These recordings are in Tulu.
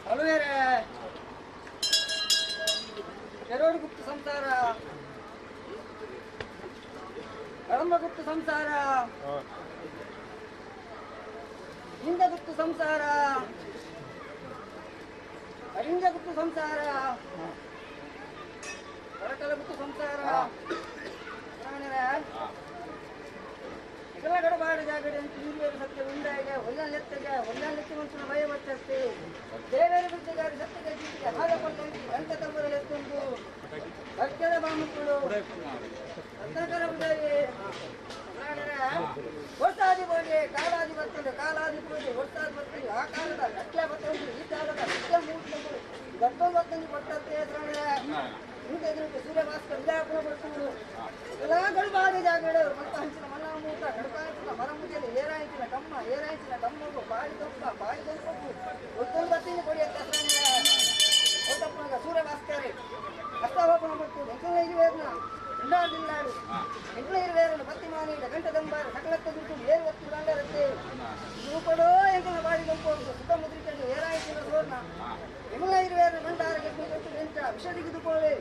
ಅಳುವೇರೆ ಕೆರೋಡು ಗುಪ್ತ ಸಂಸಾರ ಕಡಂಬ ಗುಪ್ತ ಸಂಸಾರ ಇಂದ ಗುಪ್ತ ಸಂಸಾರ ಅರಿಂಜ ಗುಪ್ತ ಸಂಸಾರ ಕರಕಲ ಗುಪ್ತ ಸಂಸಾರ ಎಲ್ಲ ಗಡಬಾಡು ಜಾಗಡೆ ಅಂತ ಹಿರಿಯರು ಸತ್ಯ ಉಂಡಾಗ ಒಲ್ಲೆತ್ತೆಗೆ ಒಲ್ಲೆತ್ತಿ ಮನುಷ್ಯನ ಭಯ ಬರ್ತದೆ ದೇವರ ಬಿಟ್ಟಿದ್ದಾರೆ ಸತ್ಯಗೆ ಜೀವಿಗೆ ಹಾಗೆ ಕೊಡ್ತಂತೆ ಗಂಟೆ ತಂಬರಲ್ಲಿ ಎತ್ತುಂಟು ಭಕ್ತದ ಬಾಮುಕ್ಕಳು ರತ್ನಾಕರ ಪೂಜಾರಿ ವರ್ಷಾದಿ ಪೂಜೆ ಕಾಲಾದಿ ಬರ್ತದೆ ಕಾಲಾದಿ ಪೂಜೆ ವರ್ಷಾದಿ ಬರ್ತದೆ ಆ ಕಾಲದ ಗಟ್ಟಲೆ ಬರ್ತದೆ ಈ ಕಾಲದ ಗಟ್ಟಲೆ ಮೂಡ್ತಂದು ಗಟ್ಟೊಂದು ಬರ್ತಂದು ಕೊಟ್ಟಂತೆ ಇಂತ ಸೂರ್ಯ ಭಾಸ್ಕರ್ ವಿಜಯಪುರ ಬರ್ತುಂಡು ಎಲ್ಲ ಗಡಬಾಡಿ ಜಾಗಡೆ ಮತ್ತೆ ಹಂಚಿನ ಮಲ್ಲ ಮೂಟ ಗಡಪಾಯಿಸಿನ ಮರ ಮುಗಿಯಲ್ಲಿ ಏರಾಯಿಸಿನ ಕಮ್ಮ ಏರಾಯಿಸಿನ ಕಮ್ಮಗು ಬಾಯಿ ದೊಪ್ಪ ಬಾಯಿ ದೊಪ್ಪು ಒತ್ತೊಂದು ಬತ್ತೀನಿ ಕೊಡಿ ಅಂತ ಒತ್ತಪ್ಪನಾಗ ಸೂರ್ಯ ಭಾಸ್ಕರ್ ಅಷ್ಟಾವಪನ ಬರ್ತದೆ ಎಂಕಲ ಇರುವೇರ್ನ ಇಲ್ಲಾರ್ದಿಲ್ಲಾಡು ಎಂಕಲ ಇರುವೇರನ ಬತ್ತಿ ಮಾನಿಡ ಗಂಟೆ ದಂಬಾರ ಸಕಲತ್ತ ದುಡ್ಡು ಏರು ಒತ್ತು ಗಂಡರತ್ತೆ ರೂಪಡೋ ಎಂಕಲ ಬಾಡಿ ದೊಂಪು ಸುತ್ತ ಮುದ್ರಿಕೊಂಡು ಏರಾಯಿಸಿನ ಸೋರ್ನ ಎಂಕಲ ಇರುವೇರನ ಭಂಡಾರ ಗೆಟ್ಟು ಎಂಟ ವಿಷ ತೆಗೆದುಕೊಳ್ಳಿ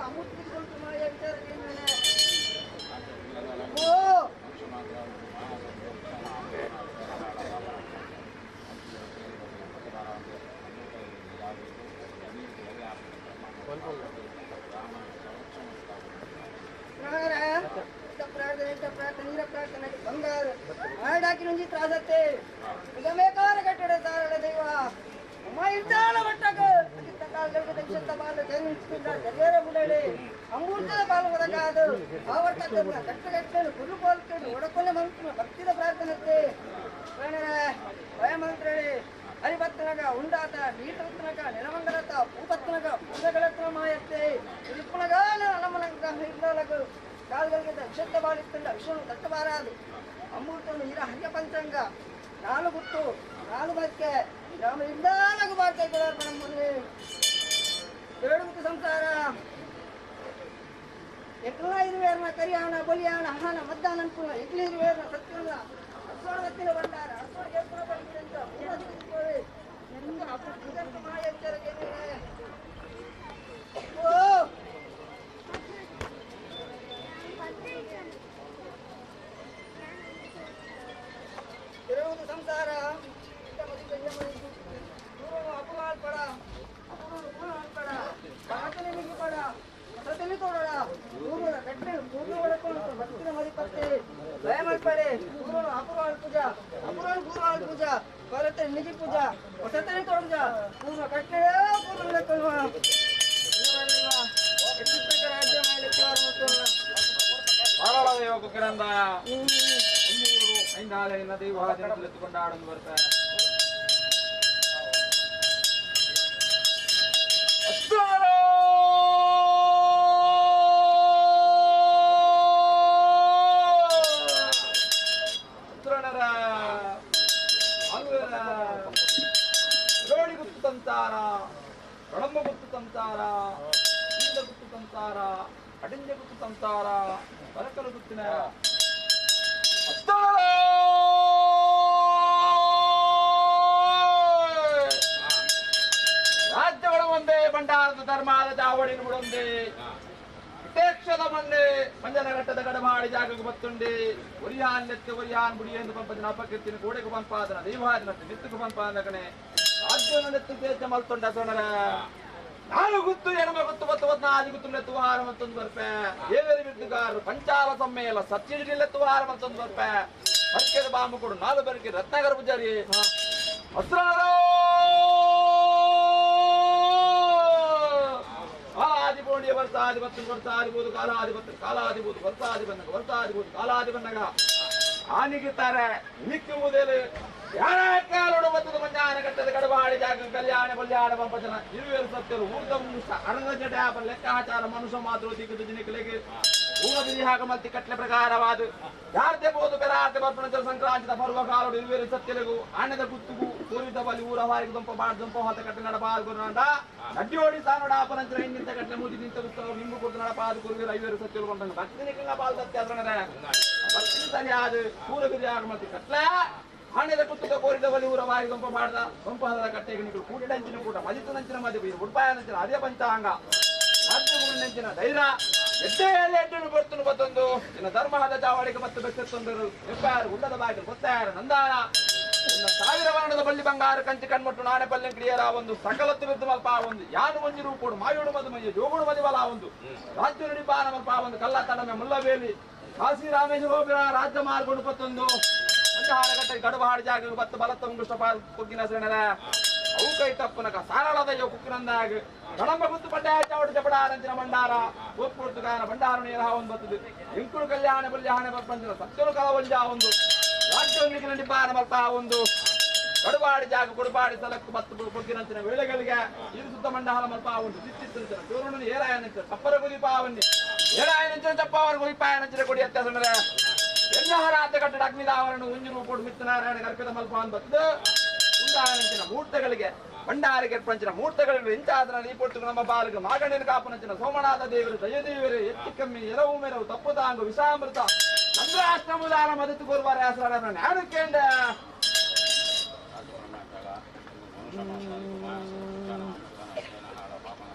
ಅಮೃತ ತೆಗೆದುಕೊಂಡು ಮಾಯ ವಿಚಾರ ಓ ಪ್ರಾರ್ಥನೆ ಪ್ರಾರ್ಥನೆ ಬಂಗಾರ ಹಾಡಾಕಿ ತ್ರಾಸತ್ತೆ ಮೇಕಾರ ಕಟ್ಟಡ ಸಾರಳ ದೈವ ಅಮೃತದ ಪಾಲು ಬರಕಾದು ಆವರ್ತಕ್ಕ ಕಟ್ಟಗಟ್ಟಲು ಗುರು ಪಾಲ್ಕೊಂಡು ಒಡಕೊಲೆ ಮಂತ್ರ ಭಕ್ತಿದ ಪ್ರಾರ್ಥನೆ ಭಯಮಂತ್ರಿ ಹರಿಭಕ್ತನಗ ಉಂಡಾತ ನೀತರತ್ನಕ ನೆಲಮಂಗಲತ ಭೂಪತ್ನಕ ಭೂತಗಳತ್ರ ಮಾಯತ್ತೆ ಇರುಪ್ಪನಗ ನಲಮನಗ ಇರ್ಲಗು ಕಾಲ್ಗಳಿಗೆ ವಿಷತ್ತ ಬಾಳಿತ್ತಂಡ ವಿಷನು ತಟ್ಟಬಾರದು ಅಮೃತನು ಇರ ಹರಿಯ ಪಂಚಾಂಗ ನಾಲು ಗುಟ್ಟು ನಾಲು ಬಕ್ಕೆ ರಾಮ ಇಂದಾಲಗು ಬಾರ್ತೆ ನಮ್ಮಲ್ಲಿ ಎರಡು ಗುಟ್ಟು ಸಂಸಾರ ಎಕ್ಲ ಇರುವೇರ್ನ ಕರಿಯಾಣ ಬಲಿಯಾಣ ಹಾನ ಮದ್ದಾನ ಅನ್ಪುಣ ಎಕ್ಲ ಇರುವೇರ್ನ ಸತ್ಯವನ್ನ ಅರ್ಸೋಡ ಬತ್ತಿನ ಭಂಡಾರ ಅರ್ಸೋಡ ಗೆಲ್ಪುಣ ಪಡಿಬಿಡಂತ ಓ ಇರುವುದು ಸಂಸಾರ ಅಪಮಾಲ್ಪಡ ಅಪಮಾಲ್ಪಡ ಪಡ ತೋಡೋಣ ಊರುಗಳ ಕಟ್ಟೆ ಪೂರ್ಣ ಒಡಕೊಂಡು ಭಕ್ತಿನ ಮರಿಪತ್ತೆ ಭಯ ಮಲ್ಪಡೆ ಊರುಗಳು ಅಪುರಾಳ ಪೂಜಾ ಅಪುರಾಳ ಗುರುವಾಳ ಪೂಜಾ ಪರತೆ ನಿಧಿ ಪೂಜಾ ಹೊಸತನೆ ತೋಡಜ ಪೂರ್ಣ ಕಟ್ಟೆ ಪೂರ್ಣ கொண்டாடும் வருத்த ಕಡಂಬ ಗುತ್ತು ತಂತಾರ ಇಂದ ಗುತ್ತು ತಂತಾರ ಅಡಿಂಜ ಗುತ್ತು ತಂತಾರ ಬರಕಲು ಗುತ್ತಿನ ರಾಜ್ಯಗಳ ಒಂದೇ ಭಂಡಾರದ ಧರ್ಮಾದ ಚಾವಡಿನ ಬಿಡೊಂದೇ ವಿಟೇಕ್ಷದ ಮಂಡೆ ಮಂಜನಘಟ್ಟದ ಗಡಮಾಡಿ ಜಾಗಕ್ಕೆ ಬತ್ತುಂಡೆ ಒರಿಯಾನ್ ನೆತ್ತೆ ಒರಿಯಾನ್ ಬುಡಿಯೆಂದು ಪಂಪದಿನ ಅಪಕೀರ್ತಿನ ಕೋಡೆಗೆ ಪಂಪಾದನ ದೈವಾದಿನ ನಿತ್ತುಕು ಪಂಪಾದಕನೆ ರಾಜ್ಯವನ್ನು ತೇಜ ಮಲ್ತೊಂಡ ಸೊಣರ ನಾನು ಗುತ್ತು ಎಣಮ ಗುತ್ತು ಬತ್ತು ಬತ್ತು ಗುತ್ತು ನೆತ್ತುವಾರ ಮತ್ತೊಂದು ಬರ್ಪೆ ಏವೇರಿ ಬಿದ್ದುಗಾರರು ಪಂಚಾಲ ಸಮ್ಮೇಲ ಸತ್ಯಜಿಲ್ಲೆತ್ತುವಾರ ಮತ್ತೊಂದು ಬರ್ಪೆ ಬರ್ಕೆದ ಬಾಂಬು ಕೊಡು ನಾಲು ಬೆರಕೆ ರತ್ನಾಕರ ಪೂಜಾರಿ ಹಸ್ರಾರೋ ಆದಿಪೋಣಿಯ ವರ್ಷಾಧಿಪತ್ತು ವರ್ಷಾಧಿಪೋದು ಕಾಲಾಧಿಪತ್ತು ಕಾಲಾಧಿಪೋದು ವರ್ಷಾಧಿ ಬಂದಾಗ ವರ್ಷಾಧಿಪೋದು ಕಾಲಾಧಿ ಬಂದಾಗ ಆನಿಗಿತ್ತಾರೆ ನಿಕ್ಕುವುದೇಲು ಯಾರ ಕಾಲೋಡು ಬತ್ತದ ಮಂಜಾನ ಕಟ್ಟದ ಕಡಬಾಡಿ ಜಾಗ ಕಲ್ಯಾಣ ಕಲ್ಯಾಣ ಪಂಪಜನ ಇರುವೆರು ಸತ್ಯರು ಊರ್ದ ಅರದ ಜಡೆ ಲೆಕ್ಕಾಚಾರ ಮನುಷ್ಯ ಮಾತ್ರ ದಿಕ್ಕದ ಜಿನಿಕಲಿಗೆ ಊರದಿ ಹಾಗ ಮಲ್ತಿ ಕಟ್ಲೆ ಪ್ರಕಾರವಾದ ಯಾರ್ದೆ ಬೋದು ಬೆರಾರ್ದೆ ಬರ್ಪಣ ಸಂಕ್ರಾಂತಿದ ಪರ್ವ ಕಾಲೋಡು ಇರುವೆರು ಸತ್ಯಲಿಗೂ ಆಣದ ಗುತ್ತುಗು ಸೂರ್ಯದ ಬಲಿ ಊರ ವಾರಿಗೆ ದೊಂಪ ಬಾಡ್ ದೊಂಪ ಹೊತ್ತ ಕಟ್ಟ ನಡಪಾದ ಗುರುನಾಡ ನಡ್ಡಿಯೋಡಿ ಸಾನೋಡ ಆಪನಂತರ ಹಿಂದಿಂತ ಕಟ್ಲೆ ಮೂಜಿ ನಿಂತ ಗುತ್ತ ನಿಂಬು ಕೊಟ್ಟು ನಡಪಾದ ಗುರುವಿರ ಐವೇರು ಸತ್ಯಲು ಕೊಂಡಂಗ ಭಕ್ತಿನಿಕಲ್ಲ ಬಾಲ್ ಸತ್ಯ ಭಕ್ತಿ ಸರಿಯಾದ ಸೂರ್ಯ ಬಿರಿ ಆಗ ಮಲ್ತಿ ಕಟ್ಲೆ ಆಣೆದ ಕುತ್ತುದ ಕೋರಿದ ಬಲಿ ಊರ ಬಾರಿ ದೊಂಪ ಮಾಡ್ದ ದೊಂಪದ ಕಟ್ಟೆಗೆ ನಿಗಳು ಕೂಡಿಡಂಚಿನ ಕೂಟ ಮಜಿತನಂಚಿನ ಮದಿ ಉಡ್ಪಾಯನಂಚಿನ ಅದೇ ಪಂಚಾಂಗ ರಾಜ್ಯಗುರುನಂಚಿನ ಧೈರ್ಯ ಎಡ್ಡೆ ಎಡ್ಡನ್ನು ಬರ್ತನು ಬತ್ತೊಂದು ಇನ್ನು ಧರ್ಮದ ಚಾವಡಿಗೆ ಮತ್ತು ಬೆಚ್ಚತ್ತೊಂದರು ಎಪ್ಪಾರು ಉಳ್ಳದ ಬಾಗಿಲು ಗೊತ್ತಾರ ನಂದಾನ ಇನ್ನು ಸಾವಿರ ವರ್ಣದ ಬಳ್ಳಿ ಬಂಗಾರ ಕಂಚಿ ಕಣ್ಮಟ್ಟು ನಾಣೆ ಪಲ್ಲೆ ಕ್ರಿಯರ ಒಂದು ಸಕಲತ್ತು ಬಿದ್ದು ಮಲ್ಪ ಒಂದು ಯಾನು ಮಂಜು ರೂಪೋಡು ಮಾಯೋಡು ಮದುಮಯ್ಯ ಜೋಗುಡು ಮದಿಬಲ ಒಂದು ರಾಜ್ಯ ನುಡಿಪಾನ ಮಲ್ಪ ಒಂದು ಕಲ್ಲ ತಡಮೆ ಮುಲ್ಲಬೇಲಿ ಕಾಶಿ ರಾಮೇಶ್ವರ ರಾಜ್ಯ ಮಾರ್ಗೊಂಡು ಪತ್ತೊಂದು ಒಂದು ಹಾಡಗಟ್ಟೆ ಗಡುಬ ಹಾಡು ಜಾಗ ಬತ್ತು ಬಲತ್ತ ಉಂಗುಷ್ಟಪ ಕುಗ್ಗಿನ ಸೆಣರ ಅವು ಕೈ ತಪ್ಪನಕ ಸಾರಳದ ಯೋ ಕುಕ್ಕಿನಂದಾಗ ಕಡಂಬ ಗುತ್ತು ಪಡ್ಡ ಚಾವಡಿ ಚಪಡ ನಂಚಿನ ಭಂಡಾರ ಒಪ್ಪುಡ್ತುಗಾನ ಭಂಡಾರ ನೀರ ಒಂದು ಬರ್ತದೆ ಇಂಕುಳು ಕಲ್ಯಾಣ ಬಲ್ಯಾಣ ಬರ್ಪಂಚಿನ ಸತ್ಯನು ಕಲವಂಜ ಒಂದು ರಾಜ್ಯವನ್ನು ನಿಪಾನ ಮಲ್ಪ ಒಂದು ಕಡುಬಾಡಿ ಜಾಗ ಕೊಡುಬಾಡಿ ಸಲಕ್ಕು ಬತ್ತು ಕೊಗ್ಗಿನಂಚಿನ ವೇಳೆಗಳಿಗೆ ಇದು ಸುತ್ತ ಮಂಡಾಲ ಮಲ್ಪ ಒಂದು ಸಿತ್ತಿತ್ತಂಚಿನ ಚೂರುಣನು ಏರಾಯನಂಚಿನ ಚಪ್ಪರ ಗುದಿಪಾವನ್ನಿ ಏರಾಯನಂಚಿನ ಚಪ್ಪವರ ಗುದಿಪಾಯನಂಚಿನ ಕೊಡಿ ಅತ್ಯಾಸನರ ಎಲ್ಲಹರ ಕಟ್ಟಡ ಅಗ್ನಿದಾವರನ್ನು ಉಂಜು ರೂಪೋಡು ಮಿತ್ತನಾರಾಯಣ ಕರ್ಪಿತ ಮಲ್ಪ ಒಂದು ಬರ್ತದೆ ಉಂದಾಯನಂಚಿನ ಮೂರ್ತಗಳಿಗೆ ಭಂಡಾರಿಗೆ ಪಂಚಿನ ಮೂರ್ತಗಳಿಗೆ ಇಂಚಾದನ ನೀಪೊಟ್ಟು ನಮ್ಮ ಬಾಲಿಗೆ ಮಾಗಣ್ಯನ ಕಾಪನಂಚಿನ ಸೋಮನಾಥ ದೇವರು ದಯದೇವರು ಹೆಚ್ಚು ಕಮ್ಮಿ ಎರವು ಮೆರವು ತಪ್ಪು ತಾಂಗು ವಿಷಾಮೃತ ಚಂದ್ರಾಷ್ಟಮುದಾನ ಮದತು ಕೋರ್ವಾರ ಹೆಸರಾದ ನಾನು ಕೇಂಡ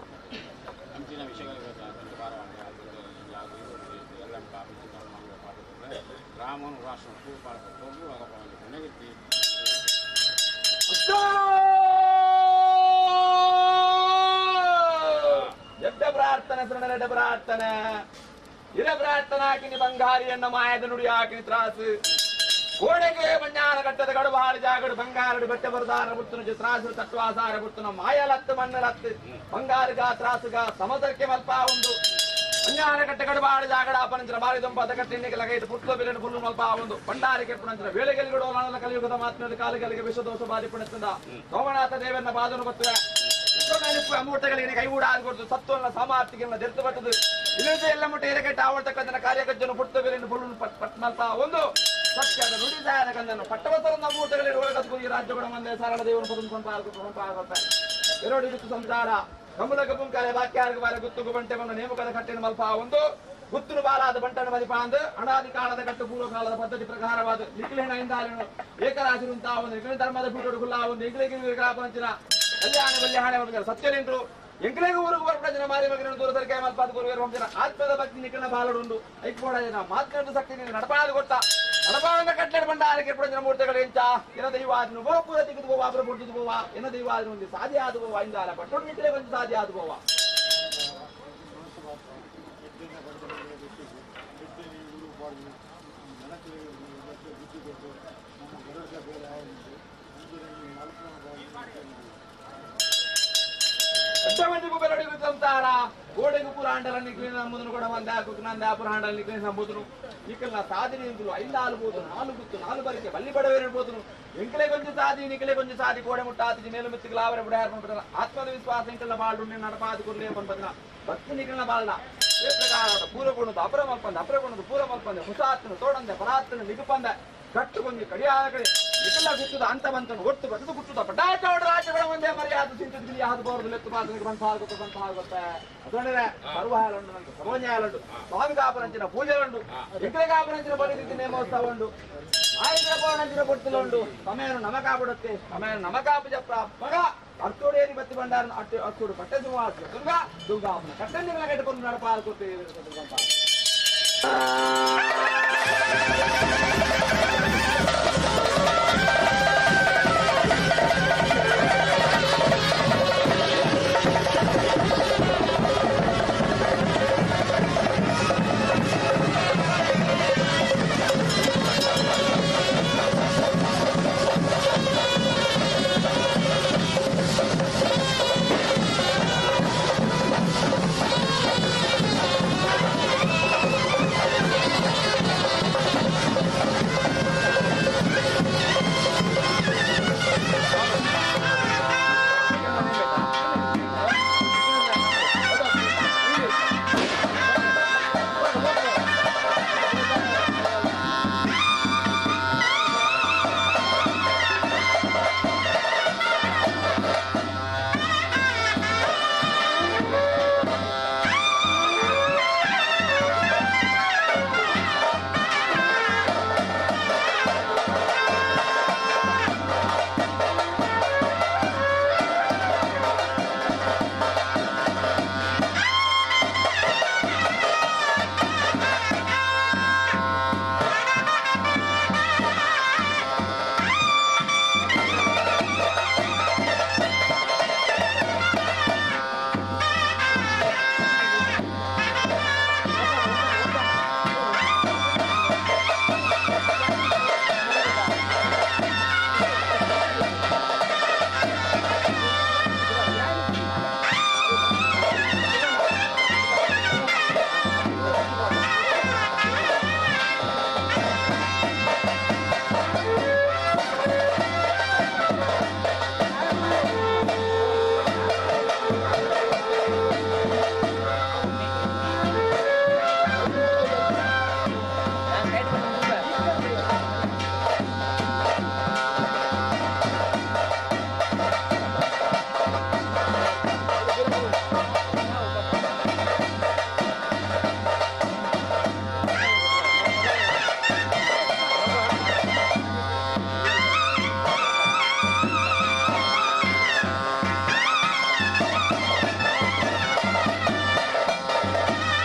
ರಾಮನು ರಾಷ್ಟ್ರ ಎಡ್ಡ ಪ್ರಾರ್ಥನೆ ಶರಣರೆಡ್ಡ ಪ್ರಾರ್ಥನೆ ಇರ ಪ್ರಾರ್ಥನಾ ಕಿನಿ ಬಂಗಾರಿಯನ್ನ ಮಾಯದ ನುಡಿ ಹಾಕಿನಿ ತ್ರಾಸು ಕೋಣೆಗೆ ಮಂಜಾನ ಕಟ್ಟದ ಗಡುಬಾಳು ಜಾಗಡು ಬಂಗಾರಡು ಬೆಟ್ಟ ಬರದಾರ ಬುತ್ತನ ತ್ರಾಸು ತತ್ವಾಸಾರ ಬುತ್ತನ ಮಾಯಲತ್ತು ಮಣ್ಣಲತ್ತು ಬಂಗಾರುಗ ತ್ರಾಸುಗ ಸಮದಕ್ಕೆ ಮಲ್ಪ ಒಂದು ಮಂಜಾನ ಕಟ್ಟ ಗಡುಬಾಳು ಜಾಗಡ ಅಪನಂಚನ ಬಾರಿ ದೊಂಪಾದ ಕಟ್ಟಿನಿಗೆ ಲಗೈತು ಪುಟ್ಲ ಬಿರನು ಪುಲ್ಲು ಮಲ್ಪ ಒಂದು ಭಂಡಾರಿಗೆ ಪುಣಂಚನ ವೇಳೆಗೆಲ್ಗಡು ಕಲಿಯುಗದ ಮಾತಿನ ಕಾಲಗಳಿಗೆ ವಿಶ್ವದೋಷ ಬಾರಿ ಪುಣತ್ತಂದ ಸೋಮನಾಥ ದೇವರನ್ನ ಬಾದನು ಬತ್ತುವೆ ಅಮೂರ್ತಗಳಿಗೆ ಕೈಗೂಡ ಆದ್ಕೊಡ್ತು ಸತ್ವನ ಸಾಮರ್ಥ್ಯಕ್ಕೆ ದೆರ್ತು ಬಟ್ಟದು ಇಲ್ಲದೆ ಎಲ್ಲ ಮುಟ್ಟೆ ಎರಗೆಟ್ಟ ಆವರ್ತಕ್ಕಂಥ ಕಾರ್ಯಕಜ್ಜನು ಪುಟ್ಟ ಬೆಲೆಯನ್ನು ಪುಲ್ಲು ಪಟ್ ಮಲ್ಪ ಒಂದು ಸತ್ಯದ ನುಡಿದಾಯನ ಕಂದನು ಪಟ್ಟವಸರನ್ನ ಮೂರ್ತಗಳಿಗೆ ಒಳಗದು ಈ ರಾಜ್ಯಗಳ ಮಂದೆ ಸರಳ ದೇವನ ಪದ ಎರಡು ಗುತ್ತು ಸಂಸಾರ ಕಮಲಕ ಪುಂಕಾರೆ ವಾಕ್ಯಾರ್ಗ ಬಾರ ಗುತ್ತುಗು ಬಂಟೆ ಮಣ್ಣು ನೇಮಕದ ಕಟ್ಟಿನ ಮಲ್ಪ ಒಂದು ಗುತ್ತುನು ಬಾಲಾದ ಬಂಟನ ಮದಿಪಾಂದು ಅನಾದಿ ಕಾಲದ ಕಟ್ಟು ಪೂರ್ವ ಕಾಲದ ಪದ್ಧತಿ ಪ್ರಕಾರವಾದ ನಿಖಿಲಿನ ಇಂದಾಲಿನ ಏಕರಾಶಿರುಂತ ಒಂದು ನಿಖಿಲ ಧರ್ಮದ ಪೀಠೋಡು ಗುಲ್ಲ ಒಂದು ಇಂಗ್ಲಿಗೆ ಕಲ್ಯಾಣ ಬಲ್ಯಾಣ ಸತ್ಯನೆಂಟರು ಎಂಕಲೆಗೆ ಊರಿಗೆ ಬರ್ಪಡ ಮಾರಿ ಮಗನ ದೂರ ಸರಿಕಾಯ ಮಲ್ಪಾದ ಗುರುವೇರು ಹೊಂದಿನ ಆತ್ಮದ ಭಕ್ತಿ ನಿಖಿಲ ಬಾಲಡುಂಡು ಐಕ್ಕೋಡ ಜನ ಮಾತನಾಡ ಶಕ್ತಿ ನೀನು ನಡಪಾದು ಕೊಟ್ಟ ನಡಪಾದ ಕಟ್ಟಡ ಬಂಡಾರಕ್ಕೆ ಎಪ್ಪಡ ಮೂರ್ತಿಗಳು ಎಂಚ ಎನ ದೈವಾದನು ಗೋಪುರ ತೆಗೆದು ಗೋವಾ ಅಪರ ಪುಟ್ಟಿದು ಗೋವಾ ಎನ ದೈವಾದನು ಒಂದು ಸಾಧ್ಯ ಆದ ಗೋವಾ ಇಂದಾಲ ಪಟ್ಟೊಂದು ನಿಖಿಲೆ ಒಂದು ಸಾಧ್ಯ ಆದ ಗೋವಾ ಸಂಸಾರ ಗೋಡೆಗೆ ಪುರಾಂಡಲ ನಿಖಿಲ ನಂಬುದನು ಕೂಡ ಒಂದೇ ಕುಕ್ನಂದ ಪುರಾಂಡಲ ನಿಖಿಲ ನಂಬುದನು ನಿಖಿಲ್ನ ಸಾಧನೆ ಎಂಬುದು ಐದಾಲು ಬೋದು ನಾಲು ಗುತ್ತು ನಾಲು ಬರಿಕೆ ಬಲ್ಲಿ ಬಡವೇರು ಇರ್ಬೋದು ಎಂಕಲೆ ಕೊಂಚ ಸಾಧಿ ನಿಖಿಲೆ ಕೊಂಚ ಸಾಧಿ ಗೋಡೆ ಮುಟ್ಟಾತಿ ಮೇಲು ಮಿತ್ತಿಗೆ ಲಾವರೆ ಬಿಡ ಆತ್ಮದ ವಿಶ್ವಾಸ ಎಂಕಲ್ನ ಬಾಳು ನಡಪಾದ ಕುರ್ಲೆ ಪನ್ಪದನ ಭಕ್ತಿ ನಿಖಿಲ್ನ ಬಾಳ್ನ ಈ ಪ್ರಕಾರ ಪೂರ್ವಗುಣದ ಅಪರ ಮಲ್ಪಂದ ಅಪರಗುಣದ ಪೂರ್ವ ಮಲ್ಪಂದೆ ಹುಸಾತ್ನ ತೋಡಂದೆ ಪರಾತ್ನ ನಿಗುಪಂದ ಕಟ್ಟು ಕೊಂಜಿ ಕಡಿಯಾದ ಕಡೆ ನಿಖಿಲ ಗುತ್ತದ ಅಂತ ಬಂತನು ಒಟ್ಟು ಬಟ್ಟದು ಗುತ್ತದ ಪಟಾಚೋಡ ರಾಜ್ಯಗಳ ಒಂದೇ ಮರ್ಯಾದ ಸಿಂಚುದು ಯಾವ್ದು ಬೋರ್ದು ಲೆತ್ತು ಬಾರ್ದು ಬಂತ ಆಗುತ್ತೆ ಬಂತ ಆಗುತ್ತೆ ಅದೊಂದೇ ಸರ್ವಹಾಲುಂಡು ನಂಗೆ ಸರ್ವನ್ಯಾಲುಂಡು ಸ್ವಾಮಿ ಕಾಪರಂಚಿನ ಪೂಜೆಲುಂಡು ವಿಗ್ರಹ ಕಾಪರಂಚಿನ ಬಲಿ ರೀತಿ ನೇಮೋತ್ಸವ ಉಂಡು ಆಯುಧ ಪೌರಂಚಿನ ಕೊಡ್ತಿಲುಂಡು ಸಮಯನು ನಮಕಾಬಿಡುತ್ತೆ ಸಮಯ ನಮಕಾಪು ಜಪ್ಪ ಮಗ ಅರ್ತೋಡೇರಿ ಬತ್ತಿ ಬಂಡಾರ ಅಟ್ಟು ಅರ್ತೋಡು ಪಟ್ಟೆ ಸುಮಾರು ದುರ್ಗಾ ದುರ್ಗಾ ಕಟ್ಟಂದಿಗಳ ಕಟ್ಟಿಕೊಂಡು ನಡಪ ಕೊಡ್ತೀವಿ. Thank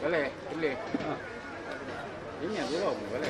ಬಲೆ ಇಲ್ಲಿ ಇನ್ನು ದೂರ ಹೋಗು ಬಲೆ.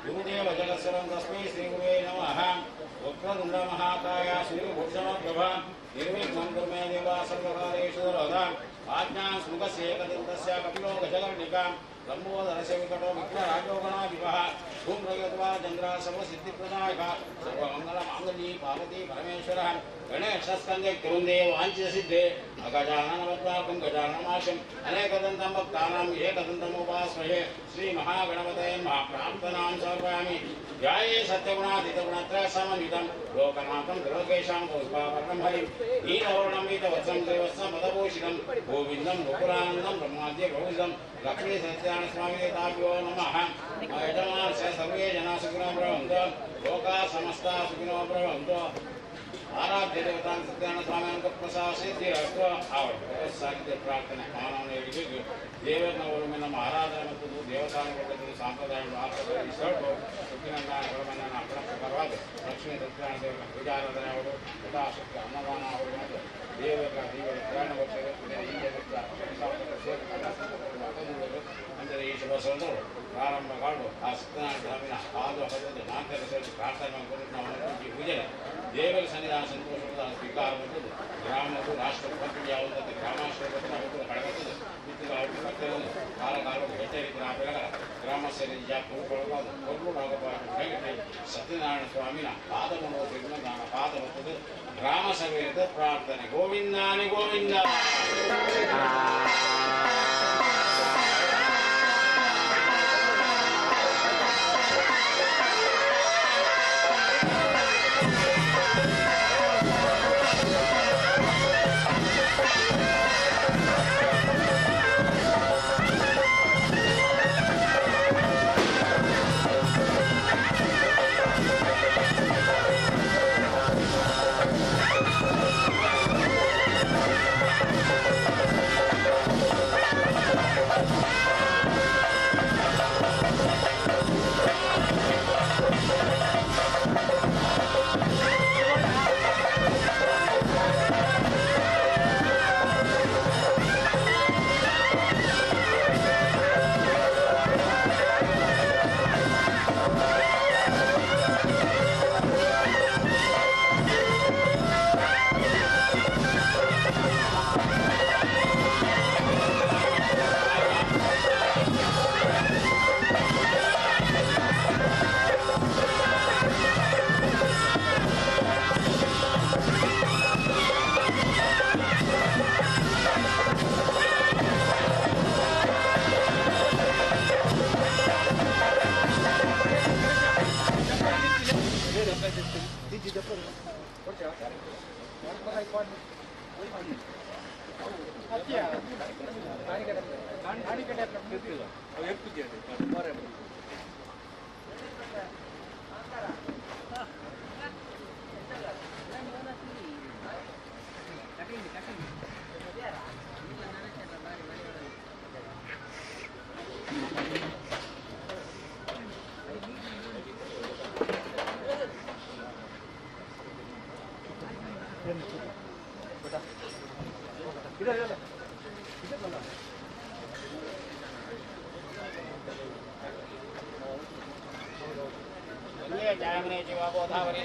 गुरुदेव जगत्सर्वं तस्मै श्रीगुरुवे नमः। वक्रतुण्ड महाकाय श्रीभूषणप्रभा निर्विघ्नं कुरु मे देव सर्वकार्येषु सर्वदा। आज्ञां सुमुखस्य एकदन्तस्य कपिलो गजकर्णिकां लम्बोदरस्य विकटो विघ्नराजो गणाधिपः धूम्रगत्वा चन्द्रः सर्वसिद्धिप्रदायकः सर्वमङ्गलमाङ्गल्ये पार्वती परमेश्वरः गणेशस्कन्दे कुरुन्दे वाञ्छितसिद्धे अगजाननपद्मार्कं गजाननमाशम् अनेकदन्तं भक्तानाम् एकदन्तमुपास्महे श्रीमहागणपतये महाप्रार्थनां समर्पयामि। ध्याये सत्यगुणातीतगुणत्रय समन्वितं लोकनाथं त्रिलोकेशां कौस्तुभाभरणं हरिं नीलवर्णं वीतवत्सं श्रीवत्सं पदभूषितं गोविन्दं गोकुलानन्दं ब्रह्माद्य प्रभूषितं लक्ष्मी सत्यनारायण ताभ्यो नमः। यजमानस्य सर्वे जनाः सुखिनो भवन्तु, लोकाः समस्ताः सुखिनो भवन्तु। ಆರಾಧ್ಯ ದೇವತಾಂ ಸತ್ಯನಾರಾಯಣ ಸ್ವಾಮಿ ಪ್ರಸಾದ ಸಿದ್ಧಿರಸ್ತು. ಸಾಹಿತ್ಯ ಪ್ರಾರ್ಥನೆ ಮಾನವನ ಏಳಿಗೆಗೆ ದೇವರನ್ನ ಒಮ್ಮೆ ನಮ್ಮ ಆರಾಧನೆ ಮತ್ತು ದೇವಸ್ಥಾನಗಳ ಸಾಂಪ್ರದಾಯ ಆಚರಿಸಲು ಸತ್ಯನಾರಾಯಣ ಅಪ್ಪಣ ಪ್ರಕಾರವಾದ ಲಕ್ಷ್ಮೀ ಸತ್ಯನಾರಾಯಣ ದೇವರ ಪೂಜಾರಾಧನೆ ಅವರು ಯಥಾಶಕ್ತಿ ಅನ್ನದಾನ ಅವರು ಮತ್ತು ದೇವರ ದೇವರ ಪ್ರಯಾಣ ಅಂದರೆ ಈ ಶುಭ ಸಂದರ್ಭ ಪ್ರಾರಂಭಗಳು ಆ ಸತ್ಯನಾರಾಯಣ ಸ್ವಾಮಿನ ಪಾದ ಹಬ್ಬದ ನಾಲ್ಕರ ಸೇರಿ ಪ್ರಾರ್ಥನೆ ಮಾಡಿಕೊಂಡು ನಾವು ಈ ಪೂಜೆ ದೇವರ ಸನ್ನಿಧಾನ ಸಂತೋಷದ ಸ್ವೀಕಾರ ಬರ್ತದೆ. ಗ್ರಾಮಕ್ಕೂ ರಾಷ್ಟ್ರ ಪತ್ರಿಕೆ ಯಾವುದಂತೆ ಗ್ರಾಮಾಶ್ರಯ ಪತ್ರ ಕಳೆಬರ್ತದೆ. ಇತ್ತು ಕಾಲ ಕಾಲ ಹೆಚ್ಚರಿತರ ಗ್ರಾಮಸ್ಥರ ಸತ್ಯನಾರಾಯಣ ಸ್ವಾಮಿನ ಪಾದ ನಾನು ಪಾದ ಬರ್ತದೆ. ಗ್ರಾಮ ಸಭೆಯ ಪ್ರಾರ್ಥನೆ ಗೋವಿಂದಾನಿ ಗೋವಿಂದ. Thank you.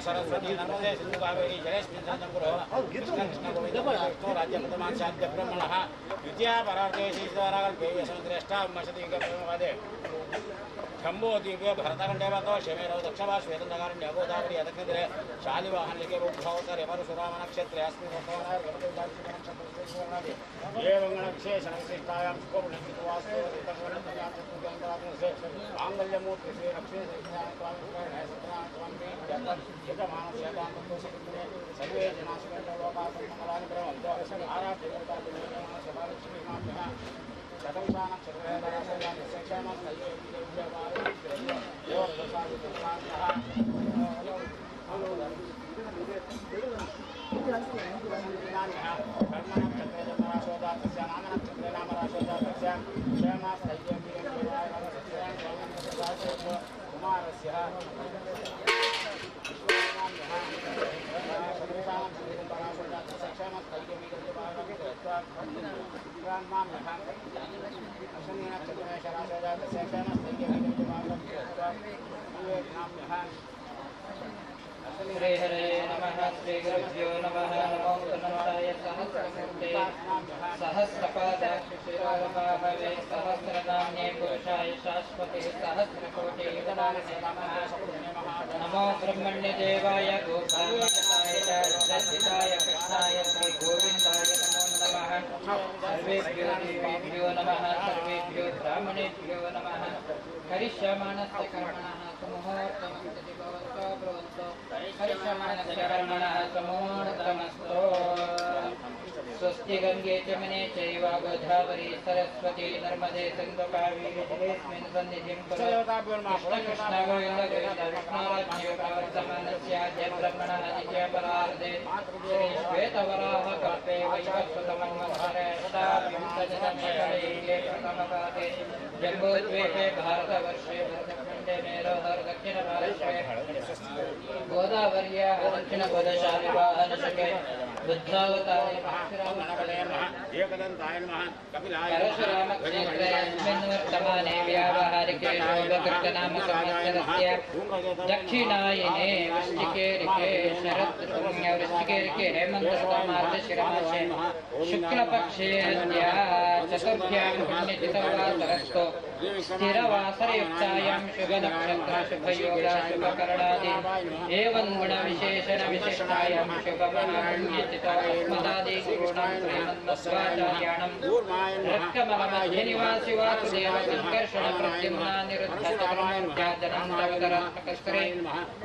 सरस्वती नर्मदे सिंधु कावेरी जलेस्मिन् सन्दं कृष्ण कृष्ण गोविंद विष्णु राज्य प्रथमान् साध्य ब्रह्मणः द्वितीया परार्थे श्रीद्वाराकल्पे यसमुद्रेष्टामशदीकप्रेमवादे शम्भोद्वीपे भरतखण्डे वतो शमेरौ दक्षवा श्वेतन्दकारण्ये गोदावरी अदक्षिणे शालिवाहनलिके भूभावतरे परशुरामनक्षत्रे अस्मिन् वर्तमाने एवं विशेषणविशिष्टायां माङ्गल्यमूर्ति श्री लक्ष्मी सर्वे जनाः लोकाः मङ्गलानि भवन्तु आराध्य श्री हरे नमः। श्री गुरुभ्यो नमः। नमो अनंताय सहस्रमूर्ते सहस्रपादाक्षिशिरोभावे सहस्रनाम्ने पुरुषाय शाश्वते सहस्रकोटि नमः। नमो ब्रह्मण्यदेवाय गोपालकाय च सिद्धाय कृष्णाय श्री गोविंदाय नमो नमः। सर्वेभ्यो देवेभ्यो नमः। सर्वेभ्यो ब्राह्मणेभ्यो नमः। करिष्यमाणस्य कर्मणः सुमुहूर्तमस्तु भवन्तो ब्रुवन्तो करिष्यमाणस्य कर्मणः सुमुहूर्तमस्तु। स्वस्ति गंगे च मुने चैव गोदावरी सरस्वती नर्मदे सिंधु कावेरी जलेऽस्मिन् सन्निधिं कुरु। कृष्ण कृष्ण गोविंद गोविंद विष्णुराज्ये प्रवर्तमानस्य ब्रह्मणः द्वितीयपरार्धे श्री श्वेतवराह कल्पे वैवस्वतमन्वन्तरे अष्टाविंशतिशतकयुगे प्रथमपादे जम्बूद्वीपे भारतवर्षे भरतखण्डे मेरोः दक्षिणभारते गोदावर्याः दक्षिणपदशालिवाहनशके बुद्धावतारे परशुरामक्षेत्रे अस्मिन् वर्तमाने व्यावहारिके शोभकृतनाम संवत्सरस्य दक्षिणायने वृश्चिके ऋके शरद वृश्चिके ऋके हेमन्तऋतुमार्गशिरमासे शुक्लपक्षे अद्य चतुर्थ्यां पुण्यतिथौ वासरस्तु स्थिरवासरयुक्तायां शुभनक्षत्र शुभयोग शुभकरणादि एवं गुणविशेषण विशिष्टायां शुभमहापुण्यतिथौ अस्मदादि गुरूणां श्रीमन्मध्वाचार्याणां रक्तमलमध्यनिवासि वासुदेव सङ्कर्षण प्रद्युम्ना निरुद्ध चतुर्मूर्त्यादनन्तवतरात्मकश्री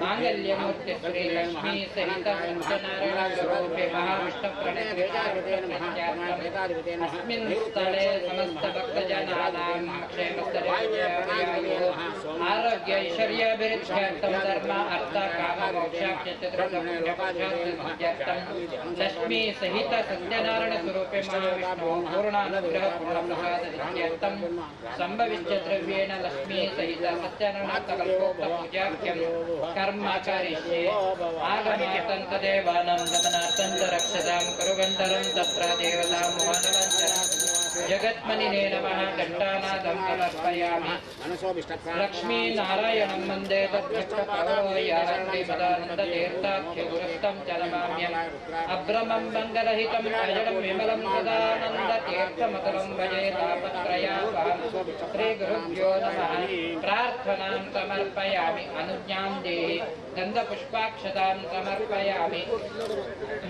माङ्गल्यमूर्ति श्री लक्ष्मी सहित सत्यनारायण स्वरूपे महाविष्णुप्रणयप्रत्यार्थम् अस्मिन् स्थले समस्त भक्तजनानां क्षेमस्थैर्य आरोग्य ऐश्वर्याभिवृद्ध्यर्थं धर्म अर्थ काम मोक्षाख्य चतुर्थपुण्यपुरुषार्थसिद्ध्यर्थं लक्ष्मी सहित सत्यनारायण स्वरूपे महाविष्णु पूर्णानुग्रह पूर्णप्रसादसिद्ध्यर्थं संभविष्य द्रव्येण लक्ष्मी सहित सत्यनारायण कल्पोक्त पूजाख्यं कर्म करिष्ये। आगमार्थं तदेवानां गमनार्थं च रक्षतां कुरुगण्डलं तत्र देवतां मोहनवञ्चनं जगत्मनिने नमः। घण्टानादं समर्पयामि। लक्ष्मीनारायणं वन्दे तद्भक्तप्रवरोयाः श्रीमदानन्दतीर्थाख्यगुरुस्तं च नमाम्यहम्। अभ्रमं मङ्गलहितं अजडं विमलं सदानन्दतीर्थमतुलं भजे तापत्रयापहं। श्रीगुरुभ्यो नमः। प्रार्थनां समर्पयामि। अनुज्ञां देहि। गन्धपुष्पाक्षतां समर्पयामि।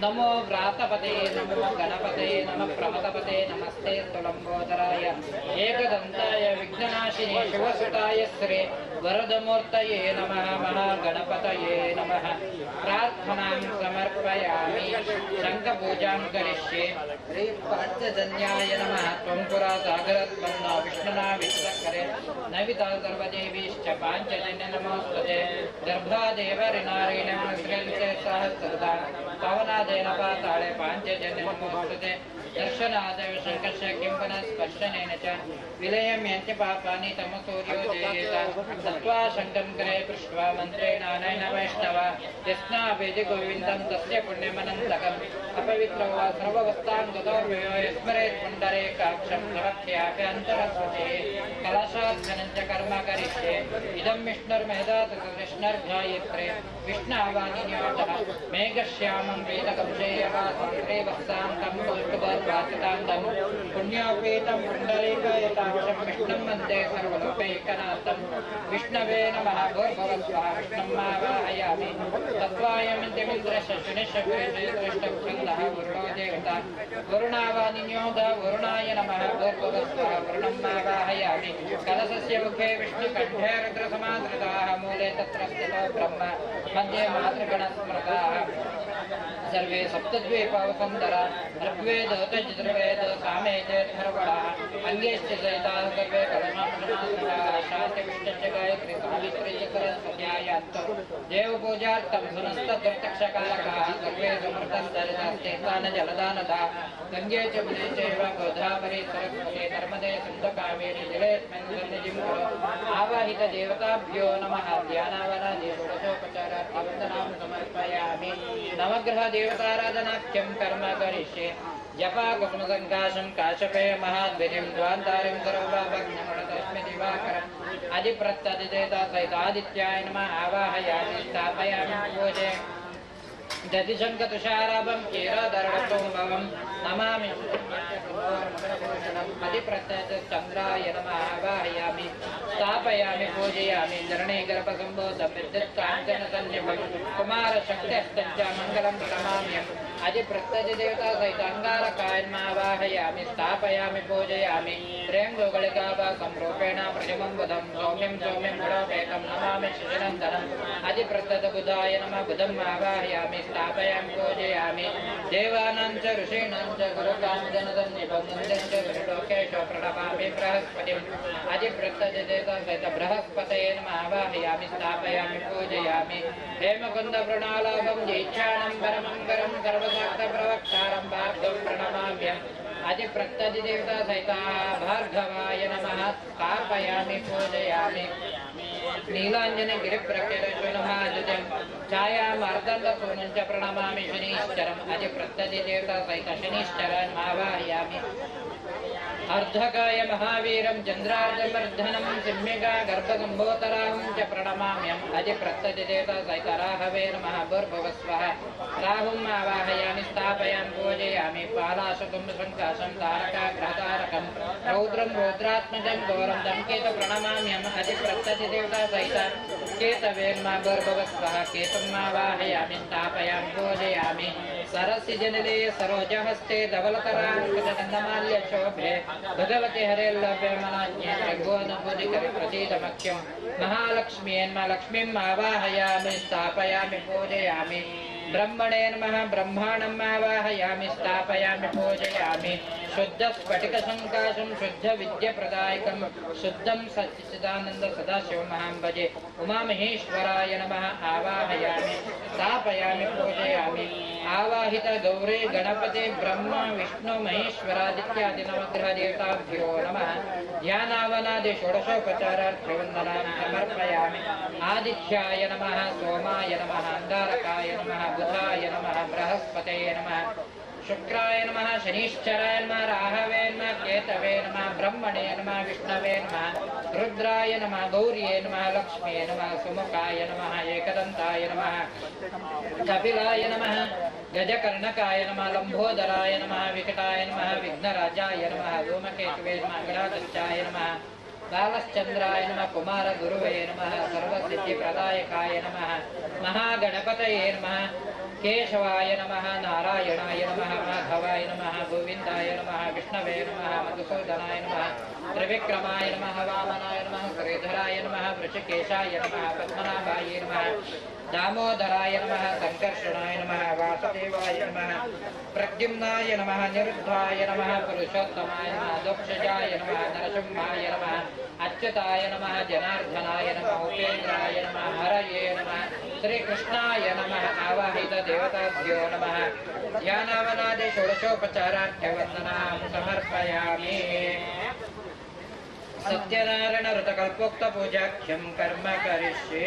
नमो व्रातपते नमो गणपते नमः प्रमदपते नमस्ते भवन्तु लम्बोदराय एकदन्ताय विघ्ननाशिने शिवसुताय श्री वरदमूर्तये नमः महागणपतये नमः। प्रार्थनां समर्पयामि। शङ्खपूजां करिष्ये। ह्रीं पाञ्चजन्याय नमः। त्वं पुरा सागरत्पन्नो विष्णुना विश्वकरे नविता सर्वदेवीश्च पाञ्चजन्य नमोऽस्तुते। गर्भादेव ऋणारीणां श्रींसे सहस्रदा पवनादेन पाताळे पाञ्चजन्य नमोऽस्तुते। दर्शनादेव शङ्खस्य किं पुनः स्पर्शनेन च विलयं यन्ति पापानि तमसूर्यो जयेत। दत्त्वा शङ्खं करे पृष्ट्वा मन्त्रेणानेन वैष्णव यस्नापेति गोविन्दं तस्य पुण्यमनन्तकम्। अपवित्रौ वा सर्ववस्तां गतो स्मरेत् पुण्डरीकाक्षं प्रवक्ष्याभ्यन्तरस्वते। कलशार्चनं च कर्म करिष्ये। इदं विष्णुर्मेधात् विष्णुर्गायत्रे विष्णावानिन्योटः मेघश्यामं वेदकंशेयवासं श्रीवत्सान्तं कौष्टुभद्वासितान्तं पुण्योपेतं पुण्डरीकायताक्षं विष्णुं वन्दे सर्वलोकैकनाथं। विष्णवे नमः। भूर्भुवस्वः विष्णुं आवाहयामि। तत्त्वायमिन्द्रशुनिशक्रेष्टच्छन्दः वरुणो देवता वरुणावानिन्योध वरुणाय नमः। भूर्भुवस्वः वरुणम् आवाहयामि। कलशस्य मुखे विष्णुकण्ठे रुद्रसमादृताः मूले तत्र स्थितो ब्रह्म मध्ये मातृगणस्मृताः। सर्वे सप्तद्वीपावसुन्दरा ऋग्वेद यजुर्वेद सामेद अथर्वणाः अङ्गेश्च सहिताः सर्वे कलशांशमाश्रिताः। शान्तिविष्णुश्च गायत्री सावित्री च सरस्वत्यायान्तु देवपूजार्थं सुनस्तदुर्तक्षकारकाः सर्वे समृतस्तरितास्तेस्तानजलदानदा गङ्गे च मुने चैव गोदावरी सरस्वती नर्मदे सिन्धुकावेरी जलेऽस्मिन् सन्निधिं कुरु। आवाहितदेवताभ्यो नमः। ध्यानावनादि षोडशोपचारार्थवन्दनां समर्पयामि। नवग्रह देवताराधनाख्यं कर्म करिष्ये। जपा कुसुमसङ्काशं काश्यपेय महाद्विधिं द्वान्तारिं सर्वपापघ्नमणतस्मि दिवाकरम् अधिप्रत्यधिदेवता सहित आदित्याय नमः आवाहयामि स्थापयामि पूजे। दधिशङ्खतुषाराभं क्षीरोदरकुम्भवं नमामि अधिप्रत्यचन्द्राय नमः आवाहयामि स्थापयामि पूजयामि। धरणीगर्भसम्भूतं विद्युत्काञ्चनसन्निभं कुमारशक्त्यस्तञ्च मङ्गलं प्रणमाम्यहम्। अधिप्रत्यधिदेवता सहित अङ्गारकाय नमः आवाहयामि स्थापयामि पूजयामि। त्र्यङ्गुगलिकावासं रूपेण प्रजमं बुधं सौम्यं सौम्यं गुणोपेतं नमामि शिशिनन्दनम्। अधिप्रत्यधबुधाय नमः। बुधम् आवाहयामि स्थापयामि पूजयामि। देवानां च ऋषीणां च गुरुकाञ्चनसन्निभं नन्दं च त्रिलोकेशो प्रणमामि बृहस्पतिम्। अधिप्रत्यधिदेवता सहित बृहस्पतये नमः आवाहयामि स्थापयामि पूजयामि। हेमकुन्दवृणालाभं दीक्षाणं परमं करं सर्वशास्त्रप्रवक्तारं भार्गवं प्रणमाम्यहम्। अधिप्रत्यधिदेवता सहित भार्गवाय नमः स्थापयामि पूजयामि। नीलाञ्जनगिरिप्रख्यरशुनभाजुजं छायामार्दण्डसूनं च प्रणमामि शनीश्चरम्। अधिप्रत्यधिदेवता सहित शनीश्चरान् आवाहयामि। अर्धकाय महावीरं चन्द्रार्धवर्धनं सिंहिका गर्भसम्भूतराहुं च प्रणमाम्यहम्। अधिप्रत्यधिदेवता सहित राहवे नमः। भूर्भुवस्वः राहुम् आवाहयामि स्थापयामि पूजयामि। पालाशकुं शङ्काशं तारकाग्रहतारकं रौद्रं रौद्रात्मजं घोरं तं केतु प्रणमाम्यहम्। अधिप्रत्यधिदेवता सहित केतवे नमः। भूर्भुवस्वः केतुम् आवाहयामि स्थापयामि पूजयामि। सरसिजनिलये सरोजहस्ते धवलतराङ्कुशगन्धमाल्यशोभे भगवते हरेल्लभ्य मनाज्ञे त्रिभुवनभुजिकरि प्रसीदमख्यं महालक्ष्म्यै नमः। लक्ष्मीम् आवाहयामि स्थापयामि पूजयामि। ब्रह्मणे नमः। ब्रह्माणम् आवाहयामि स्थापयामि पूजयामि। शुद्धस्फटिकसङ्काशं शुद्धविद्यप्रदायकं शुद्धं सच्चिदानन्द सदाशिवमहां भजे। उमामहेश्वराय नमः आवाहयामि स्थापयामि पूजयामि। आवाहित गौरी गणपति ब्रह्म विष्णु महेश्वरादित्यादि नवग्रह देवताभ्यो नमः। ध्यानावनादि षोडशोपचारार्थवन्दनां समर्पयामि। आदित्याय नमः, सोमाय नमः, अङ्गारकाय नमः, बुधाय नमः, बृहस्पतये नमः, शुक्राय नमः, शनिश्चराय नमः, राहवे नमः, केतवे नमः, ब्रह्मणे नमः, विष्णवे नमः, रुद्राय नमः, गौर्ये नमः, लक्ष्म्ये नमः, सुमुखाय नमः, एकदन्ताय नमः, कपिलाय नमः, गजकर्णकाय नमः, लंबोदराय नमः, विकटाय नमः, विघ्नराजाय नमः, धूमकेतवे नमः, गणाध्यक्षाय नमः, बालश्चन्द्राय नमः। कुमारगुरुवे नमः। सर्वसिद्धिप्रदायकाय नमः। महागणपतये नमः। केशवाय नमः। नारायणाय नमः। माधवाय नमः। गोविन्दाय नमः। विष्णवे नमः। मधुसूदनाय नमः। त्रिविक्रमाय नमः। वामनाय नमः। श्रीधराय नमः। वृषकेशाय नमः। पद्मनाभाय नमः। दामोदराय नमः। सङ्कर्षणाय नमः। वासुदेवाय नमः। प्रद्युम्नाय नमः। निरुद्धाय नमः। पुरुषोत्तमाय नमः। दोक्षजाय नमः। नरसिंहाय नमः। अच्युताय नमः। जनार्दनाय नमः। उपेन्द्राय नमः। हरये नमः। श्रीकृष्णाय नमः। आवाहित देवताभ्यो नमः। ध्यानावनादि षोडशोपचारार्थवन्दनां समर्पयामि। सत्यनारायण व्रतकल्पोक्त पूजाख्यं कर्म करिष्ये।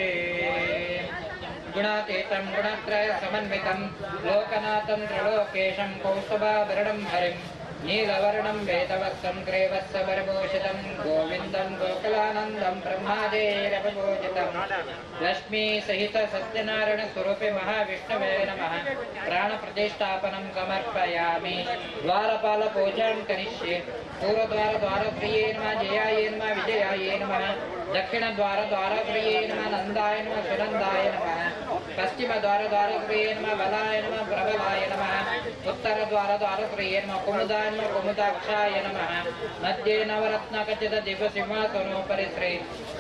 गुणातीतं गुणत्रय समन्वितं लोकनाथं त्रिलोकेशं कौस्तुभाभरणं हरिं नीलवर्णं वेदवत्सं ग्रीवत्सपरिभूषितं गोविन्दं गोकुलानन्दं ब्रह्मादेरपपूजितं लक्ष्मीसहित सत्यनारायण स्वरूपे महाविष्णवे नमः। प्राणप्रतिष्ठापनं समर्पयामि। द्वारपाल पूजां करिष्ये। पूर्वद्वार द्वारप्रिये नमः। जयाय नमः। विजयाय नमः। दक्षिणद्वार द्वारप्रिये नमः। नन्दाय नमः। सुनन्दाय नमः। पश्चिमद्वार द्वारप्रिये नमः। बलाय नमः। प्रबलाय नमः। उत्तरद्वार द्वारप्रिये नमः। कुमुदाय नमः। कुमुदाक्षाय नमः। मध्ये नवरत्नखचित दिव्यसिंहासनोपरि श्री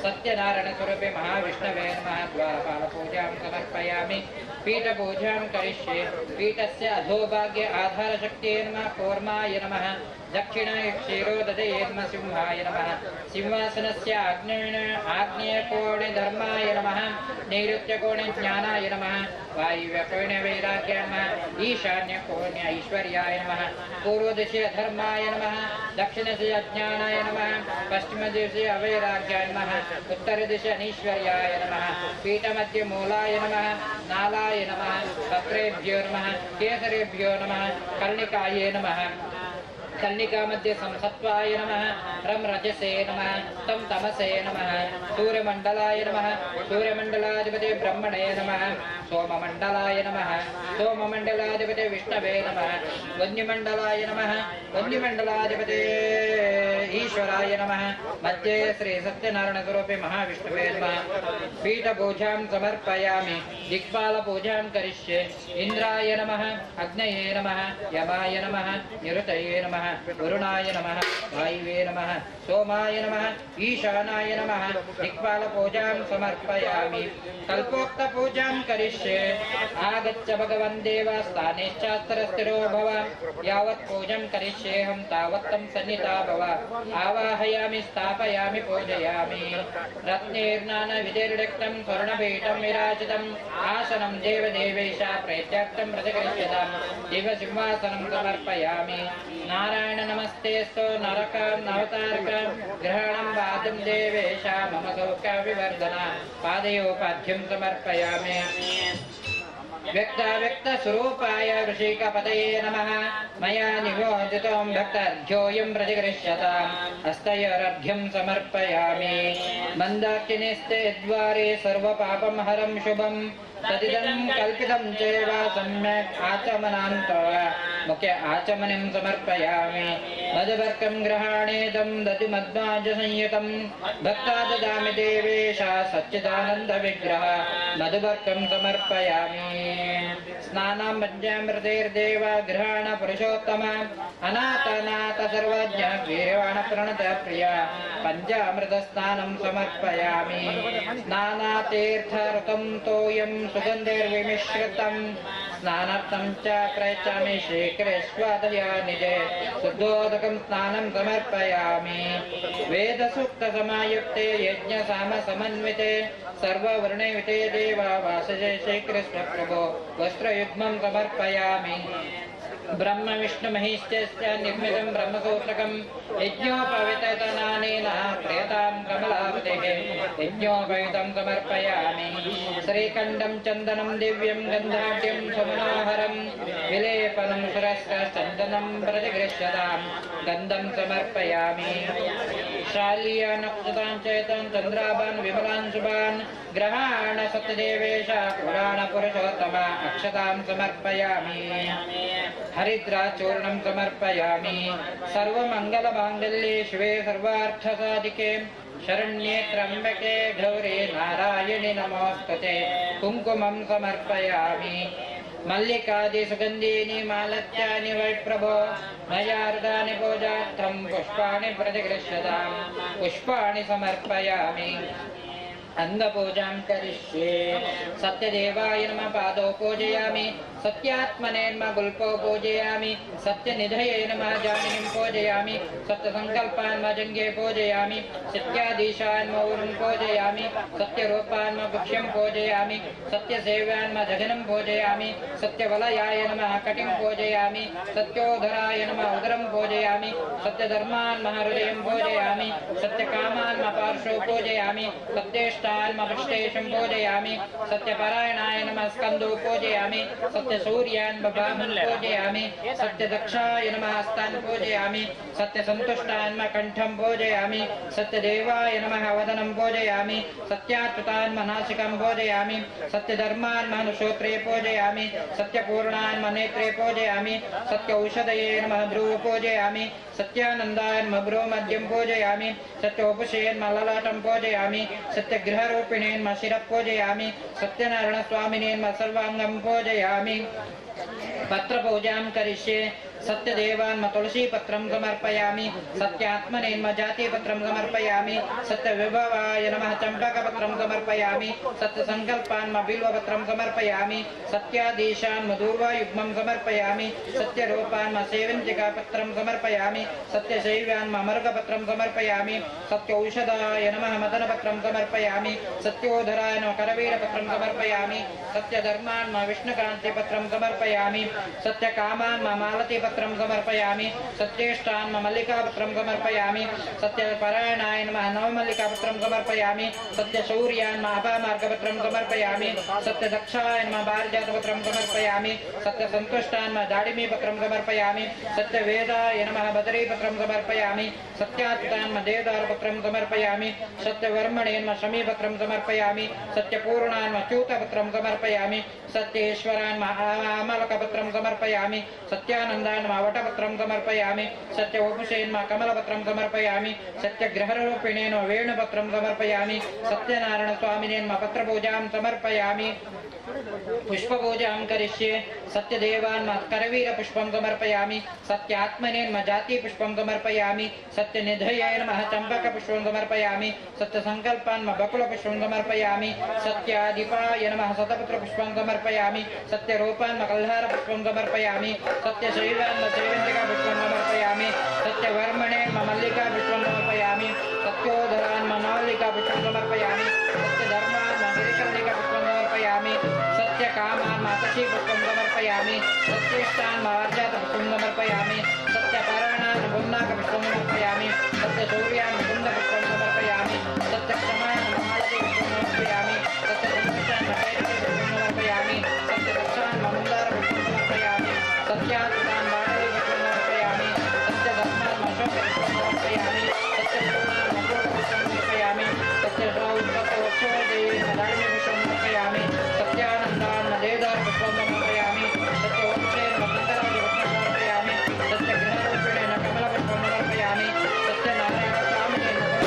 सत्यनारायण स्वरूपे महाविष्णवे नमः। द्वारपालपूजां समर्पयामि। पीठपूजां करिष्ये। पीठस्य अधोभागे आधारशक्त्यै नमः। कूर्माय नमः। दक्षिणाय क्षीरोदधये नमः। सिंहाय नमः। सिंहासनस्य आग्नेयकोणे धर्माय नमः। नैऋत्यकोणे ज्ञानाय नमः। वायुव्यकोणे वैराग्याय नमः। ईशान्यकोणे ऐश्वर्याय नमः। पूर्वदिशि अधर्माय नमः। दक्षिणदिशि अज्ञानाय नमः। पश्चिमदिशि अवैराग्याय नमः। उत्तरदिशि अनीश्वर्याय नमः। पीठमध्ये मूलाय नमः। नालाय नमः। पत्रेभ्यो नमः। केसरेभ्यो नमः। कर्णिकायै नमः। कन्निका मध्ये संसत्वाय नमः। रं रजसे नमः। तं तमसे नमः। सूर्यमण्डलाय नमः। सूर्यमण्डलाधिपते ब्रह्मणे नमः। सोममण्डलाय नमः। सोममण्डलाधिपते विष्णवे नमः। वन्यमण्डलाय नमः। वन्यमण्डलाधिपते ईश्वराय नमः। मध्ये श्री सत्यनारायणस्वरूपे महाविष्णवे नमः। पीठपूजां समर्पयामि। दिक्पालपूजां करिष्ये। इन्द्राय नमः। अग्नये नमः। यमाय नमः। निरुतये नमः। वरुणाय नमः। वायुवे नमः। सोमाय नमः। ईशानाय नमः। दिक्पालपूजां समर्पयामि। कल्पोक्तपूजां करिष्ये। आगच्छ भगवन् देव स्थानेश्चास्त्रस्थिरो भव। यावत् पूजां करिष्येऽहं तावत् तं सन्निता भव। आवाहयामि स्थापयामि पूजयामि। रत्नैर्नानाविधिर्लिप्तं स्वर्णपीठं विराजितम् आसनं देवदेवेश प्रेत्यर्थं प्रतिगृह्यतां दिव्यसिंहासनं समर्पयामि। नारायण नमस्तेऽस्तु नरकं नवतारकं ग्रहणं पादं देवेश मम सौख्यविवर्धन पादयोपाध्यं समर्पयामि। व्यक्ताव्यक्तस्वरूपाय ऋषिकपतये नमः। मया नियोजितं भक्तार्घ्योऽयं प्रतिगृह्यताम्। हस्तयोरर्घ्यं समर्पयामि। मन्दाकिनीस्ते द्वारे सर्वपापं हरं शुभं तदिदं कल्पितं चैव सम्यक् आचमनान्तो मुखे आचमनिं समर्पयामि। मधुपर्कं गृहाणेदं दधिमध्वाजसंयुतं भक्ता ददामि देवेश सच्चिदानन्दविग्रह मधुपर्कं समर्पयामि। स्नानं पञ्चामृतैर्देव गृहाण पुरुषोत्तम अनाथनाथ सर्वज्ञ वीरवाण प्रणत प्रिय पञ्चामृतस्नानं समर्पयामि। स्नानातीर्थऋतं तोयं सुगन्धैर्विमिश्रितं स्नानार्थं च प्रयच्छामि श्रीकृष्णदया निजे शुद्धोदकं स्नानं समर्पयामि। वेदसूक्तसमायुक्ते यज्ञसामसमन्विते सर्ववर्णयुते देव वासजे श्रीकृष्ण प्रभो वस्त्रयुग्मं समर्पयामि। ब्रह्म विष्णु महेशस्य निर्मितं ब्रह्मसूत्रकं यज्ञोपवितनानेन प्रेतां कमलापतेः यज्ञोपवितं समर्पयामि। श्रीखण्डं चन्दनं दिव्यं गन्धाढ्यं सुमनोहरं विलेपनं सुरस्रचन्दनं प्रतिगृह्यतां गन्धं समर्पयामि। शालीयानक्षतां चेतां चन्द्राभान् विमलान् शुभान् ग्रहाण सत्यदेवेश पुराणपुरुषोत्तम अक्षतां समर्पयामि। हरिद्राचूर्णं समर्पयामि। सर्वमङ्गलमाङ्गल्ये शिवे सर्वार्थसाधिके शरण्ये त्र्यम्बके गौरी नारायणि नमोस्तुते। कुङ्कुमं समर्पयामि। मल्लिकादि सुगन्धीनि मालत्यानि वै प्रभो मयार्दानि पूजार्थं पुष्पाणि प्रतिगृह्यताम्। पुष्पाणि समर्पयामि। अंगपूजां करिष्ये। सत्यदेवाय नमः पादौ पूजयामि। सत्यात्मने नमः गुल्पौ पूजयामि। सत्यनिधये नमः जानिनीं पूजयामि। सत्यसङ्कल्पान् नमः जङ्घे पूजयामि। सत्याधीशान् नमः ऊरुं पूजयामि। सत्यरूपान् नमः गुह्यं पूजयामि। सत्यसेव्यान् नमः जघनं पूजयामि। सत्यवलयाय नमः कटिं पूजयामि। सत्योधराय नमः उदरं पूजयामि। सत्यधर्मान् नमः हृदयं पूजयामि। सत्यकामान् नमः पार्श्वौ पूजयामि। सत्येष्टान् नमः पृष्ठेशं पूजयामि। सत्यपरायणाय नमः स्कन्दौ पूजयामि। सत्यसूर्यान् बाहुं पूजयामि। सत्यदक्षाय नमः हस्तान् पूजयामि। सत्यसन्तुष्टान् नमः कण्ठं पूजयामि। सत्यदेवाय नमः वदनं पूजयामि। सत्याच्युतान् नमः नासिकां पूजयामि। सत्यधर्मान् नमः श्रोत्रे पूजयामि। सत्यपूर्णान् नमः नेत्रे पूजयामि। सत्यौषधये नमः ध्रुव पूजयामि। सत्यानन्दाय नमः भ्रूमध्यं पूजयामि। सत्योपशये नमः ललाटं पूजयामि। सत्यगृहरूपिणे नमः शिरः पूजयामि। सत्यनारायणस्वामिने नमः सर्वाङ्गं पूजयामि। पत्रपूजां करिष्ये। सत्यदेवान् तुलसीपत्रं समर्पयामि। सत्यात्मने नमः जातिपत्रं समर्पयामि। सत्यविभवाय नमः चम्पकपत्रं समर्पयामि। सत्यसङ्कल्पान् नमः बिल्वपत्रं समर्पयामि। सत्याधीशान् नमः दूर्वायुग्मं समर्पयामि। सत्यरूपान् नमः सेवन्तिकापत्रं समर्पयामि। सत्यशैव्यान् नमः मरुकपत्रं समर्पयामि। सत्यौषधाय नमः मदनपत्रं समर्पयामि। सत्योधराय नमः करवीरपत्रं समर्पयामि। सत्यधर्मान् नमः विष्णुक्रान्तिपत्रं समर्पयामि। सत्यकामान् नमः मालतीपत्रं समर्पयामि। सत्येष्टान् नमः मल्लिकापत्रं समर्पयामि। सत्यपरायणाय नमः नवमल्लिकापत्रं समर्पयामि। सत्यशौर्यान् नमः अपामार्गपत्रं समर्पयामि। सत्यदक्षाय नमः पारिजातपत्रं समर्पयामि। सत्यसन्तुष्टान् नमः दाडिमीपत्रं समर्पयामि। सत्यवेदाय नमः बदरीपत्रं समर्पयामि। सत्याच्युतान् नमः देवदारपत्रं समर्पयामि। सत्यवर्मणे नमः शमीपत्रं समर्पयामि। सत्यपूर्णान् नमः च्यूतपत्रं समर्पयामि। सत्येश्वरान् नमः आमलकपत्रं समर्पयामि। सत्यानन्दान् नमः वटपत्रं समर्पयामि। सत्यवपुषे नमः कमलपत्रं समर्पयामि। सत्यग्रहरूपिणे नमः वेणुपत्रं समर्पयामि। सत्यनारायणस्वामिने नमः पत्रपूजां समर्पयामि। पुष्पपूजां करिष्ये। सत्यदेवान् नमः करवीरपुष्पं समर्पयामि। सत्यात्मने नमः जातिपुष्पं समर्पयामि। सत्यनिधये नमः चम्पकपुष्पं समर्पयामि। सत्यसङ्कल्पान् नमः बकुलपुष्पं समर्पयामि। सत्याधिपाय नमः शतपत्रपुष्पं समर्पयामि। सत्यरूपान् नमः कल्हारपुष्पं समर्पयामि। सत्यशैवान् नमः सेवन्तिकापुष्पं समर्पयामि। सत्यवर्मणे नमः मल्लिकापुष्पं समर्पयामि। सत्योधरान् नमः नवलिकापुष्पं समर्पयामि। सत्यधर्मान् नमः गिरिकर्णिकापुष्पं समर्पयामि। सत्यकामान् नमः शशीपुष्पं समर्पयामि। सत्येष्टान् नमः वार्जातपुष्पं समर्पयामि। सत्यपराणान् नमः पुन्नाकपुष्पं समर्पयामि। सत्यशौर्यान् नमः कुन्दपुष्पं समर्पयामि। सत्यक्षमान् नमः मालतीपुष्पं समर्पयामि। सत्यसन्तुष्टान् नमः कैरवीपुष्पं समर्पयामि। सत्यदक्षान् नमः मन्दारपुष्पं समर्पयामि। सत्याच्युतान् बाटलीपुष्पं समर्पयामि। सत्यधर्मान् नमः अशोकपुष्पं समर्पयामि। सत्यपूर्णान् नमः पूर्णपुष्पं समर्पयामि। सत्यशौर्यवक्षोदये नमः दाडिमीपुष्पं समर्पयामि। सत्यानन्दान् नमः देवदारपुष्पं समर्पयामि। सत्यवंशे नमः गन्धराजपुष्पं समर्पयामि। सत्यगृहरूपिणे नमः कमलपुष्पं समर्पयामि। सत्यनारायणस्वामिने नमः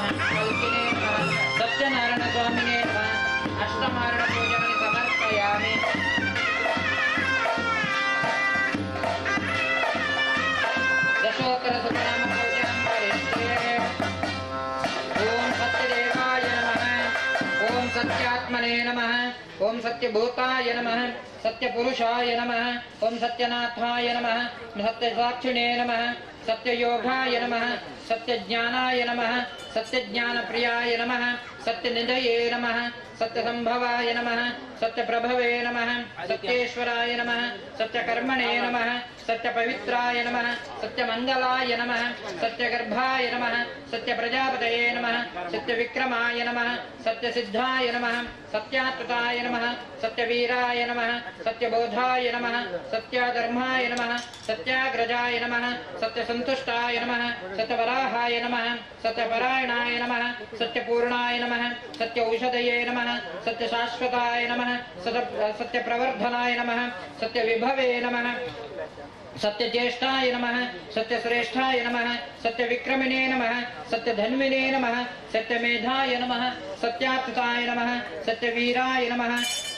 ಕಲ್ಕಿನೇ ನಮಃ ಸತ್ಯನಾರಾಯಣ ಸ್ವಾಮಿನೇ ನಮಃ ಅಷ್ಟಮಾರಣ ಪೂಜಾನಿ ಸಮರ್ಪಯಾಮಿ. ದಶೋತ್ತರ ಶತನಾಮ ಪೂಜಾಂ ಕರಿಷ್ಯೆ. ಓಂ ಸತ್ಯದೇವಾಯ ನಮಃ. ಓಂ ಸತ್ಯಾತ್ಮನೇ ನಮಃ. ಓಂ ಸತ್ಯಭೂತಾಯ ನಮಃ. ಸತ್ಯಪುರುಷಾಯ ನಮಃ. ಓಂ ಸತ್ಯನಾಥಾಯ ನಮಃ. ಸತ್ಯಸಾಕ್ಷಿಣೇ ನಮಃ. ಸತ್ಯಯೋಗಾಯ ನಮಃ. ಸತ್ಯಜ್ಞಾನಾಯ ನಮಃ. ಸತ್ಯಜ್ಞಾನಪ್ರಿಯಾಯ ನಮಃ. ಸತ್ಯನಿಧಯೇ ನಮಃ. ಸತ್ಯಸಂಭವಾಯ ನಮಃ. ಸತ್ಯಪ್ರಭವೇ ನಮಃ. ಸತ್ಯೇಶ್ವರಾಯ ನಮಃ. ಸತ್ಯಕರ್ಮಣೇ ನಮಃ. ಸತ್ಯಪವಿತ್ರಾಯ ನಮಃ. ಸತ್ಯಮಂಗಲಾಯ ನಮಃ. ಸತ್ಯಗರ್ಭಾಯ ನಮಃ. ಸತ್ಯಪ್ರಜಾಪತಯೇ ನಮಃ. ಸತ್ಯವಿಕ್ರಮಾಯ ನಮಃ. ಸತ್ಯಸಿದ್ಧಾಯ ನಮಃ. ಸತ್ಯಾತ್ಮತಾಯ ನಮಃ. ಸತ್ಯವೀರಾಯ ನಮಃ. ಸತ್ಯಬೋಧಾಯ ನಮಃ. ಸತ್ಯಧರ್ಮಾಯ ನಮಃ. ಸತ್ಯಾಗ್ರಜಾಯ ನಮಃ. ಸತ್ಯಸಂತುಷ್ಟಾಯ ನಮಃ. ಸತ್ಯವರಾಹಾಯ ನಮಃ. ಸತ್ಯಪರಾಯಣಾಯ ನಮಃ. ಸತ್ಯಪೂರ್ಣಾಯ ನಮಃ. ಸತ್ಯೌಷಧಯೇ ನಮಃ. ಸತ್ಯಶಾಶ್ವತಾಯ ನಮಃ. ಸತ್ಯಪ್ರವರ್ಧನಾಯ ನಮಃ. ಸತ್ಯವಿಭವೇ ನಮಃ. ಸತ್ಯಜ್ಯೇಷ್ಠಾಯ ನಮಃ. ಸತ್ಯಶ್ರೇಷ್ಠಾಯ ನಮಃ. ಸತ್ಯವಿಕ್ರಮಿಣೇ ನಮಃ. ಸತ್ಯಧನ್ವಿನೇ ನಮಃ. ಸತ್ಯಮೇಧಾಯ ನಮಃ. ಸತ್ಯಾತ್ಮತಾಯ ನಮಃ. ಸತ್ಯವೀರಾಯ ನಮಃ.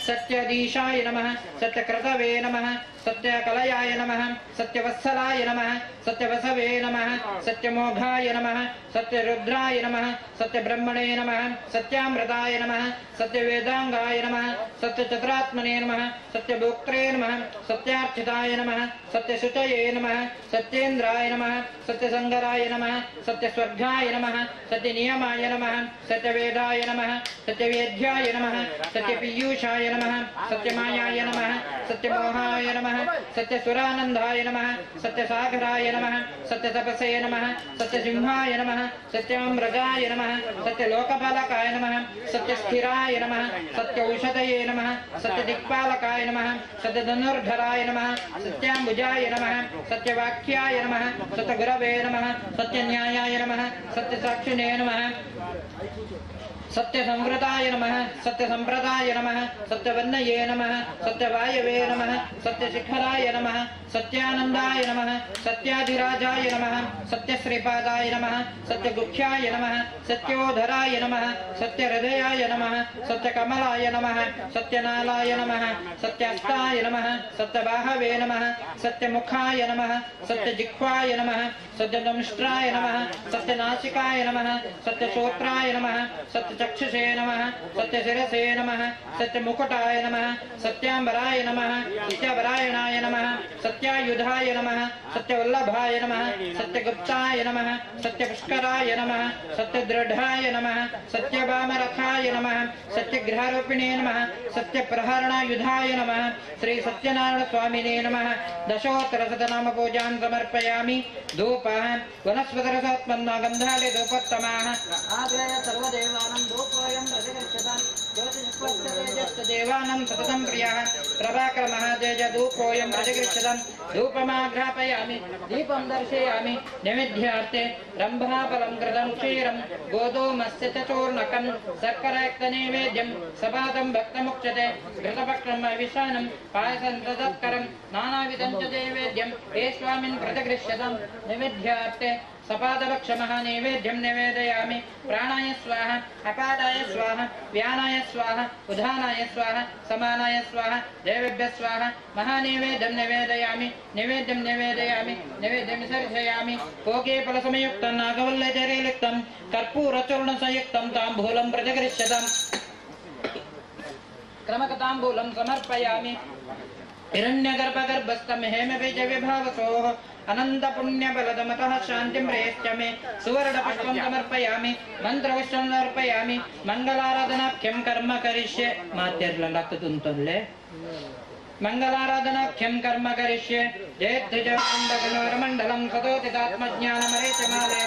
ಸತ್ಯದೀಶಾಯ ನಮಃ. ಸತ್ಯಕ್ರತವೇ ನಮಃ. ಸತ್ಯಕಲಯಾಯ ನಮಃ. ಸತ್ಯವತ್ಸಲಾಯ ನಮಃ. ಸತ್ಯವಸವೇ ನಮಃ. ಸತ್ಯಮೋಘಾಯ ನಮಃ. ಸತ್ಯರುದ್ರಾಯ ನಮಃ. ಸತ್ಯಬ್ರಹ್ಮಣೇ ನಮಃ. ಸತ್ಯಾಮೃತಾಯ ನಮಃ. ಸತ್ಯವೇದಾಂಗಾಯ ನಮಃ. ಸತ್ಯಚತುರಾತ್ಮನೇ ನಮಃ. ಸತ್ಯಭೋಕ್ತ್ರೇ ನಮಃ. ಸತ್ಯಾರ್ಥಿತಾಯ ನಮಃ. ಸತ್ಯಶುಚಯೇ ನಮಃ. ಸತ್ಯೇಂದ್ರಾಯ ನಮಃ. ಸತ್ಯಸಂಗರಾಯ ನಮಃ. ಸತ್ಯಸ್ವರ್ಗಾಯ ನಮಃ. ಸತ್ಯನಿಯಮಾಯ ನಮಃ. ಸತ್ಯವೇದಾಯ ನಮಃ. ಸತ್ಯವೇದ್ಯಾಯ ನಮಃ. ಸತ್ಯಪೀಯೂಷಾಯ ನಮಃ. ಸತ್ಯಮಾಯಾಯ ನಮಃ. ಸತ್ಯಮೋಹಾಯ ನಮಃ. ಸತ್ಯಸುರಾನಂದಾಯ ನಮಃ. ಸತ್ಯಸಾಗರಾಯ ನಮಃ. ಸತ್ಯತಪಸೇ ನಮಃ. ಸತ್ಯಸಿಂಹಾಯ ನಮಃ. ಸತ್ಯಮೃಗಾಯ ನಮಃ. ಸತ್ಯಲೋಕಪಾಲಕಾಯ ನಮಃ. ಸತ್ಯಸ್ಥಿರಾಯ ನಮಃ. ಸತ್ಯೌಷಧಯೇ ನಮಃ. ಸತ್ಯದಿಕ್ಪಾಲಕಾಯ ನಮಃ. ಸತ್ಯಧನುರ್ಧರಾಯ ನಮಃ. ಸತ್ಯಾಂಬುಜಾಯ ನಮಃ. ಸತ್ಯವಾಕ್ಯಾಯ ನಮಃ. ಸತ್ಯಗುರವೇ ನಮಃ. ಸತ್ಯನ್ಯಾಯಾಯ ನಮಃ. ಸತ್ಯಸಾಕ್ಷಿಣೇ ನಮಃ. ಸತ್ಯಸಂವೃತಾಯ ನಮಃ. ಸತ್ಯಸಂಪ್ರದಾಯ ನಮಃ. ಸತ್ಯವನ್ನಯೇ ನಮಃ. ಸತ್ಯವಾಯವೇ ನಮಃ. ಸತ್ಯಶಿಖರಾಯ ನಮಃ. ಸತ್ಯಾನಂದಾಯ ನಮಃ. ಸತ್ಯಾಧಿರಾಜಾಯ ನಮಃ. ಸತ್ಯಶ್ರೀಪಾದಾಯ ನಮಃ. ಸತ್ಯಗುಖ್ಯಾಯ ನಮಃ. ಸತ್ಯೋಧರಾಯ ನಮಃ. ಸತ್ಯಹೃದಯಾಯ ನಮಃ. ಸತ್ಯಕಮಲಾಯ ನಮಃ. ಸತ್ಯನಾಲಾಯ ನಮಃ. ಸತ್ಯಾಸ್ತಾಯ ನಮಃ. ಸತ್ಯಬಾಹವೇ ನಮಃ. ಸತ್ಯಮುಖಾಯ ನಮಃ. ಸತ್ಯಜಿಹ್ವಾಯ ನಮಃ. ಸತ್ಯದಂಷ್ಟ್ರಾಯ ನಮಃ. ಸತ್ಯನಾಸಿಕಾಯ ನಮಃ. ಸತ್ಯಶ್ರೋತ್ರಾಯ ನಮಃ. ಸತ್ಯಚಕ್ಷುಷೇ ನಮಃ. ಸತ್ಯಶಿರಸೇ ನಮಃ. ಸತ್ಯಮುಕುಟಾಯ ನಮಃ. ಸತ್ಯಾಂಬರಾಯ ನಮಃ. ಸತ್ಯಪರಾಯಣಾಯ ನಮಃ. ಸತ್ಯಾಯುಧಾಯ ನಮಃ. ಸತ್ಯವಲ್ಲಭಾಯ ನಮಃ. ಸತ್ಯಗುಪ್ತಾಯ ನಮಃ. ಸತ್ಯಪುಷ್ಕರಾಯ ನಮಃ. ಸತ್ಯದೃಢಾಯ ನಮಃ. ಸತ್ಯವಾಮರಥಾಯ ನಮಃ. ಸತ್ಯಗೃಹಾರೋಪಿಣೇ ನಮಃ. ಸತ್ಯಪ್ರಹರಣಾಯುಧಾಯ ನಮಃ. ಶ್ರೀ ಸತ್ಯನಾರಾಯಣ ಸ್ವಾಮಿನೇ ನಮಃ. ದಶೋತ್ತರ ಶತನಾಮ ಪೂಜಾಂ ಸಮರ್ಪಯಾಮಿ. ಧೂಪಃ ವನಸ್ಪತಿರಸೋತ್ಪನ್ನ ಗಂಧಾಳಿ ಧೂಪೋತ್ತಮಾಃ ಆಗ್ರಯ ಸರ್ವದೇವಾನಂ ಧೂಪೋಯಂ ರಸಗಚ್ಚತಾಂ ಜ್ಯೋತಿಷ್ಪಸ್ತೇಜಸ್ತದೇವಾನಂ ಸತತಂ ಪ್ರಿಯಃ ಪ್ರಭಾಕರ ಮಹಾತೇಜ ಧೂಪೋಯಂ ರಜಗೃಚ್ಛತಾಂ ಧೂಪಮಾಘ್ರಾಪಯಾಮಿ ದೀಪಂ ದರ್ಶಯಾಮಿ. ನೈವೇದ್ಯಾರ್ಥೆ ರಂಭಾಫಲಂ ಕೃತಂ ಕ್ಷೀರಂ ಗೋಧೂಮಸ್ಯ ಚ ಚೂರ್ಣಕಂ ಶರ್ಕರಾಯುಕ್ತ ನೈವೇದ್ಯಂ ಸಪಾದಂ ಭಕ್ತಮುಚ್ಯತೆ ಘೃತಪಕ್ರಂ ವಿಷಾಣಂ ಪಾಯಸಂ ತತ್ಕರಂ ನಾನಾವಿಧಂ ಚ ನೈವೇದ್ಯಂ ಹೇ ಸ್ವಾಮಿನ್ ಪ್ರತಿಗೃಹ್ಯತಾಂ. ನೈವೇದ್ಯಾರ್ಥೆ ಸಪಾದಭಕ್ಷಮಃ ನೈವೇದ್ಯಂ ನಿವೇದಯಾಮಿ. ಪ್ರಾಣಾಯ ಸ್ವಾಹ, ಅಪಾದಾಯ ಸ್ವಾಹ, ವ್ಯಾನಾಯ ಸ್ವಾಹ, ಉದಾನಾಯ ಸ್ವಾಹ, ಸಮಾನಾಯ ಸ್ವಾಹ, ದೇವೇಭ್ಯ ಸ್ವಾಹ. ಮಹಾನೈವೇದ್ಯಂ ನಿವೇದಯಾಮಿ. ನೈವೇದ್ಯಂ ನಿವೇದಯಾಮಿ. ನೈವೇದ್ಯಂ ವಿಸರ್ಜಯಾಮಿ. ಭೋಗೇ ಫಲಸಮಯುಕ್ತಂ ನಾಗವಲ್ಲಜರೇಲಿಕ್ತಂ ಕರ್ಪೂರಚೂರ್ಣಸಂಯುಕ್ತಂ ತಾಂಬೂಲಂ ಪ್ರತಿಗೃಹ್ಯತಾಂ. ಕ್ರಮಕತಾಂಬೂಲಂ ಸಮರ್ಪಯಾಮಿ. ಹಿರಣ್ಯಗರ್ಭಗರ್ಭಸ್ಥಂ ಹೇಮಬೀಜ ವಿಭಾವಸೋಃ ಅನಂತಪುಣ್ಯಬಲದಮತಃ ಶಾಂತಿಂ ಪ್ರೇಷ್ಯ ಮೇ. ಸುವರ್ಣಪುಷ್ಪಂ ಸಮರ್ಪಯಾಮಿ. ಮಂತ್ರಪುಷ್ಪಂ ಸಮರ್ಪಯಾಮಿ. ಮಂಗಲಾರಾಧನಾಖ್ಯಂ ಕರ್ಮ ಕರಿಷ್ಯೆ. ಮಾತ್ಯರ್ಲಂಡಾಗ್ತದೆ. ಮಂಗಲಾರಾಧನಾಖ್ಯಂ ಕರ್ಮ ಕರಿಷ್ಯೆ. ಜಯಧ್ವಜಮಂಡಲಂ ಸತೋತಿತಾತ್ಮಜ್ಞಾನಮರೇಚಮಾಲೆ.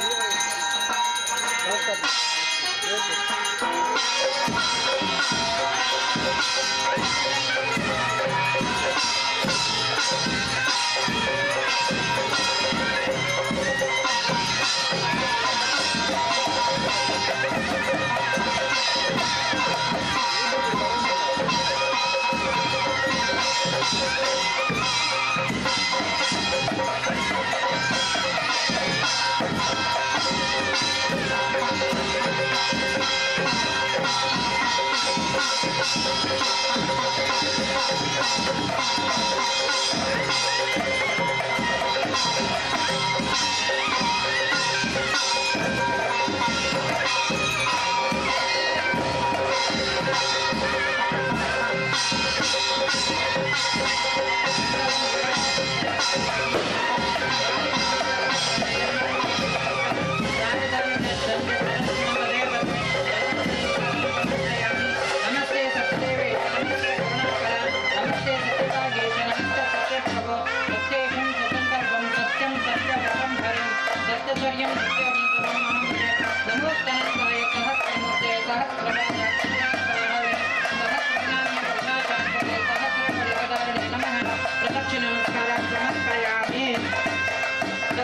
Thank you.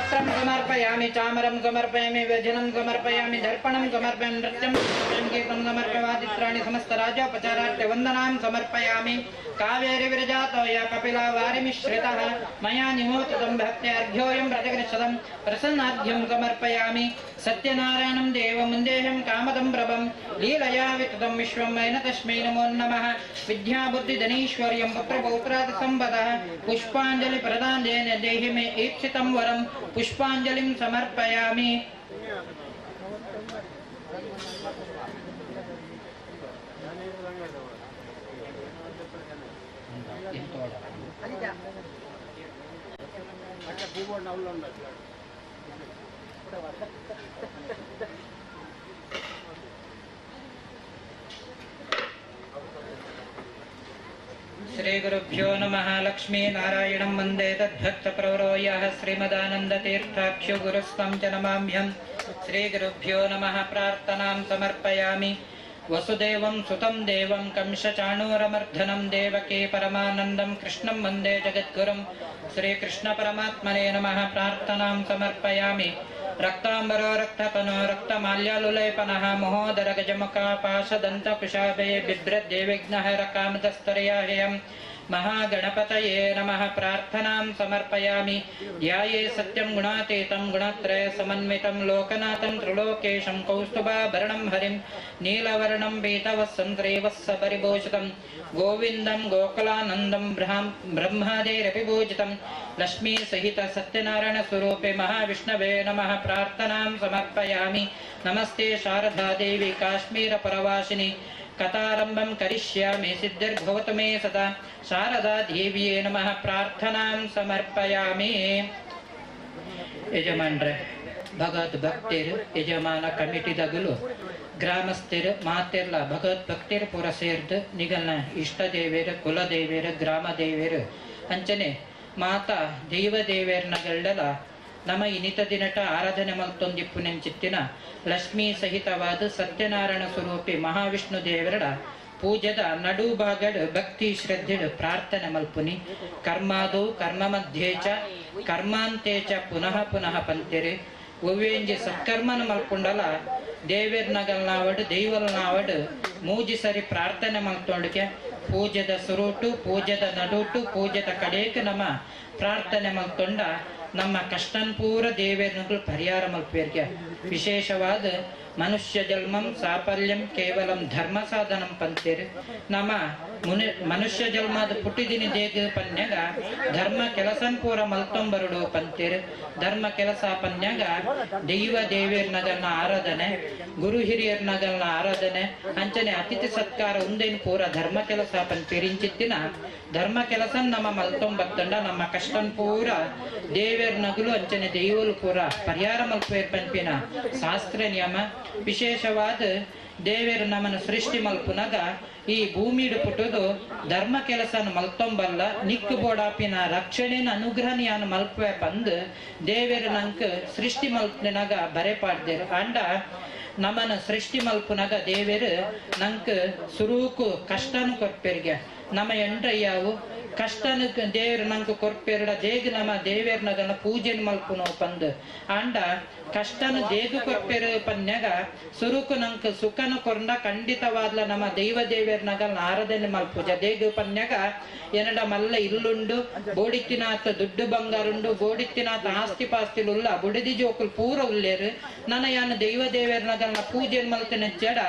समर्पयामि चामरं समर्पयामि व्यजनं समर्पयामि दर्पणं समर्पयामि नृत्यं गीतं समर्पयादित्राणि समस्तराजोपचारार्थे वन्दनां समर्पयामि। कावेरी विरजातोय कपिला वारिमिश्रितः मया निमोचितं भक्त्यार्घ्योऽयं प्रतिगृह्यतं प्रसन्नार्घ्यं समर्पयामि। सत्यनारायणं देवं वन्देहं कामदं प्रभं लीलया विततं विश्वं मयन तस्मै नमो नमः। विद्याबुद्धिधनैश्वर्यं पुत्रपौत्रादिसम्पदः पुष्पाञ्जलिप्रदानेन देहि मे ईप्सितं वरं पुष्पाञ्जलिं समर्पयामि। श्री गुरुभ्यो नमः। लक्ष्मी नारायणं वंदे तद्भक्तप्रवरो यः श्रीमदानन्दतीर्थाख्यो गुरुस्तं च नमाम्यहम्। श्री गुरुभ्यो नमः। प्रार्थनां समर्पयामि। वसुदेवं सुतं देवं कंसचाणूरमर्दनं देवकी परमानन्दं कृष्णं वंदे जगद्गुरुं। श्रीकृष्णपरमात्मने नमः। प्रार्थनां समर्पयामि। रक्तांबरो रक्ततनो रक्तमाल्यालुलेपनः महोदरगजमुखापाशदन्तकुशाभे बिभ्रद्देविघ्नहरकामतस्तर्याह्यं महागणपतये नमः। प्रार्थनां समर्पयामि। ध्याये सत्यं गुणातीतं गुणत्रय समन्वितं लोकनाथं त्रिलोकेशं कौस्तुभाभरणं हरिं नीलवर्णं पीतवत्सं श्रीवत्सपरिभूषितं गोविन्दं गोकुलानन्दं ब्रह्मादिरपि पूजितं लक्ष्मीसहित सत्यनारायणस्वरूपे महाविष्णवे नमः। प्रार्थनां समर्पयामि। नमस्ते शारदा देवी काश्मीरपरवासिनि कथारंभं करिष्यामि सिद्धिर्भवतु मे सदा। शारदा देव्ये नमः। प्रार्थनां समर्पयामि। ಯಜಮಾನ್ರೆ, ಭಗವದ್ ಭಕ್ತಿರು ಯಜಮಾನ ಕಮಿಟಿದಗಲು ಗ್ರಾಮಸ್ಥರು ಮಾತೆರ್ಲ ಭಗವದ್ ಭಕ್ತಿರು ಪೂರ ಸೇರ್ದು ನಿಗಲ್ನ ಇಷ್ಟ ದೇವೇರು ಕುಲದೇವೇರು ಗ್ರಾಮ ದೇವೇರು ಅಂಚನೆ ಮಾತಾ ದೈವ ದೇವೇರ್ನಗಳೆಲ್ಲ ನಮ್ಮ ಇನಿತ ದಿನಟ ಆರಾಧನೆ ಮಲ್ತೊಂದಿಪ್ಪು ನೆಂಚಿತ್ತಿನ ಲಕ್ಷ್ಮೀ ಸಹಿತವಾದ ಸತ್ಯನಾರಾಯಣ ಸ್ವರೂಪಿ ಮಹಾವಿಷ್ಣು ದೇವರಡ ಪೂಜೆದ ನಡುಭಾಗಡ್ ಭಕ್ತಿ ಶ್ರದ್ಧೆಡು ಪ್ರಾರ್ಥನೆ ಮಲ್ಪುನಿ. ಕರ್ಮಾದು ಕರ್ಮ ಮಧ್ಯೆ ಚ ಕರ್ಮಾಂತೆ ಚ ಪುನಃ ಪುನಃ ಪಂತೆರೆ. ಒವ್ವೇಂಜಿ ಸತ್ಕರ್ಮನ ಮಲ್ಪುಂಡಲ ದೇವೇರ್ನಗಲ್ನಾವಡು ದೈವಲ್ನಾವಡು ಮೂಜಿ ಸರಿ ಪ್ರಾರ್ಥನೆ ಮಲ್ತೊಂಡಿಕೆ ಪೂಜೆದ ಸುರುಟು ಪೂಜೆದ ನಡುಟು ಪೂಜೆದ ಕಡೇಕ ನಮ್ಮ ಪ್ರಾರ್ಥನೆ ಮಲ್ತೊಂಡ ನಮ್ಮ ಕಷ್ಟನ್ ಪೂರ ದೇವೇರ್ನಗಳು ಪರಿಹಾರ ಮಲ್ಪೇರ್ಗೆ. ವಿಶೇಷವಾದ ಮನುಷ್ಯ ಜನ್ಮಂ ಸಾಫಲ್ಯಂ ಕೇವಲಂ ಧರ್ಮ ಸಾಧನಂ ಪಂತೇರು. ನಮ್ಮ ಮನುಷ್ಯ ಜನ್ಮದ ಪುಟ್ಟಿದಿನಿ ದೇಗ ಪನ್ಯಾಗ ಧರ್ಮ ಕೆಲಸನ್ ಪೂರ ಮಲ್ತೊಂಬರುಡು ಪಂತೇರು. ಧರ್ಮ ಕೆಲಸ ಪನ್ಯಾಗ ದೈವ ದೇವೇರ್ನಗಲ್ನ ಆರಾಧನೆ ಗುರು ಹಿರಿಯರ್ನಗಲ್ನ ಆರಾಧನೆ ಅಂಚನೆ ಅತಿಥಿ ಸತ್ಕಾರ ಉಂದೇನು ಪೂರ ಧರ್ಮ ಕೆಲಸ ಪಂತೇರು. ಇಂಚಿತ್ತಿನ ಧರ್ಮ ಕೆಲಸ ನಮ್ಮ ಮಲ್ತೊಂಬತ್ತಂಡ ನಮ್ಮ ಕಷ್ಟನ್ ಪೂರ ದೇವೇರ್ನಗಲು ಅಂಚನೆ ದೈವಲು ಪೂರ ಪರಿಹಾರ ಮಲ್ಪೇರ್ ಪನ್ಪಿನ ಶಾಸ್ತ್ರ ನಿಯಮ. ವಿಶೇಷವಾದ ದೇವೇರು ನಮ್ಮನ್ನು ಸೃಷ್ಟಿ ಮಲ್ಪುನಗ ಈ ಭೂಮಿಡು ಪುಟ್ಟುದು ಧರ್ಮ ಕೆಲಸನ ಮಲ್ತೊಂಬಲ್ಲ ನಿಕ್ಕು ಬೋಡಾಪಿನ ರಕ್ಷಣೆನ ಅನುಗ್ರಹ ಯಾನು ಮಲ್ಪುವೆ ಬಂದು ದೇವೇರು ನಂಕ್ ಸೃಷ್ಟಿ ಮಲ್ಪನಾಗ ಬರೆ ಪಾಡ್ದೇರು. ಅಂಡ ನಮ್ಮನ ಸೃಷ್ಟಿ ಮಲ್ಪುನಗ ದೇವೇರು ನಂಕ್ ಸುರೂಕು ಕಷ್ಟನು ಕೊರ್ಪೆರ್ಗೆ. ನಮ್ಮ ಎಂಡ್ರಯ್ಯಾವು ಕಷ್ಟನ ದೇವರು ನಂಗೆ ಕೊರ್ಪೇರಡ ದೇಗ ನಮ್ಮ ದೇವೇರ್ನಗನ ಪೂಜೆನ್ ಮಲ್ಪುನೋ ಪಂದ್ ಆಂಡ ಕಷ್ಟನ ದೇಗ ಕೊರ್ಪೇರು ಪನ್ಯಾಗ ಸುರುಕು ನಂಗೆ ಸುಖನ ಕೊರ್ಂಡ ಖಂಡಿತವಾದ್ಲ ನಮ್ಮ ದೈವ ದೇವೇರ್ನಗಲ್ ಆರಾಧನೆ ಮಲ್ಪೂಜ ದೇಗ ಪನ್ಯಾಗ ಏನಡ ಮಲ್ಲ ಇಲ್ಲುಂಡು ಬೋಡಿತ್ತಿನಾಥ ದುಡ್ಡು ಬಂಗಾರುಂಡು ಬೋಡಿತ್ತಿನಾಥ ಆಸ್ತಿ ಪಾಸ್ತಿಲುಲ್ಲ ಬುಡಿದಿ ಜೋಕುಲ್ ಪೂರ ಉಲ್ಲೇರು ನನ ಯಾನ ದೈವ ದೇವೇರ್ನಗಲ್ನ ಪೂಜೆ ಮಲ್ತಿನ ಜಡ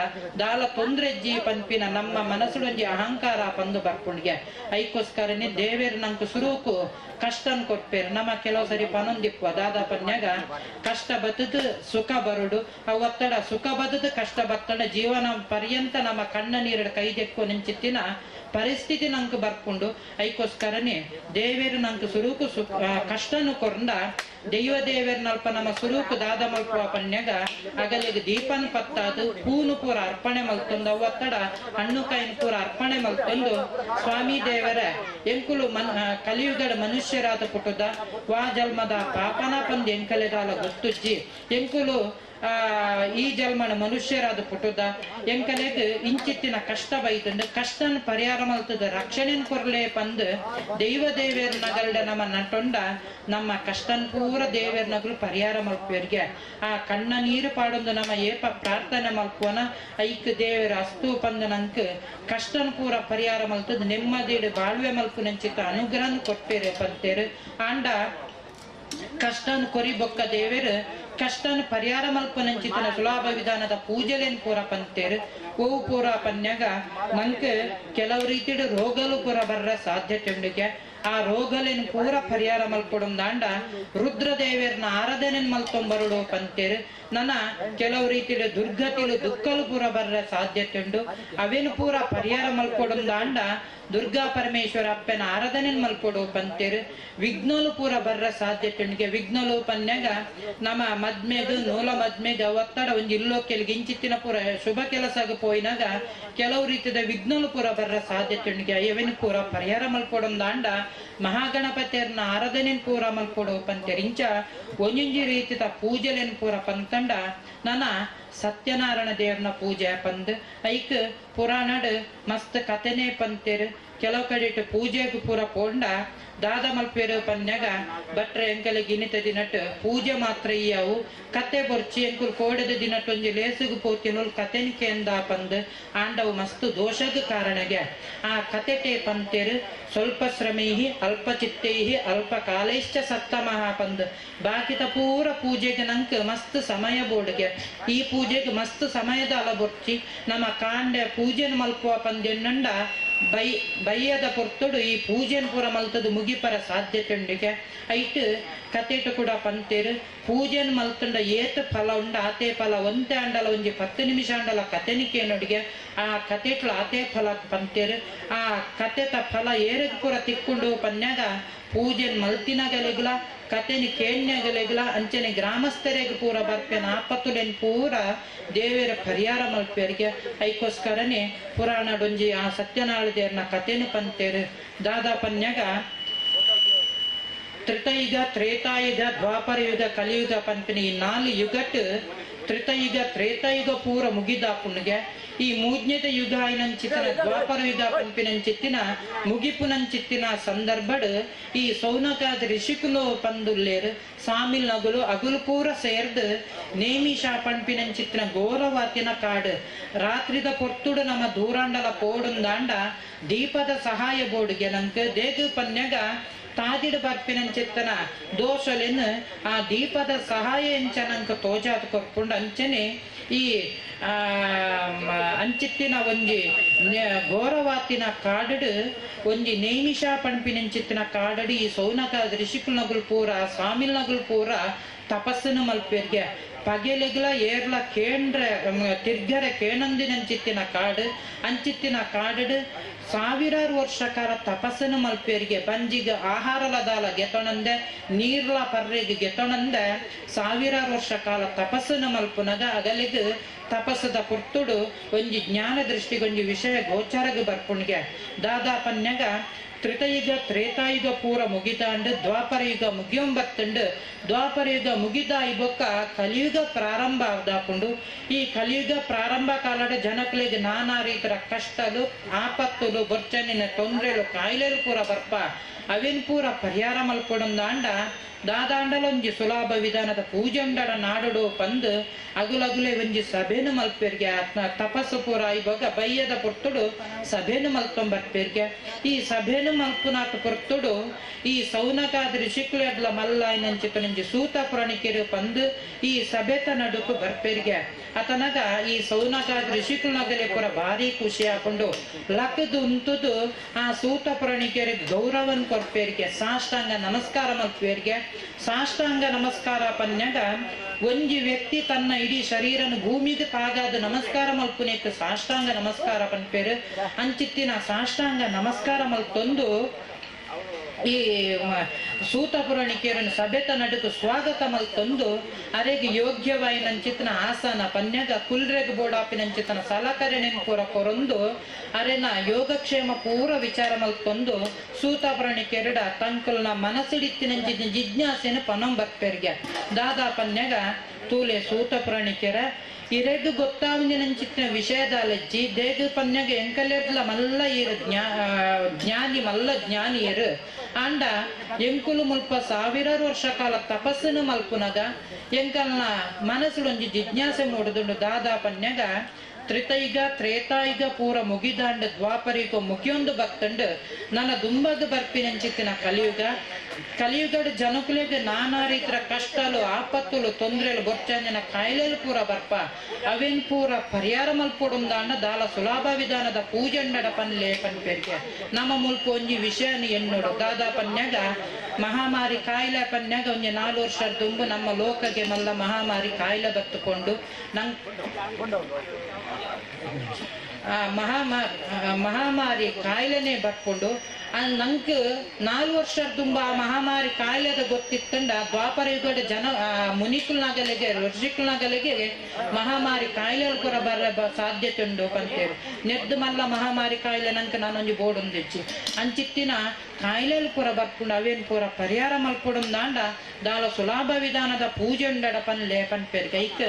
ದಾಲ ತೊಂದ್ರೆ ಜಿ ಪನ್ಪಿನ ನಮ್ಮ ಮನಸ್ಸುಡೊಂಜಿ ಅಹಂಕಾರ ಪಂದು ಬರ್ಪುಂಡ್ಗೆ ಐಕೋಸ್ಕರನೇ ದೇವೇರ್ ನಂಗೆ ಸುರುಕು ಕಷ್ಟನ್ ಕೊರ್ಪೇರು ನಮ್ಮ ಕೆಲವು ಸರಿ ಪನೊಂದಿಪ್ಪು ದಾದ ಪನ್ಯಾಗ ಕಷ್ಟ ಬತ್ತದ ಸುಖ ಬರುಡು ಅವು ಒತ್ತಡ ಸುಖ ಬತ್ತದ ಕಷ್ಟ ಬತ್ತಡ ಜೀವನ ಪರ್ಯಂತ ನಮ್ಮ ಕಣ್ಣ ನೀರಡ ಕೈದೆಕ್ಕು ನಿಂಚಿತ್ತಿನ ಪರಿಸ್ಥಿತಿ ನಂಗೆ ಬರ್ಕೊಂಡು ಐಕೋಸ್ಕರನೇ ದೇವೇರು ನಂಗೆ ಸುರುಕು ಕಷ್ಟನು ಕೊರಂಡ ದೈವ ದೇವೇರ್ನಲ್ಪ ನಮ್ಮ ಸುರುಕು ದಾದ ಮಲ್ಪುವ ಪನ್ಯಾಗ ಅಗಲಿಗೆ ದೀಪನ್ ಪತ್ತಾದು ಹೂನು ಪೂರ ಅರ್ಪಣೆ ಮಲ್ತೊಂದು ಅವು ಒತ್ತಡ ಹಣ್ಣು ಕಾಯಿನ ಪೂರ ಅರ್ಪಣೆ ಮಲ್ತೊಂದು ಸ್ವಾಮಿ ದೇವರ ಎಂಕುಲು ಮನ್ ಕಲಿಯುಗದ ಮನುಷ್ಯರಾದ ಪುಟದ ವಾ ಜನ್ಮದ ಪಾಪನ ಪಂದ್ ಎಂಕಲೆದಾಲ ಗೊತ್ತುಜ್ಜಿ ಎಂಕುಲು ಈ ಜನ್ಮನ ಮನುಷ್ಯರಾದ ಪುಟದ ಎಂಕಲೆಗ್ ಇಂಚಿತ್ತಿನ ಕಷ್ಟ ಬೈತಂದು ಕಷ್ಟನ ಪರಿಹಾರ ಮಲ್ತದ ರಕ್ಷಣೆನ್ ಕೊರ್ಲೆ ಪಂದ್ ದೈವ ದೇವೇರ್ ನಗಲ್ಡ ನಮ್ಮ ನಟೊಂಡ ನಮ್ಮ ಕಷ್ಟನ್ ಪೂರ ದೇವೇರ್ ನಗಲು ಪರಿಹಾರ ಮಲ್ಪುವರ್ಗೆ ಆ ಕಣ್ಣ ನೀರು ಪಾಡೊಂದು ನಮ್ಮ ಏಪ ಪ್ರಾರ್ಥನೆ ಮಲ್ಪುವನ ಐಕ್ ದೇವೇರ್ ಅಸ್ತು ಪಂದ್ ನಂಕ್ ಕಷ್ಟನ್ ಪೂರ ಪರಿಹಾರ ಮಲ್ತದ ನೆಮ್ಮದಿಡು ಬಾಳ್ವೆ ಮಲ್ಪುನಂಚಿತ್ತ ಅನುಗ್ರಹ ಕೊಟ್ಟೇರು ಪಂತೇರು ಆಂಡ ಕಷ್ಟನ್ ಕೊರಿ ಬೊಕ್ಕ ದೇವೇರು ಕಷ್ಟನ್ ಪರಿಹಾರ ಮಲ್ಪನಂಚಿತನ ಸುಲಭ ವಿಧಾನದ ಪೂಜೆಲೇನ್ ಪೂರ ಪಂತೇರು ಓವು ಪೂರ ಪನ್ಯಾಗ ನಂಕ್ ಕೆಲವು ರೀತಿಡು ರೋಗಲು ಪೂರ ಬರ್ರ ಸಾಧ್ಯತೆ ಉಂಡುಗೆ ಆ ರೋಗಲೇನ್ ಪೂರ ಪರಿಹಾರ ಮಲ್ಪೊಡೊಂದಾಂಡ ರುದ್ರದೇವೇರ್ನ ಆರಾಧನೆ ಮಲ್ತೊಂಬರುಡು ಪಂತೇರು ನನ್ನ ಕೆಲವು ರೀತಿಡು ದುರ್ಗತಿಲು ದುಃಖಲು ಪೂರ ಬರ್ರ ಸಾಧ್ಯತೆ ಉಂಡು ಅವೇನು ಪೂರ ಪರಿಹಾರ ಮಲ್ಪೊಡೊಂದಾಂಡ ದುರ್ಗಾ ಪರಮೇಶ್ವರ ಅಪ್ಪನ ಆರಾಧನೆ ಮಲ್ಪೊಡು ಪಂತೇರು ವಿಘ್ನಲು ಪೂರ ಬರ್ರ ಸಾಧ್ಯತೆ ಉಂಡುಗೆ ವಿಘ್ನಲು ಪನ್ಯಾಗ ನಮ್ಮ ಮದ್ಮೆಗ್ ನೂಲ ಮದ್ಮೆಗ್ ಒತ್ತಡ ಒಂಜಿ ಇಲ್ಲೋ ಕೆಲ್ಗೆ ಇಂಚಿತ್ತಿನ ಪೂರ ಶುಭ ಕೆಲಸಗ ಪೋಯಿನಾಗ ಕೆಲವು ರೀತಿಯ ವಿಘ್ನಲು ಪೂರ ಬರ್ರ ಸಾಧ್ಯತೆ ಉಂಡುಗೆ ಅಯ್ಯವೇನು ಪೂರ ಪರಿಹಾರ ಮಲ್ಪೊಡೊಂದಾಂಡ ಮಹಾಗಣಪತಿಯರ್ನ ಆರಾಧನೆ ಪೂರ ಮಲ್ಪೊಡು ಪಂತೇರು ಇಂಚ ಒಂಜೊಂಜಿ ರೀತಿಯ ಪೂಜೆಲೇನು ಪೂರ ಪಂತಂಡ ನನ್ನ ಸತ್ಯನಾರಾಯಣ ದೇವ್ರನ ಪೂಜೆ ಪಂದ್ ಐಕ್ ಪುರಾಣಡ್ ಮಸ್ತ್ ಕಥೆನೆ ಪಂತೇರು ಕೆಲವು ಕಡೆ ಪೂಜೆಗೆ ಪೂರ ಪೋಂಡ ದಾದ ಮಲ್ಪೇರು ಪನ್ಯಾಗ ಭಟ್ರೆ ಎಂಕಲಿಗೆ ಇನ್ನಿತ ದಿನಟ್ ಪೂಜೆ ಮಾತ್ರ ಇಯವು ಕತೆ ಬೊರ್ಚಿ ಎಂಕುಲ್ ಕೋಡದ ದಿನಟ್ ಒಂಜಿ ಲೇಸುಗು ಪೋತಿನುಲ್ ಕತೆನ್ ಕೇಂದ ಪಂದ್ ಆಂಡವು ಮಸ್ತ್ ದೋಷದ ಕಾರಣಗೆ ಆ ಕತೆಟೆ ಪಂತೇರು ಸ್ವಲ್ಪ ಶ್ರಮೈಹಿ ಅಲ್ಪ ಚಿತ್ತೈಹಿ ಅಲ್ಪ ಕಾಲೈಶ್ಚ ಸತ್ತಮಃ ಪಂದ್ ಬಾಕಿತ ಪೂರ ಪೂಜೆಗೆ ನಂಕ್ ಮಸ್ತ್ ಸಮಯ ಬೋರ್ಡ್ಗೆ ಈ ಪೂಜೆಗೆ ಮಸ್ತ್ ಸಮಯದ ಅಲ ಬೊರ್ಚಿ ನಮ್ಮ ಕಾಂಡೆ ಪೂಜೆನ್ ಮಲ್ಪುವ ಪಂದೆನ್ನಂಡ ಬೈ ಬೈಯದ ಪೊರ್ತುಡು ಈ ಪೂಜೆನ್ ಪೂರ ಮಲ್ತದು ಮುಗಿಪರ ಸಾಧ್ಯತೆ ಉಂಡಿಗೆ ಐಟ್ ಕತೆಟು ಕೂಡ ಪಂತೇರು ಪೂಜೆನ್ ಮಲ್ತುಂಡ ಏತ್ ಫಲ ಉಂಡ ಆತೆ ಫಲ ಒಂತೆ ಅಂಡಲ ಒಂಜಿ 10 ನಿಮಿಷ ಅಂಡಲ ಕತೆನಿಕೆ ನೋಡಿಗೆ ಆ ಕತೆಟ್ಲು ಆತೆ ಫಲ ಪಂತೇರು ಆ ಕತೆತ ಫಲ ಏರಗ್ ಪೂರ ತಿಕ್ಕೊಂಡು ಪನ್ಯಾಗ ಪೂಜೆನ್ ಮಲ್ತಿನಗಲೆಗ್ಲ ಕತೆನಿ ಕೇಣ್ಯಗಲೆಗ್ಲ ಅಂಚನೆ ಗ್ರಾಮಸ್ಥರಿಗೆ ಪೂರ ಬರ್ಪೆನ ಆಪತ್ತುಲೆನ್ ಪೂರ ದೇವರ ಪರಿಹಾರ ಮಲ್ಪೇರಿಗೆ ಐಕೋಸ್ಕರನೇ ಪುರಾಣ ಡೊಂಜಿ ಆ ಸತ್ಯನಾಳ ದೇವರನ ಕತೆನು ಪಂತೇರು ದಾದಾ ಪನ್ಯಾಗ ತ್ರಿತಯುಗ ತ್ರೇತಾಯುಗ ದ್ವಾಪರಯುಗ ಕಲಿಯುಗ ಪಂಪಿನ ಈ 4 ಯುಗಟ್ ತ್ರಿತಯುಗ ತ್ರೇತಾಯುಗ ಪೂರ ಮುಗಿದಾಪುಣ್ಗೆ ಈ ಮೂಜ್ಞದ ಯುಗ ಐನಂಚಿತ್ತಿನ ದ್ವಾಪರ ಯುಗ ಪಂಪಿನಂಚಿತ್ತಿನ ಮುಗಿಪುನಂಚಿತ್ತಿನ ಸಂದರ್ಭಡ್ ಈ ಸೌನಕಾದ ಋಷಿಕುಲು ಪಂದುಲ್ಲೇರು ಸಾಮಿಲ್ ನಗುಲು ಅಗುಲು ಪೂರ ಸೇರ್ದು ನೇಮಿಷ ಪಂಪಿನಂಚಿತ್ತಿನ ಘೋರವಾತಿನ ಕಾಡು ರಾತ್ರಿದ ಪೊರ್ತುಡು ನಮ್ಮ ದೂರಾಂಡಲ ಪೋಡುಂದಾಂಡ ದೀಪದ ಸಹಾಯ ಬೋರ್ಡ್ಗೆ ನಂಗೆ ದೇಗು ಪನ್ಯಾಗ ತಾದಿಡು ಬರ್ಪಿನಂಚಿತ್ತನ ದೋಷಲೆನ್ ಆ ದೀಪದ ಸಹಾಯ ಎಂಚನಂಕ ತೋಜಾದ ಕೊರ್ಪುಂಡು ಅಂಚನೆ ಈ ಅಂಚಿತ್ತಿನ ಒಂಜಿ ಘೋರವಾತಿನ ಕಾಡಡು ಒಂಜಿ ನೈಮಿಷ ಪಂಪಿನಂಚಿತ್ತಿನ ಕಾಡಡು ಈ ಸೌನಕ ಋಷಿಕುಲ್ ಪೂರ ಸ್ವಾಮಿಲ್ ನಗುಲ್ ಪೂರ ತಪಸ್ಸನ್ನು ಮಲ್ಪೇರ್ಗೆ ಪಗೆಲೆಗ್ಲ ಏರ್ಲ ಕೇಂದ್ರ ತಿರ್ಗರೆ ಕೇಣಂದಿನಂಚಿತ್ತಿನ ಕಾಡು ಅಂಚಿತ್ತಿನ ಕಾಡಡು ಸಾವಿರಾರು ವರ್ಷ ಕಾಲ ತಪಸ್ಸನ್ನು ಮಲ್ಪೇರಿಗೆ ಬಂಜಿಗೆ ಆಹಾರಲದಾಲ ಗೆತೊಣಂದೆ ನೀರ್ಲ ಪರ್ರೆಗೆ ಗೆತೊಣಂದೆ ಸಾವಿರಾರು ವರ್ಷ ಕಾಲ ತಪಸ್ಸನ್ನು ಮಲ್ಪುನಗ ಅಗಲಿಗೆ ತಪಸ್ಸದ ಪುರ್ತುಡು ಒಂಜಿ ಜ್ಞಾನ ದೃಷ್ಟಿಗೊಂಜಿ ವಿಷಯ ಗೋಚಾರಗ ಬರ್ಪುಣ್ಗೆ ದಾದಾ ಪನ್ಯಗ ತ್ರಿತಯುಗ ತ್ರೇತಾಯುಗ ಪೂರ ಮುಗಿದಾಂಡು ದ್ವಾಪರಯುಗ ಮುಗಿಯೊಂಬತ್ತಂಡು ದ್ವಾಪರಯುಗ ಮುಗಿದ ಬೊಕ್ಕ ಕಲಿಯುಗ ಪ್ರಾರಂಭ ಆದಾಪುಂಡು. ಈ ಕಲಿಯುಗ ಪ್ರಾರಂಭ ಕಾಲದ ಜನಕುಲೆಗ್ ನಾನಾ ರೀತಿಯ ಕಷ್ಟಲು ಆಪತ್ತುಲು ಬೊರ್ಚನಿನ ತೊಂದರೆಲು ಕಾಯಿಲೆಲು ಪೂರ ಬರ್ಪ ಅವಿನ್ ಪೂರ ಪರಿಹಾರ ಮಲ್ಪೊಡುಂದಾಂಡ ದಾದಾಂಡಲೊಂಜಿ ಸುಲಭ ವಿಧಾನದ ಪೂಜೆಂಡಡ ನಾಡುಡು ಪಂದು ಅಗುಲಗುಲೆ ಒಂಜಿ ಸಭೆನು ಮಲ್ಪೆರ್ಗೆ ಆತ್ಮ ತಪಸ್ಸು ಪೂರ ಇವಾಗ ಬಯ್ಯದ ಪೊರ್ತುಡು ಸಭೆನು ಮಲ್ತೊಂಬರ್ಪೆರ್ಗೆ. ಈ ಸಭೆನು ಮಲ್ಪುನಾಥ ಪೊರ್ತುಡು ಈ ಸೌನಕಾದ ಋಷಿಕುಲೆಡ್ಲ ಮಲ್ಲಾಯಿನಂಚಿತನಂಜಿ ಸೂತ ಪುರಾಣಿಕೆರು ಪಂದು ಈ ಸಭೆತ ನಡುಕು ಬರ್ಪೆರ್ಗೆ. ಅತನಗ ಈ ಸೌನಕಾದ ಋಷಿಕುಲನಗಲೆ ಪೂರ ಭಾರಿ ಖುಷಿ ಹಾಕೊಂಡು ಲಕ್ಕದು ಉಂತುದು ಆ ಸೂತ ಪುರಾಣಿಕೆರಿಗೆ ಗೌರವನ್ ಕೊರ್ಪೆರ್ಗೆ, ಸಾಷ್ಟಾಂಗ ನಮಸ್ಕಾರ ಮಲ್ಪೆರ್ಗೆ. ಸಾಷ್ಟಾಂಗ ನಮಸ್ಕಾರ ಪನ್ಯಾಗ ಒಂಜಿ ವ್ಯಕ್ತಿ ತನ್ನ ಇಡೀ ಶರೀರನ ಭೂಮಿಗೆ ತಾಗಾದ ನಮಸ್ಕಾರ ಮಲ್ಪುನೇಕ್ ಸಾಷ್ಟಾಂಗ ನಮಸ್ಕಾರ ಪನ್ಪೇರು. ಅಂಚಿತ್ತಿನ ಸಾಷ್ಟಾಂಗ ನಮಸ್ಕಾರ ಮಲ್ತೊಂದು ಈ ಸೂತ ಪುರಾಣಿಕೆಯರನ್ನು ಸಭೆತ ನಡುಕು ಸ್ವಾಗತ ಮಲ್ತೊಂದು ಅರೆಗೆ ಯೋಗ್ಯವಾಯಿನಂಚಿತನ ಆಸನ ಪನ್ಯಾಗ ಕುಲ್ರೆಗ್ ಬೋಡಾಪಿನಂಚಿತನ ಸಲಕರಣೆ ಪೂರ ಕೊರೊಂದು ಅರೆನ ಯೋಗಕ್ಷೇಮ ಪೂರ ವಿಚಾರ ಮಲ್ತೊಂದು ಸೂತ ಪುರಾಣಿಕೆರಡ ತಂಕುಲ್ನ ಮನಸ್ಸಿಡಿತ್ತಿನಂಚಿನ ಜಿಜ್ಞಾಸೆನ ಪನಂ ಬರ್ಪೆರ್ಗೆ. ದಾದಾ ಪನ್ಯಾಗ ತೂಲೆ ಸೂತ ಪುರಾಣಿಕೆರ ಇರೆಗ್ ಗೊತ್ತಾವಿನಂಚಿತ್ತಿನ ವಿಷಯದ ಅಲಜ್ಜಿ ದೇಗ ಪನ್ಯಾಗ ಎಂಕಲೆರ್ಲ ಮಲ್ಲ ಇರು ಜ್ಞಾನಿ ಮಲ್ಲ ಜ್ಞಾನಿಯರು ಆಂಡ ಎಂಕುಲು ಮುಲ್ಪ ಸಾವಿರಾರು ವರ್ಷ ಕಾಲ ತಪಸ್ಸನ್ನು ಮಲ್ಪುನಗ ಎಂಕಲ್ನ ಮನಸ್ಸುಡೊಂಜಿ ಜಿಜ್ಞಾಸೆ ಮೂಡುದುಂಡು. ದಾದಾ ಪನ್ಯಾಗ ತ್ರಿತೈಗ ತ್ರೇತಾಯುಗ ಪೂರ ಮುಗಿದಾಂಡ ದ್ವಾಪರಿಗ ಮುಗಿಯೊಂದು ಬತ್ತಂಡು ನನ್ನ ದುಂಬಗ ಬರ್ಪಿನಂಚಿತ್ತಿನ ಕಲಿಯುಗ ಕಲಿಯುಗಡ ಜನಕುಲೆಗ್ ನಾನಾ ರೀತಿಯ ಕಷ್ಟಲು ಆಪತ್ತುಲು ತೊಂದರೆಲು ಬೊರ್ಚಂದಿನ ಕಾಯಿಲೆಲು ಪೂರ ಬರ್ಪ ಅವೇನ್ ಪೂರ ಪರಿಹಾರ ಮಲ್ಪೊಡುಂದಾಂಡ ದಾಲ ಸುಲಭ ವಿಧಾನದ ಪೂಜೆಂಡಡ ಪನ್ಲೆ ಪನ್ಪೆರ್ಗೆ. ನಮ್ಮ ಮುಲ್ಪ ಒಂಜಿ ವಿಷಯನ ಎನ್ನೋಡು ದಾದಾ ಪನ್ಯಾಗ ಮಹಾಮಾರಿ ಕಾಯಿಲೆ ಪನ್ಯಾಗ ಒಂಜಿ 4 ವರ್ಷ ದುಂಬು ನಮ್ಮ ಲೋಕಗೆ ಮಲ್ಲ ಮಹಾಮಾರಿ ಕಾಯಿಲೆ ಬತ್ತುಕೊಂಡು ನಂಗ್ ಮಹಾಮಾರಿ ಕಾಯಿಲೆನೆ ಬರ್ಕೊಂಡು ನಂಗೆ 4 ವರ್ಷ ತುಂಬ ಆ ಮಹಾಮಾರಿ ಕಾಯಿಲೆದ ಗೊತ್ತಿತ್ತಂಡ ದ್ವಾಪರ ಯುಗದ ಜನ ಮುನಿಕುಲ್ನಾಗಲಿಗೆ ಋಷಿಕುಲ್ನಾಗಲಿಗೆ ಮಹಾಮಾರಿ ಕಾಯಿಲೆ ಕೂಡ ಬರ ಸಾಧ್ಯತೆ ಉಂಡು ಅಂತೇಳಿ ನೆದ್ದು ಮಲ್ಲ ಮಹಾಮಾರಿ ಕಾಯಿಲೆ ನಂಗೆ ನಾನೊಂಜಿ ಬೋರ್ಡ್ ಒಂದಿಚ್ಚಿ ಅಂಚಿತ್ತಿನ ಕಾಯಿಲೆಲು ಪೂರ ಬರ್ಕೊಂಡು ಅವೇನು ಪೂರ ಪರಿಹಾರ ಮಲ್ಪೊಡುಂದಾಂಡ ದಾಲ ಸುಲಭ ವಿಧಾನದ ಪೂಜೆ ಉಂಡಡ ಪನ್ಲೆ ಪನ್ಪೇರು ಕೈಕ್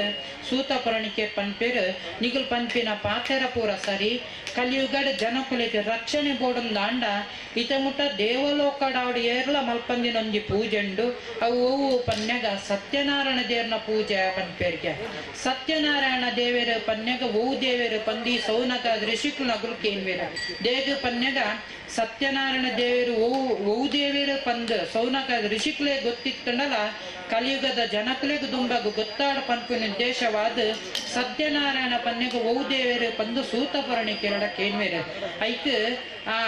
ಸೂತ ಪುರಾಣಿಕೆ ಪನ್ಪೇರು ನಿಗುಲ್ ಪನ್ಪಿನ ಪಾತೆರ ಪೂರ ಸರಿ ಕಲಿಯುಗಡ ಜನಕುಲೆಗೆ ರಕ್ಷಣೆ ಬೋಡುಂದಾಂಡ ಇತಮುಟ್ಟ ದೇವಲೋಕಡಾವಡು ಏರ್ಲ ಮಲ್ಪಂದಿನೊಂಜಿ ಪೂಜೆಂಡು ಅವು ಪನ್ಯಾಗ ಸತ್ಯನಾರಾಯಣ ದೇವರನ ಪೂಜೆ ಪನ್ಪೇರ್ಗೆ. ಸತ್ಯನಾರಾಯಣ ದೇವೇರು ಪನ್ಯಾಗ ಓವು ದೇವೇರು ಪಂದಿ ಸೌನಕ ಋಷಿಕುಲಗುಲ್ ಕೇನ್ವೇರು ದೇಗ ಪನ್ಯಾಗ ಸತ್ಯನಾರಾಯಣ ದೇವರು ಓವು ದೇವೇರು ಪಂದ್ ಸೌನಕ ಋಷಿಕುಲೇ ಗೊತ್ತಿತ್ತಂಡಲ ಕಲಿಯುಗದ ಜನಕುಲೆಗ್ ದುಂಬಗು ಗೊತ್ತಾಡ ಪನ್ಪಿನ ಉದ್ದೇಶವಾದ ಸತ್ಯನಾರಾಯಣ ಪನ್ಯಗ ಓವು ದೇವೇರು ಪಂದು ಸೂತ ಪುರಾಣಿಕೆರಡ ಕೇನ್ವೇರು. ಐಕ್ ಆ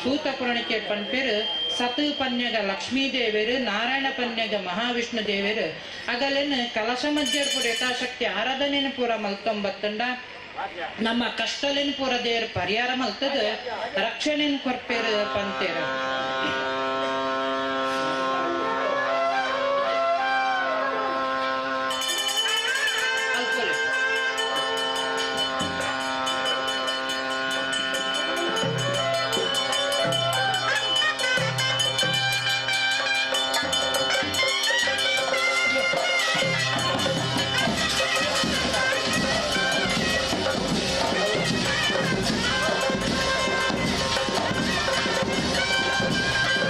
ಸೂತ ಪುರಾಣಿಕೆ ಪನ್ಪೇರು ಸತ್ ಪನ್ಯಗ ಲಕ್ಷ್ಮೀ ದೇವೇರು ನಾರಾಯಣ ಪನ್ಯಗ ಮಹಾವಿಷ್ಣು ದೇವೇರು ಅಗಲೇನು ಕಲಶ ಮಧ್ಯೆ ಪೂರ ಯಥಾಶಕ್ತಿ ಆರಾಧನೆಯನ್ನು ಪೂರ ಮಲ್ತೊಂಬತ್ತಂಡ ನಮ್ಮ ಕಷ್ಟಲೇನು ಪೂರ ದೇವರು ಪರಿಹಾರ ಮಲ್ತದ ರಕ್ಷಣೆನ್ ಕೊರ್ಪೇರು ಪಂತೇರು. Thank you.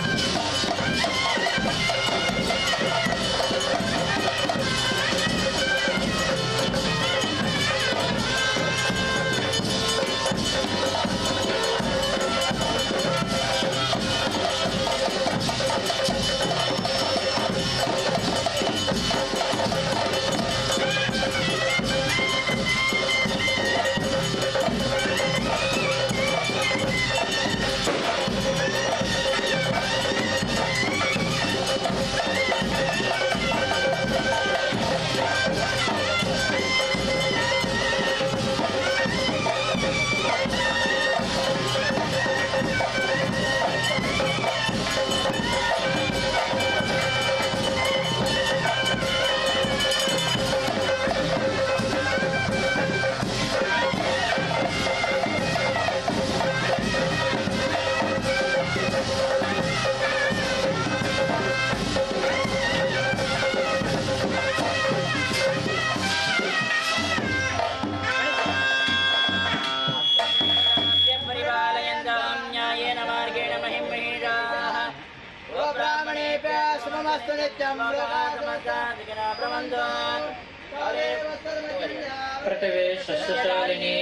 पृथिवी शस्यशालिनी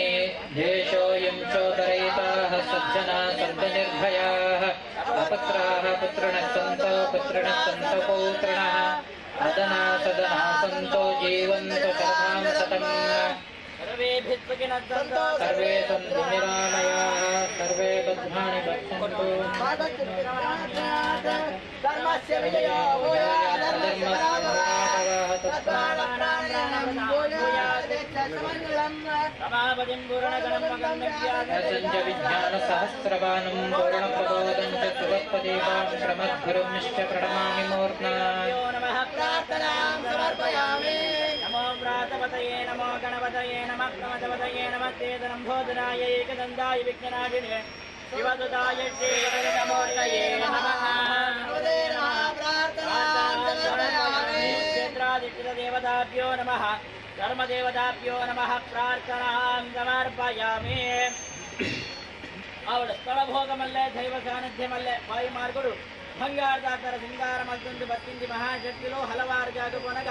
देशोऽयं चोदरयिताः सज्जना सन्तु निर्भयाः अपत्राः पुत्रिणः सन्तो पुत्रिणः सन्तो पौत्रिणः अदना सदना सन्तो जीवन्तु शरदां शतम्। सर्वे सन्तु निरामयाः सर्वे भद्राणि पश्यन्तु। धर्मस्य विजयो भूयात् धर्मस्य पराभवः तत्प्राणानां भूयात् मङ्गलम्। असञ्ज विज्ञानसहस्रबाणं पूर्णप्रबोधं च सुवत्पदीपां श्रमद्गुरुंश्च प्रणमामि मूर्ध्ना। प्रार्थनां समर्पयामि। नमो व्रातपतये नमो गणपतये नमः प्रमदपतये नमः तेजरम्भोदराय एकदन्ताय विघ्ननाशिने शिवदुताय श्रीगणमूर्तये नमः। क्षेत्राधिष्ठितदेवताभ्यो नमः धर्मदेवताभ्यो नमः प्रार्थनां समर्पयामि। ಅವಳು ಸ್ಥಳಭೋಗಮಲ್ಲೇ ದೈವ ಸಾನ್ನಿಧ್യമಲ್ಲೇ ಬಾಯಿ ಮಾರ್ಗುಡು ಬಂಗಾರದಾತರ ಸಿಂಗಾರ ಮಲ್ತೊಂದು ಬತ್ತಿಂದಿ ಮಹಾಶಕ್ತಿಲು ಹಲವಾರು ಜಾಗ ಪೋನಗ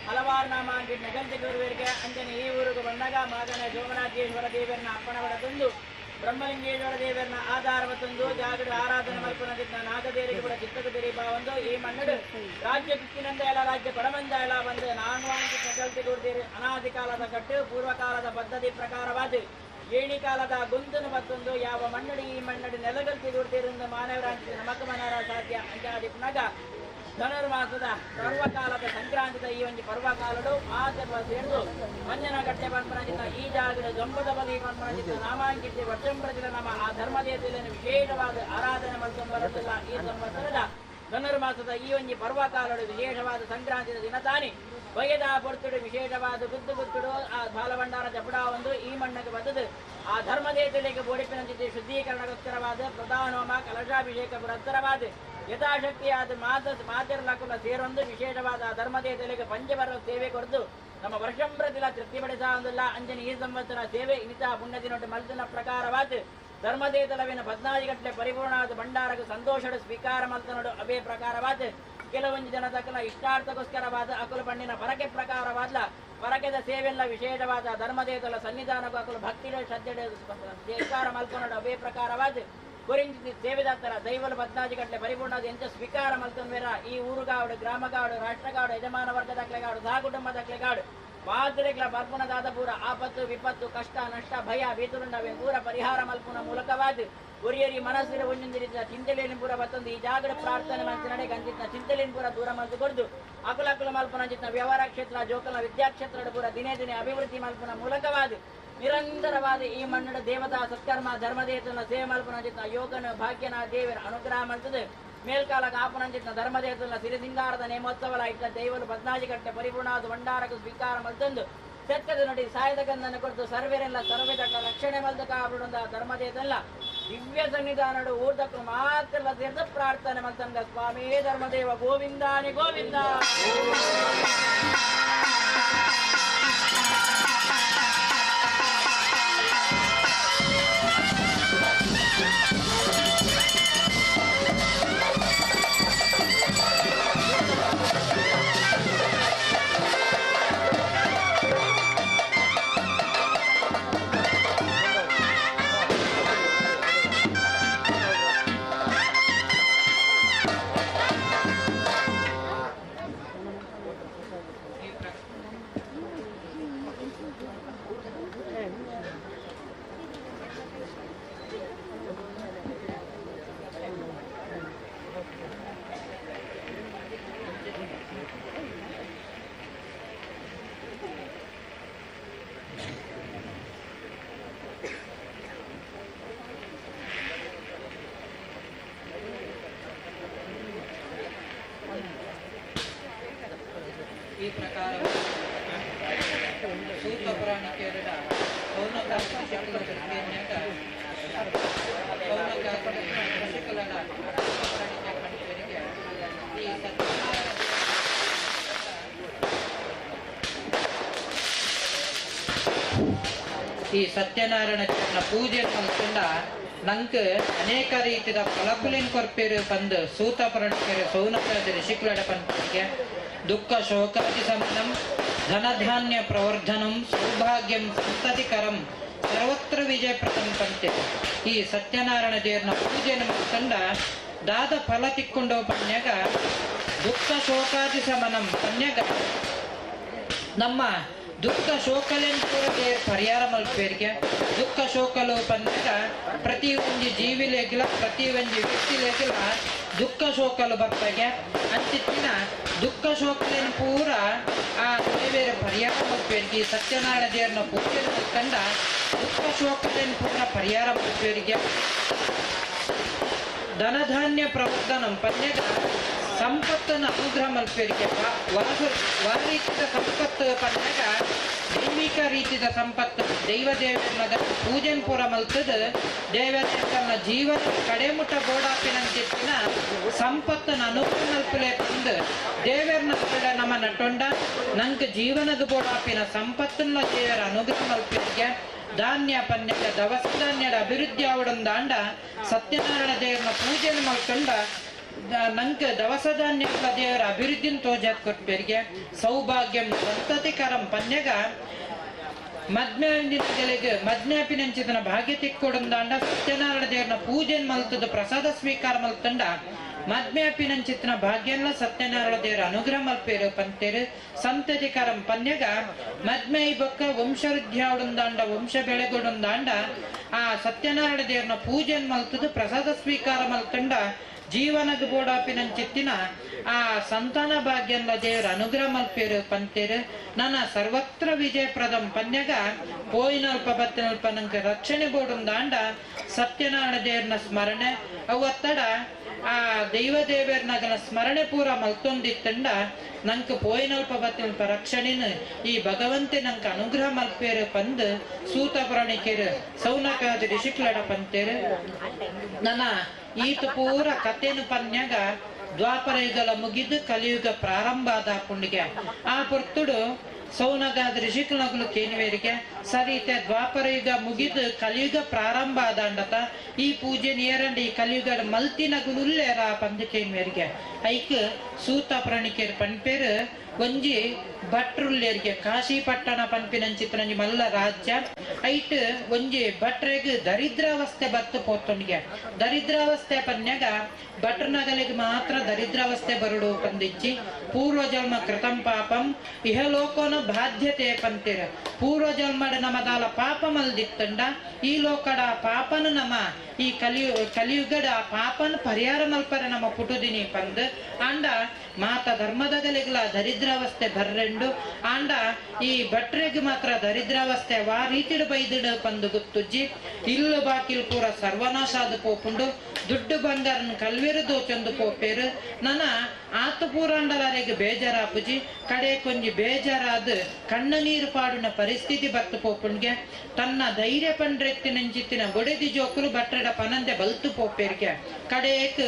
ಹಲವಾರು ನಾಮಾಂಕಿಟ್ ನಗಲ್ತಿ ಗುರುವಿರಿಗೆ ಅಂಜನೆ ಈ ಊರಿಗೆ ಬಂದಾಗ ಮಾಗನ ಸೋಮನಾಥೇಶ್ವರ ದೇವರನ್ನ ಅಪ್ಪಣವಡ ತಂದು ಬ್ರಹ್ಮಲಿಂಗೇಶ್ವರ ದೇವರನ್ನ ಆಧಾರವ ತಂದು ಜಾಗಡು ಆರಾಧನೆ ಮಲ್ಪುನದಿದ್ದ ನಾಗದೇರಿಗೆ ಕೂಡ ಚಿತ್ತಕ ತೆರೀಪ ಒಂದು ಈ ಮಣ್ಣಡು ರಾಜ್ಯ ಕಿಕ್ಕಿನಂದ ಎಲ್ಲ ರಾಜ್ಯ ಕೊಡಮಂದ ಎಲ್ಲ ಬಂದು ನಾನ್ವಾಂಕಿಟ್ ನಗಲ್ತಿ ಗುರುದೇರಿ ಅನಾದಿ ಕಾಲದ ಕಟ್ಟು ಪೂರ್ವಕಾಲದ ಪದ್ಧತಿ ಪ್ರಕಾರವಾದ ಏಣಿ ಕಾಲದ ಗುಂತನು ಮತ್ತೊಂದು ಯಾವ ಮಣ್ಣಡಿ ಈ ಮಣ್ಣಡಿ ನೆಲಗಲ್ತಿ ಗುರುತಿರಿಂದ ಮಾನವರಾಂಚಿತ ನಮಕ ಮನರ ಸಾಧ್ಯ ಅಂಜಾದಿಪ್ನಾಗ ಧನುರ್ಮಾಸದ ಪರ್ವಕಾಲದ ಸಂಕ್ರಾಂತಿದ ಈ ಒಂದು ಪರ್ವಕಾಲಡು ಮಾಸ ಸೇರಿದು ಮಂಜನ ಗಟ್ಟೆ ಪಂಪನಜಿತ ಈ ಜಾಗದ ಜಂಬದ ಬಲಿ ಪಂಪನಜಿತ ನಾಮಾಂಕಿತ ವರ್ಷಂಪ್ರಜಿತ ನಮ್ಮ ಆ ಧರ್ಮದೇವತೆಯನ್ನು ವಿಶೇಷವಾದ ಆರಾಧನೆ ಮಾಡ್ಕೊಂಡು ಬರುತ್ತಿಲ್ಲ. ಈ ಸಂವತ್ಸರದ ಧನುರ್ಮಾಸದ ಈ ಒಂದು ಪರ್ವಕಾಲಡು ವಿಶೇಷವಾದ ಸಂಕ್ರಾಂತಿದ ದಿನ ತಾನೆ ಬಯದ ಪೊರ್ತುಡು ವಿಶೇಷವಾದ ಗುದ್ದು ಗುತ್ತುಡು ಆ ಬಾಲಭಂಡಾರ ಜಪಡ ಒಂದು ಈ ಮಣ್ಣಗೆ ಬದದು ಆ ಧರ್ಮದೇವತೆಗಳಿಗೆ ಬೋಡಿಪಿನಂತಿದ್ದ ಶುದ್ಧೀಕರಣಗೋಸ್ಕರವಾದ ಪ್ರಧಾನೋಮ ಕಲಶಾಭಿಷೇಕ ಪುರಸ್ಸರವಾದ ಯಥಾಶಕ್ತಿಯಾದ ಮಾತೆರ್ಲಕುಲ ಸೇರೊಂದು ವಿಶೇಷವಾದ ಆ ಧರ್ಮದೇವತೆಗಳಿಗೆ ಪಂಚವರ್ಗ ಸೇವೆ ಕೊರದು ನಮ್ಮ ವರ್ಷಂಪ್ರತಿಲ ತೃಪ್ತಿಪಡಿಸ ಒಂದಿಲ್ಲ. ಅಂಜನಿ ಈ ಸಂವತ್ಸರ ಸೇವೆ ಇನಿತ ಪುಣ್ಯದಿನೊಟ್ಟು ಮಲ್ದಿನ ಪ್ರಕಾರವಾದ ಧರ್ಮದೇತಲವಿನ 14 ಗಂಟೆ ಪರಿಪೂರ್ಣವಾದ ಭಂಡಾರಕ್ಕೆ ಸಂತೋಷಡು ಸ್ವೀಕಾರ ಮಲ್ತನಡು ಅವೇ ಪ್ರಕಾರವಾದ ಕೆಲವೊಂದು ಜನ ತಕ್ಕಲ ಇಷ್ಟಾರ್ಥಕ್ಕೋಸ್ಕರವಾದ ಅಕುಲು ಪಣ್ಣಿನ ಪರಕೆ ಪ್ರಕಾರವಾದ ಪರಕೆದ ಸೇವೆಲ್ಲ ವಿಶೇಷವಾದ ಧರ್ಮದೇತಲ ಸನ್ನಿಧಾನಕ್ಕೂ ಅಕುಲು ಭಕ್ತಿ ಶ್ರದ್ಧೆ ಸ್ವೀಕಾರ ಮಲ್ಕೊನಡು ಅವೇ ಪ್ರಕಾರವಾದ ಗುರಿಂಚಿ ಸೇವೆದಾತರ ದೈವಲು 14 ಗಂಟೆ ಪರಿಪೂರ್ಣವಾದ ಎಂತ ಸ್ವೀಕಾರ ಮಲ್ತನ್ವೇರ ಈ ಊರುಗಾಡು ಗ್ರಾಮಗಾಡು ರಾಷ್ಟ್ರಗಾಡು ಯಜಮಾನ ವರ್ಗದಕ್ಲೆಗಾಡು ಸಹ ಕುಟುಂಬದಕ್ಲೆಗಾಡು ಮಾತ್ರೆಗಳ ಬರ್ಪುಣದಾದ ಪೂರ ಆಪತ್ತು ವಿಪತ್ತು ಕಷ್ಟ ನಷ್ಟ ಭಯ ಭೀತುರುಂಡವೆ ಪೂರ ಪರಿಹಾರ ಮಲ್ಪುನ ಮೂಲಕವಾದ ಒರಿಯರಿ ಮನಸ್ಸಿನ ಒಂದೊಂದು ರೀತಿಯ ಚಿಂತಲೆಯನ್ನು ಪೂರ ಬತ್ತೊಂದು ಈ ಜಾಗರ ಪ್ರಾರ್ಥನೆ ಮನಸ್ಸಿನಡೆ ಗಂಜಿತ್ನ ಚಿಂತಲೆಯನ್ನು ಪೂರ ದೂರ ಮಲ್ತು ಕೊಡ್ದು ಅಕುಲಕುಲ ಮಲ್ಪುನ ಜಿತ್ನ ವ್ಯವಹಾರ ಕ್ಷೇತ್ರ ಜೋಕಲ ವಿದ್ಯಾಕ್ಷೇತ್ರ ಪೂರ ದಿನೇ ದಿನೇ ಅಭಿವೃದ್ಧಿ ಮಲ್ಪುನ ಮೂಲಕವಾದ ನಿರಂತರವಾದ ಈ ಮಣ್ಣಡ ದೇವತಾ ಸತ್ಕರ್ಮ ಧರ್ಮದೇವತನ ಸೇವೆ ಮಲ್ಪುನ ಜಿತ್ನ ಯೋಗನ ಭಾಗ್ಯನ ದೇವರ ಅನುಗ್ರಹ ಮಲ್ತದೆ ಮೇಲ್ಕಾಲ ಕಾಪುನಂಜಿತ್ನ ಧರ್ಮದೇವತನ ಸಿರಿಸಿಂಗಾರದ ನೇಮೋತ್ಸವಲ ಇಟ್ಟ ದೈವಲು 14 ಗಂಟೆ ಪರಿಪೂರ್ಣವಾದ ಭಂಡಾರಕ್ಕೆ ಸ್ವೀಕಾರ ಮಲ್ತಂದು ಸತ್ಯದ ನೋಡಿ ಸಾಯದ ಗಂಧನ ಕೊಡ್ತು ಸರ್ವೆರೆಲ್ಲ ಸರ್ವೆದಟ್ಟ ರಕ್ಷಣೆ ಮಲ್ದ ಕಾಪುಡುಂದ ಧರ್ಮದೇವತಲ್ಲ ದಿವ್ಯ ಸನ್ನಿಧಾನಡು ಊರ್ದಕ್ಕೂ ಮಾತ್ರ ಸೇರಿದ ಪ್ರಾರ್ಥನೆ ಮಲ್ತಂದ ಸ್ವಾಮಿ ಧರ್ಮದೇವ ಗೋವಿಂದಾನಿ ಗೋವಿಂದ. ಈ ಪ್ರಕಾರ ಸೂತ ಪುರಾಣಿಕೆಯರ ಈ ಸತ್ಯನಾರಾಯಣ ಪೂಜೆ ಮಲ್ತುಂಡ ನಂಕ್ ಅನೇಕ ರೀತಿದ ಫಲಕುಲಿನ್ ಕೊರ್ಪೇರು ಪಂದ್ ಸೂತ ಪರಣಕೇರು ಸೌನಕಾದಿ ಋಷಿಕುಲಡ ಪನ್ಪಿಗೆ ದುಃಖ ಶೋಕಾದಿ ಸಮನಂ ಧನಧಾನ್ಯ ಪ್ರವರ್ಧನಂ ಸೌಭಾಗ್ಯಂ ಸಂತತಿಕರಂ ಸರ್ವತ್ರ ವಿಜಯಪ್ರದಂ ಪಂತೆ. ಈ ಸತ್ಯನಾರಾಯಣ ದೇವರನ ಪೂಜೆಯನ್ನು ಮಾಡ್ಕೊಂಡ ದಾದ ಫಲ ತಿಕ್ಕೊಂಡು ಪನ್ಯಾಗ ದುಃಖ ಶೋಕಾದಿ ಸಮನಂ ಪನ್ಯಾಗ ನಮ್ಮ ದುಃಖ ಶೋಕಲೆನ್ ಪೂರ ದೇವ್ರ ಪರಿಹಾರ ಮಲ್ಪೇರಿಗೆ. ದುಃಖ ಶೋಕಲು ಪನ್ಯಾಗ ಪ್ರತಿ ಒಂಜಿ ಜೀವಿಲೇಗಿಲ್ಲ ಪ್ರತಿ ಒಂಜಿ ವ್ಯಕ್ತಿಲೇಗಿಲ್ಲ ದುಃಖ ಶೋಕಲು ಬರ್ತಾಗೆ ಅಂಚಿತ್ತಿನ ದುಃಖ ಶೋಕಲೇನು ಪೂರ ಆ ದೇವರ ಪರಿಹಾರ ಮಲ್ಪೇರಿಗೆ. ಸತ್ಯನಾರಾಯಣ ದೇವರನ್ನ ಪೂಜೆ ಮಲ್ಕಂಡ ದುಃಖ ಶೋಕಲೇನು ಪೂರ ಪರಿಹಾರ ಮಲ್ಪೇರಿಗೆ. ಧನಧಾನ್ಯ ಪ್ರವರ್ಧನಂ ಪನ್ಯಾಗ ಸಂಪತ್ತನ್ನು ಅನುಗ್ರಹ ಮಲ್ಪೇರಿಗೆ. ವಾರೀತಿದ ಸಂಪತ್ತು ಪನ್ಯಾಗ ದೈವಿಕ ರೀತಿದ ಸಂಪತ್ತು ದೈವ ದೇವರ ಪೂಜೆನ್ ಪೂರ ಮಲ್ತದ ದೇವರ ತನ್ನ ಜೀವನ ಕಡೆಮುಟ್ಟ ಬೋಡಾಪಿನಂತಿತ್ತಿನ ಸಂಪತ್ತನ್ನು ಅನುಗ್ರಹ ಮಲ್ಪಲೆ ಬಂದು ದೇವರನ್ನ ನಮ್ಮ ನಟೊಂಡ ನಂಗೆ ಜೀವನದ ಬೋಡಾಪಿನ ಸಂಪತ್ತನ್ನ ದೇವರ ಅನುಗ್ರಹ ಮಲ್ಪೇರಿಗೆ. ಧಾನ್ಯ ಪನ್ಯದ ದವಸ ಧಾನ್ಯದ ಅಭಿವೃದ್ಧಿ ಆವಡೊಂದಾಂಡ ಸತ್ಯನಾರಾಯಣ ದೇವರನ್ನ ಪೂಜೆಯನ್ನು ಮಲ್ಕೊಂಡ ನಂಗೆ ದವಸ ಧಾನ್ಯ ದೇವರ ಅಭಿವೃದ್ಧಿನ ತೋಜಾತ್ ಕೊಟ್ಬೇರಿಗೆ. ಸೌಭಾಗ್ಯಂ ಸಂತತಿಕರಂ ಪನ್ಯಗ ಮದ್ಮ್ಯಾಪಿನ ಮದ್ಮ್ಯಾಪಿನಂಚಿತನ ಭಾಗ್ಯ ತಿಕ್ಕೊಡೊಂದಾಂಡ ಸತ್ಯನಾರಾಯಣ ದೇವರನ್ನ ಪೂಜೆನ್ ಮಲ್ತದ ಪ್ರಸಾದ ಸ್ವೀಕಾರ ಮಲ್ತಂಡ ಮದ್ಮ್ಯಾಪಿನಂಚಿತನ ಭಾಗ್ಯಲ್ಲ ಸತ್ಯನಾರಾಯಣ ದೇವರ ಅನುಗ್ರಹ ಮಲ್ಪೇರು ಪಂತೇರು. ಸಂತತಿಕರಂ ಪನ್ಯಗ ಮದ್ಮೈ ಬೊಕ್ಕ ವಂಶವೃದ್ಧಿಯಾವಡೊಂದಾಂಡ ವಂಶ ಬೆಳೆಗೊಡೊಂದಾಂಡ ಆ ಸತ್ಯನಾರಾಯಣ ದೇವರನ್ನ ಪೂಜೆನ್ ಮಲ್ತದ ಪ್ರಸಾದ ಸ್ವೀಕಾರ ಮಲ್ತಂಡ ಜೀವನದ ಬೋಡಾಪಿನಂಚಿತ್ತಿನ ಆ ಸಂತಾನ ಭಾಗ್ಯಂದ ದೇವರ ಅನುಗ್ರಹ ಮಲ್ಪೇರು ಪಂತೇರು. ನನ್ನ ಸರ್ವತ್ರ ವಿಜಯಪ್ರದಂ ಪನ್ಯಗ ಪೋಯಿನಲ್ಪ ಬತ್ತಿನಲ್ಪ ನಂಗೆ ರಕ್ಷಣೆ ಬೋಡೊಂದಾಂಡ ಸತ್ಯನಾರಾಯಣ ದೇವರನ್ನ ಸ್ಮರಣೆ ಅವತ್ತಡ ಆ ದೈವ ದೇವರನಗನ ಸ್ಮರಣೆ ಪೂರ ಮಲ್ತೊಂದಿತ್ತಂಡ ನಂಗೆ ಪೋಯಿನಲ್ಪ ಬತ್ತಿನಲ್ಪ ರಕ್ಷಣೆನ ಈ ಭಗವಂತೆ ನಂಗೆ ಅನುಗ್ರಹ ಮಲ್ಪೇರು ಪಂದ್ ಸೂತ ಪುರಾಣಿಕೇರು ಸೌನಕಾದಿ ಋಷಿಕ್ಲಡ ಪಂತೇರು. ನನ್ನ ಈತ ಪೂರ ಕಥೆನು ಪನ್ಯಾಗ ದ್ವಾಪರ ಯುಗಲ ಮುಗಿದು ಕಲಿಯುಗ ಪ್ರಾರಂಭ ಆದ ಪುಣ್ಣಿಗೆ ಆ ಪೊರ್ತುಡು ಸೌನಗಾದ ಋಷಿಕುಲಗುಲು ಕೇನುವೇರಿಗೆ ಸರಿತೆ ದ್ವಾಪರ ಯುಗ ಮುಗಿದು ಕಲಿಯುಗ ಪ್ರಾರಂಭ ಆದಾಂಡತ ಈ ಪೂಜೆ ನೇರಂಡ ಈ ಕಲಿಯುಗ ಮಲ್ತಿನಗುಲು ಉಲ್ಲೇರ ಪಂದು ಕೇನುವೇರಿಗೆ. ಐಕ್ ಸೂತ ಪ್ರಣಿಕೇರು ಪನ್ಪೇರು ಒಂಜಿ ಭಟ್ರುಲ್ಲೇರಿಗೆ ಕಾಶಿ ಪಟ್ಟಣ ಪನ್ಪಿನಂಚಿತ್ತನಂಜಿ ಮಲ್ಲ ರಾಜ್ಯ ಐಟ್ ಒಂಜಿ ಭಟ್ರೆಗ್ ದರಿದ್ರಾವಸ್ಥೆ ಬತ್ತು ಪೋತೊಂಡಿಗೆ. ದರಿದ್ರಾವಸ್ಥೆ ಪನ್ಯಾಗ ಭಟ್ರನಗಲಿಗೆ ಮಾತ್ರ ದರಿದ್ರಾವಸ್ಥೆ ಬರುಡು ಪಂದಿಚ್ಚಿ ಪೂರ್ವಜನ್ಮ ಕೃತಂ ಪಾಪಂ ಇಹಲೋಕನ ಬಾಧ್ಯತೆ ಪಂತಿರ. ಪೂರ್ವಜನ್ಮಡ ನಮದಾಲ ಪಾಪ ಮಲ್ದಿತ್ತಂಡ ಈ ಲೋಕಡ ಪಾಪನ ನಮ ಈ ಕಲಿಯುಗಡ ಪಾಪನ ಪರಿಹಾರ ಮಲ್ಪರ ನಮ್ಮ ಪುಟುದಿನಿ ಪಂದ್ ಆಂಡ ಮಾತ ಧರ್ಮದಗಲಿಗ್ಲ ದರಿದ್ರಾವಸ್ಥೆ ಬರ್ರೆಂಡು ಆಂಡ ಈ ಭಟ್ರೆಗ್ ಮಾತ್ರ ದರಿದ್ರಾವಸ್ಥೆ ವಾ ರೀತಿಡು ಬೈದಿಡು ಪಂದು ಗೊತ್ತುಜ್ಜಿ ಇಲ್ಲು ಬಾಕಿಲ್ ಪೂರ ಸರ್ವನಾಶ ಆದ ಪೋಪುಂಡು ದುಡ್ಡು ಬಂಗಾರನ್ ಕಲ್ವೇರು ದೋಚೊಂದು ಪೋಪೇರು ನನ ಆತ ಪೂರಾಂಡಲಾರೆಗ್ ಬೇಜಾರಾಪುಜಿ ಕಡೆ ಕೊಂಜಿ ಬೇಜಾರಾದ ಕಣ್ಣ ನೀರು ಪಾಡುನ ಪರಿಸ್ಥಿತಿ ಬತ್ತು ಪೋಪುಂಡ್ಗೆ. ತನ್ನ ಧೈರ್ಯ ಪಂಡ್ರೆತ್ತಿನಂಚಿತ್ತಿನ ಬೊಡೆದಿ ಜೋಕುಲು ಭಟ್ರೆಡ ಪನಂದೆ ಬಲ್ತು ಪೋಪೇರ್ಗೆ. ಕಡೇಕ್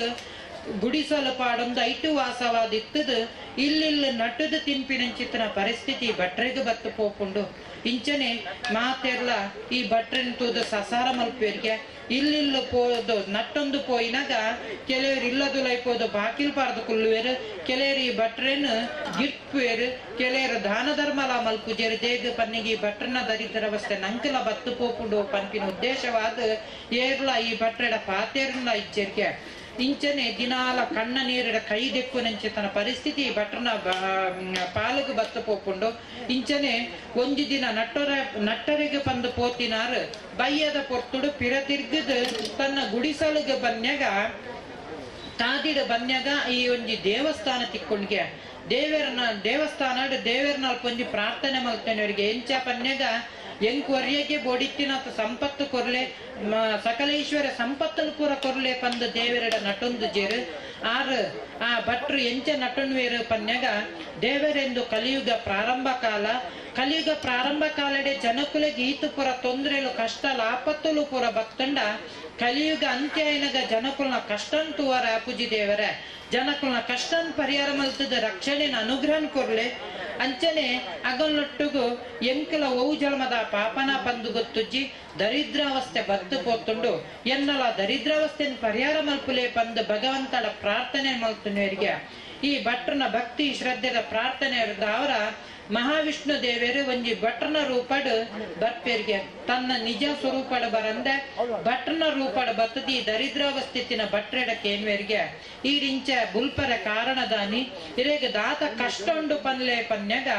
ಗುಡಿಸಲು ಪಾಡೊಂದು ಐಟು ವಾಸವಾದಿತ್ತದು ಇಲ್ಲಿಲ್ಲ ನಟದ ತಿನ್ಪಿನಂಚಿತ್ತನ ಪರಿಸ್ಥಿತಿ ಭಟ್ರೆಗ್ ಬತ್ತು ಪೋಪುಂಡು. ಇಂಚನೆ ಮಾತೆರ್ಲ ಈ ಭಟ್ರೆನ್ ತೂದು ಸಸಾರ ಮಲ್ಪೇರ್ಗೆ. ಇಲ್ಲಿಲ್ಲ ಪೋದು ನಟ್ಟೊಂದು ಪೋಯಿನಾಗ ಕೆಲವರು ಇಲ್ಲದುಲೈಪೋದು ಬಾಕಿಲ್ ಪಾರ್ದು ಕುಲ್ಲುವೇರು, ಕೆಲವರು ಈ ಭಟ್ರೆನ್ ಗಿಟ್ಪುವೇರು, ಕೆಲವರು ದಾನ ಧರ್ಮಲ ಮಲ್ಪುಜೇರು. ದೇಗ ಪನ್ನಿಗೆ ಈ ಭಟ್ರನ ದರಿದ್ರವಸ್ಥೆ ನಂಕಲ ಬತ್ತು ಪೋಪುಂಡು ಪನ್ಪಿನ ಉದ್ದೇಶವಾದ ಏರ್ಲ ಈ ಭಟ್ರೆಡ ಪಾತೇರ್ಲ ಇಚ್ಚೇರ್ಗೆ. ಇಂಚನೆ ದಿನಾಲ ಕಣ್ಣ ನೀರಿಡ ಕೈ ದೆಕ್ಕು ತನ್ನ ಪರಿಸ್ಥಿತಿ ಭಟ್ರನ ಪಾಲಗು ಬತ್ತು ಪೋಪುಂಡು. ಇಂಚನೆ ಒಂಜಿ ದಿನ ನಟ್ಟರಿಗೆ ಬಂದು ಪೋತಿನಾರು ಬಯ್ಯದ ಪೊರ್ತುಡು ಪಿರ ತಿರ್ಗದು ತನ್ನ ಗುಡಿಸಲುಗೆ ಬನ್ಯಾಗ ಕಾದಿಡ ಬನ್ಯಾಗ ಈ ಒಂಜಿ ದೇವಸ್ಥಾನ ತಿಕ್ಕೊಂಡ್ಗೆ ದೇವರನ ದೇವಸ್ಥಾನ ದೇವರನ ಒಂಜಿ ಪ್ರಾರ್ಥನೆ ಮಲ್ತೇನೆ ಎಂಚ ಪನ್ಯಾಗ ಎಂಕ್ ಒರ್ಯಗೆ ಬೋಡಿತ್ತಿನ ಸಂಪತ್ತು ಕೊರ್ಲೆ ಸಕಲೇಶ್ವರ ಸಂಪತ್ತನ್ನು ಪೂರ ಕೊರ್ಲೆ ಪಂದ ದೇವರಡ ನಟೊಂದು ಜೇರು ಆರು ಆ ಭಟ್ರು ಎಂಚ ನಟೊನ್ವೇರು ಪನ್ಯಾಗ ದೇವರೆಂದು ಕಲಿಯುಗ ಪ್ರಾರಂಭ ಕಾಲ ಕಲಿಯುಗ ಪ್ರಾರಂಭ ಕಾಲಡೆ ಜನಕುಲೆಗೆ ಈತು ಪೂರ ತೊಂದರೆಲು ಕಷ್ಟ ಆಪತ್ತುಲು ಪೂರ ಭಕ್ತಂಡ ಕಲಿಯುಗ ಅಂತ್ಯ ಏನಗ ಜನಕುಲ್ನ ಕಷ್ಟನ್ ತೂವರ ಪೂಜಿ ದೇವರ ಜನಕುಲ್ನ ಕಷ್ಟನ್ ಪರಿಹಾರ ಮಲ್ತದ ರಕ್ಷಣೆನ ಅನುಗ್ರಹನ್ ಕೊರ್ಲೆ. ಅಂಚನೆ ಅಗಲ್ನೊಟ್ಟುಗು ಎಂಕಲ ಓ ಜನ್ಮದ ಪಾಪನ ಪಂದು ಗೊತ್ತುಜ್ಜಿ ದರಿದ್ರಾವಸ್ಥೆ ಬತ್ತು ಪೋತುಂಡು ಎನ್ನಲ ದರಿದ್ರಾವಸ್ಥೆನ್ ಪರಿಹಾರ ಮಲ್ಪುಲೆ ಪಂದು ಭಗವಂತಡ ಪ್ರಾರ್ಥನೆ ಮಲ್ತುನೇರಿಗೆ ಈ ಭಟ್ರನ ಭಕ್ತಿ ಶ್ರದ್ಧೆದ ಪ್ರಾರ್ಥನೆ ಅವರ ಮಹಾವಿಷ್ಣು ದೇವರು ಒಂಜಿ ಭಟ್ರನ ರೂಪಡ್ ಬರ್ಪೇರಿಗೆ ತನ್ನ ನಿಜ ಸ್ವರೂಪಡ್ ಬರಂದೆ ಭಟ್ರನ ರೂಪಡ್ ಬತ್ತದಿ ದರಿದ್ರಾವಸ್ಥಿತಿನ ಭಟ್ರೆಡ ಕೇನ್ವೇರಿಗೆ ಈ ರಿಂಚ ಬುಲ್ಪರ ಕಾರಣದಾನಿ ಇರೇಗ ದಾತ ಕಷ್ಟ ಉಂಡು ಪನ್ಲೆ ಪನ್ಯಗ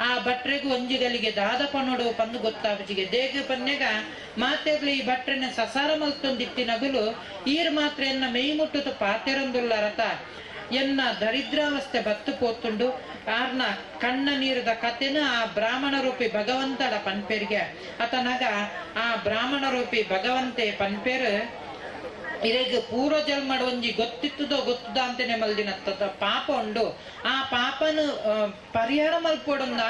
ಆ ಭಟ್ರೆಗು ಒಂಜಿಗಲಿಗೆ ದಾದ ಪನ್ನೋಡು ಪಂದು ಗೊತ್ತಾಪಜಿಗೆ ದೇಗ ಪನ್ಯಗ ಮಾತೆಗ್ಲು ಈ ಭಟ್ರನ ಸಸಾರ ಮಲ್ತೊಂದಿತ್ತಿನಗುಲು ಈರ್ ಮಾತ್ರ ಎನ್ನ ಮೈ ಮುಟ್ಟುತು ಪಾತೆರೊಂದುಲ್ಲ ರಥ ಎನ್ನ ದರಿದ್ರಾವಸ್ಥೆ ಬತ್ತು ಪೋತುಂಡು ಆರ್ನ ಕಣ್ಣ ನೀರದ ಕತೆನ ಆ ಬ್ರಾಹ್ಮಣ ರೂಪಿ ಭಗವಂತಡ ಪನ್ಪೇರಿಗೆ ಅತನಗ ಆ ಬ್ರಾಹ್ಮಣ ರೂಪಿ ಭಗವಂತೆ ಪನ್ಪೇರು ಇರೆಗ್ ಪೂರ್ವ ಜನ್ಮಡ್ ಒಂಜಿ ಗೊತ್ತಿತ್ತದೋ ಗೊತ್ತದ ಅಂತಾನೆ ಮಲ್ದಿನ ಪಾಪ ಉಂಡು ಆ ಪಾಪನು ಪರಿಹಾರ ಮಲ್ಪೊಡೊಂದು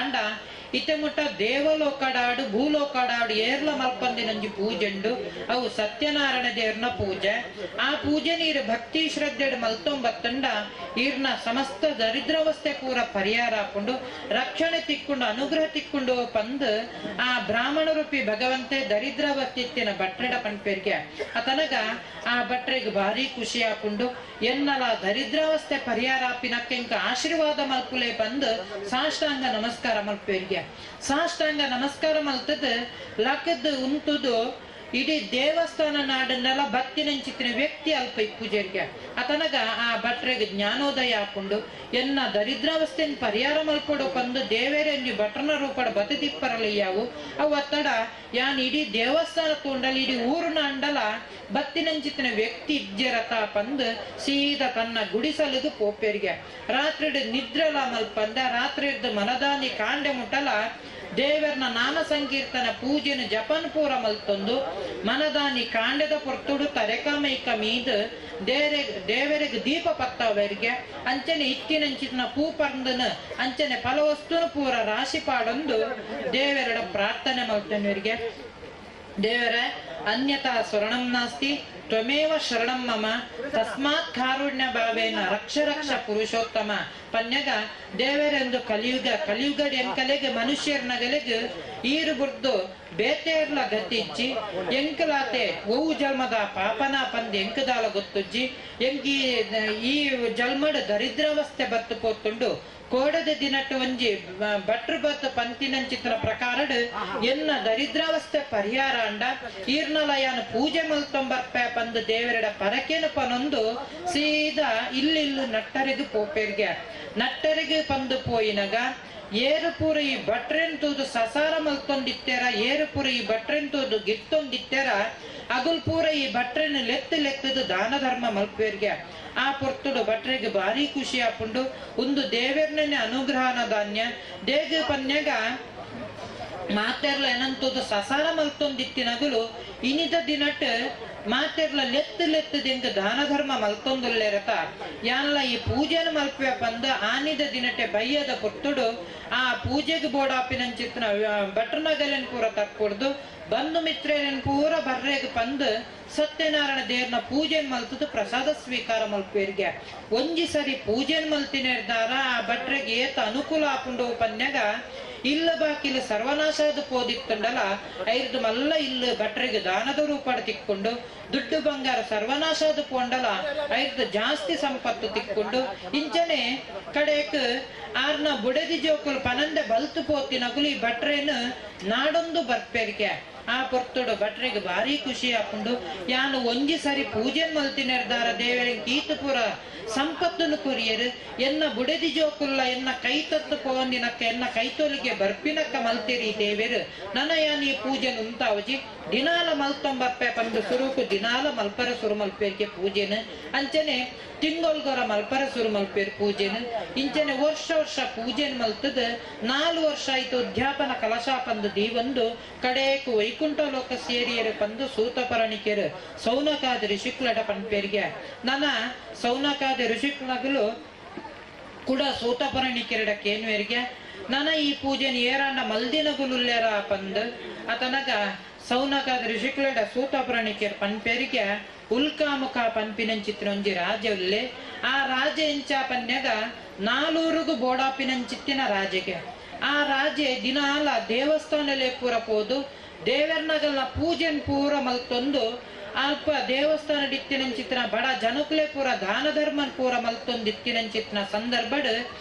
ಇತ್ತೆ ಮುಟ್ಟ ದೇವಲೋಕಡಾಡು ಭೂಲೋಕಡಾಡು ಏರ್ಲ ಮಲ್ಪಂದಿನೊಂಜಿ ಪೂಜೆಂಡು ಅವು ಸತ್ಯನಾರಾಯಣ ದೇವ್ರನ ಪೂಜೆ ಆ ಪೂಜೆ ನೀರು ಭಕ್ತಿ ಶ್ರದ್ಧೆಡ್ ಮಲ್ತೊಂಬತ್ತಂಡ ಈರ್ನ ಸಮಸ್ತ ದರಿದ್ರಾವಸ್ಥೆ ಪೂರ ಪರಿಹಾರ ಹಾಕೊಂಡು ರಕ್ಷಣೆ ತಿಕ್ಕೊಂಡು ಅನುಗ್ರಹ ತಿಕ್ಕೊಂಡು ಪಂದು ಆ ಬ್ರಾಹ್ಮಣ ರೂಪಿ ಭಗವಂತೆ ದರಿದ್ರಾವಸ್ಥೆ ಭಟ್ರೆಡ ಪನ್ಪೇರಿಗೆ ಅತನಗ ಆ ಭಟ್ರೆಗ್ ಭಾರಿ ಖುಷಿ ಹಾಕೊಂಡು ಎನ್ನಲ ದರಿದ್ರಾವಸ್ಥೆ ಪರಿಹಾರ ಆಪಿನಕ್ಕೆಂಕ ಆಶೀರ್ವಾದ ಮಲ್ಪುಲೆ ಬಂದು ಸಾಷ್ಟಾಂಗ ನಮಸ್ಕಾರ ಮಲ್ಪೇರಿಗೆ ಸಾಷ್ಟಾಂಗ ನಮಸ್ಕಾರ ಮಲ್ತದ ಲಕದ್ ಉಂಟುದು ಇಡೀ ದೇವಸ್ಥಾನ ನಾಡನ್ನೆಲ್ಲ ಭಕ್ತಿನಂಚಿತ್ತಿನ ವ್ಯಕ್ತಿ ಅಲ್ಪ ಪೂಜೆಗೆ ಅತನಗ ಆ ಭಟ್ರೆಗ್ ಜ್ಞಾನೋದಯ ಹಾಕೊಂಡು ಎನ್ನ ದರಿದ್ರಾವಸ್ಥೆನ್ ಪರಿಹಾರ ಮಲ್ಪಡು ಪಂದು ದೇವೇರೆಂಜು ಭಟ್ರನ ರೂಪಡ ಬತದಿಪ್ಪರಲಿಯಾವು ಅವು ಅತ್ತಡ ಯಾನ್ ಇಡೀ ದೇವಸ್ಥಾನ ತೋಂಡಲ್ ಇಡೀ ಊರಿನ ಅಂಡಲ ಬತ್ತಿನಂಚಿತ್ತಿನ ವ್ಯಕ್ತಿ ಇಜ್ಜರತ ಪಂದು ಸೀದಾ ತನ್ನ ಗುಡಿಸಲಿಗೆ ಪೋಪೇರಿಗೆ ರಾತ್ರಿ ನಿದ್ರಲ ಮಲ್ಪಂದ ರಾತ್ರಿ ಮನದಾನಿ ಕಾಂಡೆ ಮುಟ್ಟಲ ದೇವರನ ನಾಮ ಸಂಕೀರ್ತನ ಪೂಜೆನ ಜಪನ್ ಪೂರ ಮಲ್ತೊಂದು ಮನದಾನಿ ಕಾಂಡದ ಪೊರ್ತುಡು ತರೆಕಮೈಕ ಮೀದು ದೇವರಿಗೆ ದೀಪ ಪತ್ತವರಿಗೆ ಅಂಚನೆ ಇತ್ತಿನಂಚಿನ ಪೂ ಪಂದನ ಅಂಚನೆ ಫಲವಸ್ತುನ ಪೂರ ರಾಶಿ ಪಾಡೊಂದು ದೇವರಡ ಪ್ರಾರ್ಥನೆ ಮಲ್ತನವರಿಗೆ ದೇವರ ಅನ್ಯತಾ ಸ್ವರ್ಣಂ ನಾಸ್ತಿ ತ್ವಮೇವ ಶರಣಂ ಮಮ ತಸ್ಮಾತ್ ಕಾರುಣ್ಯ ಭಾವೇನ ರಕ್ಷ ರಕ್ಷ ಪುರುಷೋತ್ತಮ ಪನ್ಯಗ ದೇವರೆಂದು ಕಲಿಯುಗ ಕಲಿಯುಗಡ್ ಎಂಕಲೆಗ್ ಮನುಷ್ಯರ್ನಗಲೆಗ್ ಈರು ಬುರ್ದು ಬೇತೇರ್ಲ ಗತಿಜ್ಜಿ ಎಂಕಲಾತೆ ಒವು ಜನ್ಮದ ಪಾಪನ ಪಂದ್ ಎಂಕದಾಲ ಗೊತ್ತುಜ್ಜಿ ಎಂಕಿ ಈ ಜನ್ಮಡ್ ದರಿದ್ರಾವಸ್ಥೆ ಬತ್ತು ಪೋತುಂಡು ಕೋಡದ ದಿನಟ್ಟು ಒಂಜಿ ಭಟ್ರು ಬತ್ತು ಪಂತಿನಂಚಿತನ ಪ್ರಕಾರಡ್ ಎನ್ನ ದರಿದ್ರಾವಸ್ಥೆ ಪರಿಹಾರ ಅಂಡ ಈರ್ನಲಯನ ಪೂಜೆ ಮಲ್ತೊಂಬರ್ಪೆ ಪಂದು ದೇವರಡ ಪರಕೇನು ಪನೊಂದು ಸೀದಾ ಇಲ್ಲಿಲ್ಲು ನಟ್ಟರಿಗು ಪೋಪೇರ್ಗೆ ನಟ್ಟರಿಗೆ ಪಂದು ಪೋಯಿನಗ ಏರುಪುರ ಈ ಭಟ್ರೆನ್ ತೂದು ಸಸಾರ ಮಲ್ತೊಂದಿತ್ತೆರ ಏರುಪುರ ಈ ಭಟ್ರೆನ್ ತೂದು ಗಿತ್ತೊಂದಿತ್ತೆರ ಅಗುಲ್ ಪೂರ ಈ ಭಟ್ರೆನ್ ಲೆತ್ತು ಲೆತ್ತದು ದಾನ ಧರ್ಮ ಮಲ್ಪೇರ್ಗೆ ಆ ಪೊರ್ತುಡು ಭಟ್ರೆಗೆ ಭಾರಿ ಖುಷಿ ಆಪುಂಡು ಒಂದು ದೇವೆರ್ನೇ ಅನುಗ್ರಹನ ಧಾನ್ಯ ದೇಗ ಪನ್ಯಗ ಮಾತೆರ್ಲ ಏನಂತದು ಸಸಾರ ಮಲ್ತೊಂದಿತ್ತಿನಗುಲು ಇನಿದ ದಿನಟ್ ಮಾತೆರ್ಲ ಲೆತ್ತು ಲೆತ್ತದೆಂಗ ದಾನ ಧರ್ಮ ಮಲ್ತೊಂದುಲ್ಲೆರತ ಯಾನ್ಲ ಈ ಪೂಜೆನ ಮಲ್ಪೆ ಬಂದ ಆನಿದ ದಿನಟೆ ಬಯ್ಯದ ಪೊರ್ತುಡು ಆ ಪೂಜೆಗೆ ಬೋಡಾಪಿನಂಚಿತ್ನ ಭಟ್ರನಗಲೆನ್ ಪೂರ ತಕ್ಕೊಡ್ದು ಬಂಧು ಮಿತ್ರರನ್ ಪೂರ ಬರ್ರೆಗ್ ಪಂದು ಸತ್ಯನಾರಾಯಣ ದೇವ್ರನ ಪೂಜೆನ್ ಮಲ್ತದು ಪ್ರಸಾದ ಸ್ವೀಕಾರ ಮಲ್ಪೇರ್ಗೆ ಒಂಜಿ ಸರಿ ಪೂಜೆನ್ ಮಲ್ತಿನೇರ್ದಾರ ಆ ಭಟ್ರೆಗೆ ಏತ ಅನುಕೂಲ ಆಪುಂಡು ಪನ್ಯಗ ಇಲ್ಲ ಬಾಕಿಲು ಸರ್ವನಾಶದ ಪೋದಿತ್ತುಂಡಲ ಐರ್ದು ಮಲ್ಲ ಇಲ್ಲ ಭಟ್ರಿಗೆ ದಾನದ ರೂಪಡ ತಿಕ್ಕೊಂಡು ದುಡ್ಡು ಬಂಗಾರ ಸರ್ವನಾಶದ ಪೋಂಡಲ ಐರ್ದು ಜಾಸ್ತಿ ಸಂಪತ್ತು ತಿಕ್ಕೊಂಡು ಇಂಚನೆ ಕಡೆಕ್ ಆರ್ನ ಬುಡದಿ ಜೋಕುಲು ಪನಂದೆ ಬಲ್ತು ಪೋತಿನಗುಲು ಈ ಭಟ್ರೇನು ನಾಡೊಂದು ಬರ್ಪೇರಿಕೆ ಆ ಪೊರ್ತುಡು ಭಟ್ರಿಗೆ ಭಾರಿ ಖುಷಿ ಆಪುಂಡು ಯಾನು ಒಂಜಿ ಸರಿ ಪೂಜೆ ಮಲ್ತಿನೆರ್ದಾರ ದೇವರಿಗೆ ಕೀತಪುರ ಸಂಪತ್ತನ್ನು ಕೊರಿಯರು ಎನ್ನ ಬುಡದಿ ಜೋಕುಲ್ಲ ಎನ್ನ ಕೈ ತತ್ತು ಪೋಂದಿನಕ್ಕ ಎನ್ನ ಕೈತೋಲಿಗೆ ಬರ್ಪಿನಕ್ಕ ಮಲ್ತಿರಿ ದೇವರು ನನ ಯಾನ್ ಈ ಪೂಜೆ ಉಂತಾವಜಿ ದಿನಾಲ ಮಲ್ತೊಂಬರ್ಪೆ ಪಂದು ಸುರುಕು ದಿನಾಲ ಮಲ್ಪರ ಸುರು ಮಲ್ಪೇರಿಗೆ ಪೂಜೆನು ಅಂಚನೆ ತಿಂಗೊಲ್ಗೊರ ಮಲ್ಪರ ಸುರು ಮಲ್ಪೇರ್ ಪೂಜೆನು ಇಂಚನೆ ವರ್ಷ ವರ್ಷ ಪೂಜೆನ್ ಮಲ್ತದ 4 ವರ್ಷ ಆಯ್ತು ಅಧ್ಯಾಪನ ಕಲಶ ಪಂದು ದೀವೊಂದು ಕಡೇಕು ವೈಕುಂಠ ಲೋಕ ಸೇರಿಯರು ಪಂದು ಸೂತಪರಣಿಕೆರು ಸೌನಕಾದಿ ಋಷಿಕ್ಲಡ ಪನ್ಪೇರಿಗೆ ನನ ಸೌನಕಾದಿ ಋಷಿಕ್ಲಗಲು ಕೂಡ ಸೂತಪರಣಿಕೆರಡ ಕೇನ್ವೇರಿಗೆ ನನ ಈ ಪೂಜೆನ ಏರಾಂಡ ಮಲ್ದಿನ ಗುಲುಲ್ಲೇರ ಪಂದ್ ಅತನಗ ಸೌನಕ ಋಷಿಕುಲೆಡ ಸೂತ ಪ್ರಾಣಿಕೆರ್ ಪನ್ಪೆರಿಗೆ ಉಲ್ಕಾಮುಖ ಪನ್ಪಿನಂಚಿತ್ತಿನ ಒಂಜಿ ರಾಜ ಉಲ್ಲೆ. ಆ ರಾಜ ಎಂಚ ಪನ್ಯಗ ನಾಲೂರುಗು ಬೋಡಾಪಿನಂಚಿತ್ತಿನ ರಾಜೆಗೆ. ಆ ರಾಜೆ ದಿನಾಲ ದೇವಸ್ಥಾನಲೆ ಪೂರ ಪೋದು ದೇವರ್ನಗಲ್ನ ಪೂಜೆನ್ ಪೂರ ಮಲ್ತೊಂದು ಅಲ್ಪ ದೇವಸ್ಥಾನ ಇತ್ತಿನಂಚಿತ್ತಿನ ಬಡ ಜನಕುಲೆ ಪೂರ ದಾನ ಧರ್ಮನ್ ಪೂರ ಮಲ್ತೊಂದು ಇತ್ತಿನಂಚಿತ್ತಿನ ಸಂದರ್ಭಡ್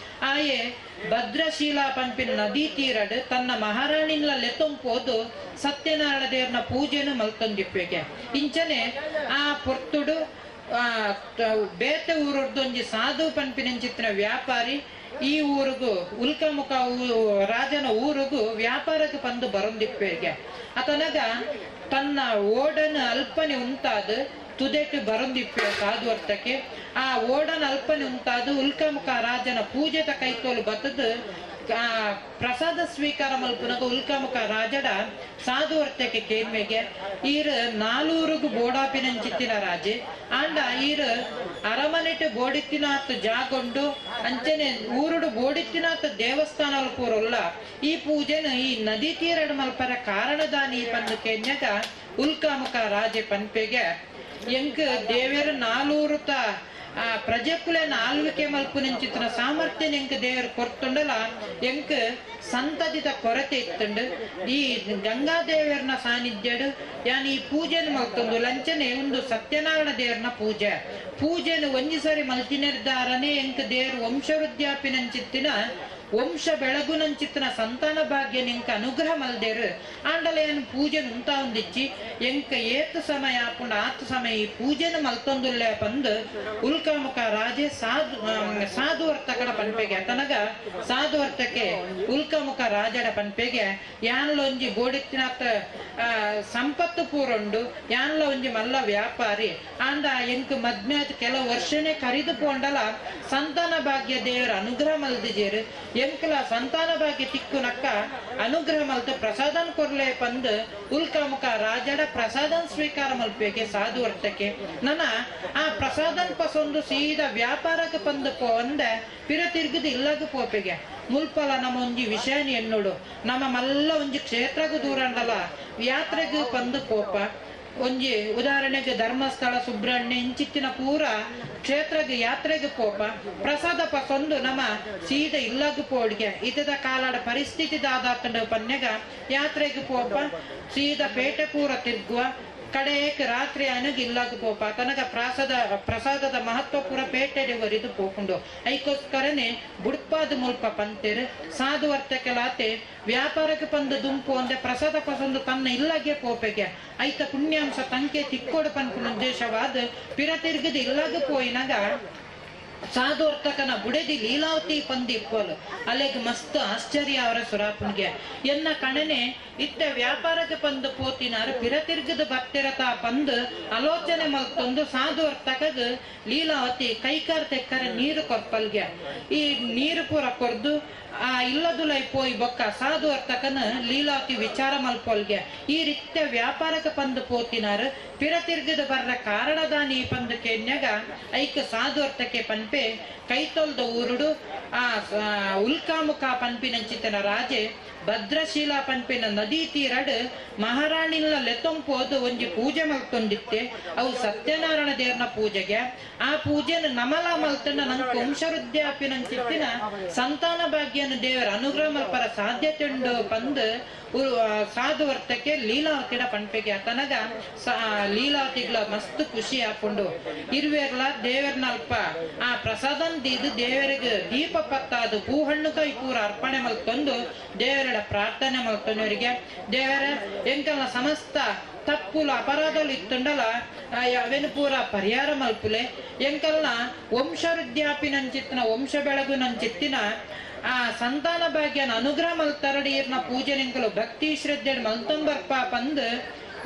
ಆಯೆ ಭದ್ರಶೀಲಾ ಪಂಪಿನ ನದಿ ತೀರಡ್ ತನ್ನ ಮಹಾರಾಣಿನ್ಲ ಲೆತ್ತೊಂಪೋದು ಸತ್ಯನಾರಾಯಣ ದೇವರನ ಪೂಜೆನು ಮಲ್ತೊಂದಿಪ್ಪೆಗೆ. ಇಂಚನೆ ಆ ಪೊರ್ತುಡು ಬೇತೆ ಊರೊಂಜಿ ಸಾಧು ಪನ್ಪಿನಂಚಿತ್ತಿನ ವ್ಯಾಪಾರಿ ಈ ಊರುಗು ಉಲ್ಕಮುಖ ರಾಜನ ಊರುಗು ವ್ಯಾಪಾರಕ್ಕೆ ಬಂದು ಬರೊಂದಿಪ್ಪೆಗೆ. ಅತನಗ ತನ್ನ ಓಡನ ಅಲ್ಪನೆ ಉಂತಾದ ತುದೆಟ್ ಬರೊಂದಿಪ್ಪೆ ಸಾಧುವರ್ತಕ್ಕೆ. ಆ ಓಡನ ಅಲ್ಪನೆ ಉಂತಾದ ಉಲ್ಕಮುಖ ರಾಜನ ಪೂಜೆತ ಕೈತೋಲು ಬತ್ತದು ಆ ಪ್ರಸಾದ ಸ್ವೀಕಾರ ಮಲ್ಪುನಗ ಉಲ್ಕಮುಖ ರಾಜಡ ಸಾಧುವರ್ತಕ್ಕೆ ಕೇನ್ಮೆಗೆ ಈರ್ ನಾಲೂರುಗು ಬೋಡಾಪಿನಂಚಿತ್ತಿನ ರಾಜೆ ಆಂಡ ಈರ್ ಅರಮನೆಟ್ ಬೋಡಿತ್ತಿನಾತ್ ಜಾಗೊಂಡು ಅಂಚನೆ ಊರುಡು ಬೋಡಿತ್ತಿನಾತ್ ದೇವಸ್ಥಾನ ಪೂರಲ್ಲ ಈ ಪೂಜೆನ ಈ ನದಿ ತೀರಡ್ ಮಲ್ಪರ ಕಾರಣದಾನಿ ಪಂದು ಕೆನ್ಯಗ ಉಲ್ಕಮುಖ ರಾಜೆ ಪನ್ಪೆಗೆ ಎಂಕ್ ದೇವೇರು ನಾಲೂರುತ ಆ ಪ್ರಜೆಕುಲೆನ ಆಳ್ವಿಕೆ ಮಲ್ಪುನಂಚಿತ್ತಿನ ಸಾಮರ್ಥ್ಯ ಎಂಕ್ ದೇವರು ಕೊರ್ತುಂಡಲ ಎಂಕ್ ಸಂತತಿದ ಕೊರತೆ ಇತ್ತುಂಡು. ಈ ಗಂಗಾದೇವರನ ಸಾನ್ನಿಧ್ಯಡು ಯಾನ್ ಈ ಪೂಜೆನ ಮಲ್ತೊಂದು ಲಂಚನೆ ಒಂದು ಸತ್ಯನಾರಾಯಣ ದೇವರನ ಪೂಜೆ ಪೂಜೆನು ಒಂಜಿ ಸಾರಿ ಮಲ್ತಿನಿರ್ಧಾರನೆ ಎಂಕ್ ದೇವರು ವಂಶವೃದ್ಧಾಪಿನಂಚಿತ್ತಿನ ವಂಶ ಬೆಳಗುನಂಚಿತ್ತಿನ ಸಂತಾನ ಭಾಗ್ಯ ಎಂಕ ಅನುಗ್ರಹ ಮಲ್ದೇರು. ಆಂಡಲ ಏನು ಪೂಜೆ ಉಂತ ಒಂದಿಚ್ಚಿ ಎಂಕ ಏತ್ ಸಮಯ ಆಪುಂಡ ಆತ್ ಸಮಯ ಈ ಪೂಜೆನ ಮಲ್ತೊಂದುಲ್ಲೆ ಪಂದು ಉಲ್ಕಮುಖ ರಾಜೆ ಸಾಧು ಸಾಧುವರ್ತಕಡ ಪನ್ಪೆಗೆ. ತನಗ ಸಾಧುವರ್ತಕೆ ಉಲ್ಕಮುಖ ರಾಜಡ ಪನ್ಪೆಗೆ ಯಾನ್ಲ ಒಂಜಿ ಬೋಡಿತ್ತಿನಾತ ಸಂಪತ್ತು ಪೂರೊಂಡು ಯಾನ್ಲ ಒಂಜಿ ಮಲ್ಲ ವ್ಯಾಪಾರಿ ಆಂಡ ಎಂಕ್ ಮದ್ಮ್ಯಾತ್ ಕೆಲವು ವರ್ಷನೇ ಕರಿದು ಪೋಂಡಲ ಸಂತಾನ ಭಾಗ್ಯ ದೇವರ ಅನುಗ್ರಹ ಮಲ್ದಿಜೇರು ಎಂಕಲ ಸಂತಾನ ಭಾಗ್ಯ ತಿಕ್ಕು ನಕ್ಕ ಅನುಗ್ರಹ ಮಲ್ತ ಪ್ರಸಾದನ್ ಕೊರ್ಲೆ ಪಂದ್ ಉಲ್ಕಮುಖ ರಾಜಡ ಪ್ರಸಾದನ್ ಸ್ವೀಕಾರ ಮಲ್ಪೇಗೆ ಸಾಧುವರ್ತಕ್ಕೆ. ನನ್ನ ಆ ಪ್ರಸಾದನ್ ಪಸೊಂದು ಸೀದಾ ವ್ಯಾಪಾರಕ್ಕೆ ಪಂದು ಪೋಂದ ಪಿರ ತಿರ್ಗದು ಇಲ್ಲಗ ಪೋಪೆಗೆ. ಮುಲ್ಪಲ ನಮ್ಮ ಒಂಜಿ ವಿಷಯನ ಎನ್ನುಡು ನಮ್ಮ ಮಲ್ಲ ಒಂಜಿ ಕ್ಷೇತ್ರಗೂ ದೂರಂಡಲ ಯಾತ್ರೆಗೂ ಪಂದು ಪೋಪ. ಒಂಜಿ ಉದಾಹರಣೆಗೆ ಧರ್ಮಸ್ಥಳ ಸುಬ್ರಹ್ಮಣ್ಯ ಇಂಚಿತ್ತಿನ ಪೂರ ಕ್ಷೇತ್ರಗೆ ಯಾತ್ರೆಗೆ ಪೋಪ ಪ್ರಸಾದ ಪಸೊಂದು ನಮ್ಮ ಸೀದ ಇಲ್ಲಗ ಪೋಡ್ಗೆ. ಇತದ ಕಾಲಾಡ ಪರಿಸ್ಥಿತಿ ದಾದಾತಂಡ ಪನ್ಯಗ ಯಾತ್ರೆಗೆ ಪೋಪ ಸೀದ ಪೇಟೆ ಪೂರ ತಿರ್ಗುವ ಕಡೆಯಕ್ಕೆ ರಾತ್ರಿ ಅನಗ ಇಲ್ಲಗ ಪೋಪ ತನಗ ಪ್ರಸಾದದ ಮಹತ್ವ ಪೂರ ಪೇಟೆಡೆ ಒರಿದು ಪೋಪುಂಡು. ಐಕೋಸ್ಕರನೇ ಬುಡ್ಪಾದ ಮುಲ್ಪ ಪಂತೇರು ಸಾಧುವರ್ತಕೆಲಾತೆ ವ್ಯಾಪಾರಕ್ಕೆ ಪಂದು ದುಂಪು ಅಂದೆ ಪ್ರಸಾದ ಪಸಂದು ತನ್ನ ಇಲ್ಲಗೆ ಪೋಪೆಗೆ ಐತ ಪುಣ್ಯಾಂಶ ತಂಕೆ ತಿಕ್ಕೋಡು ಪನ್ಪುನ ಉದ್ದೇಶವಾದ ಪಿರ ತಿರ್ಗದ ಇಲ್ಲಗ ಪೋಯಿನಾಗ ಸಾಧುವರ್ತಕನ ಬುಡೆದಿ ಲೀಲಾವತಿ ಪಂದಿಪ್ಪಲು ಅಲೆಗ್ ಮಸ್ತ್ ಆಶ್ಚರ್ಯ ಅವರ ಸುರಾಪುನ್ಗೆ. ಎನ್ನ ಕಣನೆ ಇತ್ತ ವ್ಯಾಪಾರಕ್ಕೆ ಪಂದು ಪೋತಿನಾರು ಪಿರ ತಿರ್ಗದ ಬತ್ತಿರತ ಪಂದು ಆಲೋಚನೆ ಮಲ್ತೊಂದು ಸಾಧುವರ್ತಕಗ ಲೀಲಾವತಿ ಕೈಕಾರ್ ತೆಕ್ಕರೆ ನೀರು ಕೊರ್ಪಲ್ಗೆ. ಈ ನೀರು ಪೂರ ಕೊರ್ದು ಆ ಇಲ್ಲದುಲೈ ಪೋಯಿ ಬೊಕ್ಕ ಸಾಧುವರ್ತಕನ ಲೀಲಾವತಿ ವಿಚಾರ ಮಲ್ಪೊಲ್ಗೆ ಈ ರೀತ್ಯ ವ್ಯಾಪಾರಕ್ಕೆ ಪಂದು ಪೋತಿನಾರು ಪಿರ ತಿರ್ಗದ ಬರ್ರ ಕಾರಣದಾನಿ ಪಂದು ಕೆನ್ಯಗ ಐಕ್ ಸಾಧುವರ್ತಕೆ ಪನ್ಪೆ ಕೈತೊಲ್ದ ಊರುಡು ಆ ಉಲ್ಕಾಮುಖ ಪನ್ಪಿನಂಚಿತನ ರಾಜೆ ಭದ್ರಶೀಲಾ ಪನ್ಪಿನ ನದಿ ತೀರಡ್ ಮಹಾರಾಣಿನ ಲೆತ್ತೊಂಪೋದು ಒಂಜಿ ಪೂಜೆ ಮಲ್ತೊಂದಿತ್ತೆ ಅವು ಸತ್ಯನಾರಾಯಣ ದೇವರನ ಪೂಜೆಗೆ. ಆ ಪೂಜೆನ ನಮಲ ಮಲ್ತಂಡ ನಂಗೆ ವಂಶವೃದ್ಧಾಪಿನಂಚಿತ್ತಿನ ಸಂತಾನ ಭಾಗ್ಯನ ದೇವರ ಅನುಗ್ರಹ ಮಲ್ಪರ ಸಾಧ್ಯತೆ ಉಂಡು ಪಂದು ಸಾಧುವರ್ತಕ್ಕೆ ಲೀಲಾವತಿಡ ಪನ್ಪೆಗೆ. ತನಗ ಲೀಲಾವತಿಗಳ ಮಸ್ತ್ ಖುಷಿ ಹಾಕೊಂಡು ಇರುವೆರ್ಲ ದೇವರನ ಅಲ್ಪ ಆ ಪ್ರಸಾದನ್ ದೀದು ದೇವರಿಗೆ ದೀಪ ಪತ್ತಾದು ಹೂ ಹಣ್ಣು ಕೈ ಪೂರ ಅರ್ಪಣೆ ಮಲ್ತೊಂದು ದೇವರ ಪ್ರಾರ್ಥನೆ ಮಲ್ತೊಂದವರಿಗೆ ದೇವರ ಎಂಕಲ್ನ ಸಮಸ್ತ ತಪ್ಪುಲು ಅಪರಾಧಲು ಇತ್ತುಂಡಲ ಅವೆನು ಪೂರ ಪರಿಹಾರ ಮಲ್ಪುಲೆ ಎಂಕಲ್ನ ವಂಶವೃದ್ಧಾಪಿನಂಚಿತ್ತಿನ ವಂಶ ಬೆಳಗುನಂಚಿತ್ತಿನ ಆ ಸಂತಾನ ಭಾಗ್ಯನ ಅನುಗ್ರಹ ಮಲ್ತರಡಿ ಇರ್ನ ಪೂಜೆ ನಿಂಕಲು ಭಕ್ತಿ ಶ್ರದ್ಧೆ ಮಲ್ತೊಂಬರ್ಪ ಪಂದು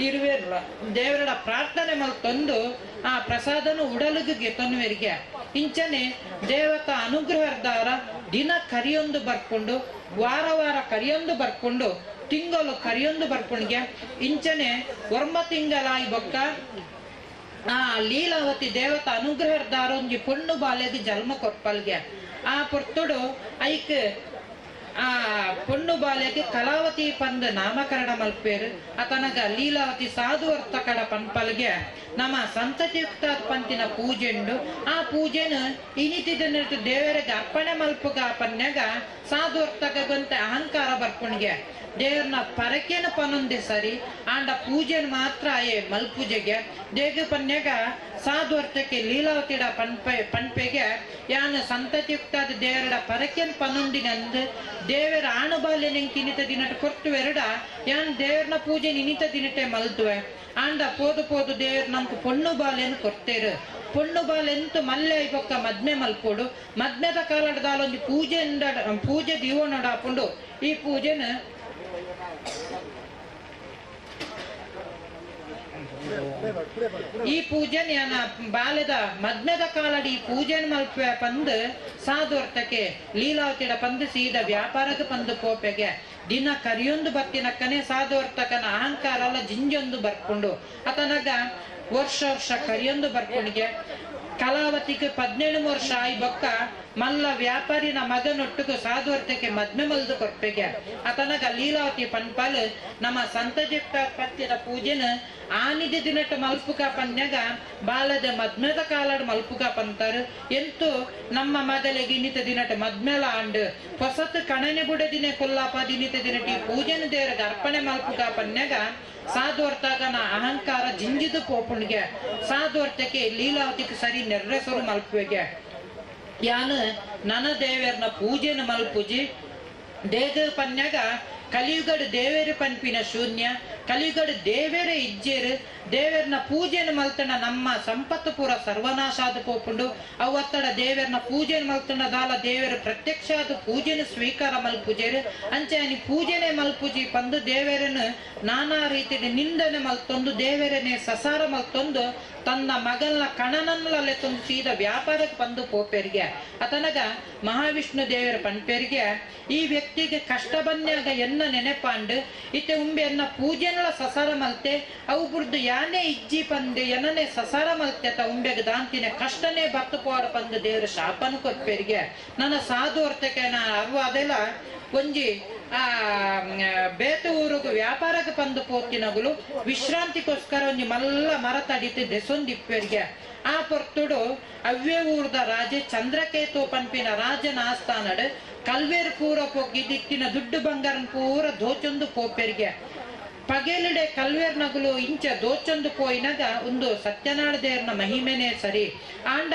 ಇರುವೆರ್ಲ ದೇವರ ಪ್ರಾರ್ಥನೆ ಮಲ್ತೊಂದು ಆ ಪ್ರಸಾದನು ಉಡಲುಗೆ ಗೆತೊನ್ನುವರಿಗೆ. ಇಂಚನೆ ದೇವತ ಅನುಗ್ರಹದಾರ ದಿನ ಕರಿಯೊಂದು ಬರ್ಕೊಂಡು ವಾರ ವಾರ ಕರಿಯೊಂದು ಬರ್ಕೊಂಡು ತಿಂಗಳು ಕರಿಯೊಂದು ಬರ್ಕೊಂಡ್ಗೆ ಇಂಚನೆ ವರ್ಮ ತಿಂಗಳಾಯಿ ಬೊಕ್ಕ ಆ ಲೀಲಾವತಿ ದೇವತ ಅನುಗ್ರಹದಾರ ಒಂಜಿ ಪೊಣ್ಣು ಬಾಲ್ಯದ ಜನ್ಮ ಕೊರ್ಪಲ್ಗೆ. ಆ ಪೊರ್ತುಡು ಐಕ್ ಆ ಪೊಣ್ಣು ಬಾಲೆಗೆ ಕಲಾವತಿ ಪಂದ್ ನಾಮಕರಣ ಮಲ್ಪೇರು ಅತನಗ ಲೀಲಾವತಿ ಸಾಧುವರ್ತ ಕಡ ಪನ್ಪಲ್ಗೆ ನಮ್ಮ ಸಂತತಿಯುಕ್ತ ಪಂತಿನ ಪೂಜೆಂಡು ಆ ಪೂಜೆನ ಇನಿತಿದ ದೇವರಿಗೆ ಅರ್ಪಣೆ ಮಲ್ಪುಗ ಪನ್ಯಾಗ ಸಾಧುವರ್ತಕಗಂತ ಅಹಂಕಾರ ಬರ್ಪುಣ್ಗೆ ದೇವ್ರನ್ನ ಪರಕೇನ ಪನೊಂದೆ ಸರಿ ಆಂಡ ಪೂಜೆನ ಮಾತ್ರ ಆಯೆ ಮಲ್ಪೂಜೆಗೆ ದೇಗ ಪನ್ಯಾಗ ಸಾಧುವರ್ತಕ್ಕೆ ಲೀಲಾವತಿಡ ಪನ್ಪೆ ಪನ್ಪೆಗೆ ಯಾನ ಸಂತತಿಯುಕ್ತಾದ ದೇವರಡ ಪರಕೇನ್ ಪನೊಂದಿನಂದು ದೇವರ ಆಣುಬಾಲ್ಯ ನಿಂಗೆ ಇನ್ನಿತ ದಿನಟ ಕೊರ್ತುವೆರಡ ಯಾನ್ ದೇವ್ರನ ಪೂಜೆ ನಿನಿತ ದಿನಟೆ ಮಲ್ತುವೆ ಆಂಡ ಪೋದು ಪೋದು ದೇವ್ರ ನಮ್ಗೆ ಪೊಣ್ಣು ಬಾಲ್ಯನ ಕೊರ್ತೇರು ಪೊಣ್ಣು ಬಾಲೆಂತು ಮಲ್ಲೆ ಬೊಕ್ಕ ಮದ್ಮೆ ಮಲ್ಪೋಡು ಮದ್ಮೆದ ಕಾಲಡದಾಲೊಂದು ಪೂಜೆ ಪೂಜೆ ದೀವನಡಾಪುಂಡು ಈ ಪೂಜೆನ ಈ ಪೂಜೆನ ಯಾನ ಬಾಲ್ಯದ ಮದ್ಮೆದ ಕಾಲಡಿ ಪೂಜೆನ ಮಲ್ಪೆ ಪಂದ್ ಸಾಧುವರ್ತಕ್ಕೆ ಲೀಲಾವತಿಡ ಪಂದ್ ಸೀದ ವ್ಯಾಪಾರಕ್ಕೆ ಪಂದು ಕೋಪೆಗೆ ದಿನ ಕರಿಯೊಂದು ಬತ್ತಿನಕ್ಕನೆ ಸಾಧುವರ್ತಕನ ಅಹಂಕಾರ ಎಲ್ಲ ಜಿಂಜೊಂದು ಬರ್ಕೊಂಡು ಅತನಗ ವರ್ಷ ವರ್ಷ ಕರಿಯೊಂದು ಬರ್ಕೊಂಡಿಗೆ ಕಲಾವತಿಗೆ 17 ವರ್ಷ ಆಯ್ ಬೊಕ್ಕ ಮಲ್ಲ ವ್ಯಾಪಾರಿನ ಮಗನೊಟ್ಟುಗು ಸಾಧುವರ್ತಕ್ಕೆ ಮದ್ಮೆ ಮಲ್ದು ಕೊರ್ಪೆಗೆ ಅತನಗ ಲೀಲಾವತಿ ಪನ್ಪಾಲ್ ನಮ್ಮ ಸಂತಜಿಪ್ತ ಪತ್ಯದ ಪೂಜೆನ ಆನಿದ ದಿನಟ ಮಲ್ಪುಕ ಪನ್ಯಾಗ ಬಾಲದ ಮದ್ಮೆದ ಕಾಲಡ್ ಮಲ್ಪುಕ ಪಂತಾರು ಎಂತು ನಮ್ಮ ಮಗಲಿಗೆ ಇನ್ನಿತ ದಿನಟ ಮದ್ಮೆಲ ಆಂಡ್ ಹೊಸತು ಕಣನೆ ಬುಡದಿನೇ ಕೊಲ್ಲಾಪ ದಿನಿತ ದಿನಟಿ ಪೂಜೆನ ದೇವರಿಗೆ ಅರ್ಪಣೆ ಮಲ್ಪುಕ ಪನ್ಯಾಗ ಸಾಧುವರ್ತಕನ ಅಹಂಕಾರ ಜಿಂಜಿದು ಪೋಪುಣ್ಗೆ ಸಾಧುವರ್ತಕ್ಕೆ ಲೀಲಾವತಿಗೆ ಸರಿ ನೆರ್ರೆಸರು ಮಲ್ಪುವೆಗೆ ಯಾನು ನನ ದೇವರನ ಪೂಜೆನ ಮಲ್ಪುಜಿ ದೇಗ ಪನ್ಯಾಗ ಕಲಿಯುಗಡು ದೇವೇರು ಪನ್ಪಿನ ಶೂನ್ಯ ಕಲಿಯುಗಡು ದೇವೇರ ಇಜ್ಜೇರು ದೇವೇರ್ನ ಪೂಜೆನ ಮಲ್ತಣ ನಮ್ಮ ಸಂಪತ್ತು ಪೂರ ಸರ್ವನಾಶ ಆದ ಪೋಪುಂಡು ಅವತ್ತಡ ದೇವೇರ್ನ ಪೂಜೆನ ಮಲ್ತಣ ದಾಲ ದೇವೇರ ಪ್ರತ್ಯಕ್ಷ ಆದ ಪೂಜೆನ ಸ್ವೀಕಾರ ಮಲ್ಪುಜೇರು ಅಂಚೆ ಪೂಜೆನೆ ಮಲ್ಪುಜಿ ಪಂದು ದೇವೇರನ್ನು ನಾನಾ ರೀತಿಯ ನಿಂದನೆ ಮಲ್ತೊಂದು ದೇವೇರನೆ ಸಸಾರ ಮಲ್ತೊಂದು ತನ್ನ ಮಗಲ್ನ ಕಣನಲ್ಲೇ ತಂದು ಸೀದ ವ್ಯಾಪಾರಕ್ಕೆ ಬಂದು ಪೋಪೆರಿಗೆ ಅತನಗ ಮಹಾವಿಷ್ಣು ದೇವರ ಪನ್ಪೆರಿಗೆ ಈ ವ್ಯಕ್ತಿಗೆ ಕಷ್ಟ ಬನ್ಯಾಗ ಎನ್ನ ನೆನೆಪಾಂಡು ಇತ್ತೆ ಉಂಬೆ ಎನ್ನ ಪೂಜೆನಲ ಸಸಾರ ಮಲ್ತೆ ಅವು ಬುರ್ದು ಯಾನೇ ಇಜ್ಜಿ ಪಂದೆ ಎನ್ನನೆ ಸಸಾರ ಮಲ್ತೆ ತ ಉಂಬೆಗೆ ದಾಂತಿನ ಕಷ್ಟನೇ ಬತ್ತು ಪೋಡ ಪಂದು ದೇವರ ಶಾಪನು ಕೊಟ್ಪೆರಿಗೆ ನನ್ನ ಸಾಧು ಅರ್ಥಕ್ಕೆ ನಾ ಅರ್ವ ಅದೆಲ್ಲ ಒಂಜಿ ಆ ಬೇತ ಊರುಗು ವ್ಯಾಪಾರಕ್ಕೆ ಬಂದು ಪೋತಿನಗುಲು ವಿಶ್ರಾಂತಿಗೋಸ್ಕರ ಒಂಜಿ ಮಲ್ಲ ಮರ ತಡಿತು ದೆಸೊಂದಿಪ್ಪೆರಿಗೆ ಆ ಪೊರ್ತುಡು ಅವ್ವೇ ಊರ್ದ ರಾಜೆ ಚಂದ್ರಕೇತು ಪನ್ಪಿನ ರಾಜನ ಆಸ್ಥಾನಡು ಕಲ್ವೇರು ಪೂರ ಪೊಗ್ಗಿ ದಿಕ್ಕಿನ ದುಡ್ಡು ಬಂಗಾರನ್ ಪೂರ ದೋಚೊಂದು ಪೋಪೆರಿಗೆ ಪಗೇಲಿಡೆ ಕಲ್ವೇರ್ ನಗುಲು ಇಂಚ ದೋಚೊಂದು ಪೋಯಿನಾಗ ಒಂದು ಸತ್ಯನಾಳ ದೇವ್ರನ ಮಹಿಮೆನೇ ಸರಿ ಆಂಡ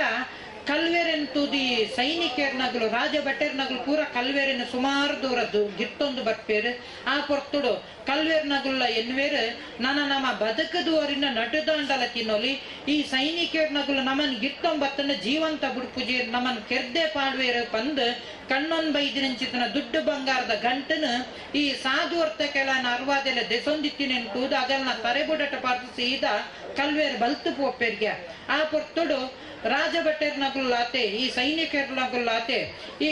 ಕಲ್ವೇರನ್ ತೂದಿ ಸೈನಿಕರ್ ನಗಲು ರಾಜ ಭಟ್ಟರ್ ನಗಲು ಪೂರ ಕಲ್ವೇರನ್ ಸುಮಾರು ದೂರ ಗಿತ್ತೊಂದು ಬರ್ಪೇರು ಆ ಪೊರ್ತುಡು ಕಲ್ವೇರ್ ನಗುಲ್ಲ ಎನ್ವೇರು ನನ್ನ ನಮ್ಮ ಬದುಕದುವರಿನ ನಡುದಾಂಡಲ ತಿನ್ನೋಲಿ ಈ ಸೈನಿಕರ್ ನಗುಲು ನಮ್ಮನ್ ಗಿತ್ತೊಂಬತ್ತನ ಜೀವಂತ ಬುಡ್ಪುಜಿ ನಮ್ಮನ್ ಕೆರ್ದೆ ಪಾಡ್ವೇರು ಪಂದ್ ಕಣ್ಣೊನ್ ಬೈದಿನಂಚಿತನ ದುಡ್ಡು ಬಂಗಾರದ ಗಂಟನ ಈ ಸಾಧುವರ್ತ ಕೆಲ ಅರ್ವಾದೆಲ್ಲ ದೆಸೊಂದಿತ್ತಿನ ಕೂದ ಅಗಲ್ನ ತರೆಬುಡಟ ಪಾರ್ತು ಸೀದಾ ಕಲ್ವೇರ್ ಬಲ್ತು ಪೋಪೆರ್ಗೆ ಆ ಪೊರ್ತುಡು ರಾಜ ಭಟ್ಟರ್ನಗುಲ್ಲಾತೆ ಈ ಸೈನಿಕರ್ನಗುಲ್ಲಾತೆ ಈ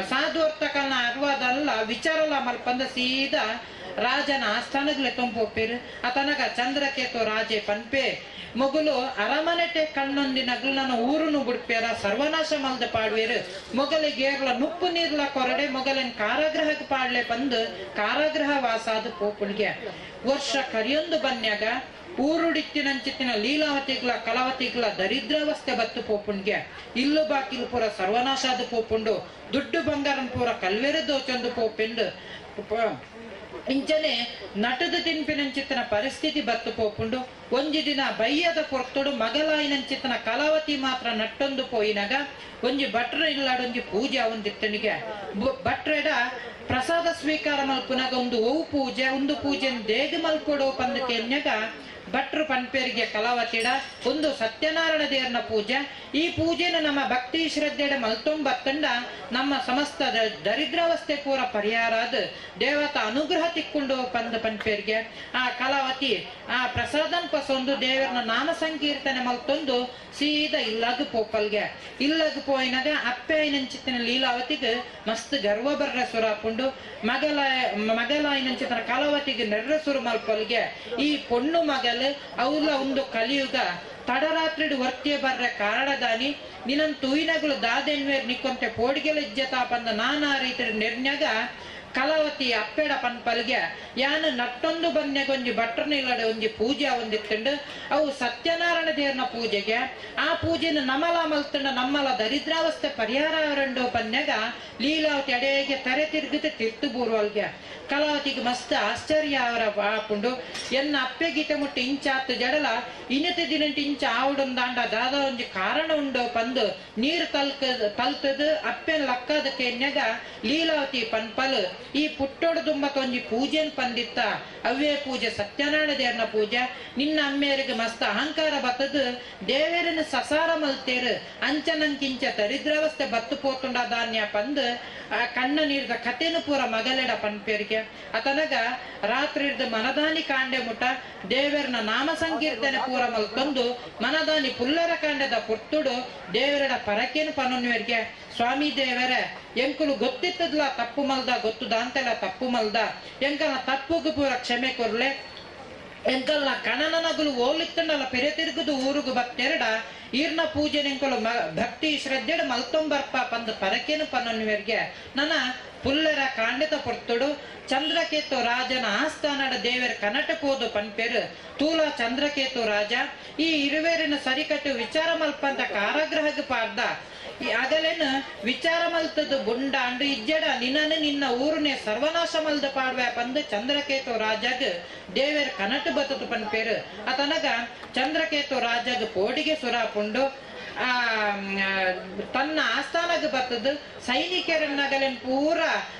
ಸಾಧುವರ್ತಕಲ್ನ ಅರ್ವಾದಲ್ಲ ವಿಚಾರಲ ಮಲ್ಪಂದ ಸೀದಾ ರಾಜನ ಆಸ್ಥಾನಗ್ಲೆ ತೊಂಪೋಪೇರು ಅತನಗ ಚಂದ್ರಕೇತು ರಾಜೆ ಪನ್ಪೆ ಮೊಗಲು ಅರಮನೆಟೆ ಕಣ್ಣೊಂದಿನಗ್ಲು ನನ್ನ ಊರುನು ಬುಡ್ಪೇರ ಸರ್ವನಾಶ ಮಲ್ದ ಪಾಡ್ವೇರು ಮೊಗಲಿಗೇರ್ಲ ನುಪ್ಪು ನೀರ್ಲ ಕೊರಡೆ ಮೊಗಲಿನ ಕಾರಾಗೃಹಕ್ಕೆ ಪಾಡ್ಲೆ ಬಂದು ಕಾರಾಗೃಹ ವಾಸಾದ ಪೋಪುಣಿಗೆ ವರ್ಷ ಕರಿಯೊಂದು ಬನ್ಯಾಗ ಊರುಡಿತ್ತಿನಂಚಿತ್ತಿನ ಲೀಲಾವತಿಗ್ಲ ಕಲಾವತಿಗ್ಲ ದರಿದ್ರಾವಸ್ಥೆ ಬತ್ತು ಪೋಪುಣ್ಗೆ ಇಲ್ಲು ಬಾಕಿಲು ಪೂರ ಸರ್ವನಾಶ ಆದ ಪೋಪುಂಡು ದುಡ್ಡು ಬಂಗಾರನ್ ಪೂರ ಕಲ್ವೇರ ದೋಚೊಂದು ಪೋಪೆಂಡು ಇಂಚನೆ ನಟದ ತಿನ್ಪಿನಂಚಿತ್ತನ ಪರಿಸ್ಥಿತಿ ಬತ್ತು ಪೋಪುಂಡು ಒಂಜಿ ದಿನ ಬಯ್ಯದ ಪೊರ್ತುಡು ಮಗಲಾಯಿನಂಚಿತ್ತನ ಕಲಾವತಿ ಮಾತ್ರ ನಟ್ಟೊಂದು ಪೋಯಿನಾಗ ಒಂಜಿ ಭಟ್ರ ಇಲ್ಲಾಡೊಂಜಿ ಪೂಜೆ ಅವಂದಿತ್ತನಿಗೆ ಭಟ್ರೆಡ ಪ್ರಸಾದ ಸ್ವೀಕಾರ ಮಲ್ಪುನಾಗ ಒಂದು ಓವು ಪೂಜೆ ಒಂದು ಪೂಜೆ ದೇಗ ಮಲ್ಪೊಡೋ ಪಂದು ಕೆನ್ಯಾಗ ಭಟ್ರು ಪನ್ಪೇರಿಗೆ ಕಲಾವತಿಡ ಒಂದು ಸತ್ಯನಾರಾಯಣ ದೇವರನ ಪೂಜೆ ಈ ಪೂಜೆನ ನಮ್ಮ ಭಕ್ತಿ ಶ್ರದ್ಧೆಡ ಮಲ್ತೊಂಬತ್ತಂಡ ನಮ್ಮ ಸಮಸ್ತ ದರಿದ್ರಾವಸ್ಥೆ ಪೂರ ಪರಿಹಾರ ಆದ ದೇವತ ಅನುಗ್ರಹ ತಿಕ್ಕೊಂಡು ಪಂದ ಪನ್ಪೇರಿಗೆ ಆ ಕಲಾವತಿ ಆ ಪ್ರಸಾದನ್ ಪಸೊಂದು ದೇವರನ ನಾಮ ಸಂಕೀರ್ತನೆ ಮಲ್ತೊಂದು ಸೀದಾ ಇಲ್ಲಾಗ ಪೋಪಲ್ಗೆ ಇಲ್ಲಾಗ ಪೋಯಿನಾಗ ಅಪ್ಪೆ ಐನಂಚಿತ್ತಿನ ಲೀಲಾವತಿಗೆ ಮಸ್ತ್ ಗರ್ವ ಬರ್ರ ಸುರಾಪುಂಡು ಮಗಲಾಯಿನಂಚಿತನ ಕಲಾವತಿಗೆ ನೆರ್ರ ಸುರು ಮಲ್ಪಲ್ಗೆ ಈ ಪೊಣ್ಣು ಮಗಲು ಅವ್ಲ ಒಂದು ಕಲಿಯುಗ ತಡರಾತ್ರಿಡ್ ವರ್ತಿಯ ಬರ್ರೆ ಕಾರಣದಾನಿ ನಿನನ್ ತೂಯಿನಗುಲು ದಾದೆನ್ವೇರ್ ನಿಕ್ಕೊಂತೆ ಪೋಡಿಗೆಲ ಇಜ್ಜತಾ ಪಂದ ನಾನಾ ರೀತಿಡ್ ನಿರ್ಣ್ಯಗ ಕಲಾವತಿ ಅಪ್ಪೆಡ ಪನ್ಪಲ್ಗೆ ಯಾನು ನಟ್ಟೊಂದು ಬನ್ನೆಗೊಂಜಿ ಭಟ್ರನಿಲ್ಲಡೆ ಒಂಜಿ ಪೂಜೆ ಒಂದಿತ್ತುಂಡು ಅವು ಸತ್ಯನಾರಾಯಣ ದೇವನ ಪೂಜೆಗೆ ಆ ಪೂಜೆನ ನಮಲ ಮಲ್ತಂಡ ನಮ್ಮಲ ದರಿದ್ರಾವಸ್ಥೆ ಪರಿಹಾರ ಅವರಂಡು ಪನ್ನೆಗ ಲೀಲಾವತಿ ಅಡೆಗೆ ತರೆ ತಿರುಗಿದ ತಿರ್ತು ಬೂರ್ವಲ್ಗೆ ಕಲಾವತಿಗೆ ಮಸ್ತ್ ಆಶ್ಚರ್ಯ ಅವರ ಆಪುಂಡು ಎನ್ನ ಅಪ್ಪೆ ಗೀತೆ ಮುಟ್ಟಿ ಇಂಚಾತು ಜಡಲ ಇನ್ನತೆ ದಿನಂಟು ಇಂಚ ಆವುಡುಂದಾಂಡ ದಾದ ಒಂಜಿ ಕಾರಣ ಉಂಡು ಪಂದು ನೀರು ತಲ್ತದು ಅಪ್ಪೆನ ಲಕ್ಕದಕ್ಕೆ ಎನ್ನೆಗ ಲೀಲಾವತಿ ಪನ್ಪಲ್ ಈ ಪುಟ್ಟೋಡು ದುಂಬತ್ತ ಒಂಜಿ ಪೂಜೆನ್ ಪಂದಿತ್ತ ಅವ್ವೇ ಪೂಜೆ ಸತ್ಯನಾರಾಯಣ ದೇವನ ಪೂಜೆ ನಿನ್ನ ಅಮ್ಮೇರಿಗೆ ಮಸ್ತ್ ಅಹಂಕಾರ ಬತ್ತದು ದೇವೇರನ ಸಸಾರ ಮಲ್ತೇರು ಅಂಚನಂಕಿಂಚ ದರಿದ್ರಾವಸ್ಥೆ ಬತ್ತು ಪೋತುಂಡ ಧಾನ್ಯ ಪಂದು ಆ ಕಣ್ಣ ನೀರ್ದ ಕತೆನು ಪೂರ ಮಗಲೆಡ ಪನ್ಪೇರಿಗೆ ಅತನಗ ರಾತ್ರಿ ಮನದಾನಿ ಕಾಂಡೆ ಮುಟ ದೇವರನ ನಾಮ ಸಂಕೀರ್ತನೆ ಪೂರ ಮಲ್ತೊಂದು ಮನದಾನಿ ಪುಲ್ಲರ ಕಾಂಡದ ಪುರ್ತುಡು ದೇವರಡ ಪರಕೇನು ಪನೊನ್ವೇರಿಗೆ ಸ್ವಾಮಿ ದೇವರ ಎಂಕುಲು ಗೊತ್ತಿತ್ತದ್ಲ ತಪ್ಪು ಮಲ್ದ ಗೊತ್ತುದ ಅಂತೆಲ್ಲ ತಪ್ಪು ಮಲ್ದ ಎಂಕಲ್ನ ತಪ್ಪುಗು ಪೂರ ಕ್ಷಮೆ ಕೊರ್ಲೆ ಎಂಕಲ್ನ ಕಣನನಗುಲು ಓಲಿತ್ತಂಡಲ ಪೆರೆ ತಿರುಗುದು ಊರುಗು ಬತ್ತೆರಡ ಈರ್ನ ಪೂಜೆ ಎಂಕುಲು ಭಕ್ತಿ ಶ್ರದ್ಧೆಡ್ ಮಲ್ತೊಂಬರ್ಪ ಪಂದು ಪರಕೇನು ಪನೊನ್ವೇರಿಗೆ ನನ್ನ ಪುಲ್ಲರ ಕಾಂಡಿತ ಪೊರ್ತುಡು ಚಂದ್ರಕೇತು ರಾಜನ ಆಸ್ಥಾನಡ ದೇವರ ಕನಟ ಪೋದು ಪನ್ಪೇರು ತೂಲ ಚಂದ್ರಕೇತು ರಾಜ ಈ ಇರುವೇರಿನ ಸರಿಕಟ್ಟು ವಿಚಾರ ಮಲ್ಪಂತ ಕಾರಾಗೃಹಕ್ಕೆ ಪಾರ್ದ ಈ ಅಗಲೇನು ವಿಚಾರ ಮಲ್ತದ್ದು ಬುಂಡ ಅಂಡು ಇಜ್ಜಡ ನಿನ್ನನ್ನು ನಿನ್ನ ಊರನೆ ಸರ್ವನಾಶ ಮಲ್ದ ಪಾಡ್ವೆ ಪಂದು ಚಂದ್ರಕೇತು ರಾಜಗ್ ದೇವರ ಕನಟು ಬತ್ತದು ಪನ್ಪೇರು ಅತನಗ ಚಂದ್ರಕೇತು ರಾಜಗ್ ಪೋಡಿಗೆ ಸುರಾಪುಂಡು ಆ ತನ್ನ ಆಸ್ಥಾನಕ್ಕೆ ಬರ್ತದ ಸೈನಿಕರನ್ನಗಲೇನ್ ಪೂರ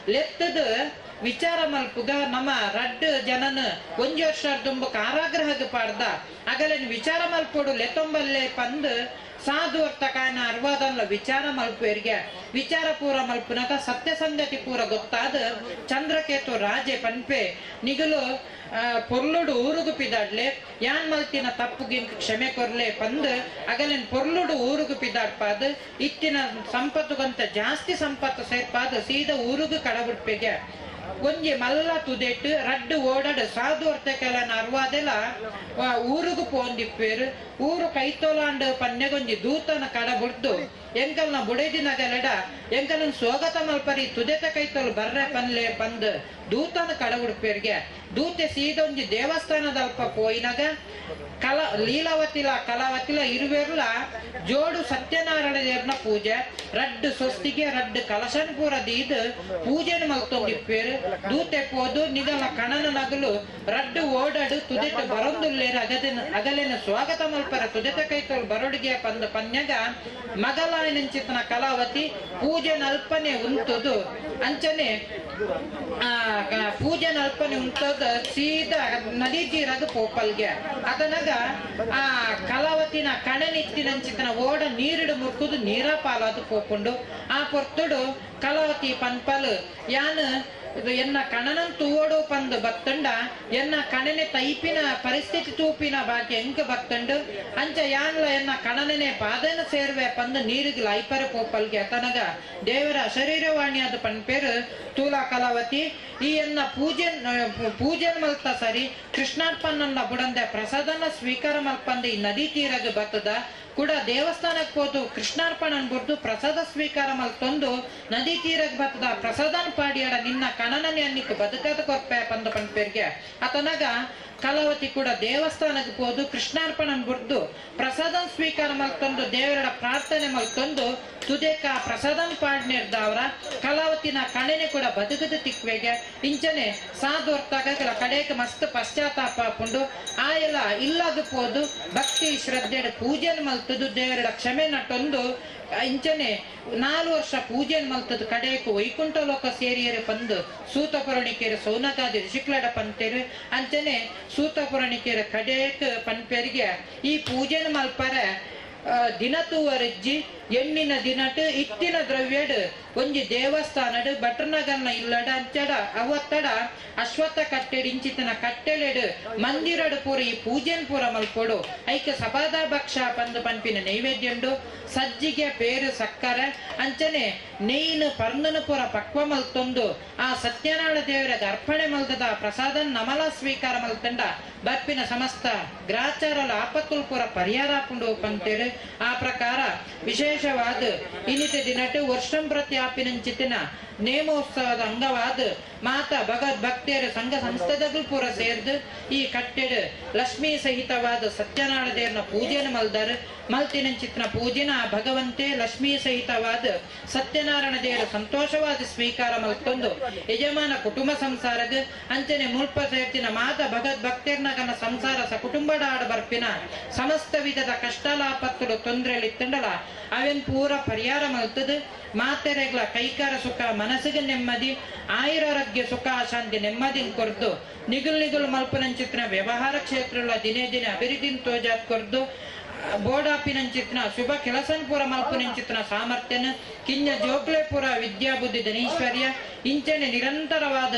ಲೆತ್ತದು ವಿಚಾರ ಮಲ್ಪುಗ ನಮ್ಮ ರಡ್ಡು ಜನನ ಒಂಜಿ ವರ್ಷ ದುಂಬು ಕಾರಾಗೃಹಕ್ಕೆ ಪಾಡ್ದ ಅಗಲೇನ್ ವಿಚಾರ ಮಲ್ಪೊಡು ಲೆತ್ತೊಂಬಲ್ಲೆ ಪಂದು ಸಾಧು ಅರ್ಥಕಾಯನ ಅರ್ವಾದಲ್ಲ ವಿಚಾರ ಮಲ್ಪುವರಿಗೆ ವಿಚಾರ ಪೂರ ಮಲ್ಪುನಕ ಸತ್ಯ ಸಂಗತಿ ಪೂರ ಗೊತ್ತಾದ ಚಂದ್ರಕೇತು ರಾಜೆ ಪನ್ಪೆ ನಿಗಲು ಪೊರ್ಲುಡು ಊರುಗು ಪಿದಾಡ್ಲೆ ಯಾನ್ ಮಲ್ತಿನ ತಪ್ಪುಗಿಂಕ್ ಕ್ಷಮೆ ಕೊರ್ಲೆ ಪಂದ್ ಅಗಲೇನ್ ಪೊರ್ಲುಡು ಊರುಗು ಪಿದಾಡ್ಪಾದ್ ಇತ್ತಿನ ಸಂಪತ್ತುಗಂತ ಜಾಸ್ತಿ ಸಂಪತ್ತು ಸೇರ್ಪಾದ ಸೀದಾ ಊರುಗು ಕಡಬಿಡ್ಪೆಗೆ ಒಂಜಿ ಮಲ್ಲ ತುದೆಟ್ಟು ರಡ್ಡು ಓಡಾಡು ಸಾಧು ಅರ್ಥಕೆಲ ಅರ್ವಾದೆಲ್ಲ ಊರುಗು ಪೋಂದಿಪ್ಪೇರು ಊರು ಕೈತೋಲಾಂಡು ಪನ್ನೆಗೊಂಜಿ ದೂತನ ಕಡ ಬುಡ್ದು ಎಂಕಲ್ನ ಬುಡೇದಿನಗಲೆಡ ಎಂಕಲ್ನ ಸ್ವಾಗತ ಮಲ್ಪರಿ ತುದೆತ ಕೈತೋಲು ಬರ್ರೆ ಪನ್ಲೆ ಪಂದ್ ದೂತನ ಕಡ ಉಡುಪೇರಿಗೆ ದೂತೆ ಸೀದೊಂಜಿ ದೇವಸ್ಥಾನದಲ್ಪ ಪೋಯಿನಾಗ ಕಲ ಲೀಲಾವತಿಲ ಕಲಾವತಿಲ ಇರುವೆರ್ಲ ಜೋಡು ಸತ್ಯನಾರಾಯಣ ದೇವ್ರನ ಪೂಜೆ ರಡ್ಡು ಸ್ವಸ್ತಿಗೆ ರಡ್ಡು ಕಲಶನ್ ಪೂರ ದೀದ್ ಪೂಜೆನ ಮಲ್ತೊಂದಿಪ್ಪೇರು ದೂತೆ ಪೋದು ನಿಗಲ ಕಣನ ನಗಲು ರಡ್ಡು ಓಡಾಡು ತುದೆತ ಬರೊಂದುಲ್ಲೇರು ಅಗಲೇನ ಸ್ವಾಗತ ಮಲ್ಪರ ತುದೆತ ಕೈತೋಲ್ ಬರೊಡಿಗೆ ಪಂದ ಪನ್ಯಗ ಮಗಲಾಯನಂಚಿತನ ಕಲಾವತಿ ಪೂಜೆ ನಲ್ಪನೆ ಉಂತುದು ಅಂಚನೆ ಪೂಜೆ ನಲ್ಪನೆ ಉಂತದ ಸೀದಾ ನದಿ ತೀರಗ ಪೋಪಲ್ಗೆ ಅದನಗ ಆ ಕಲಾವತಿನ ಕಣನಿತ್ತಿನಂಚಿತನ ಓಡ ನೀರಿಡು ಮುರ್ಕುದು ನೀರ ಪಾಲಾದು ಪೋಪುಂಡು ಆ ಪೊರ್ತುಡು ಕಲಾವತಿ ಪನ್ಪಲ್ ಯಾನು ಇದು ಎನ್ನ ಕಣನನ್ ತೂವೋಡು ಪಂದು ಬತ್ತಂಡ ಎನ್ನ ಕಣನೆ ತೈಪಿನ ಪರಿಸ್ಥಿತಿ ತೂಪಿನ ಬಾಕಿ ಎಂಕ ಬತ್ತಂಡು ಅಂಚ ಯಾನ್ಲ ಎನ್ನ ಕಣನನೆ ಪಾದನ ಸೇರ್ವೆ ಪಂದು ನೀರಿಗೆ ಲೈಪರ ಪೋಪಲ್ಗೆ ತನಗ ದೇವರ ಅಶರೀರವಾಣಿಯಾದ ಪನ್ಪೇರು ತೂಲಾ ಕಲಾವತಿ ಈ ಎನ್ನ ಪೂಜೆ ಪೂಜೆ ಮಲ್ತ ಸರಿ ಕೃಷ್ಣಾರ್ಪಣ್ಣನ್ನ ಬುಡಂದೆ ಪ್ರಸಾದನ ಸ್ವೀಕಾರ ಮಲ್ಪಂದೆ ಈ ನದಿ ತೀರಗ ಬತ್ತದ ಕೂಡ ದೇವಸ್ಥಾನಕ್ಕೆ ಹೋದು ಕೃಷ್ಣಾರ್ಪಣನ್ ಬುಡ್ದು ಪ್ರಸಾದ ಸ್ವೀಕಾರ ಮಲ್ತೊಂದು ನದಿ ತೀರಗ್ ಬತ್ತದ ಪ್ರಸಾದನ್ ಪಾಡಿಯಾಡ ನಿನ್ನ ಕಣನನೆ ಅನ್ನಿಕ್ ಬದುಕದ ಕೊರ್ಪೆ ಪಂದ ಪನ್ಪೇರ್ಗೆ ಅತನಗ ಕಲಾವತಿ ಕೂಡ ದೇವಸ್ಥಾನಕ್ಕೆ ಹೋದು ಕೃಷ್ಣಾರ್ಪಣನ್ ಬುಡ್ದು ಪ್ರಸಾದನ್ ಸ್ವೀಕಾರ ಮಲ್ತೊಂದು ದೇವರ ಪ್ರಾರ್ಥನೆ ಮಲ್ತೊಂದು ತುದೇಕ ಪ್ರಸಾದನ್ ಪಾಡ್ನಿರ್ದವರ ಕಲಾವತಿನ ಕಣನೆ ಕೂಡ ಬದುಕದ ತಿಕ್ವೆಗೆ ಇಂಚನೆ ಸಾಧು ಕಡೆಗೆ ಮಸ್ತ್ ಪಶ್ಚಾತ್ತಾಪ ಪುಂಡು ಆಯೆಲ್ಲ ಇಲ್ಲಾಗ ಪೋದು ಭಕ್ತಿ ಶ್ರದ್ಧೆ ಪೂಜೆನ್ ಮಲ್ತದು ದೇವರ ಕ್ಷಮೆ ನಟ್ಟೊಂದು ಇಂಚನೆ 4 ವರ್ಷ ಪೂಜೆನ್ ಮಲ್ತದ ಕಡೆಗೆ ವೈಕುಂಠ ಲೋಕ ಸೇರಿಯರು ಬಂದು ಸೂತ ಪುರಾಣಿಕೆಯರು ಸೌನಕಾದಿ ಋಷಿಕ್ಲಡ ಪಂತೇರು ಅಂಚನೆ ಸೂತ ಪುರಾಣಿಕೆಯರ ಕಡೆಗೆ ಪನ್ಪೇರಿಗೆ ಈ ಪೂಜೆನ್ ಮಲ್ಪರೆ ದಿನ ತೂವರಜ್ಜಿ ಎಣ್ಣಿನ ದಿನಟ್ ಇತ್ತಿನ ದ್ರವ್ಯಡ್ ಒಂಜಿ ದೇವಸ್ಥಾನಡ್ ಭಟ್ರನಗರ್ನ ಇಲ್ಲಡ ಅಂಚಡ ಅವತ್ತಡ ಅಶ್ವತ್ಥ ಕಟ್ಟೆಡ್ ಇಂಚಿತನ ಕಟ್ಟೆಲೆಡ್ ಮಂದಿರಡ್ ಪೂರ ಈ ಪೂಜೆನ್ ಪೂರ ಮಲ್ಪೊಡು ಐಕ ಸಬಾದ ಭಕ್ಷ ಪಂದು ಪನ್ಪಿನ ನೈವೇದ್ಯಂಡು ಸಜ್ಜಿಗೆ ಪೇರು ಸಕ್ಕರೆ ಅಂಚನೆ ನೆಯ್ನು ಪರ್ನನು ಪೂರ ಪಕ್ವ ಮಲ್ತೊಂದು ಆ ಸತ್ಯನಾರಾಯಣ ದೇವರಿಗೆ ಅರ್ಪಣೆ ಮಲ್ತದ ಪ್ರಸಾದ ನಮಲ ಸ್ವೀಕಾರ ಮಲ್ತಂಡ ಬರ್ಪಿನ ಸಮಸ್ತ ಗ್ರಾಚಾರಲ ಆಪತ್ತುಲ್ ಪೂರ ಪರಿಹಾರ ಆಪುಂಡು ಪಂತೇರು. ಆ ಪ್ರಕಾರ ವಿಶೇಷವಾದ ಇನ್ನಿತ ದಿನಟ್ ವರ್ಷಂ ಪ್ರತಿ ಆಪಿನಂಚಿತ್ತಿನ ನೇಮೋತ್ಸವದ ಅಂಗವಾದ ಮಾತಾ ಭಗವದ್ ಭಕ್ತಿಯರ ಸಂಘ ಸಂಸ್ಥೆದಗಳು ಪೂರ ಸೇರ್ದು ಈ ಕಟ್ಟೆಡ್ ಲಕ್ಷ್ಮೀ ಸಹಿತವಾದ ಸತ್ಯನಾರಾಯಣ ದೇವರ ಪೂಜೆಯನ್ನು ಮಲ್ದಾರು. ಮಲ್ತಿನಂಚಿತ್ತಿನ ಪೂಜೆನ ಆ ಭಗವಂತೆ ಲಕ್ಷ್ಮೀ ಸಹಿತವಾದ ಸತ್ಯನಾರಾಯಣ ದೇವರ ಸಂತೋಷವಾದ ಸ್ವೀಕಾರ ಮಲ್ತೊಂದು ಯಜಮಾನ ಕುಟುಂಬ ಸಂಸಾರಗ ಅಂಚನೆ ಮುಲ್ಪ ಸೇರ್ತಿನ ಮಾತಾ ಭಗವದ್ ಭಕ್ತಿಯರ್ನಗನ ಸಂಸಾರ ಸ ಕುಟುಂಬದ ಆಡ ಬರ್ಪಿನ ಸಮಸ್ತ ವಿಧದ ಕಷ್ಟಲಾಪತ್ತುಲು ತೊಂದರೆಲಿ ಇತ್ತಂಡಲ ಅವೆನ್ ಪೂರ ಪರಿಹಾರ ಮಲ್ತದ ಮಾತೆರೆಗ್ಲ ಕೈಕಾರ ಸುಖ ಮನಸ್ಸಿಗೆ ನೆಮ್ಮದಿ ಆಯುರಾರೋಗ್ಯ ಸುಖ ಶಾಂತಿ ನೆಮ್ಮದಿ ಕೊರ್ದು ನಿಗುಲ್ ನಿಗುಲ್ ಮಲ್ಪನಂಚಿತ್ತಿನ ವ್ಯವಹಾರ ಕ್ಷೇತ್ರ ದಿನೇ ದಿನೇ ಅಭಿವೃದ್ಧಿ ತೋಜಾತ್ ಕೊರ್ದು ಬೋಡಾಪಿನಂಚಿತ್ತಿನ ಶುಭ ಕೆಲಸನ್ ಪೂರ ಮಲ್ಪನಂಚಿತ್ತಿನ ಸಾಮರ್ಥ್ಯನ ಕಿಂಜ ಜೋಕ್ಲೆ ಪೂರ ವಿದ್ಯಾ ಬುದ್ಧಿ ಧನೈಶ್ವರ್ಯ ಇಂಚನೆ ನಿರಂತರವಾದ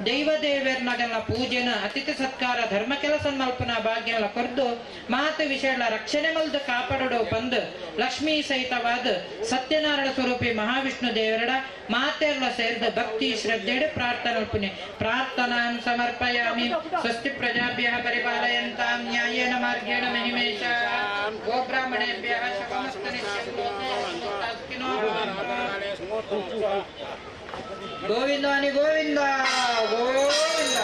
ದೈವ ದೇವರ್ನಗನ ಪೂಜೆನ ಅತಿಥಿ ಸತ್ಕಾರ ಧರ್ಮ ಕೆಲಸ ಮಲ್ಪನ ಭಾಗ್ಯಲ ಕೊರ್ದು ಮಾತು ವಿಷಯಗಳ ರಕ್ಷಣೆ ಮಲ್ದು ಕಾಪಾಡೋಡು ಬಂದು ಲಕ್ಷ್ಮೀ ಸಹಿತವಾದ ಸತ್ಯನಾರಾಯಣ ಸ್ವರೂಪಿ ಮಹಾವಿಷ್ಣು ದೇವರಡ ಮಾತೆಲ್ಲ ಸೇರಿದ ಭಕ್ತಿ ಶ್ರದ್ಧೆಡೆ ಪ್ರಾರ್ಥನೆ ಪ್ರಾರ್ಥನಾ ಸಮರ್ಪಯಾಮಿ. ಸ್ವಸ್ತಿ ಪ್ರಜಾಭ್ಯ ಪರಿಪಾಲಯಂತಾಂ ನ್ಯಾಯೇನ ಮಾರ್ಗೇಣ ಮಹಿಮೇಶ ಗೋಬ್ರಾಹ್ಮಣೇಭ್ಯಃ ಶುಭಮಸ್ತು ನಿತ್ಯಂ. ಗೋವಿಂದ ಗೋವಿಂದ ಗೋವಿಂದ.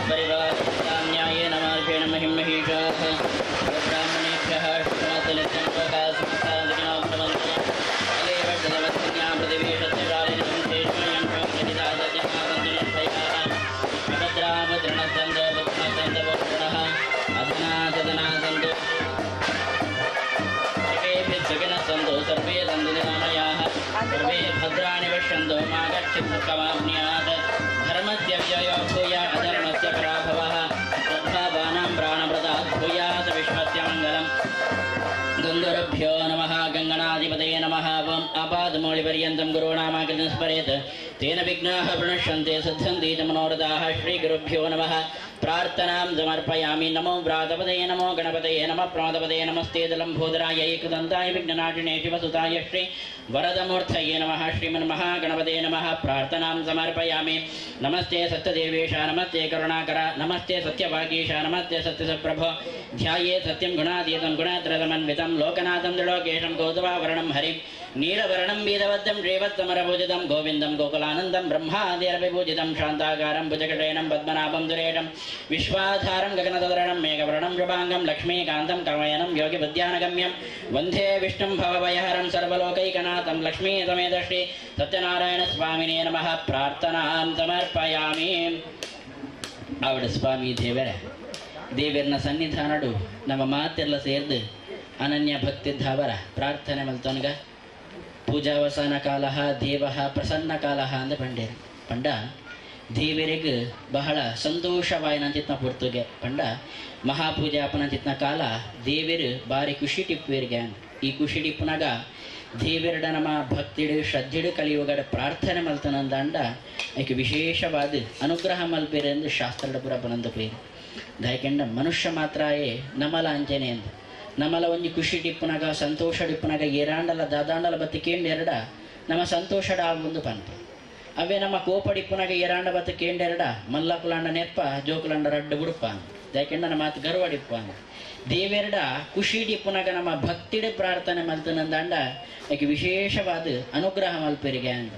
परिवारन्यायेन मार्गेण महिं महिषाः ब्राह्मणेभ्यः शुभमस्तु लोकाः समस्ताः सुखिनो भवन्तु। अलेवशदवत्सन्यां पृथिवीशस्यशालिनं तेष्मयं प्रतिदा सत्यमासन्तु निर्भयाः। अभद्राभद्रणसन्तो बुद्धासन्तो वरुणः अधना सदना सन्तु। सर्वे सुखिनः सन्तु सर्वे सन्तु निरामयाः सर्वे भद्राणि पश्यन्तु मा कश्चित् दुःखमाप्नुयात्। धर्मस्य विजयो भूयात् अधर्मस्य पराभवः सद्भावानां प्राणप्रदात् भूयात् विश्वस्य मङ्गलम्। गङ्गुरुभ्यो नमः। गङ्गणाधिपतये नमः। ॐ आपादमौलिपर्यन्तं गुरूणामाकृतिं स्मरेत् तेन विघ्नाः प्रणश्यन्ते सिद्ध्यन्ति च मनोरथाः। श्रीगुरुभ्यो नमः। प्रार्थनां समर्पयामि। नमो व्रातपदये नमो गणपतये नमः प्रमदपदये नमस्ते दलम्भोदराय एकदन्ताय विघ्ननाशिने शिवसुताय श्री वरदमूर्तये नमः। श्रीमन्महागणपतये नमः। प्रार्थनां समर्पयामि। नमस्ते सत्यदेवेश नमस्ते करुणाकर नमस्ते सत्यवागीश नमस्ते सत्यसप्रभो। ध्याये सत्यं गुणातीतं गुणात्रसमन्वितं लोकनाथं त्रिलोकेशं कौतुभाभरणं हरिं नीलवर्णं वीरवद्यं श्रीवत्समरपूजितं गोविन्दं गोकुलानन्दं ब्रह्मादिरविपूजितं शान्ताकारं भुजगशयनं पद्मनाभं दुरेशं विश्वाधारं गगनसदृशं मेघवर्णं शुभाङ्गं लक्ष्मीकान्तं कमयनं योगिबुद्ध्यानगम्यं वन्दे विष्णुं भवभयहरं सर्वलोकैकनाथं लक्ष्मीसमेत श्री सत्यनारायणस्वामिने नमः। प्रार्थनां समर्पयामि. ಅವಡ ಸ್ವಾಮಿ ದೇವರ ದೇವರನ ಸನ್ನಿಧಾನಡು ನಮ್ಮ ಮಾತೆಲ್ಲ ಸೇರ್ದು ಅನನ್ಯ ಭಕ್ತಿದ್ದಾವರ ಪ್ರಾರ್ಥನೆ ಮಲ್ತೊನ್ಗ ಪೂಜಾವಸಾನ ಕಾಲ ದೇವ ಪ್ರಸನ್ನ ಕಾಲ ಅಂದ ಪಂಡೇರು ಪಂಡ ದೇವರಿಗೆ ಬಹಳ ಸಂತೋಷವಾಯಿನಂತಿತ್ನ ಪುರ್ತುಗೆ ಪಂಡ ಮಹಾಪೂಜಾಪನಂತಿತ್ನ ಕಾಲ ದೇವರು ಬಾರಿ ಖುಷಿ ಟಿಪ್ಪುವಿರ್ಗೆ. ಈ ಖುಷಿ ಟಿಪ್ಪುನಾಗ ದೇವರಡ ನಮ್ಮ ಭಕ್ತಿಡು ಶ್ರದ್ಧೆಡು ಕಲಿಯುಗಡ ಪ್ರಾರ್ಥನೆ ಮಲ್ತನಂದಾಂಡ ಐಕೆ ವಿಶೇಷವಾದ ಅನುಗ್ರಹ ಮಲ್ಪೇರೆ ಎಂದು ಶಾಸ್ತ್ರದ ಪುರ ಬನಂದ ಪೇರು ದಾಯಕೆಂಡ ಮನುಷ್ಯ ಮಾತ್ರಯೇ ನಮಲ ಅಂಚನೆ ಅಂತ ನಮಲ ಒಂಜಿ ಖುಷಿ ಟಿಪ್ಪುನಾಗ ಸಂತೋಷ ಟಿಪ್ಪುನಾಗ ಏರಾಂಡಲ ದಾದಾಂಡಲ ಬತ್ತಿ ಕೇಂಡೆರಡ ನಮ್ಮ ಸಂತೋಷಡ ಒಂದು ಪಂಪ ಅವೇ ನಮ್ಮ ಕೋಪಡಿಪ್ಪುನಾಗ ಏರಾಂಡ ಬತ್ತ ಕೇಂಡೆರಡ ಮಲ್ಲಕುಲಾಂಡ ನೆಪ್ಪ ಜೋಕುಲಾಂಡ ರಡ್ಡು ಬುಡುಪ ಯಾಕೆಂಡ ನಮ್ಮ ಮಾತು ಗರ್ವಡಿಪ್ಪ ದೇವೆರಡ ಖುಷಿ ಟಿಪ್ಪುನಾಗ ನಮ್ಮ ಭಕ್ತಿಡ ಪ್ರಾರ್ಥನೆ ಮಲ್ತನಂದಾಂಡ ಯಾಕೆ ವಿಶೇಷವಾದ ಅನುಗ್ರಹ ಮಲ್ಪೆರಿಗೆ ಅಂದ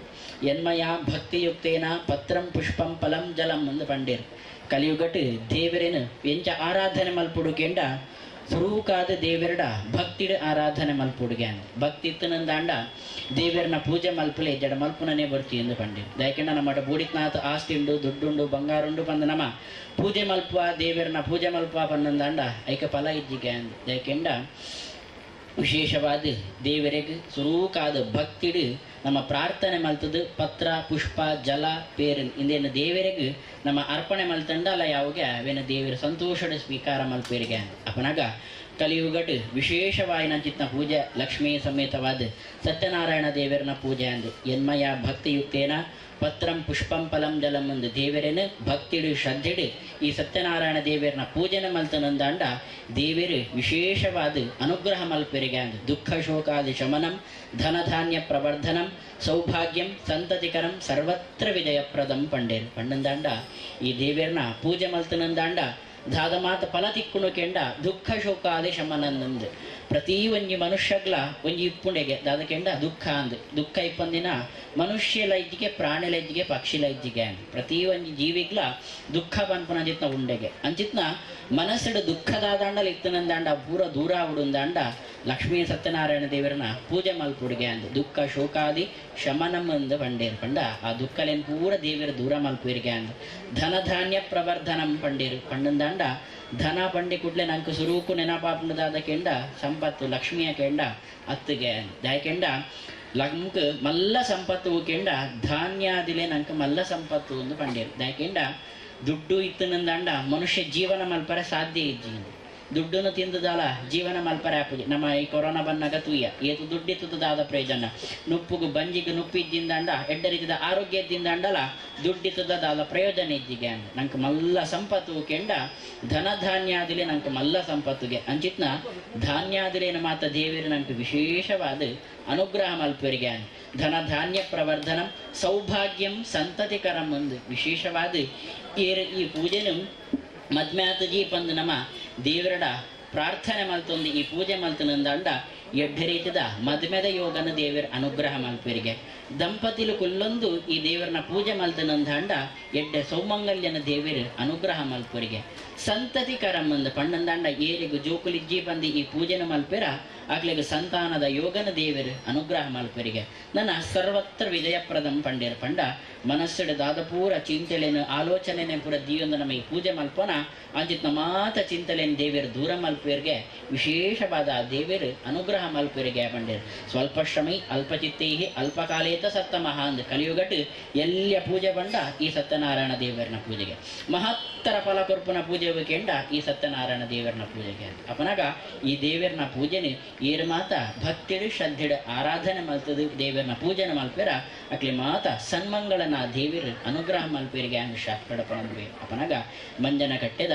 ಎನ್ಮಯ ಭಕ್ತಿಯುಕ್ತೇನ ಪತ್ರಂ ಪುಷ್ಪಂ ಫಲಂ ಜಲಂ ಅಂದು ಪಂಡೇರು. ಕಲಿಯುಗಟ್ಟು ದೇವರೇನು ಎಂಚ ಆರಾಧನೆ ಮಲ್ಪುಡುಕೆಂಡ ಸುರೂಕಾದ ದೇವರಡ ಭಕ್ತಿಡ ಆರಾಧನೆ ಮಲ್ಪುಡುಗೆ ಭಕ್ತಿ ಇತ್ತನಂದಾಂಡ ದೇವರನ ಪೂಜೆ ಮಲ್ಪಲೆ ಜಡ ಮಲ್ಪುನನೇ ಬರ್ತಿ ಎಂದು ಪಂಡೇರು. ಯಾಕೆಂಡ ನಮ್ಮ ಬೂಡಿತ್ನಾಥ ಆಸ್ತಿ ಉಂಡು ದುಡ್ಡುಂಡು ಬಂಗಾರುಂಡು ಬಂದ ನಮ್ಮ ಪೂಜೆ ಮಲ್ಪುವ ದೇವರನ ಪೂಜೆ ಮಲ್ಪುವ ಪನ್ನಂದಾಂಡ ಐಕ ಫಲ ಇಜ್ಜಿಗೆ ಅಂದ. ಯಾಕೆಂಡ ವಿಶೇಷವಾದ ದೇವರಿಗೆ ಸುರೂಕಾದ ಭಕ್ತಿಡು ನಮ್ಮ ಪ್ರಾರ್ಥನೆ ಮಲ್ತದು ಪತ್ರ ಪುಷ್ಪ ಜಲ ಪೇರು ಇಂದೇನು ದೇವರಿಗೆ ನಮ್ಮ ಅರ್ಪಣೆ ಮಲ್ತಂಡ ಅಲ್ಲ ಯಾವಾಗ ಅವೇನು ದೇವರ ಸಂತೋಷದ ಸ್ವೀಕಾರ ಮಲ್ಪೇರಿಗೆ ಅಪನಾಗ ಕಲಿಯುಗಟ್ ವಿಶೇಷವಾಯಿನಂಚಿತ್ನ ಪೂಜೆ ಲಕ್ಷ್ಮೀ ಸಮೇತವಾದ ಸತ್ಯನಾರಾಯಣ ದೇವರನ ಪೂಜೆ ಅಂದು ಎನ್ಮಯ ಭಕ್ತಿಯುಕ್ತೇನ ಪತ್ರಂ ಪುಷ್ಪಂ ಫಲಂ ಜಲಂ ಎಂದು ದೇವರೇನು ಭಕ್ತಿಡು ಶ್ರದ್ಧೆಡು ಈ ಸತ್ಯನಾರಾಯಣ ದೇವರನ ಪೂಜೆನ ಮಲ್ತನಂದಾಂಡ ದೇವರು ವಿಶೇಷವಾದ ಅನುಗ್ರಹ ಮಲ್ಪೆರಿಗೆ ಅಂದು ದುಃಖ ಶೋಕಾದಿ ಶಮನಂ ಧನಧಾನ್ಯ ಪ್ರವರ್ಧನಂ ಸೌಭಾಗ್ಯಂ ಸಂತತಿಕರಂ ಸರ್ವತ್ರ ವಿಜಯಪ್ರದಂ ಪಂಡೇರು ಪಂಡಂದಾಂಡ ಈ ದೇವರನ ಪೂಜೆ ಮಲ್ತನಂದಾಂಡ ದಾದ ಮಾತ ಫಲ ತಿಕ್ಕುಣು ಕೆಂಡ ದುಃಖ ಶೋಕಾದಿ ಶಮನಂದಂದು ಪ್ರತಿ ಒಂಜಿ ಮನುಷ್ಯಗ್ಲ ಒಂಜಿ ಇಪ್ಪುಂಡೆಗೆ ದಾದ ಕೆಂಡ ದುಃಖ ಅಂದು ದುಃಖ ಇಪ್ಪಂದಿನ ಮನುಷ್ಯ ಲೈಜ್ಜಿಗೆ ಪ್ರಾಣಿ ಲೈಜ್ಜಿಗೆ ಪಕ್ಷಿ ಲೈಜ್ಜಿಗೆ ಅಂದ್ ಪ್ರತಿ ಒಂಜಿ ಜೀವಿಗ್ಲ ದುಃಖ ಪನ್ಪುನಂಚಿತ್ನ ಉಂಡೆಗೆ ಅಂಚಿತ್ನ ಮನಸ್ಸುಡು ದುಃಖದಾದಾಂಡಲ ಇತ್ತನಂದಾಂಡ ಪೂರ ದೂರ ಆವುಡುಂದಾಂಡ ಲಕ್ಷ್ಮೀ ಸತ್ಯನಾರಾಯಣ ದೇವರನ ಪೂಜೆ ಮಲ್ಪುಡುಗೆ ಅಂದು ದುಃಖ ಶೋಕಾದಿ ಶಮನಂ ಅಂದು ಪಂಡೇರು ಪಂಡ ಆ ದುಃಖಲೇನು ಪೂರ ದೇವರ ದೂರ ಮಲ್ಪುವಿರಿಗೆ ಅಂದು ಧನಧಾನ್ಯ ಪ್ರವರ್ಧನಂ ಪಂಡೇರು ಪಂಡಂದಾಂಡ ಧನ ಪಂಡಿ ಕೂಡ್ಲೆ ನಂಗೆ ಸುರೂಕು ನೆನಪಾಪುಂಡದಾದ ಕೆಂಡ ಸಂಪತ್ತು ಲಕ್ಷ್ಮಿಯ ಕೆಂಡ ಅತ್ತಿಗೆ ದಾಯಕೆಂಡ ಲಂಕ್ ಮಲ್ಲ ಸಂಪತ್ತು ಕೆಂಡ ಧಾನ್ಯಾದಿಲೆ ನಂಗೆ ಮಲ್ಲ ಸಂಪತ್ತು ಒಂದು ಪಂಡೇರು. ದಾಯಕೆಂಡ ದುಡ್ಡು ಇತ್ತನಂದಾಂಡ ಮನುಷ್ಯ ಜೀವನ ಮಲ್ಪರೆ ಸಾಧ್ಯ ಇಜ್ಜಿ ದುಡ್ಡನ್ನು ತಿಂದದಾಲ ಜೀವನ ಮಲ್ಪರೆ ಆಪುಜಿ. ನಮ್ಮ ಈ ಕೊರೋನಾ ಬಂದಾಗ ತೂಯ ಏತು ದುಡ್ಡಿತ್ತದ ದಾದ ಪ್ರಯೋಜನ ನುಪ್ಪುಗು ಬಂಜಿಗೆ ನುಪ್ಪು ಇದ್ದಿಂದಾಂಡ ಎಡ್ಡ ರೀತಿದ ಆರೋಗ್ಯ ಇದ್ದಿಂದಾಂಡಲ ದುಡ್ಡಿತ್ತದ ದಾದ ಪ್ರಯೋಜನ ಇಜ್ಜಿಗೆ ಅಂದ ನಂಗೆ ಮಲ್ಲ ಸಂಪತ್ತು ಕೆಂಡ ಧನ ಧಾನ್ಯಾದಿಲೆ ನಂಗೆ ಮಲ್ಲ ಸಂಪತ್ತುಗೆ ಅಂಚಿತ್ನ ಧಾನ್ಯಾದಿಲೇನ ಮಾತ ದೇವರು ನಂಗೆ ವಿಶೇಷವಾದ ಅನುಗ್ರಹ ಮಲ್ಪರಿಗೆ ಧನ ಧಾನ್ಯ ಪ್ರವರ್ಧನಂ ಸೌಭಾಗ್ಯಂ ಸಂತತಿಕರಂ ಒಂದು ವಿಶೇಷವಾದ ಈ ಪೂಜೆನು ಮದ್ಮ್ಯಾತಜಿ ಪಂದು ನಮ್ಮ ದೇವರಡ ಪ್ರಾರ್ಥನೆ ಮಲ್ತೊಂದು ಈ ಪೂಜೆ ಮಲ್ತನಂದಾಂಡ ಎಡ್ಡೆ ರೀತಿದ ಮದ್ಮೆದ ಯೋಗನ ದೇವರ ಅನುಗ್ರಹ ಮಲ್ಪೆರಿಗೆ ದಂಪತಿಲು ಕುಲ್ಲೊಂದು ಈ ದೇವರನ ಪೂಜೆ ಮಲ್ತನಂದಾಂಡ ಎಡ್ಡೆ ಸೌಮಂಗಲ್ಯನ ದೇವರು ಅನುಗ್ರಹ ಮಲ್ಪುರಿಗೆ ಸಂತತಿ ಕರಮ್ಮಂದು ಪಣ್ಣಂದಾಂಡ ಏರಿಗು ಜೋಕುಲಿಜ್ಜಿ ಬಂದು ಈ ಪೂಜೆನ ಮಲ್ಪೆರ ಆಗ್ಲಿಗೆ ಸಂತಾನದ ಯೋಗನ ದೇವರು ಅನುಗ್ರಹ ಮಲ್ಪರಿಗೆ ನನ್ನ ಸರ್ವತ್ರ ವಿಜಯಪ್ರದಂ ಪಂಡೇರ್ ಪಂಡ ಮನಸ್ಸಿಡ ದಾದ ಪೂರ ಚಿಂತಲೆನು ಆಲೋಚನೆನೆ ಪೂರ ದಿಯೊಂದು ನಮಗೆ ಪೂಜೆ ಮಲ್ಪನ ಅಂಚಿತ್ನ ಮಾತ ಚಿಂತಲೆನು ದೇವರು ದೂರ ಮಲ್ಪೇರಿಗೆ ವಿಶೇಷವಾದ ದೇವರು ಅನುಗ್ರಹ ಮಲ್ಪೇರಿಗೆ ಪಂಡೇರ್ ಸ್ವಲ್ಪ ಶ್ರಮೈ ಅಲ್ಪಚಿತ್ತೈ ಅಲ್ಪಕಾಲೇತ ಸತ್ತಮಃ ಅಂದ್ ಕಲಿಯುಗಟ್ ಎಲ್ಲಿಯ ಪೂಜೆ ಬಂಡ ಈ ಸತ್ಯನಾರಾಯಣ ದೇವರನ ಪೂಜೆಗೆ ಮಹತ್ತರ ಫಲ ಕೊರ್ಪುನ ಪೂಜೆ ಕೆಂಡ ಈ ಸತ್ಯನಾರಾಯಣ ದೇವರನ ಪೂಜೆಗೆ ಅಪನಾಗ ಈ ದೇವರನ ಪೂಜೆನೆ ಏರ್ ಮಾತ ಭಕ್ತಿಡು ಶ್ರದ್ಧೆಡು ಆರಾಧನೆ ಮಲ್ತದು ದೇವರನ ಪೂಜೆನ ಮಲ್ಪೆರ ಅಕ್ಲಿ ಮಾತ ಸನ್ಮಂಗಳನ ದೇವರು ಅನುಗ್ರಹ ಮಲ್ಪೆರಿಗೆ ಅಂಗ್ ಶಾಸ್ತ್ರಡಪಣಂಬೆ ಅಪನಾಗ ಮಂಜನ ಕಟ್ಟೆದ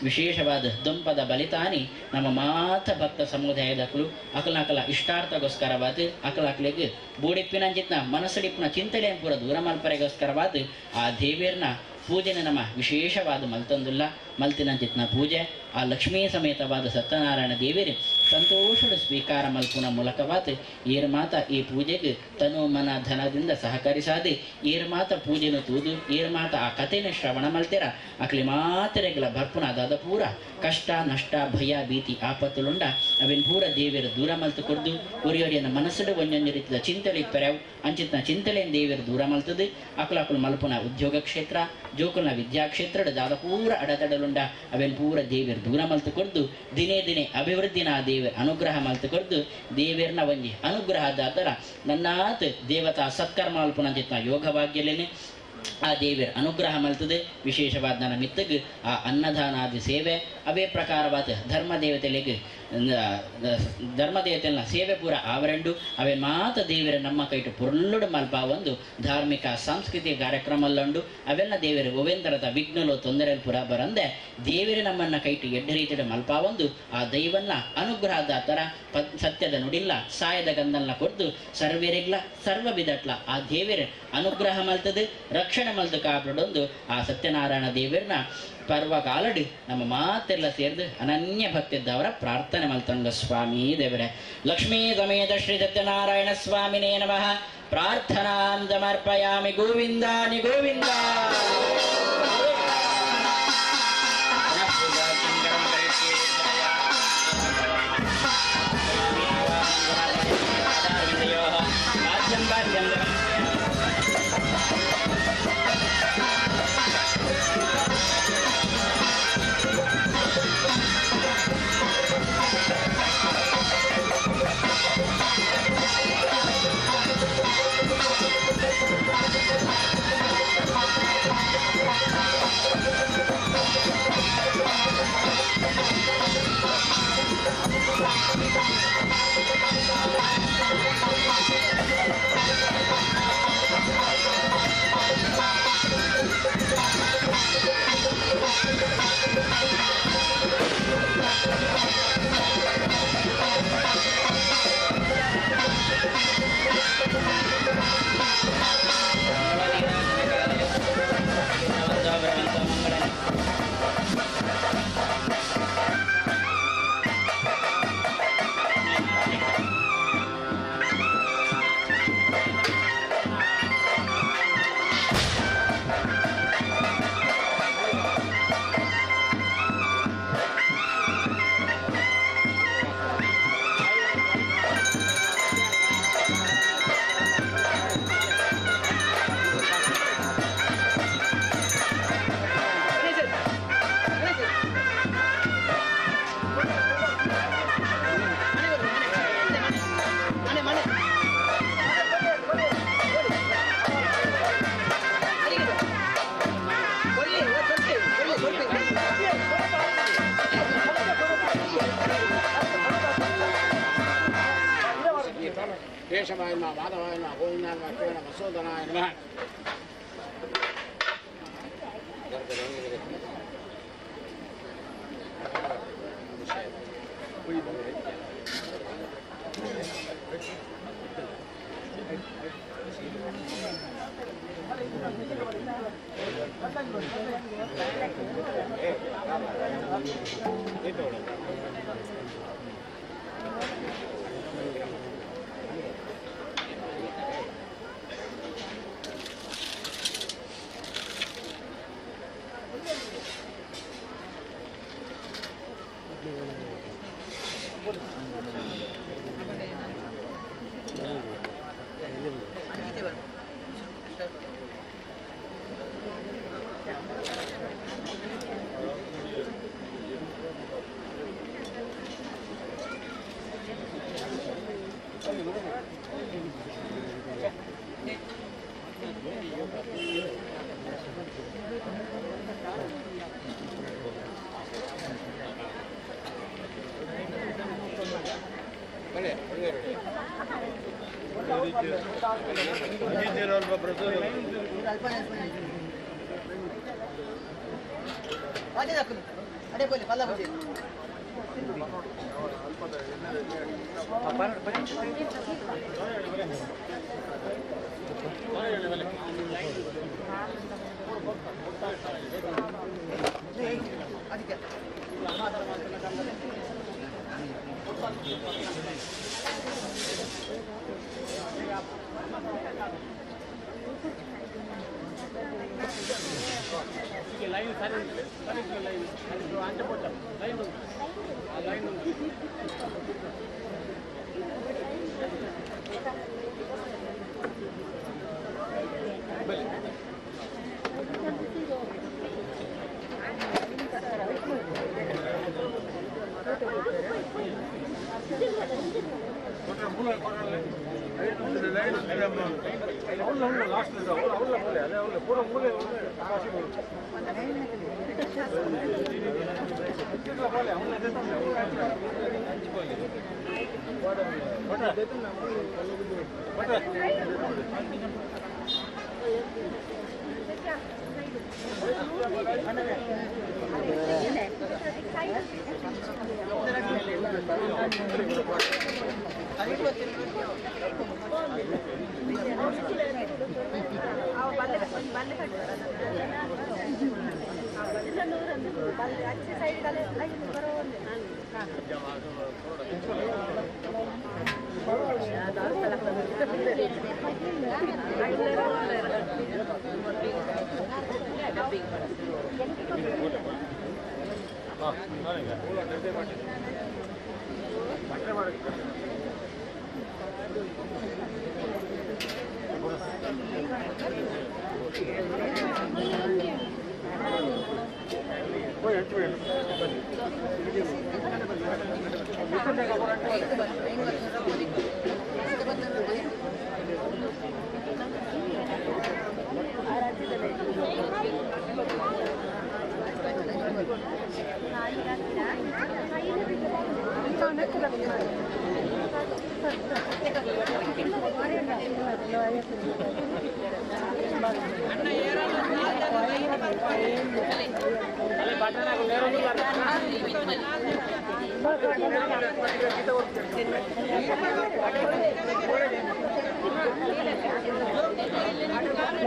ವಿಶೇಷವಾದ ದುಂಪದ ಬಲಿತಾನಿ ನಮ್ಮ ಮಾತ ಭಕ್ತ ಸಮುದಾಯದ ಕುಲು ಅಕಲಕಲ ಇಷ್ಟಾರ್ಥಗೋಸ್ಕರವಾದ ಅಕಲಕಲಿಗೆ ಬೋಡಿಪ್ಪಿನಂಚಿತ್ನ ಮನಸ್ಸಡಿಪ್ಪಿನ ಚಿಂತನೆ ಪೂರ ದೂರ ಮಲ್ಪರೆಗೋಸ್ಕರವಾದ ಆ ದೇವಿಯರ್ನ ಪೂಜೆನ ನಮ್ಮ ವಿಶೇಷವಾದ ಮಲ್ತಂದುಲ್ಲ ಮಲ್ತಿನಂಚಿತ್ನ ಪೂಜೆ ಆ ಲಕ್ಷ್ಮೀ ಸಮೇತವಾದ ಸತ್ಯನಾರಾಯಣ ದೇವಿಯರು ಸಂತೋಷದ ಸ್ವೀಕಾರ ಮಲ್ಪುನ ಮೂಲಕವಾದ ಏರ್ ಮಾತ ಈ ಪೂಜೆಗೆ ತನು ಮನ ಧನದಿಂದ ಸಹಕರಿಸಾದೆ ಏರ್ ಮಾತ ಪೂಜೆನು ತೂದು ಏರ್ ಮಾತ ಆ ಕಥೆನ ಶ್ರವಣ ಮಲ್ತೆರ ಅಕ್ಲಿ ಮಾತೆರೆಗಳ ಬರ್ಪುನ ಅದಾದ ಪೂರ ಕಷ್ಟ ನಷ್ಟ ಭಯ ಭೀತಿ ಆಪತ್ತುಲುಂಡ ಅವಿನ್ ಪೂರ ದೇವಿಯರು ದೂರ ಮಲ್ತು ಕೊಡ್ದು ಒರಿಯೊರಿಯನ ಮನಸ್ಸುಡು ಒಂಜೊಂಜಿ ರೀತಿಯ ಚಿಂತಲೆ ಪೆರವು ಅಂಚಿತ್ನ ಚಿಂತಲೆಯನ್ನು ದೇವಿಯರು ದೂರ ಮಲ್ತದು ಅಕುಲಕುಲು ಮಲ್ಪುನ ಉದ್ಯೋಗ ಕ್ಷೇತ್ರ ಜೋಕುಲ್ನ ವಿದ್ಯಾಕ್ಷೇತ್ರದ ದಾದ ಪೂರ ಅಡತಡಲುಂಡ ಅವೆನ್ ಪೂರ ದೇವಿಯರು ದೂರ ಮಲ್ತು ಕೊಡ್ದು ದಿನೇ ದಿನೇ ಅಭಿವೃದ್ಧಿನ ದೇವರ ಅನುಗ್ರಹ ಮಲ್ತು ಕೊಡ್ದು ದೇವಿಯರ್ನ ಒಂಜಿ ಅನುಗ್ರಹದಾತರ ನನ್ನಾತ್ ದೇವತಾ ಸತ್ಕರ್ಮ ಅಲ್ಪುನಂಚಿತ್ನ ಯೋಗ ಭಾಗ್ಯಲೇನೆ ಆ ದೇವಿಯರ ಅನುಗ್ರಹ ಮಲ್ತದೆ ವಿಶೇಷವಾದ ನನ್ನ ಮಿತ್ತಗ್ ಆ ಅನ್ನದಾನಾದಿ ಸೇವೆ ಅವೇ ಪ್ರಕಾರವಾದ ಧರ್ಮ ದೇವತೆಗಳಿಗೆ ಧರ್ಮದೇವತೆನ ಸೇವೆ ಪೂರ ಆವರೆಂಡು ಅವೇ ಮಾತ ದೇವಿಯರ ನಮ್ಮ ಕೈಟು ಪುರ್ಲುಡು ಮಲ್ಪ ಒಂದು ಧಾರ್ಮಿಕ ಸಾಂಸ್ಕೃತಿಕ ಕಾರ್ಯಕ್ರಮಲ್ಲುಂಡು ಅವೆಲ್ಲ ದೇವಿಯರ ಒವೆಂದರದ ವಿಘ್ನಲು ತೊಂದರೆ ಪೂರ ಬರಂದೆ ದೇವಿಯರ ನಮ್ಮನ್ನ ಕೈಟು ಎಡ್ಡ ರೀತಿಯ ಮಲ್ಪ ಒಂದು ಆ ದೈವನ್ನ ಅನುಗ್ರಹದ ತರ ಸತ್ಯದ ನುಡಿಲ್ಲ ಸಾಯದ ಗಂಧಲ್ನ ಕೊಡ್ದು ಸರ್ವೇರಿಗ್ಲ ಸರ್ವ ಬಿದಟ್ಲ ಆ ದೇವಿಯರ ಅನುಗ್ರಹ ಮಲ್ತದೆ ರಕ್ಷಣೆ ಮಲ್ದು ಕಾಪಾಡೊಂದು ಆ ಸತ್ಯನಾರಾಯಣ ದೇವಿಯರ್ನ ಪರ್ವಕಾಲಡಿ ನಮ್ಮ ಮಾತೆಲ್ಲ ಸೇರಿದು ಅನನ್ಯ ಭಕ್ತಿದ್ದವರ ಪ್ರಾರ್ಥನೆ ಮಲ್ತಂಗ ಸ್ವಾಮಿ ದೇವರೇ ಲಕ್ಷ್ಮೀ ಸಮೇತ ಶ್ರೀ ಸತ್ಯನಾರಾಯಣ ಸ್ವಾಮಿನೇ ನಮಃ. ಪ್ರಾರ್ಥನಾಂ ಸಮರ್ಪಯಾಮಿ ಗೋವಿಂದಾನಿ ಗೋವಿಂದ. ಕೇಶವಾಯ ನಮಃ, ಮಾಧವಾಯ ನಮಃ, ಗೋವಿಂದಾಯ ನಮಃ, ಕಿರಣ ಮಸೂದನಾಯ ನಮಃ.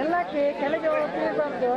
ಎಲ್ಲಕ್ಕೆ ಕೆಳಗೆ ಹೋಗಬಾರ್ದು.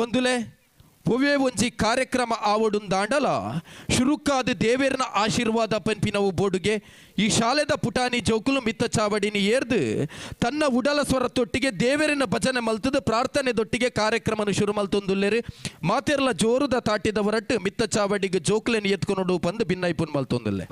ಬಂಧುಲೆ ಒವ್ವೇ ಒಂಜಿ ಕಾರ್ಯಕ್ರಮ ಆವಡುಂದಾಂಡಲ ಶುರುಕಾದ ದೇವೇರ್ನ ಆಶೀರ್ವಾದ ಪನ್ಪಿನವು ಬೋಡುಗೆ. ಈ ಶಾಲೆದ ಪುಟಾಣಿ ಜೋಕುಲು ಮಿತ್ತ ಚಾವಡಿನಿ ಏರ್ದು ತನ್ನ ಉಡಲ ಸ್ವರ ತೊಟ್ಟಿಗೆ ದೇವರಿನ ಭಜನೆ ಮಲ್ತದ ಪ್ರಾರ್ಥನೆ ದೊಟ್ಟಿಗೆ ಕಾರ್ಯಕ್ರಮನು ಶುರು ಮಲ್ತೊಂದುಲ್ಲೇರು. ಮಾತೆರ್ಲ ಜೋರುದ ತಾಟಿದ ಹೊರಟು ಮಿತ್ತ ಚಾವಡಿಗೆ ಜೋಕುಲೆನ್ ಎತ್ಕೊನೊಡು ಪಂದು ಭಿನ್ನೈಪುನ್ ಮಲ್ತೊಂದುಲ್ಲೆ.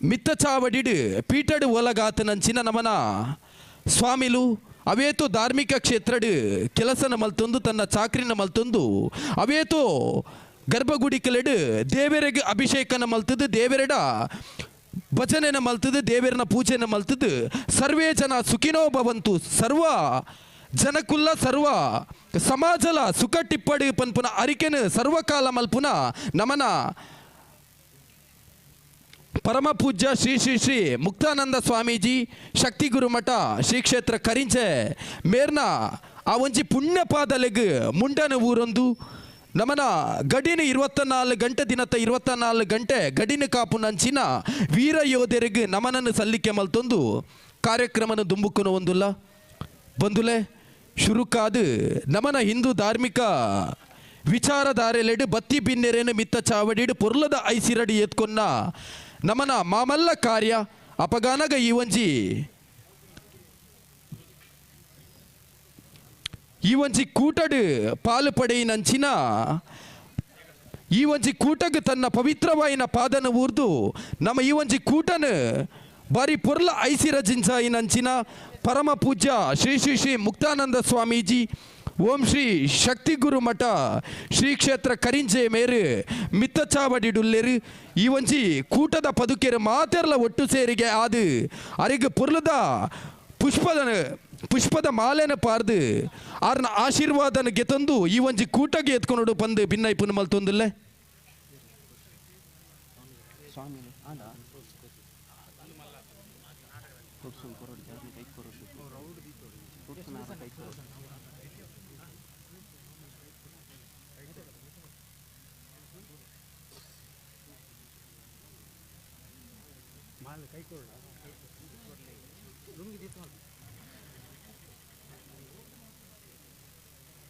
ಮಿತ್ತಚಾವಡಿಡು ಪೀಟಡು ಒಲಗಾತನಂಚಿನ ನಮನ ಸ್ವಾಮಿಲು ಅವೇತೋ ಧಾರ್ಮಿಕ ಕ್ಷೇತ್ರಡು ಕೆಲಸನ ಮಲ್ತೊಂದು ತನ್ನ ಚಾಕ್ರಿನ ಮಲ್ತೊಂದು ಅವೇತೋ ಗರ್ಭಗುಡಿಕಲೆಡು ದೇವರಿಗೆ ಅಭಿಷೇಕನ ಮಲ್ತದು ದೇವರೆಡ ಭಜನೆನ ಮಲ್ತದು ದೇವರನ ಪೂಜೆನ ಮಲ್ತದು ಸರ್ವೇ ಜನ ಸುಖಿನೋ ಭವಂತು ಸರ್ವ ಜನಕುಲ್ಲ ಸರ್ವ ಸಮಾಜಲ ಸುಖ ಟಿಪ್ಪಡಿ ಪನ್ಪುನ ಅರಿಕೆನು ಸರ್ವಕಾಲ ಮಲ್ಪುನ ನಮನ ಪರಮ ಪೂಜ್ಯ ಶ್ರೀ ಶ್ರೀ ಶ್ರೀ ಮುಕ್ತಾನಂದ ಸ್ವಾಮೀಜಿ ಶಕ್ತಿ ಗುರುಮಠ ಶ್ರೀ ಕ್ಷೇತ್ರ ಕರಿಂಚೆ ಮೇರ್ನ ಆ ಒಂಜಿ ಪುಣ್ಯಪಾದಲೆಗ್ ಮುಂಡನ ಊರೊಂದು ನಮನ ಗಡಿನ 24 ಗಂಟೆ ದಿನದ 24 ಗಂಟೆ ಗಡಿನ ಕಾಪು ನಂಚಿನ ವೀರ ಯೋಧರಿಗೆ ನಮನನ್ನು ಸಲ್ಲಿಕೆ ಮಲ್ತೊಂದು ಕಾರ್ಯಕ್ರಮನ ದುಂಬುಕ್ಕುನ ಒಂದುಲ್ಲ ಬಂದುಲೆ ಶುರುಕಾದು ನಮನ ಹಿಂದೂ ಧಾರ್ಮಿಕ ವಿಚಾರಧಾರೆಲೆಡು ಬತ್ತಿ ಬಿನ್ನೆರೇನು ಮಿತ್ತ ಚಾವಡಿಡು ಪೊರ್ಲದ ಐಸಿರಡಿ ಎತ್ಕೊನ್ನ ನಮನ ಮಾಮಲ್ಲ ಕಾರ್ಯ ಅಪಗಾನಗ ಈ ಒಂಜಿ ಕೂಟಡು ಪಾಲು ಪಡೆಯಿನಂಚಿನ ಈ ಒಂಜಿ ಕೂಟಗ್ ತನ್ನ ಪವಿತ್ರವಾಯಿನ ಪಾದನ ಊರ್ದು ನಮ್ಮ ಈ ಒಂಜಿ ಕೂಟನು ಬಾರಿ ಪೊರ್ಲ ಐಸಿರ ಜಿಂಚಾಯಿನಂಚಿನ ಪರಮ ಪೂಜ್ಯ ಶ್ರೀ ಶ್ರೀ ಶ್ರೀ ಮುಕ್ತಾನಂದ ಸ್ವಾಮೀಜಿ ಓಂ ಶ್ರೀ ಶಕ್ತಿ ಗುರು ಮಠ ಶ್ರೀ ಕ್ಷೇತ್ರ ಕರಿಂಜೆ ಮೇರು ಮಿತ್ತಚಾವಡಿಡುಲ್ಲೆರು ಈ ಒಂಜಿ ಕೂಟದ ಪದುಕೆರು ಮಾತೆರ್ಲ ಒಟ್ಟು ಸೇರಿಗೆ ಆದು ಅರಿಗು ಪೊರ್ಲದ ಪುಷ್ಪದ ಮಾಲೆನ ಪಾರ್ದು ಆರ್ನ ಆಶೀರ್ವಾದನ ಗೆತಂದು ಈ ಒಂಜಿ ಕೂಟಗೆ ಎತ್ಕೊಂಡು ಬಂದು ಭಿನ್ನೈಪುನ ಮಲ್ತೊಂದಿಲ್ಲ.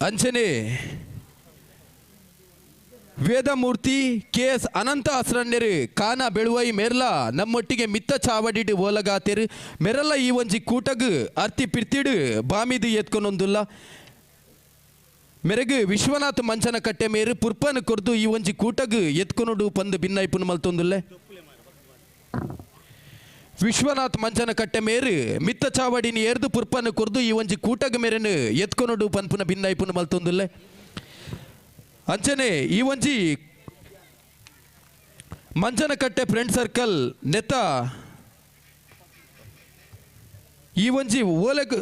ಅಂಚನೆ ವೇದಮೂರ್ತಿ ಕೆ ಎಸ್ ಅನಂತ ಅಸ್ರಣ್ಯರು ಕಾನ ಬೆಳುವೈ ಮೆರ್ಲ ನಮ್ಮೊಟ್ಟಿಗೆ ಮಿತ್ತ ಚಾವಡಿಡು ಓಲಗಾತೆರು ಮೆರಲ್ಲ ಈ ಒಂಜಿ ಕೂಟಗು ಅರ್ತಿ ಪಿರ್ತಿಡು ಬಾಮಿದು ಎತ್ಕೊನೊಂದುಲ್ಲ ಮೆರಗು ವಿಶ್ವನಾಥ್ ಮಂಚನ ಕಟ್ಟೆ ಮೇರು ಪುರ್ಪನ ಕೊರ್ದು ಈ ಒಂಜಿ ಕೂಟಗು ಎತ್ಕೊನುಡು ಪಂದು ಭಿನ್ನೈಪುನ ಮಲ್ತೊಂದುಲ್ಲೆ. ವಿಶ್ವನಾಥ್ ಮಂಚನ ಕಟ್ಟೆ ಮೇರು ಮಿತ್ತ ಚಾವಡಿನ ಏರ್ದು ಪುರ್ಪನ ಕೊರ್ದು ಈ ಒಂಜಿ ಕೂಟಗ ಮೇರೆನು ಎತ್ಕೊನುಡು ಪನ್ಪುನ ಭಿನ್ನೈಪುನ ಮಲ್ತೊಂದುಲ್ಲೆ. ಅಂಚನೆ ಈ ಒಂಜಿ ಮಂಚನಕಟ್ಟೆ ಫ್ರೆಂಡ್ ಸರ್ಕಲ್ ನೆತ್ತ ಈ ಒಂಜಿ ಓಲಗ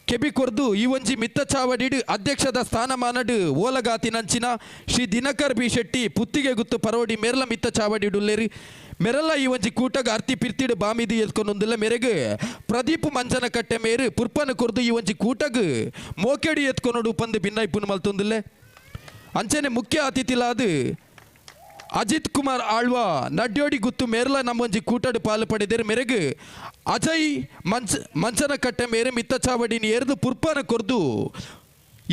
ಕೆಬಿ ಕೊರ್ದು ಈ ಒಂಜಿ ಮಿತ್ತ ಚಾವಡಿಡು ಅಧ್ಯಕ್ಷದ ಸ್ಥಾನಮಾನಡು ಓಲಗಾತಿನಂಚಿನ ಶ್ರೀ ದಿನಕರ್ ಬಿ ಶೆಟ್ಟಿ ಪುತ್ತಿಗೆ ಗುತ್ತು ಪರೋಡಿ ಮೇರ್ಲ ಮಿತ್ತ ಚಾವಡಿಡುಲ್ಲೇರಿ ಮೆರಲ್ಲ ಈ ಒಂಜಿ ಕೂಟಗ ಅರ್ತಿ ಪಿರ್ತಿಡು ಬಾಮಿದು ಎತ್ಕೊಂಡೊಂದಿಲ್ಲ ಮೆರೆಗು ಪ್ರದೀಪ್ ಮಂಚನ ಕಟ್ಟೆ ಮೇರು ಪುರ್ಪನ ಕೊರ್ದು ಈ ಒಂಜಿ ಕೂಟಗು ಮೋಕೆಡಿ ಎತ್ಕೊನೊಡು ಪಂದು ಭಿನ್ನೈಪುನ ಮಲ್ತೊಂದಿಲ್ಲೆ. ಅಂಚನೆ ಮುಖ್ಯ ಅತಿಥಿಲಾದ ಅಜಿತ್ ಕುಮಾರ್ ಆಳ್ವಾ ನಡ್ಯೋಡಿ ಗುತ್ತು ಮೇರ್ಲ ನಮ್ಮೊಂಜಿ ಕೂಟಡು ಪಾಲು ಪಡೆದರು ಮೆರೆಗು ಅಜಯ್ ಮಂಚನ ಕಟ್ಟೆ ಮೇರೆ ಮಿತ್ತ ಚಾವಡಿನ ಏರ್ದು ಪುರ್ಪನ ಕೊರ್ದು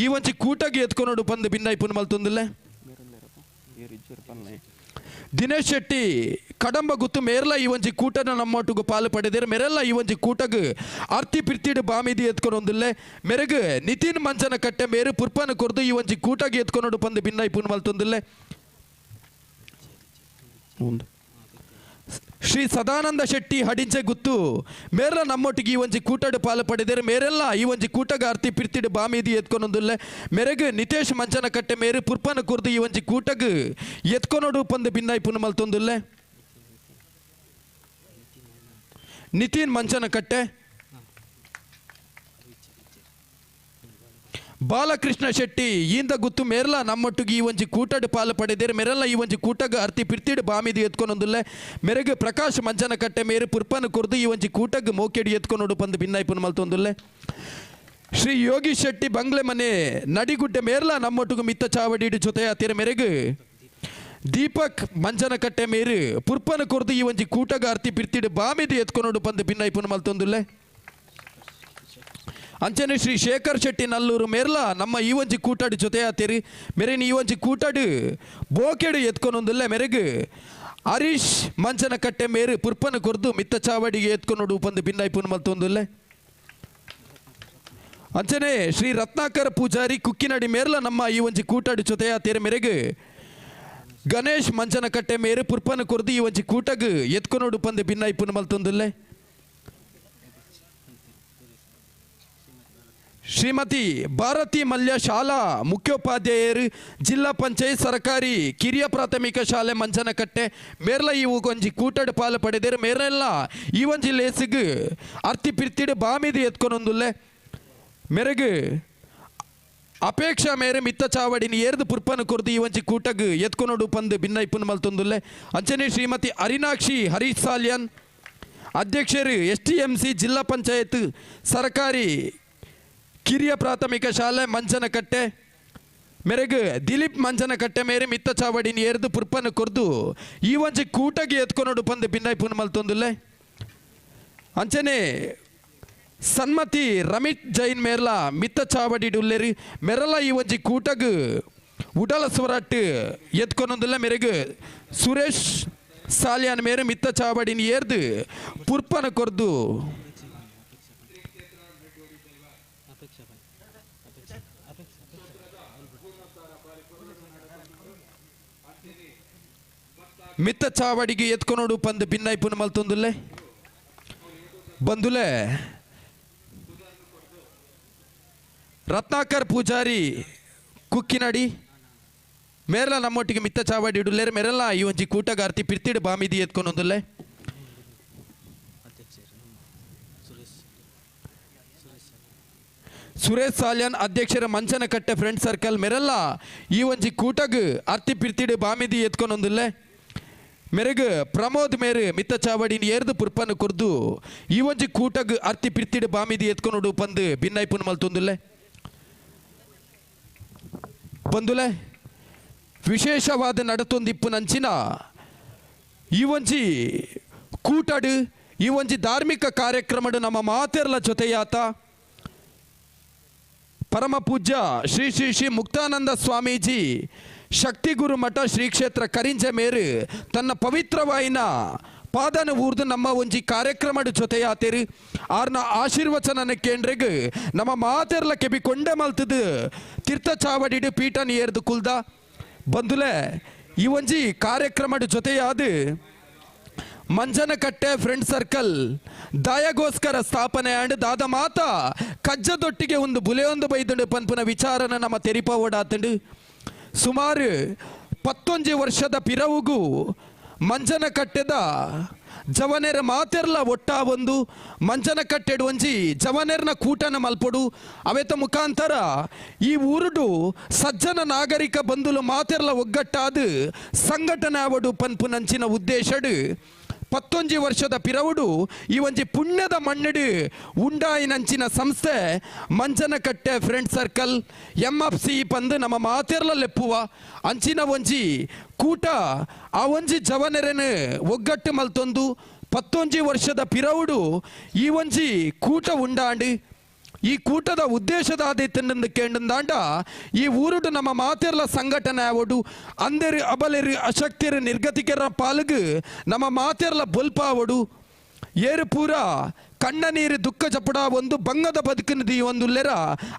ಈ ಒಂಜಿ ಕೂಟಗೆ ಎತ್ಕೊನೊಡು ಪಂದು ಭಿನ್ನೈಪುನ ಮಲ್ತೊಂದಿಲ್ಲೆ. ದಿನೇಶ್ ಶೆಟ್ಟಿ ಕಡಂಬ ಗುತ್ತು ಮೇರ್ಲ ಈ ಒಂಜಿ ಕೂಟನ ನಮ್ಮೊಟ್ಟಿಗೆ ಪಾಲು ಪಡೆದರು ಮೆರೆಲ್ಲ ಈ ಒಂಜಿ ಕೂಟಗು ಅರ್ತಿ ಪಿರ್ತಿಡು ಬಾಮಿದಿ ಎತ್ಕೊನೊಂದಿಲ್ಲೆ ಮೆರೆಗು ನಿತಿನ್ ಮಂಚನ ಕಟ್ಟೆ ಮೇರು ಪುರ್ಪನ ಕೊರ್ದು ಈ ಒಂಜಿ ಕೂಟಗೆ ಎತ್ಕೊನೊಡು ಪಂದು ಭಿನ್ನೈಪುನ ಮಲ್ತೊಂದಿಲ್ಲೆ. ಶ್ರೀ ಸದಾನಂದ ಶೆಟ್ಟಿ ಹಡಿಂಚೆ ಗುತ್ತು ಮೇರ್ಲ ನಮ್ಮೊಟ್ಟಿಗೆ ಈ ಒಂಜಿ ಕೂಟಡು ಪಾಲು ಪಡೆದರು ಮೇರೆಲ್ಲ ಈ ಒಂಜಿ ಕೂಟಗ ಅರ್ತಿ ಪಿರ್ತಿಡು ಬಾಮಿದಿ ಎತ್ಕೊನೊಂದುಲ್ಲೆ ಮೆರೆಗು ನಿತೇಶ್ ಮಂಚನ ಕಟ್ಟೆ ಮೇರು ಪುರ್ಪನ ಕೊರ್ದು ಈ ಒಂಜಿ ಕೂಟಗು ಎತ್ಕೊನೊಡು ಪಂದು ಭಿನ್ನೈಪುನ ಮಲ್ತೊಂದುಲ್ಲೆ. ನಿತಿನ್ ಮಂಚನ ಕಟ್ಟೆ ಬಾಲಕೃಷ್ಣ ಶೆಟ್ಟಿ ಈಂದ ಗುತ್ತು ಮೇರ್ಲ ನಮ್ಮೊಟ್ಟಿಗೆ ಈ ಒಂಜಿ ಕೂಟಡು ಪಾಲು ಪಡೆದರು ಮೆರಲ್ಲ ಈ ಒಂಜಿ ಕೂಟಗ ಅರ್ತಿ ಪಿರ್ತಿಡು ಬಾಮಿದು ಎತ್ಕೊನೊಂದುಲ್ಲೆ ಮೆರೆಗು ಪ್ರಕಾಶ್ ಮಂಚನ ಕಟ್ಟೆ ಮೇರು ಪುರ್ಪನ ಕೊರ್ದು ಈ ಒಂಜಿ ಕೂಟಗ್ ಮೋಕೆಡಿ ಎತ್ಕೊನೊಡು ಪಂದು ಭಿನ್ನೈಪುನ ಮಲ್ತೊಂದುಲ್ಲೆ. ಶ್ರೀ ಯೋಗೀಶ್ ಶೆಟ್ಟಿ ಬಂಗ್ಲೆ ಮನೆ ನಡಿಗುಡ್ಡೆ ಮೇರ್ಲ ನಮ್ಮೊಟ್ಟಿಗೆ ಮಿತ್ತ ಚಾವಡಿಡು ಜೊತೆ ಅತಿರ ಮೆರೆಗು ದೀಪಕ್ ಮಂಚನ ಕಟ್ಟೆ ಮೇರು ಪುರ್ಪನ ಕೊರ್ದು ಈ ಒಂಜಿ ಕೂಟಗ ಅರ್ತಿ ಪಿರ್ತಿಡು ಬಾಮಿದು ಎತ್ಕೊನೊಡು ಪಂದು ಭಿನ್ನೈಪುನ ಮಲ್ತೊಂದುಲ್ಲೆ. ಅಂಚನೆ ಶ್ರೀ ಶೇಖರ್ ಶೆಟ್ಟಿ ನಲ್ಲೂರು ಮೇರ್ಲ ನಮ್ಮ ಈ ಒಂಜಿ ಕೂಟಾಡು ಜೊತೆ ಆತೇರಿ ಮೆರೆನ ಈ ಒಂಜಿ ಕೂಟಾಡು ಬೋಕೆಡು ಎತ್ಕೊನೊಂದುಲ್ಲೆ ಮೆರೆಗು ಹರೀಶ್ ಮಂಚನ ಕಟ್ಟೆ ಮೇರು ಪುರ್ಪನ ಕೊರ್ದು ಮಿತ್ತ ಚಾವಡಿಗೆ ಎತ್ಕೊನೊಡು ಪಂದು ಭಿನ್ನೈಪುನ ಮಲ್ತೊಂದುಲ್ಲೆ. ಅಂಚನೆ ಶ್ರೀ ರತ್ನಾಕರ ಪೂಜಾರಿ ಕುಕ್ಕಿನಡಿ ಮೇರ್ಲ ನಮ್ಮ ಈ ಒಂಜಿ ಕೂಟಾಡು ಜೊತೆ ಆತೇರಿ ಮೆರೆಗು ಗಣೇಶ್ ಮಂಚನಕಟ್ಟೆ ಮೇರು ಪುರ್ಪನ ಕೊರ್ದು ಈ ಒಂಜಿ ಕೂಟಗ್ ಎತ್ಕೊನೋಡು ಪಂದು ಭಿನ್ನೈಪುನ ಮಲ್ತೊಂದುಲ್ಲೆ. ಶ್ರೀಮತಿ ಭಾರತಿ ಮಲ್ಯ ಶಾಲಾ ಮುಖ್ಯೋಪಾಧ್ಯಾಯರು ಜಿಲ್ಲಾ ಪಂಚಾಯತ್ ಸರಕಾರಿ ಕಿರಿಯ ಪ್ರಾಥಮಿಕ ಶಾಲೆ ಮಂಚನಕಟ್ಟೆ ಮೇರ್ಲ ಈ ಒಂಜಿ ಕೂಟಡ್ ಪಾಲು ಪಡೆದೇರು ಮೇರೆಲ್ಲ ಈ ಒಂಜಿ ಲೇಸಿಗ್ ಅರ್ತಿ ಪಿರ್ತಿಡು ಬಾಮಿದಿ ಎತ್ಕೊನೊಂದುಲ್ಲೆ. ಮೆರಗು ಅಪೇಕ್ಷಾ ಮೇರೆ ಮಿತ್ತ ಚಾವಡಿನ ಏರ್ದು ಪುರ್ಪನ ಕೊರ್ದು ಈ ಒಂಜಿ ಕೂಟಗ್ ಎತ್ಕೊನೋಡು ಪಂದು ಭಿನ್ನೈಪುನ ಮಲ್ತೊಂದುಲ್ಲೆ. ಅಂಚನೆ ಶ್ರೀಮತಿ ಅರಿನಾಕ್ಷಿ ಹರೀಶ್ ಸಾಲ್ಯನ್ ಅಧ್ಯಕ್ಷರು STMC ಜಿಲ್ಲಾ ಪಂಚಾಯತ್ ಸರಕಾರಿ ಕಿರಿಯ ಪ್ರಾಥಮಿಕ ಶಾಲೆ ಮಂಚನಕಟ್ಟೆ ಮೆರೆಗು ದಿಲೀಪ್ ಮಂಚನಕಟ್ಟೆ ಮೇರೆ ಮಿತ್ತ ಚಾವಡಿನ ಏರ್ದು ಪುರ್ಪನ ಕೊರ್ದು ಈ ಒಂಜಿ ಕೂಟಗೆ ಎತ್ಕೊನೋಡು ಪಂದು ಭಿನ್ನೈಪುನ ಮಲ್ತೊಂದುಲ್ಲೆ. ಅಂಚನೆ ಸನ್ಮತಿ ರಮಿತ್ ಜೈನ್ ಮೇರ್ಲ ಮಿತ್ತ ಚಾವಡಿ ಡುಲ್ಲೆರಿ ಮೆರಲ ಈ ಒಂಜಿ ಕೂಟಗ್ ಉಡಲ ಸ್ವರಟ್ಟು ಎತ್ಕೊನೊಂದುಲ್ಲ. ಮೆರೆಗು ಸುರೇಶ್ ಸಾಲ್ಯಾನ್ ಮೇರೆ ಮಿತ್ತ ಚಾವಡಿನ ಏರ್ದು ಪುರ್ಪನ ಕೊರ್ದು ಮಿತ್ತ ಚಾವಡಿಗೆ ಎತ್ಕೊನೋಡು ಪಂದು ಭಿನ್ನೈಪುನ ಮಲ್ತೊಂದುಲ್ಲೆ. ಬಂದುಲೆ ರತ್ನಾಕರ್ ಪೂಜಾರಿ ಕುಕ್ಕಿನಡಿ ಮೇರ್ಲ ನಮ್ಮೊಟ್ಟಿಗೆ ಮಿತ್ತ ಚಾವಡಿ ಇಡುಲ್ಲೇರು ಮೇರೆಲ್ಲ ಈ ಒಂಜಿ ಕೂಟಗಾರ್ತಿ ಪಿರ್ತಿಡು ಬಾಮಿದಿ ಎತ್ಕೊನೊಂದುಲ್ಲೆ. ಸುರೇಶ್ ಸಾಲ್ಯನ್ ಅಧ್ಯಕ್ಷರ ಮಂಚನಕಟ್ಟೆ ಫ್ರೆಂಡ್ ಸರ್ಕಲ್ ಮೆರೆಲ್ಲ ಈ ಒಂಜಿ ಕೂಟಗ್ ಅರ್ತಿ ಪಿರ್ತಿಡು ಬಾಮಿದಿ ಎತ್ಕೊನೊಂದುಲ್ಲೆ. ಮೆರೆಗು ಪ್ರಮೋದ್ ಮೇರು ಮಿತ್ತ ಚಾವಡಿನ ಏರ್ದು ಪುರ್ಪನ ಕೊರ್ದು ಈ ಒಂಜಿ ಕೂಟಗ್ ಅರ್ತಿ ಪಿರ್ತಿಡು ಬಾಮಿದಿ ಎತ್ಕೊನೊಡು ಪಂದು ಭಿನ್ನೈಪುನ ಮಲ್ತೊಂದುಲ್ಲೆ. ಬಂದುಲೆ ವಿಶೇಷವಾದ ನಡತೊಂದಿಪ್ಪುನಂಚಿನ ಈ ಒಂಜಿ ಕೂಟಡು ಈ ಒಂಜಿ ಧಾರ್ಮಿಕ ಕಾರ್ಯಕ್ರಮಡು ನಮ್ಮ ಮಾತೆರ್ಲ ಜೊತೆಯಾತ ಪರಮ ಪೂಜ್ಯ ಶ್ರೀ ಶ್ರೀ ಶ್ರೀ ಮುಕ್ತಾನಂದ ಸ್ವಾಮೀಜಿ ಶಕ್ತಿಗುರು ಮಠ ಶ್ರೀ ಕ್ಷೇತ್ರ ಕರಿಂಜೆ ಮೇರು ತನ್ನ ಪವಿತ್ರವಾಯಿನ ಪಾದನ ಊರ್ದು ನಮ್ಮ ಒಂಜಿ ಕಾರ್ಯಕ್ರಮದ ಜೊತೆಯಾತೇರು ಆರ್ನ ಆಶೀರ್ವಚನನ ಕೇಂದ್ರಗ್ ನಮ್ಮ ಮಾತೆರ್ಲ ಕೆಬಿ ಕೊಂಡೆ ಮಲ್ತದು ತೀರ್ಥ ಚಾವಡಿಡು ಪೀಠನ ಏರ್ದು ಕುಲ್ದ. ಬಂದುಲೆ ಈ ಒಂಜಿ ಕಾರ್ಯಕ್ರಮದ ಜೊತೆಯಾದ ಮಂಜನಕಟ್ಟೆ ಫ್ರೆಂಡ್ ಸರ್ಕಲ್ ದಾಯಗೋಸ್ಕರ ಸ್ಥಾಪನೆ ಆಂಡ್ ದಾದ ಮಾತ ಕಜ್ಜದೊಟ್ಟಿಗೆ ಒಂದು ಬುಲೆಯೊಂದು ಬೈದುಂಡು ಪನ್ಪುನ ವಿಚಾರನ ನಮ್ಮ ತೆರಿಪ ಓಡಾತುಂಡು. ಸುಮಾರು 19 ವರ್ಷದ ಪಿರವುಗು ಮಂಜನಕಟ್ಟೆದ ಜವನೆರ ಮಾತೆರ್ಲ ಒಟ್ಟ ಒಂದು ಮಂಜನಕಟ್ಟೆಡು ಒಂಜಿ ಜವನೆರ್ನ ಕೂಟನ ಮಲ್ಪೊಡು ಅವೆತ ಮುಖಾಂತರ ಈ ಊರುಡು ಸಜ್ಜನ ನಾಗರಿಕ ಬಂಧುಲು ಮಾತೆರ್ಲ ಒಗ್ಗಟ್ಟಾದ ಸಂಘಟನೆ ಅವಡು ಪನ್ಪುನಂಚಿನ ಉದ್ದೇಶಡು 19 ವರ್ಷದ ಪಿರವುಡು ಈ ಒಂಜಿ ಪುಣ್ಯದ ಮಣ್ಣಡು ಉಂಡಾಯಿನಂಚಿನ ಸಂಸ್ಥೆ ಮಂಜನಕಟ್ಟೆ ಫ್ರೆಂಡ್ ಸರ್ಕಲ್ MFC ಪಂದು ನಮ್ಮ ಮಾತೆರ್ಲ ಲೆಪ್ಪುವ ಅಂಚಿನ ಒಂಜಿ ಕೂಟ ಆ ಒಂಜಿ ಜವನೆರೆನು ಒಗ್ಗಟ್ಟು ಮಲ್ತೊಂದು 19 ವರ್ಷದ ಪಿರವುಡು ಈ ಒಂಜಿ ಕೂಟ ಉಂಡಾಂಡು. ಈ ಕೂಟದ ಉದ್ದೇಶದ ಆದಿತ್ತಂದು ಕೇಂದಂದಾಂಡ ಈ ಊರುಡು ನಮ್ಮ ಮಾತೆರ್ಲ ಸಂಘಟನೆ ಆವಡು ಅಂದೆರು ಅಬಲೆರು ಅಶಕ್ತಿರು ನಿರ್ಗತಿಕರ ಪಾಲುಗು ನಮ್ಮ ಮಾತೆರ್ಲ ಬೊಲ್ಪಾವಡು ಏರು ಪೂರ ಕಣ್ಣ ನೀರು ದುಃಖ ಚಪಡ ಒಂದು ಬಂಗದ ಬದುಕಿನ the ಒಂದು ಲೆರ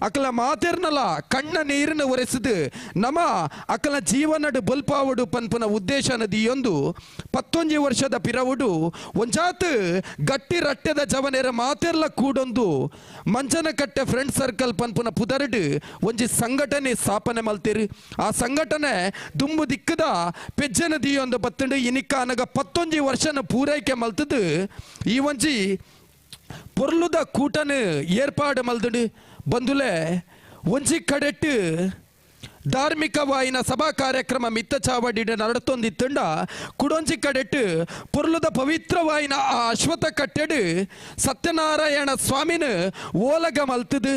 ಅಕಲ ಮಾತೆರ್ನಲ ಕಣ್ಣ ನೀರನ್ನು ಒರೆಸಿದು ನಮ್ಮ ಅಕಲ ಜೀವನಡು ಬೊಲ್ಪಾವಡು ಪನ್ಪುನ ಉದ್ದೇಶ ನದಿಯೊಂದು 19 ವರ್ಷದ ಪಿರವುಡು ಒಂಜಾತ್ ಗಟ್ಟಿ ರಟ್ಟೆದ ಜವನೆರ ಮಾತೆರ್ಲ ಕೂಡೊಂದು ಮಂಜನಕಟ್ಟೆ ಫ್ರೆಂಡ್ ಸರ್ಕಲ್ ಪನ್ಪುನ ಪುದರಡು ಒಂಜಿ ಸಂಘಟನೆ ಸ್ಥಾಪನೆ ಮಲ್ತಿರು. ಆ ಸಂಘಟನೆ ದುಂಬು ದಿಕ್ಕದ ಪೆಜ್ಜನ ದಿಯೊಂದು ಬತ್ತಂಡು ಇನಿಕ್ಕ ಅನಗ 19 ವರ್ಷನ ಪೂರೈಕೆ ಮಲ್ತದು ಈ ಒಂಜಿ ಪೊರ್ಲುದ ಕೂಟನು ಏರ್ಪಾಡು ಮಲ್ದುಂಡು. ಬಂದುಲೆ ಒಂಜಿ ಕಡೆಟ್ಟು ಧಾರ್ಮಿಕವಾಯಿನ ಸಭಾ ಕಾರ್ಯಕ್ರಮ ಮಿತ್ತ ಚಾವಡಿಡ ನಡತೊಂದಿತ್ತುಂಡ ಕುಡೊಂಜಿ ಕಡೆಟ್ಟು ಪೊರ್ಲುದ ಪವಿತ್ರವಾಯಿನ ಆ ಅಶ್ವಥ ಕಟ್ಟೆಡು ಸತ್ಯನಾರಾಯಣ ಸ್ವಾಮಿನ ಓಲಗ ಮಲ್ತದು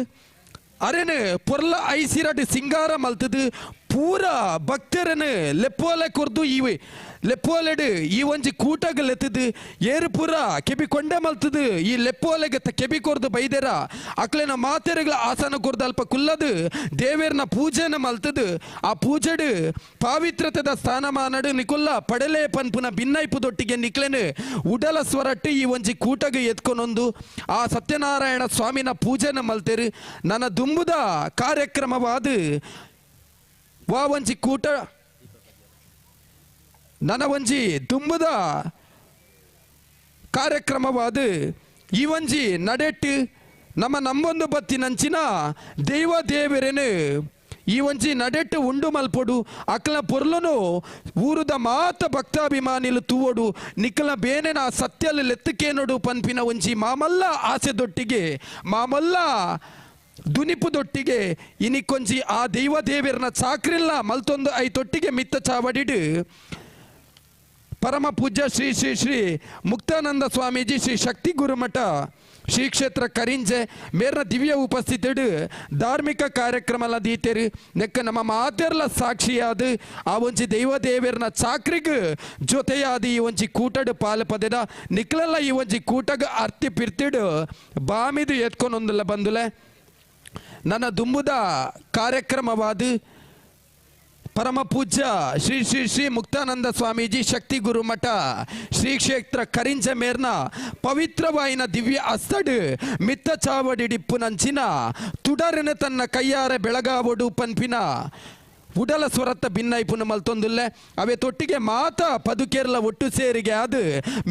ಅರೆನು ಪೊರ್ಲ ಐಸಿರಡು ಸಿಂಗಾರ ಮಲ್ತದು ಪೂರ ಭಕ್ತರನ್ನು ಲೆಪ್ಪೋಲೆ ಕೊರ್ದು ಇವೆ ಲೆಪ್ಪೋಲೆಡು ಈ ಒಂಜಿ ಕೂಟಗ್ ಲೆತ್ತದು ಏರು ಪೂರ ಕೆಬಿ ಕೊಂಡೆ ಮಲ್ತದು ಈ ಲೆಪ್ಪೋಲೆಗೆ ಕೆಬಿ ಕೊರ್ದು ಬೈದೆರ ಅಕ್ಲೆನ ಮಾತೆರುಗಳ ಆಸನ ಕೊರ್ದು ಅಲ್ಪ ಕುಲ್ಲದು ದೇವೇರ್ನ ಪೂಜೆನ ಮಲ್ತದು ಆ ಪೂಜೆಡು ಪಾವಿತ್ರತೆದ ಸ್ಥಾನಮಾನಡು ನಿಕುಲ್ಲ ಪಡಲೆ ಪನ್ಪುನ ಭಿನ್ನೈಪುದೊಟ್ಟಿಗೆ ನಿಕ್ಲೆನು ಉಡಲ ಸ್ವರಟ್ಟು ಈ ಒಂಜಿ ಕೂಟಗ್ ಎತ್ಕೊನೊಂದು ಆ ಸತ್ಯನಾರಾಯಣ ಸ್ವಾಮಿನ ಪೂಜೆನ ಮಲ್ತೇರು. ನನ್ನ ದುಂಬುದ ಕಾರ್ಯಕ್ರಮವಾದ ವಾ ಒಂಜಿ ಕೂಟ ನನ ಒಂಜಿ ದುಂಬುದ ಕಾರ್ಯಕ್ರಮವಾದ ಈ ಒಂಜಿ ನಡೆಟ್ಟು ನಮ್ಮ ನಮ್ಮೊಂದು ಬತ್ತಿನಂಚಿನ ದೈವ ದೇವರೇನು ಈ ಒಂಜಿ ನಡೆಟ್ಟು ಉಂಡು ಮಲ್ಪೊಡು ಅಕ್ಲ ಪೊರ್ಲುನು ಊರುದ ಮಾತ ಭಕ್ತಾಭಿಮಾನಿಲು ತೂವೊಡು ನಿಕ್ಕಲ ಬೇನೆನ ಸತ್ಯಲು ಲೆತ್ತುಕೇನೊಡು ಪನ್ಪಿನ ಒಂಜಿ ಮಾಮಲ್ಲ ಆಸೆ ದೊಟ್ಟಿಗೆ ಮಾಮಲ್ಲ ದುನಿಪು ದೊಟ್ಟಿಗೆ ಇನಿಕೊಂಜಿ ಆ ದೈವ ದೇವರನ ಚಾಕ್ರಿಲ್ಲ ಮಲ್ತೊಂದು I ತೊಟ್ಟಿಗೆ ಮಿತ್ತ ಚಾವಡಿಡು ಪರಮ ಪೂಜ್ಯ ಶ್ರೀ ಶ್ರೀ ಶ್ರೀ ಮುಕ್ತಾನಂದ ಸ್ವಾಮೀಜಿ ಶ್ರೀ ಶಕ್ತಿ ಗುರುಮಠ ಶ್ರೀ ಕ್ಷೇತ್ರ ಕರಿಂಜೆ ಮೇರ್ನ ದಿವ್ಯ ಉಪಸ್ಥಿತಿಡು ಧಾರ್ಮಿಕ ಕಾರ್ಯಕ್ರಮಲ ದೀತೆರು ನೆಕ್ಕ ನಮ್ಮ ಮಾತೆರ್ಲ ಸಾಕ್ಷಿಯಾದ ಆ ಒಂಜಿ ದೈವ ದೇವರ್ನ ಚಾಕ್ರಿಗ್ ಜೊತೆಯಾದ ಈ ಒಂಜಿ ಕೂಟಡು ಪಾಲು ಪದೆದ ನಿಕ್ಲೆಲ್ಲ ಈ ಒಂಜಿ ಕೂಟಗ್ ಅರ್ತಿ ಪಿರ್ತಿಡು ಬಾಮಿದು ಎತ್ಕೊಂಡೊಂದುಲ್ಲ ಬಂದುಲೆ ನನ್ನ ದುಂಬುದ ಕಾರ್ಯಕ್ರಮವಾದ ಪರಮ ಪೂಜ್ಯ ಶ್ರೀ ಶ್ರೀ ಶ್ರೀ ಮುಕ್ತಾನಂದ ಸ್ವಾಮೀಜಿ ಶಕ್ತಿ ಗುರುಮಠ ಶ್ರೀ ಕ್ಷೇತ್ರ ಕರಿಂಜ ಮೇರ್ನ ಪವಿತ್ರವಾಯಿನ ದಿವ್ಯ ಅಸ್ತಡು ಮಿತ್ತ ಚಾವಡಿಡಿಪ್ಪುನಂಚಿನ ತುಡರಿನ ತನ್ನ ಕೈಯಾರೆ ಬೆಳಗಾವಡು ಪನ್ಪಿನ ಉಡಲ ಸ್ವರತ್ತ ಭಿನ್ನೈಪುನ ಮಲ್ತೊಂದುಲ್ಲೆ ಅವೆ ತೊಟ್ಟಿಗೆ ಮಾತ ಪದುಕೇರ್ಲ ಒಟ್ಟು ಸೇರಿಗೆ ಅದು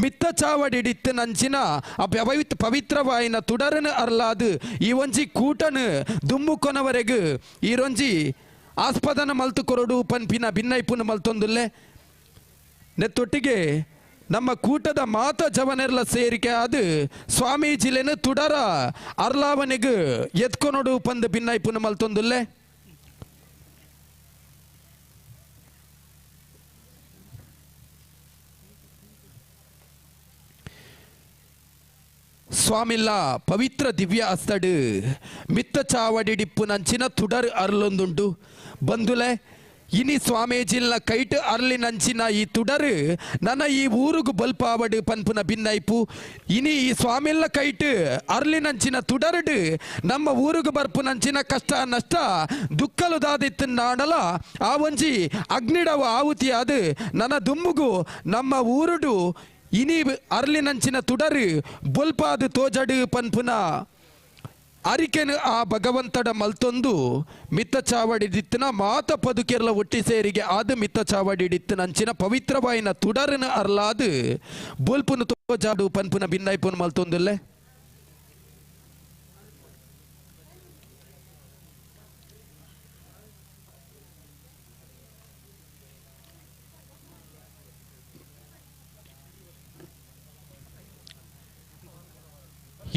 ಮಿತ್ತ ಚಾವಡಿಡಿತ್ತು ನಂಚಿನ ಆ ಪವಿತ್ರವಾಯಿನ ತುಡರನು ಅರ್ಲಾದು ಈ ಒಂಜಿ ಕೂಟನು ದುಂಬು ಕೊನವರೆಗು ಈ ರೊಂಜಿ ಆಸ್ಪದನ ಮಲ್ತು ಕೊರಡು ಪನ್ಪಿನ ಭಿನ್ನೈಪುನ ಮಲ್ತೊಂದುಲ್ಲೆ ನೆತ್ತೊಟ್ಟಿಗೆ ನಮ್ಮ ಕೂಟದ ಮಾತ ಜವನೆರ್ಲ ಸೇರಿಕೆ ಅದು ಸ್ವಾಮೀಜಿಲೇನು ತುಡರ ಅರ್ಲಾವನಿಗೆ ಎತ್ಕೊನೊಡು ಪಂದು ಭಿನ್ನೈಪುನ ಮಲ್ತೊಂದುಲ್ಲೆ. ಸ್ವಾಮಿಲ್ಲ ಪವಿತ್ರ ದಿವ್ಯ ಅಸ್ತಡು ಮಿತ್ತ ಚಾವಡಿಡಿಪ್ಪು ನಂಚಿನ ತುಡರ್ ಅರ್ಲೊಂದುಂಟು ಬಂದುಲೆ ಇನಿ ಸ್ವಾಮೀಜಿಲ್ನ ಕೈಟ್ ಅರ್ಲಿ ನಂಚಿನ ಈ ತುಡರು ನನ್ನ ಈ ಊರುಗು ಬಲ್ಪಾವಡು ಪನ್ಪುನ ಭಿನ್ನೈಪು ಇನಿ ಈ ಸ್ವಾಮಿಲ್ಲ ಕೈಟ್ ಅರ್ಲಿ ನಂಚಿನ ತುಡರುಡು ನಮ್ಮ ಊರುಗು ಬರ್ಪು ನಂಚಿನ ಕಷ್ಟ ನಷ್ಟ ದುಕ್ಕಲು ದಾದಿತ್ತು ನಾಡಲ ಆ ಒಂಜಿ ಅಗ್ನಿಡವ ಆಹುತಿ ಅದು ನನ್ನ ದುಂಬುಗು ನಮ್ಮ ಊರುಡು ಇನಿ ಅರ್ಲಿನಂಚಿನ ತುಡರು ಬೊಲ್ಪಾದು ತೋಜಡು ಪನ್ಪುನ ಅರಿಕೆನು ಆ ಭಗವಂತಡ ಮಲ್ತೊಂದು ಮಿತ್ತ ಚಾವಡಿದಿತ್ತಿನ ಮಾತ ಪದುಕೆರ್ಲ ಒಟ್ಟಿ ಸೇರಿಗೆ ಆದ ಮಿತ್ತ ಚಾವಡಿಡಿತ್ತಿನಂಚಿನ ಪವಿತ್ರವಾಯಿನ ತುಡರನು ಅರ್ಲಾದು ಬೊಲ್ಪುನು ತೋಜಾಡು ಪನ್ಪುನ ಭಿನ್ನೈಪುನ ಮಲ್ತೊಂದುಲ್ಲೆ.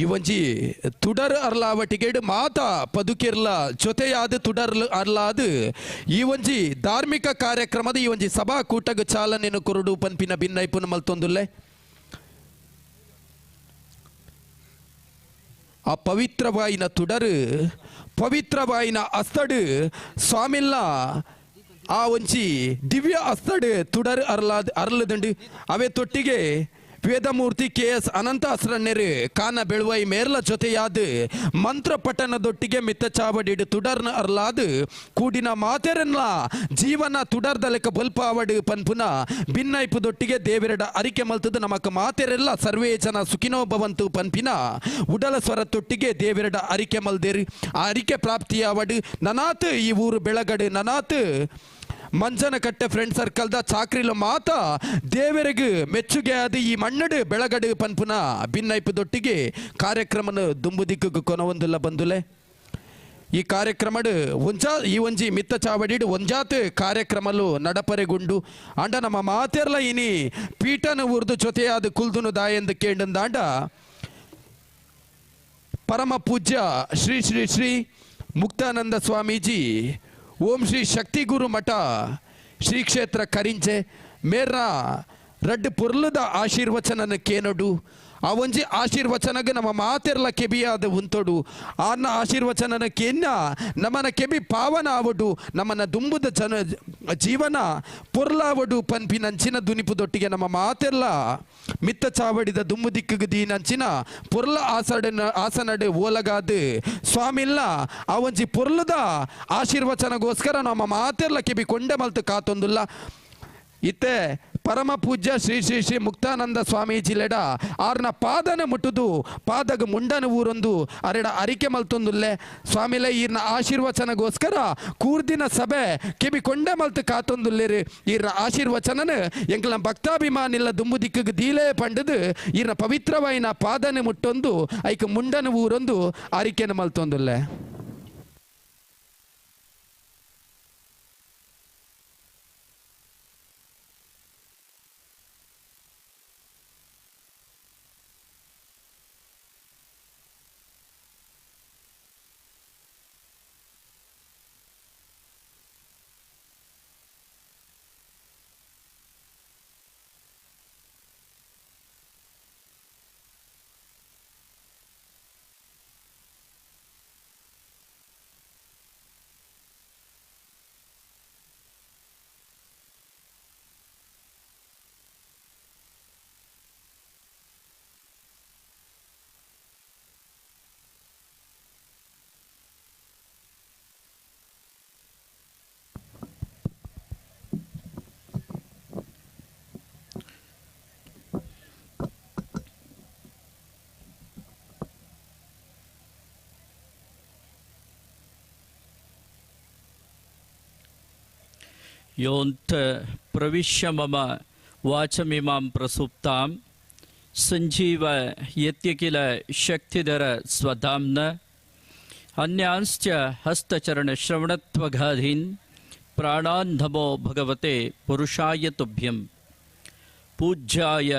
ಈ ಒಂಜಿ ತುಡರ್ ಅರ್ಲಾವಟಿಗೆಡ್ ಮಾತ ಪದುಕಿರ್ಲ ಜೊತೆಯಾದ ತುಡರ್ ಅರ್ಲಾದು ಈ ಒಂಜಿ ಧಾರ್ಮಿಕ ಕಾರ್ಯಕ್ರಮದ ಈ ಒಂಜಿ ಸಭಾ ಕೂಟಗ ಚಾಲನೆಯನ್ನು ಕೊರಡು ಪನ್ಪಿನ ಭಿನ್ನೈಪುನ ಮಲ್ತೊಂದುಲ್ಲೆ. ಆ ಪವಿತ್ರವಾಯಿನ ತುಡರು ಪವಿತ್ರವಾಯಿನ ಅಸ್ತಡು ಸ್ವಾಮಿಲ್ಲ ಆ ಒಂಜಿ ದಿವ್ಯ ಅಸ್ತಡು ತುಡರ್ ಅರ್ಲಾದ್ ಅರ್ಲದಂಡು ಅವೇ ತೊಟ್ಟಿಗೆ ವೇದಮೂರ್ತಿ ಕೆ ಎಸ್ ಅನಂತ ಅಸ್ರಣ್ಯರು ಕಾನ ಬೆಳುವೈ ಮೇರ್ಲ ಜೊತೆಯಾದ ಮಂತ್ರ ಪಠಣದೊಟ್ಟಿಗೆ ಮಿತ್ತ ಚಾವಡಿಡು ತುಡರ್ನ ಅರ್ಲಾದು ಕೂಡಿನ ಮಾತೆರನ್ಲ ಜೀವನ ತುಡರ್ದ ಲೆಕ್ಕ ಬಲ್ಪಾವಡು ಪನ್ಪುನ ಭಿನ್ನೈಪುದೊಟ್ಟಿಗೆ ದೇವರಡ ಅರಿಕೆ ಮಲ್ತದು ನಮಕ್ ಮಾತೆರೆಲ್ಲ ಸರ್ವೇ ಜನ ಸುಖಿನೋ ಭವಂತು ಪನ್ಪಿನ ಉಡಲ ಸ್ವರ ತೊಟ್ಟಿಗೆ ದೇವರಡ ಅರಿಕೆ ಮಲ್ದೇರು ಆ ಅರಿಕೆ ಪ್ರಾಪ್ತಿಯಾವಡು ನನಾತ್ ಈ ಊರು ಬೆಳಗಡು ನನಾತ್ ಮಂಜನಕಟ್ಟೆ ಫ್ರೆಂಡ್ ಸರ್ಕಲ್ದ ಚಾಕ್ರಿಲ ಮಾತ ದೇವರಿಗೆ ಮೆಚ್ಚುಗೆ ಆದ ಈ ಮಣ್ಣಡು ಬೆಳಗಡು ಪನ್ಪುನ ಭಿನ್ನೈಪುದೊಟ್ಟಿಗೆ ಕಾರ್ಯಕ್ರಮನ ದುಂಬುದಿಕ್ಕು ಕೊನವೊಂದುಲ್ಲ ಬಂದುಲೆ. ಈ ಕಾರ್ಯಕ್ರಮಡು ಒಂಜಾ ಈ ಒಂಜಿ ಮಿತ್ತ ಚಾವಡಿಡು ಒಂಜಾತ್ ಕಾರ್ಯಕ್ರಮಲು ನಡಪರೆಗುಂಡು ಅಂಡ ನಮ್ಮ ಮಾತೆರ್ಲ ಇನಿ ಪೀಠನ ಉರ್ದು ಜೊತೆಯಾದ ಕುಲ್ದುನು ದಾಯೆಂದು ಕೇಂಡಂದಾಂಡ ಪರಮ ಪೂಜ್ಯ ಶ್ರೀ ಶ್ರೀ ಶ್ರೀ ಮುಕ್ತಾನಂದ ಸ್ವಾಮೀಜಿ ಓಂ ಶ್ರೀ ಶಕ್ತಿ ಗುರು ಮಠ ಶ್ರೀ ಕ್ಷೇತ್ರ ಕರಿಂಜೆ ಮೇರ್ನ ರಡ್ಡು ಪೊರ್ಲುದ ಆಶೀರ್ವಚನನ ಕೇನೊಡು ಆ ಒಂಜಿ ಆಶೀರ್ವಚನಗ ನಮ್ಮ ಮಾತೆರ್ಲ ಕೆಬಿಯಾದ ಉಂತೊಡು ಆನ ಆಶೀರ್ವಚನನ ಕೇನ್ನ ನಮ್ಮನ ಕೆಬಿ ಪಾವನ ಆವಡು ನಮ್ಮನ ದುಂಬುದ ಜನ ಜೀವನ ಪೊರ್ಲಾವಡು ಪನ್ಪಿನಂಚಿನ ದುನಿಪುದೊಟ್ಟಿಗೆ ನಮ್ಮ ಮಾತೆರ್ಲ ಮಿತ್ತ ಚಾವಡಿದ ದುಂಬು ದಿಕ್ಕಿಗೆ ದೀನಂಚಿನ ಪೊರ್ಲ ಆಸಡನ ಆಸನಡೆ ಓಲಗಾದು ಸ್ವಾಮಿಲ್ಲ ಆ ಒಂಜಿ ಪೊರ್ಲದ ಆಶೀರ್ವಚನಗೋಸ್ಕರ ನಮ್ಮ ಮಾತೆರ್ಲ ಕೆಬಿ ಕೊಂಡೆ ಮಲ್ತು ಕಾತೊಂದುಲ್ಲ. ಇತ್ತೆ ಪರಮ ಪೂಜ್ಯ ಶ್ರೀ ಶ್ರೀ ಶ್ರೀ ಮುಕ್ತಾನಂದ ಸ್ವಾಮೀಜಿಲೆಡ ಆರ್ನ ಪಾದನ ಮುಟ್ಟುದು ಪಾದಗ ಮುಂಡನ ಊರೊಂದು ಅರೆಡ ಅರಿಕೆ ಮಲ್ತೊಂದುಲ್ಲೆ ಸ್ವಾಮಿಲೆ ಈರ್ನ ಆಶೀರ್ವಚನಗೋಸ್ಕರ ಕೂರ್ದಿನ ಸಭೆ ಕೆಬಿ ಕೊಂಡೆ ಮಲ್ತು ಕಾತೊಂದುಲ್ಲೇರು ಈರ್ನ ಆಶೀರ್ವಚನನ ಎಂಕಲ ಭಕ್ತಾಭಿಮಾನಿಲ್ಲ ದುಂಬು ದಿಕ್ಕಗ್ ದೀಲೆ ಪಂಡದು ಈರ್ನ ಪವಿತ್ರವಾಯಿನ ಪಾದನೆ ಮುಟ್ಟೊಂದು ಐಕ್ ಮುಂಡನ ಊರೊಂದು ಅರಿಕೆನ ಮಲ್ತೊಂದುಲ್ಲೆ. ಯೋಂತ ಪ್ರವಿಶ್ಯ ಮಮ ವಾಚಮಿಮಾಂ ಪ್ರಸುಪ್ತಾಂ ಸಂಜೀವ ಯತ್ಯಕಿಲ ಶಕ್ತಿಧರ ಸ್ವಧಾಮ್ನ ಅನ್ಯಾಂಶ್ಚ ಹಸ್ತಚರಣಶ್ರವಣತ್ವಗಾಧೀನ್ ಪ್ರಾಣಾನ್ ನಮೋ ಭಗವತೆ ಪುರುಷಾಯ ತುಭ್ಯಂ ಪೂಜ್ಯಾಯ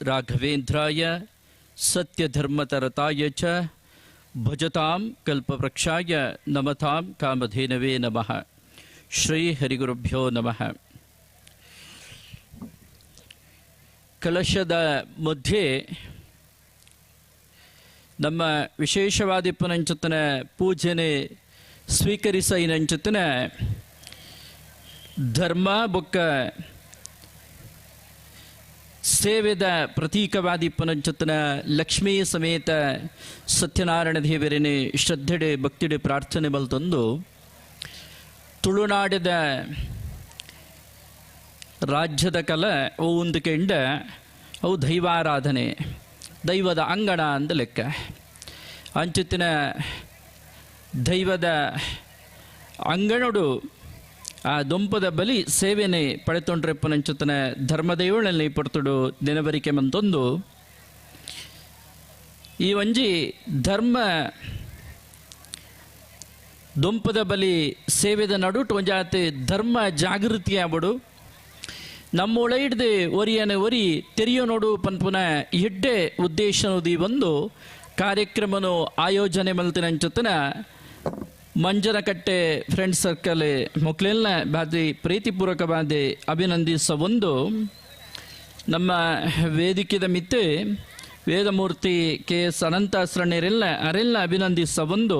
ರಾಘವೇಂದ್ರಾಯ ಸತ್ಯಧರ್ಮತರತಾಯ ಚ ಭಜತಾಂ ಕಲ್ಪವೃಕ್ಷಾಯ ನಮತಾಂ ಕಾಮಧೇನವೇ ನಮಃ. ಶ್ರೀ ಹರಿಗುರುಭ್ಯೋ ನಮಃ. ಕಲಶದ ಮಧ್ಯೆ ನಮ್ಮ ವಿಶೇಷವಾದಿಪ್ಪನಂಚುತ್ತನ ಪೂಜನೆ ಸ್ವೀಕರಿಸೈನಂಚುತ್ತನ ಧರ್ಮ ಬೊಕ್ಕ ಸೇವೆದ ಪ್ರತೀಕವಾದಿಪ್ಪನಂಚುತ್ತನ ಲಕ್ಷ್ಮೀ ಸಮೇತ ಸತ್ಯನಾರಾಯಣ ದೇವರನೆ ಶ್ರದ್ಧೆಡೆ ಭಕ್ತಿಡೆ ಪ್ರಾರ್ಥನೆ ಬಲ್ತೊಂದು ತುಳುನಾಡಿದ ರಾಜ್ಯದ ಕಲ ಅವು ಒಂದು ಕೆಂಡ ಅವು ದೈವಾರಾಧನೆ ದೈವದ ಅಂಗಣ ಅಂದ ಲೆಕ್ಕ. ಅಂಚುತ್ತಿನ ದೈವದ ಅಂಗಣಡು ಆ ದೊಂಪದ ಬಲಿ ಸೇವೆನೆ ಪಡೆತೊಂಡ್ರೆಪ್ಪನಂಚುತ್ತನ ಧರ್ಮದೈವಳಲ್ಲಿ ಪಡ್ತುಡು ದಿನಬರಿಕೆ ಮಂತೊಂದು ಈ ಒಂಜಿ ಧರ್ಮ ದೊಂಪದ ಬಲಿ ಸೇವೆದ ನಡುಟು ಒಂಜಾತಿ ಧರ್ಮ ಜಾಗೃತಿ ಆಗ್ಬಿಡು ನಮ್ಮೊಳ ಹಿಡ್ದು ಒರಿಯನ ಒರಿ ತೆರಿಯೋ ನೋಡು ಪನ್ಪುನ ಎಡ್ಡೆ ಉದ್ದೇಶನದಿ ಒಂದು ಕಾರ್ಯಕ್ರಮನು ಆಯೋಜನೆ ಮಲ್ತಿನಂಚುತ್ತನ ಮಂಜನಕಟ್ಟೆ ಫ್ರೆಂಡ್ ಸರ್ಕಲ್ ಮೊಕ್ಲೆಲ್ಲ ಬಾದಿ ಪ್ರೀತಿಪೂರ್ವಕವಾದ ಅಭಿನಂದಿಸ ಒಂದು ನಮ್ಮ ವೇದಿಕೆದ ಮಿತ್ತೆ ವೇದಮೂರ್ತಿ ಕೆ ಎಸ್ ಅನಂತಾಸ್ರಣ್ಯರೆಲ್ಲ ಅರೆಲ್ಲ ಅಭಿನಂದಿಸ ಒಂದು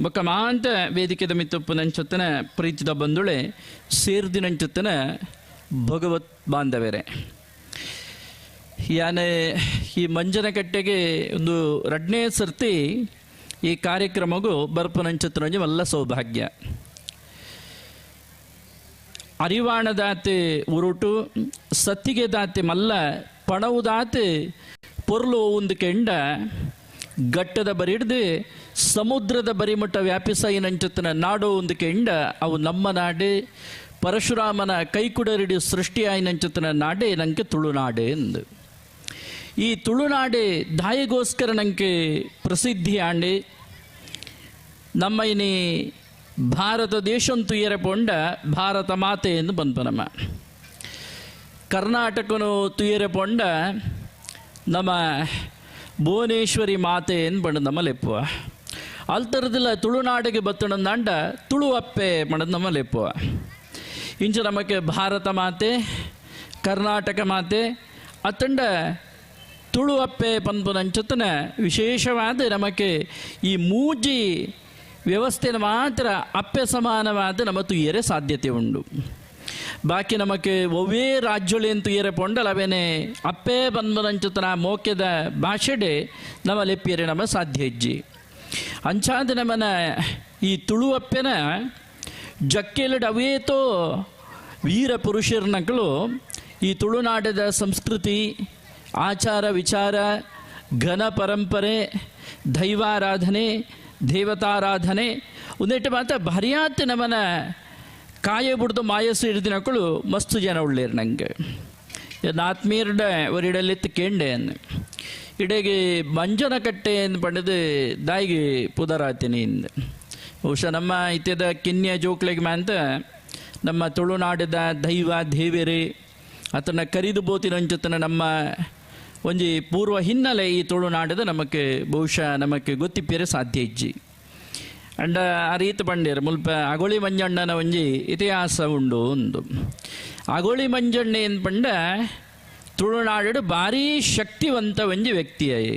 ಬೊಕ್ಕ ಮಾಂತ ವೇದಿಕೆದ ಮಿತ್ತೊಪ್ಪು ನಂಚುತ್ತನ ಪ್ರೀತಿದ ಬಂದುಳೆ ಸೇರ್ದಿನಂಚುತ್ತನ ಭಗವತ್ ಬಾಂಧವರೇ. ಯಾನೆ ಈ ಮಂಜನಕಟ್ಟೆಗೆ ಒಂದು ಎರಡನೇ ಸರ್ತಿ ಈ ಕಾರ್ಯಕ್ರಮಗೂ ಬರ್ಪನಂಚುತ್ತನಂಜಿ ಮಲ್ಲ ಸೌಭಾಗ್ಯ. ಅರಿವಾಣದಾತೆ ಉರುಟು ಸತ್ತಿಗೆದಾತೆ ಮಲ್ಲ ಪಣವುದಾತೆ ಪೊರ್ಲು ಒಂದು ಕೆಂಡ ಘಟ್ಟದ ಬರಿಡ್ದು ಸಮುದ್ರದ ಬರಿಮಟ್ಟ ವ್ಯಾಪಿಸೈನಂಚುತ್ತನ ನಾಡು ಒಂದು ಕೆಂಡ ಅವು ನಮ್ಮ ನಾಡೆ ಪರಶುರಾಮನ ಕೈಕುಡರಿಡಿ ಸೃಷ್ಟಿಯಾಯಿನಂಚುತ್ತನ ನಾಡೇ ನಂಗೆ ತುಳುನಾಡೆ ಎಂದು. ಈ ತುಳುನಾಡೆ ದಾಯಿಗೋಸ್ಕರ ನಂಗೆ ಪ್ರಸಿದ್ಧಿ ಆಂಡೆ. ನಮ್ಮ ಇನಿ ಭಾರತ ದೇಶಂತು ತುಯರೆಪೊಂಡ ಭಾರತ ಮಾತೆ ಎಂದು ಬಂತು. ನಮ್ಮ ಕರ್ನಾಟಕನು ತುಯರೆಪೊಂಡ ನಮ್ಮ ಭುವನೇಶ್ವರಿ ಮಾತೆ ಎಂದು ಬಂಡ ನಮ್ಮ ಲೆಪ್ಪುವ. ಅಲ್ತರದಿಲ್ಲ ತುಳುನಾಡಿಗೆ ಬತ್ತಣಂದಾಂಡ ತುಳು ಅಪ್ಪೆ ಮಣದ ನಮ್ಮ ಲೆಪ್ಪುವ. ಇಂಚ ನಮಗೆ ಭಾರತ ಮಾತೆ ಕರ್ನಾಟಕ ಮಾತೆ ಅತ್ತಂಡ ತುಳು ಅಪ್ಪೆ ಪನ್ಪುನಂಚುತ್ತನ ವಿಶೇಷವಾದ ನಮಗೆ ಈ ಮೂಜಿ ವ್ಯವಸ್ಥೆನ ಮಾತ್ರ ಅಪ್ಪೆ ಸಮಾನವಾದ ನಮ್ಮ ತುಯ್ಯರೆ ಸಾಧ್ಯತೆ ಉಂಡು. ಬಾಕಿ ನಮಗೆ ಒವ್ವೇ ರಾಜ್ಯಗಳೇನು ತುಯ್ಯರೆ ಪೊಂಡಲ ಅವೇನೆ ಅಪ್ಪೆ ಪನ್ಪುನಂಚುತ್ತನ ಮೋಕ್ಯದ ಭಾಷೆಡೆ ನಮ್ಮ ಲೆಪ್ಪಿಯರೆ ನಮ್ಮ ಸಾಧ್ಯ ಇಜ್ಜಿ. ಅಂಚಾದ ನಮ್ಮನ ಈ ತುಳು ಅಪ್ಪೆನ ಜಕ್ಕೆಲಡ್ ಅವೇತೋ ವೀರ ಪುರುಷರ್ನಕಲು ಈ ತುಳುನಾಡದ ಸಂಸ್ಕೃತಿ, ಆಚಾರ ವಿಚಾರ, ಘನ ಪರಂಪರೆ, ದೈವಾರಾಧನೆ, ದೇವತಾರಾಧನೆ ಒಂದೆಟ್ಟು ಮಾತ್ರ ಭಾರಿಯಾತ್ ನಮನ ಕಾಯ ಬಿಡ್ದು ಮಾಯಸ್ಸು ಹಿಡಿದಿನಕ್ಕಳು ಮಸ್ತು ಜನ ಉಳ್ಳೇರು. ನಂಗೆ ಆತ್ಮೀಯರ್ಡ ಒರಿಡಲ್ಲಿತ್ತು ಕೇಂಡೆ ಅನ್ನು ಇಡೆಗೆ ಮಂಜನ ಕಟ್ಟೆ ಎಂದು ಪಡೆದು ದಾಯಿಗೆ ಪುದರಾತೀನಿ ಇಂದ. ಬಹುಶಃ ನಮ್ಮ ಇತ್ಯದ ಕಿನ್ಯ ಜೋಕ್ಲೆಗೆ ಮಾಂತ ನಮ್ಮ ತುಳುನಾಡದ ದೈವ ದೇವೇರಿ ಆತನ ಕರಿದು ಬೋತಿನಂಚತನ ನಮ್ಮ ಒಂಜಿ ಪೂರ್ವ ಹಿನ್ನೆಲೆ ಈ ತುಳುನಾಡದ ನಮಕ್ಕೆ ಬಹುಶಃ ನಮಕ್ಕೆ ಗೊತ್ತಿಪ್ಪೇರೆ ಸಾಧ್ಯ ಇಜ್ಜಿ. ಅಂಡ ಆ ರೀತಿ ಪಂಡೇರು ಮುಲ್ಪ ಅಗೋಳಿ ಮಂಜಣ್ಣನ ಒಂಜಿ ಇತಿಹಾಸ ಉಂಡು. ಒಂದು ಅಗೋಳಿ ಮಂಜಣ್ಣೆ ಏನು ಪಂಡ ತುಳುನಾಡು ಭಾರೀ ಶಕ್ತಿವಂತ ಒಂಜಿ ವ್ಯಕ್ತಿಯಾಯಿ.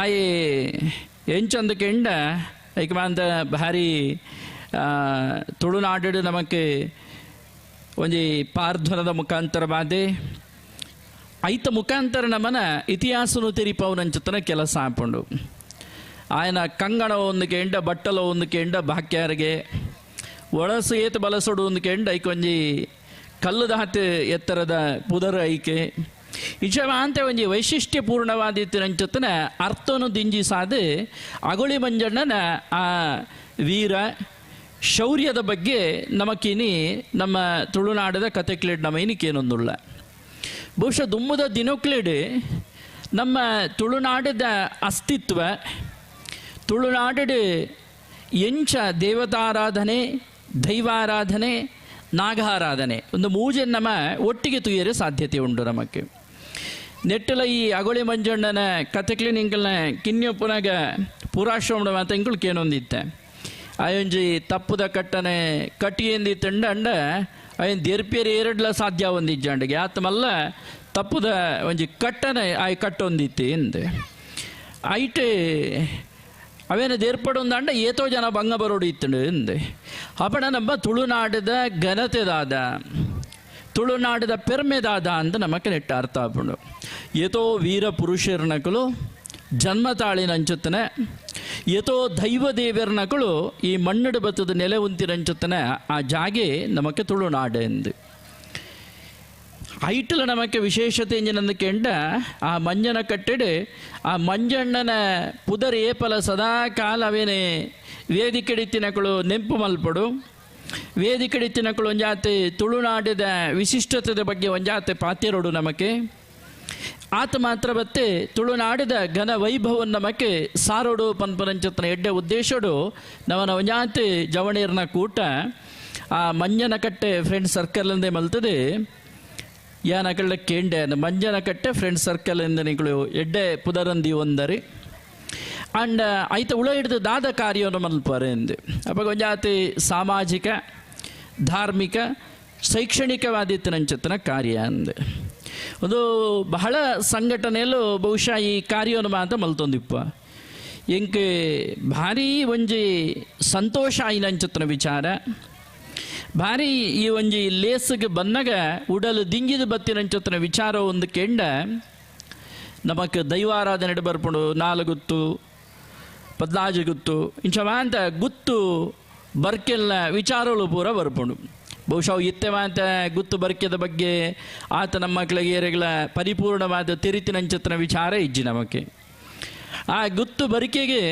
ಆಯೆ ಎಂಚಂದು ಕೆಂಡ ಐಕಮಾಂತ ಭಾರಿ ತುಳುನಾಡು ನಮಕ್ಕೆ ಒಂಜಿ ಪಾರ್ಧ್ವನದ ಮುಖಾಂತರ ಬಾದೆ ಐತ ಮುಖಾಂತರ ನಮನ ಇತಿಹಾಸನು ತೆರಿಪವನಂಚತನ ಕೆಲಸ ಹಾಕೊಂಡು ಆಯನ ಕಂಗಣ ಒಂದು ಕೆಂಡ, ಬಟ್ಟಲ ಒಂದು ಕೆಂಡ, ಬಾಕ್ಯಾರಿಗೆ ಒಳಸು ಏತ ಬಲಸೊಡು ಒಂದು ಕೆಂಡ, ಐಕೊಂಜಿ ಕಲ್ಲದ ಹತ್ತು ಎತ್ತರದ ಪುದರ ಐಕೆ ಇಚವಾಂತೆ ಒಂಜಿ ವೈಶಿಷ್ಟ್ಯಪೂರ್ಣವಾದಿತ್ತಿನಂಚತನ ಅರ್ಥನು ದಿಂಜಿ ಸಾದು ಅಗೊಳಿ ಮಂಜಣ್ಣನ ಆ ವೀರ ಶೌರ್ಯದ ಬಗ್ಗೆ ನಮಕಿನಿ ನಮ್ಮ ತುಳುನಾಡದ ಕತೆಕ್ಲೇಡ್ ನಮ್ಮ ಇನಿಕೇನೊಂದುಳ್ಳ. ಬಹುಶಃ ದುಮ್ಮದ ದಿನಕ್ಲೇಡ್ ನಮ್ಮ ತುಳುನಾಡದ ಅಸ್ತಿತ್ವ, ತುಳುನಾಡು ಎಂಚ ದೇವತಾರಾಧನೆ, ದೈವಾರಾಧನೆ, ನಾಗಾರಾಧನೆ ಒಂದು ಮೂಜೆ ನಮ್ಮ ಒಟ್ಟಿಗೆ ತುಯ್ಯರೆ ಸಾಧ್ಯತೆ ಉಂಟು ನಮಕ್ಕೆ. ನೆಟ್ಟಲ ಈ ಅಗೊಳಿ ಮಂಜಣ್ಣನ ಕತೆಕ್ಲಿ ನಿಂಕಲ್ನ ಕಿನ್ಯಪ್ಪನಾಗ ಪುರಾಶ್ರಮದ ಮಾತು ಕೇನೊಂದಿತ್ತೆ. ಆಯೊಂಜಿ ತಪ್ಪುದ ಕಟ್ಟನೆ ಕಟ್ಟಿಯಂದಿ ತಂಡ ಅಂಡ ಅಯ್ಯನ್ ದೆರ್ಪೇರಿ ಎರಡ್ಲ ಸಾಧ್ಯ ಒಂದಿಜ್ಜಂಡಿಗೆ ಆತಮಲ್ಲ ತಪ್ಪುದ ಒಂಜಿ ಕಟ್ಟನೆ ಆಯ್ ಕಟ್ಟೊಂದಿತ್ತೆ ಎಂದೆ ಐಟ್ ಅವೇನ ದೇರ್ಪಡೊಂದಂಡ ಏತೋ ಜನ ಭಂಗ ಬರೋಡು ಇತ್ತಂಡು ಎಂದೆ. ಅಪಣ ನಮ್ಮ ತುಳುನಾಡದ ಘನತೆದಾದ, ತುಳುನಾಡದ ಪೆರ್ಮೆದಾದ ಅಂತ ನಮಕ್ಕೆ ನೆಟ್ಟ ಅರ್ಥ ಆಪುಂಡು. ಏತೋ ವೀರ ಪುರುಷರ್ನಕಲು ಜನ್ಮ ತಾಳಿನಂಚುತ್ತನೆ, ಏತೋ ದೈವ ದೇವರ್ನಕಲು ಈ ಮಣ್ಣಡು ಬತ್ತದ ನೆಲೆ ಉಂತಿರಂಚುತ್ತನೆ ಆ ಜಾಗೆ ನಮಕ್ಕೆ ತುಳುನಾಡು ಎಂದು. ಐಟಲ ನಮಕ್ಕೆ ವಿಶೇಷತೆ ಎಂಜಿನಂದು ಕೆಂಡ ಆ ಮಂಜನ ಕಟ್ಟೆಡು ಆ ಮಂಜಣ್ಣನ ಪುದರ್ ಏಪಲ ಸದಾ ಕಾಲವೇನೆ ವೇದಿಕೆಡಿತ್ತಿನಕಳು ನೆಂಪು ಮಲ್ಪಡು. ವೇದಿಕೆಡಿತ್ತಿನಕಳು ಒಂಜಾತೆ ತುಳುನಾಡಿದ ವಿಶಿಷ್ಟತೆದ ಬಗ್ಗೆ ಒಂಜಾತೆ ಪಾತಿರೋಡು ನಮಕ್ಕೆ. ಆತ ಮಾತ್ರ ಬತ್ತೆ ತುಳುನಾಡಿದ ಘನ ವೈಭವ ನಮಕ್ಕೆ ಸಾರೋಡು ಪನ್ಪನಂಚತನ ಎಡ್ಡೆ ಉದ್ದೇಶಡು ನವನ ಒಂಜಾತೆ ಜವಣೀರ್ನ ಕೂಟ ಆ ಮಂಜನ ಕಟ್ಟೆ ಫ್ರೆಂಡ್ ಸರ್ಕಲ್ ಅಂದೇ ಮಲ್ತದೆ. ಯಾನಕಳ್ಳ ಕೇಂಡೆ ಮಂಜನಕಟ್ಟೆ ಫ್ರೆಂಡ್ ಸರ್ಕಲ್ ಎಂದ ನಿಗಳು ಎಡ್ಡೆ ಪುದರಂದಿ ಒಂದರಿ ಅಂಡ್ ಐತ ಉಳ ಹಿಡಿದು ದಾದ ಕಾರ್ಯವನ್ನು ಮಲ್ಪಾರೆ ಎಂದೆ. ಅಪ್ಪ ಒಂಜಾತಿ ಸಾಮಾಜಿಕ ಧಾರ್ಮಿಕ ಶೈಕ್ಷಣಿಕವಾದಿತ್ತನಂಚತನ ಕಾರ್ಯ ಅಂದೆ. ಒಂದು ಬಹಳ ಸಂಘಟನೆಯಲ್ಲೂ ಬಹುಶಃ ಈ ಕಾರ್ಯವನ್ನು ಮಾತ್ರ ಮಲ್ತೊಂದಿಪ್ಪ. ಎಂಕ್ ಭಾರೀ ಒಂಜಿ ಸಂತೋಷ ಆಯಿನಂಚತನ ವಿಚಾರ. ಭಾರಿ ಈ ಒಂಜಿ ಲೇಸಿಗೆ ಬಂದಾಗ ಉಡಲು ದಿಂಗಿದ ಬತ್ತಿನಂಚತನ ವಿಚಾರ ಒಂದು ಕೆಂಡ ನಮಕ್ ದೈವಾರಾಧನೆ ಬರ್ಪುಂಡು. ನಾಲು ಗುತ್ತು, ಪದ್ಲಾಜು ಗುತ್ತು ಇಂಚವಾಂತ ಗುತ್ತು ಬರ್ಕೆಲ್ಲ ವಿಚಾರಗಳು ಪೂರ ಬರ್ಪುಂಡು. ಬಹುಶಃ ಇತ್ತೆವಾಂತ ಗುತ್ತು ಬರ್ಕೆದ ಬಗ್ಗೆ ಆತ ನಮ್ಮ ಮಕ್ಕಳಿಗೆ ಏರೆಗಳ ಪರಿಪೂರ್ಣವಾದ ತಿರಿತಿನಂಚತನ ವಿಚಾರ ಇಜ್ಜಿ ನಮಕ್ಕೆ. ಆ ಗುತ್ತು ಬರಿಕೆಗೆ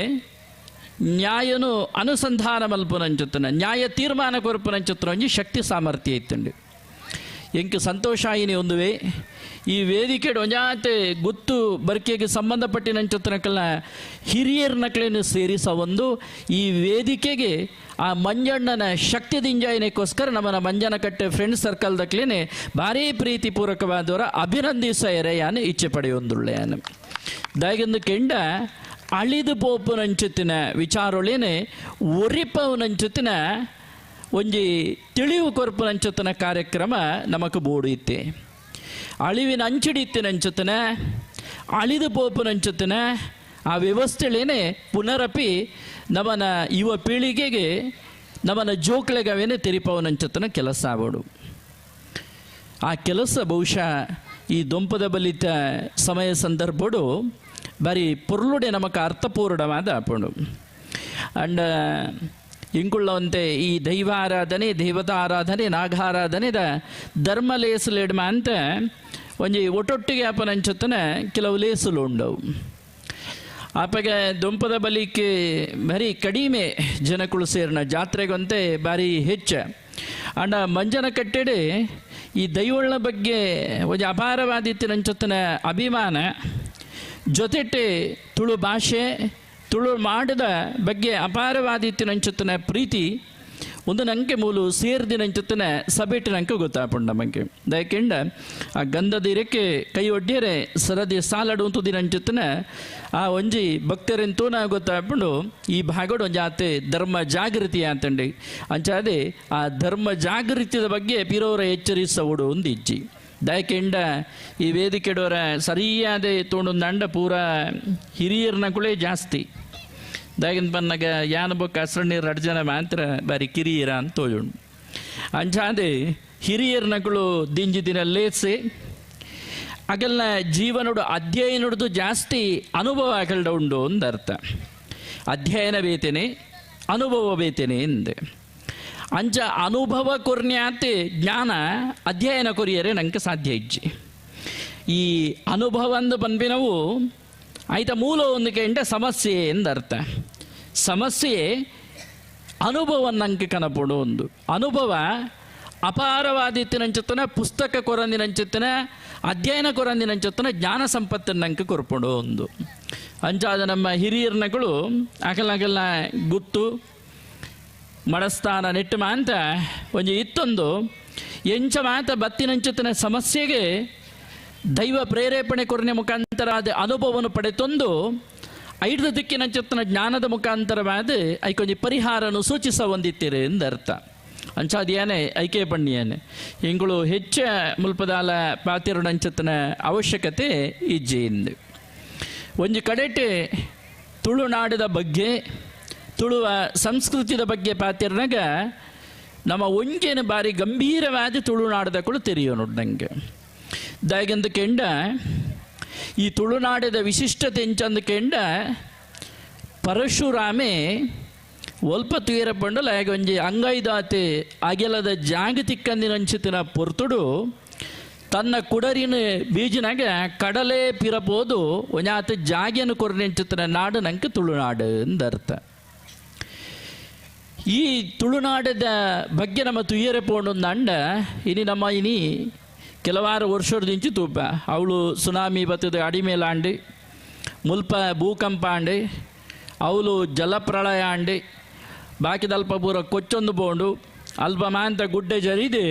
ನ್ಯಾಯನು ಅನುಸಂಧಾನ ಮಲ್ಪುನಂಚುತ್ತನ, ನ್ಯಾಯ ತೀರ್ಮಾನ ಕೊರಪುನಂಚುತ್ತನ ಒಂಜಿ ಶಕ್ತಿ ಸಾಮರ್ಥ್ಯ ಇತ್ತುಂಡು. ಎಂಕ್ ಸಂತೋಷ ಆಯಿನಿ ಒಂದುವೆ ಈ ವೇದಿಕೆ ಒಂಜಾತೆ ಗುತ್ತು ಬರ್ಕೆಗೆ ಸಂಬಂಧಪಟ್ಟಿನಂಚುತ್ತನಕಲ್ನ ಹಿರಿಯರ್ ನಕಲೇನು ಸೇರಿಸ ಒಂದು ಈ ವೇದಿಕೆಗೆ ಆ ಮಂಜಣ್ಣನ ಶಕ್ತಿ ದಿಂಜಾಯಿನಕ್ಕೋಸ್ಕರ ನಮ್ಮನ ಮಂಜನಕಟ್ಟೆ ಫ್ರೆಂಡ್ ಸರ್ಕಲ್ ದಕ್ಲೇನೆ ಭಾರೀ ಪ್ರೀತಿಪೂರ್ವಕವಾದವರ ಅಭಿನಂದಿಸ ಎರೆಯಾನು ಇಚ್ಛೆ ಪಡೆಯೊಂದುಳ್ಳೆಯಾನು. ದಾಗಿಂದು ಕೆಂಡ ಅಳಿದು ಪೋಪುನಂಚುತ್ತಿನ ವಿಚಾರೊಳೇನೆ ಒರಿಪವನಂಚುತ್ತಿನ ಒಂಜಿ ತಿಳಿವು ಕೊರ್ಪುನಂಚುತ್ತಿನ ಕಾರ್ಯಕ್ರಮ ನಮಕ್ ಬೋಡು ಇತ್ತೆ. ಅಳಿವಿನ ಅಂಚಿಡಿತ್ತಿನಂಚುತ್ತಿನ ಅಳಿದು ಪೋಪುನಂಚುತ್ತಿನ ಆ ವ್ಯವಸ್ಥೆಳೇನೆ ಪುನರಪಿ ನಮನ ಯುವ ಪೀಳಿಗೆಗೆ ನಮನ ಜೋಕ್ಲೆಗವೇನೆ ತೆರಿಪವನಂಚುತ್ತಿನ ಕೆಲಸ ಆಗೋಡು. ಆ ಕೆಲಸ ಬಹುಶಃ ಈ ದೊಂಪದ ಬಲಿತ ಸಮಯ ಸಂದರ್ಭಡು ಬಾರಿ ಪೊರ್ಲುಡೆ ನಮಕ್ ಅರ್ಥಪೂರ್ಣವಾದ ಆಪುಂಡು. ಅಂಡ್ ಇಂಕುಳ್ಳವಂತೆ ಈ ದೈವ ಆರಾಧನೆ ದೇವತಾ ಆರಾಧನೆ ನಾಗಾರಾಧನೆದ ಧರ್ಮ ಲೇಸುಲೆಡ್ಮ ಅಂತ ಒಂಜಿ ಒಟ್ಟೊಟ್ಟಿಗೆ ಅಪನಂಚೊತ್ತನೆ ಕೆಲವು ಲೇಸುಲು ಉಂಡವು. ಆಪಗೆ ದೊಂಪದ ಬಲಿಕ್ಕೆ ಭಾರಿ ಕಡಿಮೆ ಜನಕುಳು ಸೇರಿನ ಜಾತ್ರೆಗಂತೆ ಭಾರಿ ಹೆಚ್ಚ. ಅಂಡ ಮಂಜನ ಕಟ್ಟೆಡೆ ಈ ದೈವಳ ಬಗ್ಗೆ ಒಂಜಿ ಅಪಾರವಾದಿತ್ತಿನಂಚೊತ್ತನ ಅಭಿಮಾನ ಜೊತೆಟೆ ತುಳು ಭಾಷೆ ತುಳು ಮಾಡಿದ ಬಗ್ಗೆ ಅಪಾರವಾದಿತ್ತಿನಂಚೊತ್ತನ ಪ್ರೀತಿ ಒಂದು ನಂಗೆ ಮೂಲು ಸೇರ್ದಿನಂಚೊತ್ತನ ಸಬೇಟಿನಂಕೆ ಗೊತ್ತಾಪುಂಡು ನಮಗೆ. ದಯಕೆಂಡ ಆ ಗಂಧದಿರಕ್ಕೆ ಕೈ ಒಡ್ಡಿಯರೆ ಸರದಿ ಸಾಲಡು ದಿನಂಚೊತ್ತನ ಆ ಒಂಜಿ ಭಕ್ತರೆಂತೂ ನಾವು ಗೊತ್ತಾಪುಂಡು ಈ ಭಾಗಡು ಒಂಜಿ ಆತೆ ಧರ್ಮ ಜಾಗೃತಿ ಅಂತಂಡಿ ಅಂಚಾದೆ ಆ ಧರ್ಮ ಜಾಗೃತಿಯ ಬಗ್ಗೆ ಪಿರೋರ ಎಚ್ಚರಿಸವುಡು ಒಂದು ಇಜ್ಜಿ. ದಯಕೆಂಡ ಈ ವೇದಿಕೆಡೋರ ಸರಿಯಾದ ತೋಂಡೊಂದು ಅಂಡ ಪೂರ ಹಿರಿಯರ್ನ ಕುಳೇ ಜಾಸ್ತಿ. ದಾಗಿನ ಬನ್ನಾಗ ಯಾನ ಬೊಕ್ಕ ಹಸ್ರಣ್ಣೀರು ಎರಡು ಜನ ಮಾತ್ರ ಬಾರಿ ಕಿರಿಯರ ಅಂತ ತೋಜುಂಡು. ಅಂಚಾದೆ ಹಿರಿಯರ್ನಗಳು ದಿಂಜಿ ದಿನ ಲೇಸಿ ಅಗಲ್ನ ಜೀವನೋಡು ಅಧ್ಯಯನೊಡ್ದು ಜಾಸ್ತಿ ಅನುಭವ ಅಗಲ್ಡ ಉಂಡು ಒಂದು ಅರ್ಥ. ಅಧ್ಯಯನ ಬೇತೇನೆ ಅನುಭವ ಬೇತೇನೆ ಎಂದೆ ಅಂಚ ಅನುಭವ ಕೊರ್ನ್ಯಾತೆ ಜ್ಞಾನ ಅಧ್ಯಯನ ಕೊರಿಯರೆ ನಂಗೆ ಸಾಧ್ಯ ಇಜ್ಜಿ. ಈ ಅನುಭವ ಅಂದು ಬಂದ್ಬಿನವು ಆಯ್ತ ಮೂಲ ಒಂದು ಕೆಂಡ ಸಮಸ್ಯೆ ಎಂದರ್ಥ. ಸಮಸ್ಯೆ ಅನುಭವ ನಂಗೆ ಕನಪಡು ಒಂದು ಅನುಭವ ಅಪಾರವಾದಿತ್ತಿನಂಚೊತ್ತನ ಪುಸ್ತಕ ಕೊರಂದಿನಂಚೊತ್ತನ ಅಧ್ಯಯನ ಕೊರಂದಿನಂಚೊತ್ತನ ಜ್ಞಾನ ಸಂಪತ್ತನ್ನು ನಂಗೆ ಕೊರ್ಪಡು ಒಂದು. ಅಂಚಾದ ನಮ್ಮ ಹಿರಿಯರ್ನಗಳು ಅಗಲಗಲ ಗುತ್ತು ಮಡಸ್ಥಾನ ನೆಟ್ಟು ಮಾಂತ ಒಂಜಿ ಇತ್ತೊಂದು ಎಂಚ ಮಾತ ಬತ್ತಿನಂಚೊತ್ತನ ಸಮಸ್ಯೆಗೆ ದೈವ ಪ್ರೇರೇಪಣೆ ಕೊರನೆ ಮುಖಾಂತರ ಅದ ಅನುಭವವನ್ನು ಪಡೆತೊಂದು ಐದು ದಿಕ್ಕಿನಂಚೊತ್ತನ ಜ್ಞಾನದ ಮುಖಾಂತರವಾದ ಐಕೊಂಜಿ ಪರಿಹಾರನು ಸೂಚಿಸ ಹೊಂದಿತ್ತೀರಿ ಎಂದರ್ಥ. ಅಂಚಾದಿಯಾನೆ ಐಕೆ ಬಣ್ಣಿಯಾನೆ ಇಂಗಳು ಹೆಚ್ಚ ಮುಲ್ಪದಾಲ ಪಾತಿರುಣಂಚೊತ್ತನ ಅವಶ್ಯಕತೆ ಇಜ್ಜೆ ಎಂದು. ಒಂಜಿ ಕಡೆಟೆ ತುಳುನಾಡದ ಬಗ್ಗೆ ತುಳುವ ಸಂಸ್ಕೃತಿಯ ಬಗ್ಗೆ ಪಾತಿರ್ನಾಗ ನಮ್ಮ ಒಂಜೇನು ಬಾರಿ ಗಂಭೀರವಾದ ತುಳುನಾಡದ ಕೂಡ ತೆರೆಯೋ ನೋಡಿ ನಂಗೆ. ದಾಗೆಂದು ಕೆಂಡ ಈ ತುಳುನಾಡದ ವಿಶಿಷ್ಟತೆ ಎಂಚಂದು ಕೆಂಡ ಪರಶುರಾಮೆ ಒಲ್ಪ ತುಯರ ಪಂಡಲ ಒಂಜಿ ಅಂಗೈದಾತೆ ಅಗೆಲದ ಜಾಗತಿಕ್ಕಂದಿನಂಚಿತಿನ ಪೊರ್ತುಡು ತನ್ನ ಕುಡರಿನ ಬೀಜಿನಾಗ ಕಡಲೆ ಪಿರಪೋದು ಒಂಜಾತ ಜಾಗೆಯನ್ನು ಕೊರನೆಂಚುತ್ತಿನ ನಾಡು ನಂಗೆ ತುಳುನಾಡು ಎಂದರ್ಥ. ಈ ತುಳುನಾಡದ ಬಗ್ಗೆ ನಮ್ಮ ತುಯ್ಯರೆ ಪೋಂಡೊಂದು ಅಂಡ ಇನಿ ನಮ್ಮ ಇನಿ ಕೆಲವಾರು ವರ್ಷದಿಂಚು ತೂಪ ಅವಳು ಸುನಾಮಿ ಬತ್ತದ ಅಡಿಮೇಲಾಂಡಿ ಮುಲ್ಪ ಭೂಕಂಪ ಆಂಡಿ ಅವಳು ಜಲಪ್ರಳಯ ಆಂಡಿ ಬಾಕಿದಲ್ಪ ಪೂರ ಕೊಚ್ಚೊಂದು ಪೋಂಡು ಅಲ್ಪ ಮಾಂತ ಗುಡ್ಡೆ ಜರಿದೆ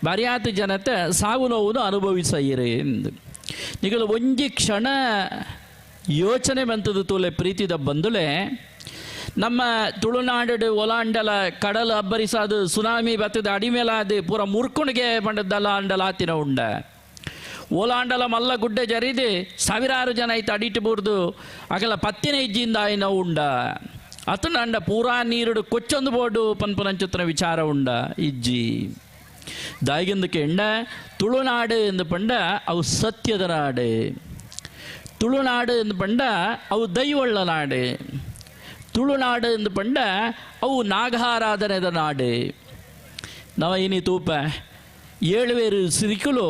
ಬರಿಯಾತ ಜನತೆ ಸಾವು ನೋವನ್ನು ಅನುಭವಿಸಯಿರೆ ಎಂದು. ನಿಗಳು ಒಂಜಿ ಕ್ಷಣ ಯೋಚನೆ ಬಂತದ್ದು ತೋಲೆ ಪ್ರೀತಿದ ಬಂದುಲೆ ನಮ್ಮ ತುಳುನಾಡು ಒಲಾಂಡಲ ಕಡಲು ಅಬ್ಬರಿಸಾದು ಸುನಾಮಿ ಬತ್ತದ ಅಡಿಮೇಲಾದು ಪೂರ ಮುರ್ಕುಣಿಗೆ ಬಂಡದ್ದಲ್ಲ ಅಂಡಲ ಆತಿನ ಉಂಡ ಓಲಾಂಡಲ ಮಲ್ಲ ಗುಡ್ಡೆ ಜರಿದೆ ಸಾವಿರಾರು ಜನ ಐತೆ ಅಡಿಟ್ಟು ಬೂರ್ದು ಅಗಲ ಪತ್ತಿನ ಇಜ್ಜಿಂದ ಆಯ್ನ ಉಂಡ ಅತನ ಅಂಡ ಪೂರಾ ನೀರುಡು ಕೊಚ್ಚೊಂದು ಬೋಡು ಪನ್ಪನಂಚುತ್ತನ ವಿಚಾರ ಉಂಡ ಇಜ್ಜಿ. ದಾಯಿಗೆಂದಕ್ಕೆ ಎಂಡ ತುಳುನಾಡು ಎಂದು ಪಂಡ ಅವು ಸತ್ಯದ ನಾಡು. ತುಳುನಾಡು ಎಂದು ಪಂಡ ಅವು ದೈವಳ್ಳ ನಾಡು. ತುಳುನಾಡು ಎಂದು ಪಂಡ ಅವು ನಾಗಾರಾಧನೆದ ನಾಡು. ನವ ಇನಿ ತೂಪ ಏಳುವೇರು ಸಿರಿಕುಲು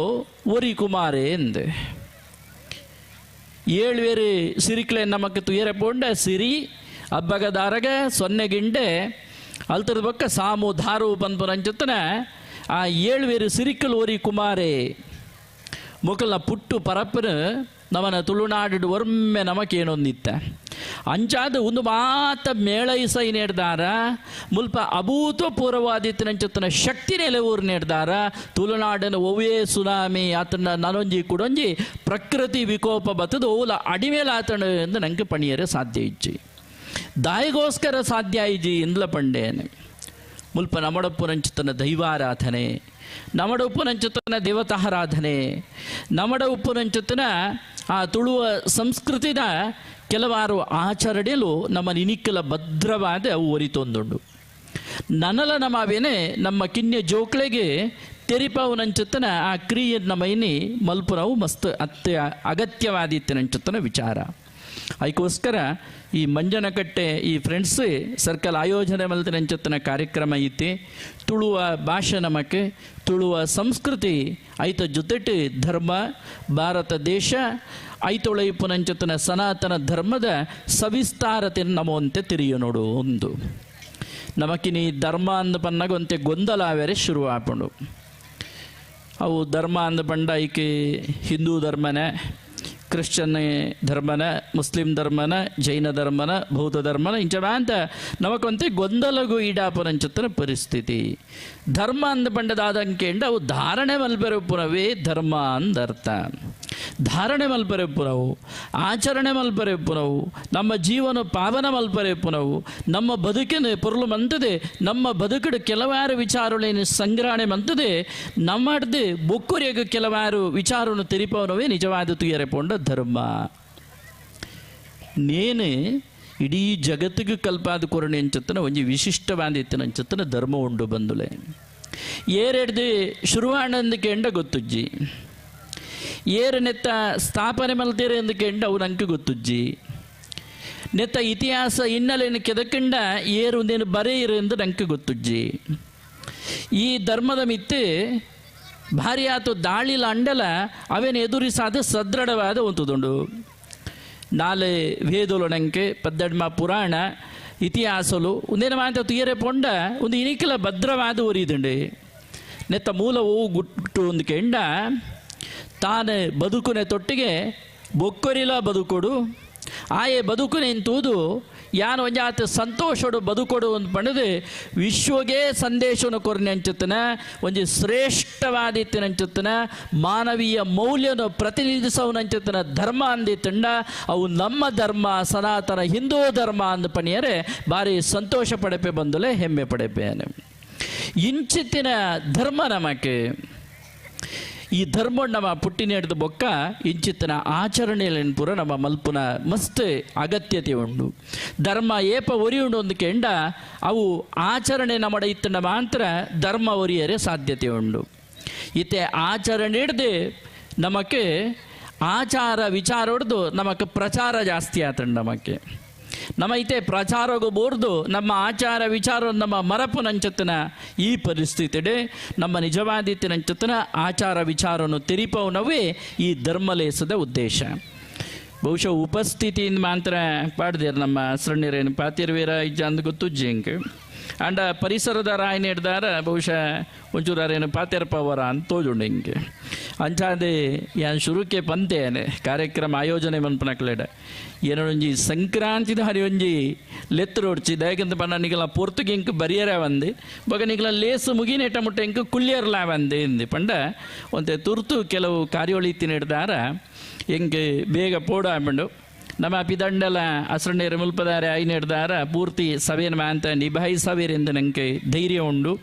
ಒರಿ ಕುಮಾರೆ ಎಂದು ಏಳುವೇರು ಸಿರಿಕುಲೆ ನಮಕ್ ತುಯರೆ ಪೋಂಡ ಸಿರಿ ಅಬ್ಬಗದಾರಗ ಸೊನ್ನೆ ಗಿಂಡೆ ಅಲ್ತರದ ಬೊಕ್ಕ ಸಾಮು ದಾರು ಪನ್ಪುನಂಚೊತ್ತನ ಆ ಏಳುವೇರು ಸಿರಿಕುಲು ಒರಿ ಕುಮಾರೆ ಮೊಕಲ್ನ ಪುಟ್ಟು ಪರಪ್ಪನು ನಮನ ತುಳುನಾಡು ಒಮ್ಮೆ ನಮಕೇನೊಂದಿತ್ತ ಅಂಚಾದ ಒಂದು ಮಾತ ಮೇಳೈಸೈ ನೇಡ್ದಾರ ಮುಲ್ಪ ಅಭೂತಪೂರ್ವವಾದಿತ್ತನಂಚೊತ್ತನ ಶಕ್ತಿ ನೆಲೆ ಊರು ನೇಡ್ದಾರ ತುಳುನಾಡಿನ ಒವ್ವೇ ಸುನಾಮಿ ಆತನ ನನೊಂಜಿ ಕುಡೊಂಜಿ ಪ್ರಕೃತಿ ವಿಕೋಪ ಬತ್ತದ ಓಲ ಅಡಿಮೇಲೆ ಆತನ ಎಂದು ನಂಗೆ ಪಣಿಯರೆ ಸಾಧ್ಯ ಇಜ್ಜಿ. ದಾಯಿಗೋಸ್ಕರ ಸಾಧ್ಯ ಇಜ್ಜಿ ಇಂದ್ಲ ಪಂಡೇನೆ. ಮುಲ್ಪ ನಮಡಪ್ಪುನಂಚುತನ ದೈವಾರಾಧನೆ, ನಮಡ ಉಪ್ಪುನಂಚುತನ ದೇವತಾರಾಧನೆ, ನಮಡ ಉಪ್ಪುನಂಚುತನ ಆ ತುಳುವ ಸಂಸ್ಕೃತಿದ ಕೆಲವಾರು ಆಚರಣೆಲು ನಮ್ಮ ನಿನಿಕ್ಕಲ ಭದ್ರವಾದ ಅವು ಒರಿತೊಂದುಂಡು. ನನಲ ನಮವೇನೆ ನಮ್ಮ ಕಿನ್ಯ ಜೋಕ್ಲೆಗೆ ತೆರಿಪವನಂಚುತ್ತನ ಆ ಕ್ರಿಯೆ ನಮೈನಿ ಮಲ್ಪುನವು ಮಸ್ತ್ ಅತ್ಯ ಅಗತ್ಯವಾದಿತ್ತನಂಚುತ್ತನ ವಿಚಾರ. ಅದಕ್ಕೋಸ್ಕರ ಈ ಮಂಜನಕಟ್ಟೆ ಈ ಫ್ರೆಂಡ್ಸ್ ಸರ್ಕಲ್ ಆಯೋಜನೆ ಮಲ್ತಿನಂಚತ್ತನ ಕಾರ್ಯಕ್ರಮ ಐತಿ. ತುಳುವ ಭಾಷೆ ನಮಕ್ಕೆ, ತುಳುವ ಸಂಸ್ಕೃತಿ ಐತ ಜೊತೆಟ್ ಧರ್ಮ, ಭಾರತ ದೇಶ ಐತೊಳೈಪುನಂಚತನ ಸನಾತನ ಧರ್ಮದ ಸವಿಸ್ತಾರತೆ ನಮವಂತೆ ತಿರಿಯ ನೋಡು. ಒಂದು ನಮಕಿನಿ ಧರ್ಮ ಅಂದ ಪನ್ನಗೊಂತೆ ಗೊಂದಲ ಆವೆರೆ ಶುರು ಆಪುಂಡು. ಅವು ಧರ್ಮ ಅಂದ ಪಂಡ ಐಕೆ ಹಿಂದೂ ಧರ್ಮನ, ಕ್ರಿಶ್ಚಿಯನ್ ಧರ್ಮನ, ಮುಸ್ಲಿಂ ಧರ್ಮನ, ಜೈನ ಧರ್ಮನ, ಬೌದ್ಧ ಧರ್ಮನ ಇಂಚ ಅಂತ ನಮಕೊಂತೆ ಗೊಂದಲಗೂ ಈಡಾಪನಂಚತನ ಪರಿಸ್ಥಿತಿ. ಧರ್ಮ ಅಂದ ಪಂಡದಾದಂಕೆಂಡ ಅವು ಧಾರಣೆ ಮಲ್ಪೆರಪುನವೇ ಧರ್ಮ ಅಂದರ್ಥ. ಧಾರಣೆ ಮಲ್ಪರೆಪುನವು, ಆಚರಣೆ ಮಲ್ಪರೆಪುನವು, ನಮ್ಮ ಜೀವನ ಪಾವನ ಮಲ್ಪರೆಪುನವು, ನಮ್ಮ ಬದುಕಿನ ಪೊರುಳು ಮಂತದೆ, ನಮ್ಮ ಬದುಕಿಡು ಕೆಲವಾರು ವಿಚಾರಗಳೇನು ಸಂಗ್ರಹಣೆ ಮಂತದೆ, ನಮ್ಮಡ್ದು ಬೊಕ್ಕುರಿಯಾಗ ಕೆಲವಾರು ವಿಚಾರವನ್ನು ತೆರಿಪವನವೇ ನಿಜವಾದ ತುಯರೆಪೊಂಡ ಧರ್ಮ. ನೇನೆ ಇಡೀ ಜಗತ್ತಿಗೆ ಕಲ್ಪಾದ ಕೊರಣೆ ಅಂಚತ್ತನ ಒಂಜಿ ವಿಶಿಷ್ಟವಾದ ಇತ್ತನಂಚತ್ತನ ಧರ್ಮ ಉಂಡು ಬಂದುಲೆ. ಏರೆಡ್ದು ಶುರುವಾಣಂದಕ್ಕೆ ಎಂಡ ಗೊತ್ತುಜ್ಜಿ, ಏರು ನೆತ್ತ ಸ್ಥಾಪನೆ ಮಲ್ತೀರೆ ಎಂದಕ್ಕೆ ಅವು ನಂಗೆ ಗೊತ್ತುಜ್ಜಿ, ನೆತ್ತ ಇತಿಹಾಸ ಹಿನ್ನೆಲೆಯನ್ನು ಕೆದಕಂಡ ಏರು ಒಂದೇನು ಬರೆಯಿರು ಎಂದು ನಂಗೆ ಗೊತ್ತುಜ್ಜಿ. ಈ ಧರ್ಮದ ಮಿತ್ತೆ ಭಾರಿ ಆತು ದಾಳಿಲ ಅಂಡಲ ಅವೇನು ಎದುರಿಸಾದ ಸದೃಢವಾದ ಒಂತುದುಂಡು. ನಾಲೆ ವೇದೋಲು ನಂಗೆ ಪದ್ದಡ್ಮ ಪುರಾಣ ಇತಿಹಾಸಲು ಒಂದೇನು ಮಾತ ತುಯರೆ ಪೊಂಡ ಒಂದು ಇನಿಕಲ ಭದ್ರವಾದ ಒರಿದುಂಡು. ನೆತ್ತ ಮೂಲವು ಗುಟ್ಟು ಒಂದು ಕೆಂಡ ತಾನು ಬದುಕುನೆ ತೊಟ್ಟಿಗೆ ಬೊಕ್ಕೊರಿಲ ಬದುಕೊಡು, ಆಯೆ ಬದುಕುನೆ ಎಂತೂದು ಯಾನು ಒಂಜಾತ ಸಂತೋಷಡು ಬದುಕೊಡು ಅಂತ ಪಂಡದು ವಿಶ್ವಗೆ ಸಂದೇಶವನ್ನು ಕೊರನೆ ಅಂಚುತ್ತನ, ಒಂಜಿ ಶ್ರೇಷ್ಠವಾದಿತ್ತಿನಂಚುತ್ತನ, ಮಾನವೀಯ ಮೌಲ್ಯವನ್ನು ಪ್ರತಿನಿಧಿಸವನಂಚುತ್ತನ ಧರ್ಮ ಅಂದಿತ್ತಂಡ ಅವು ನಮ್ಮ ಧರ್ಮ, ಸನಾತನ ಹಿಂದೂ ಧರ್ಮ ಅಂದ ಪಣಿಯರೆ ಭಾರಿ ಸಂತೋಷ ಪಡೆಪೆ ಬಂದುಲೆ ಹೆಮ್ಮೆ ಪಡೆಪೇನೆ. ಇಂಚಿತ್ತಿನ ಧರ್ಮ ನಮಕ್ಕೆ ಈ ಧರ್ಮ ನಮ್ಮ ಪುಟ್ಟಿನ ಹಿಡಿದ ಬೊಕ್ಕ ಇಂಚಿತ್ತನ ಆಚರಣೆಯಲ್ಲಿ ಪೂರ ನಮ್ಮ ಮಲ್ಪುನ ಮಸ್ತ್ ಅಗತ್ಯತೆ ಉಂಡು. ಧರ್ಮ ಏಪ ಒರಿ ಉಂಡು ಒಂದು ಕೆಂಡ ಅವು ಆಚರಣೆ ನಮ್ಮಡ ಇತ್ತಂಡ ಮಾತ್ರ ಧರ್ಮ ಒರಿಯರೆ ಸಾಧ್ಯತೆ ಉಂಡು. ಇತ್ತೆ ಆಚರಣೆ ಹಿಡ್ದು ನಮಕ್ಕೆ ಆಚಾರ ವಿಚಾರ ಹೊಡೆದು ನಮಕ್ಕೆ ಪ್ರಚಾರ ಜಾಸ್ತಿ ಆತಂಡು. ನಮಕ್ಕೆ ನಮ್ಮ ಇತ್ತೆ ಪ್ರಚಾರಗೂ ಬೋರ್ದು ನಮ್ಮ ಆಚಾರ ವಿಚಾರ ನಮ್ಮ ಮರಪುನಂಚತನ ಈ ಪರಿಸ್ಥಿತಿಡೆ ನಮ್ಮ ನಿಜವಾದಿತ್ತಿನಂಚತನ ಆಚಾರ ವಿಚಾರವನ್ನು ತೆರಿಪವನವೇ ಈ ಧರ್ಮಲೇಸದ ಉದ್ದೇಶ. ಬಹುಶಃ ಉಪಸ್ಥಿತಿಯಿಂದ ಮಾತ್ರ ಪಾಡ್ದೇರು ನಮ್ಮ ಸಣ್ಣರೇನು ಪಾತಿರ್ವೀರ ಇಜ್ಜ ಅಂದ್ ಗೊತ್ತುಜ್ಜಿ ಹಿಂಗೆ ಅಂಡ ಪರಿಸರದ ರಾಯನ ಹಿಡ್ದಾರ ಬಹುಶಃ ಒಂಚೂರು ಪಾತೆರ್ಪವರ ಅಂತ ತೋಜುಂಡು ಹಿಂಗೆ ಅಂಚಾದೆ ಯಾನ್ ಶುರುಕ್ಕೆ ಪಂತೇನೆ ಕಾರ್ಯಕ್ರಮ ಆಯೋಜನೆ ಮನ್ಪನಕ್ಲೆಡ ಏನೊಂಜಿ ಸಂಕ್ರಾಂತಿದ ಹರಿಯೊಂಜಿ ಲೆತ್ತರೋಡ್ಚಿ ದಯಕಂತ ಪಂಡ ನಿಗಲ ಪೊರ್ತುಗೆ ಇಂಕ್ ಬರಿಯರ ಬಂದು ಬೊಕ ನಿಗಲ ಲೇಸು ಮುಗಿನೇಟ ಮುಟ್ಟ ಇಂಕ್ ಕುಳ್ಳಿಯರ್ಲ ಬಂದೆ ಇಂದು ಪಂಡ ಒಂತೆ ತುರ್ತು ಕೆಲವು ಕಾರ್ಯೋಳಿತ್ತಿನ ಹಿಡ್ದಾರ ಎಂಕ್ ಬೇಗ ಪೋಡು ಆಪಂಡು ನಮ್ಮ ಪಿದಂಡಲ ಅಸರಣೇರು ಮುಲ್ಪದಾರೆ ಐನೆಡ್ದಾರ ಪೂರ್ತಿ ಸಭೆಯನ್ನು ಮಾಂತ ನಿಭಾಯಿಸವೇರೆಂದು ನನಗೆ ಧೈರ್ಯ ಉಂಡು.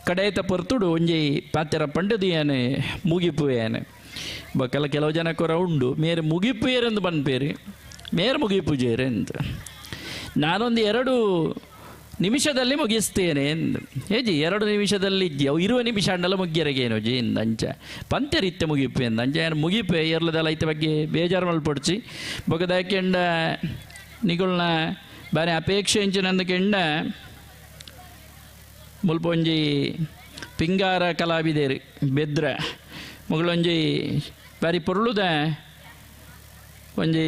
ಕಡೇತ ಪೊರ್ತುಡು ಒಂಜಿ ಪಾತೆರ ಪಂಡದಿಯಾನೆ ಮುಗಿಪುವೇನೆ ಬೊಕಲ ಕೆಲವು ಜನ ಕೊರ ಉಂಡು ಮೇರೆ ಮುಗಿಪುಯರೆಂದು ಪನ್ಪೇರಿ ಮೇರೆ ಮುಗಿಪುಜೇರೆ ಅಂತ ನಾನೊಂದು 2 ನಿಮಿಷದಲ್ಲಿ ಮುಗಿಸ್ತೇನೆ ಎಂದು ಏಜಿ 2 ನಿಮಿಷದಲ್ಲಿ ಇರುವ ನಿಮಿಷ ಅಂಡಲ ಮುಗ್ಯರಗೇನು ಜಿ ಅಂಚ ಪಂತೆರಿತ್ತೆ ಮುಗಿಪೆ ಎಂದ ಅಂಚ ಏನು ಮುಗಿಪೆ ಎರ್ಲದಲ್ಲ ಐತ ಬಗ್ಗೆ ಬೇಜಾರು ಮಲ್ಪೊಡ್ಚಿ ಬೊಕದಾಕೆಂಡ ನಿಗುಳ್ನ ಬಾರಿ ಅಪೇಕ್ಷೆ ಇಂಚಿನಂದಕೆಂಡ ಮುಲ್ಪೊಂಜಿ ಪಿಂಗಾರ ಕಲಾವಿದೇರಿ ಬೆದ್ರ ಮುಗಳೊಂಜಿ ಬಾರಿ ಪೊರುಳುದ ಒಂಜಿ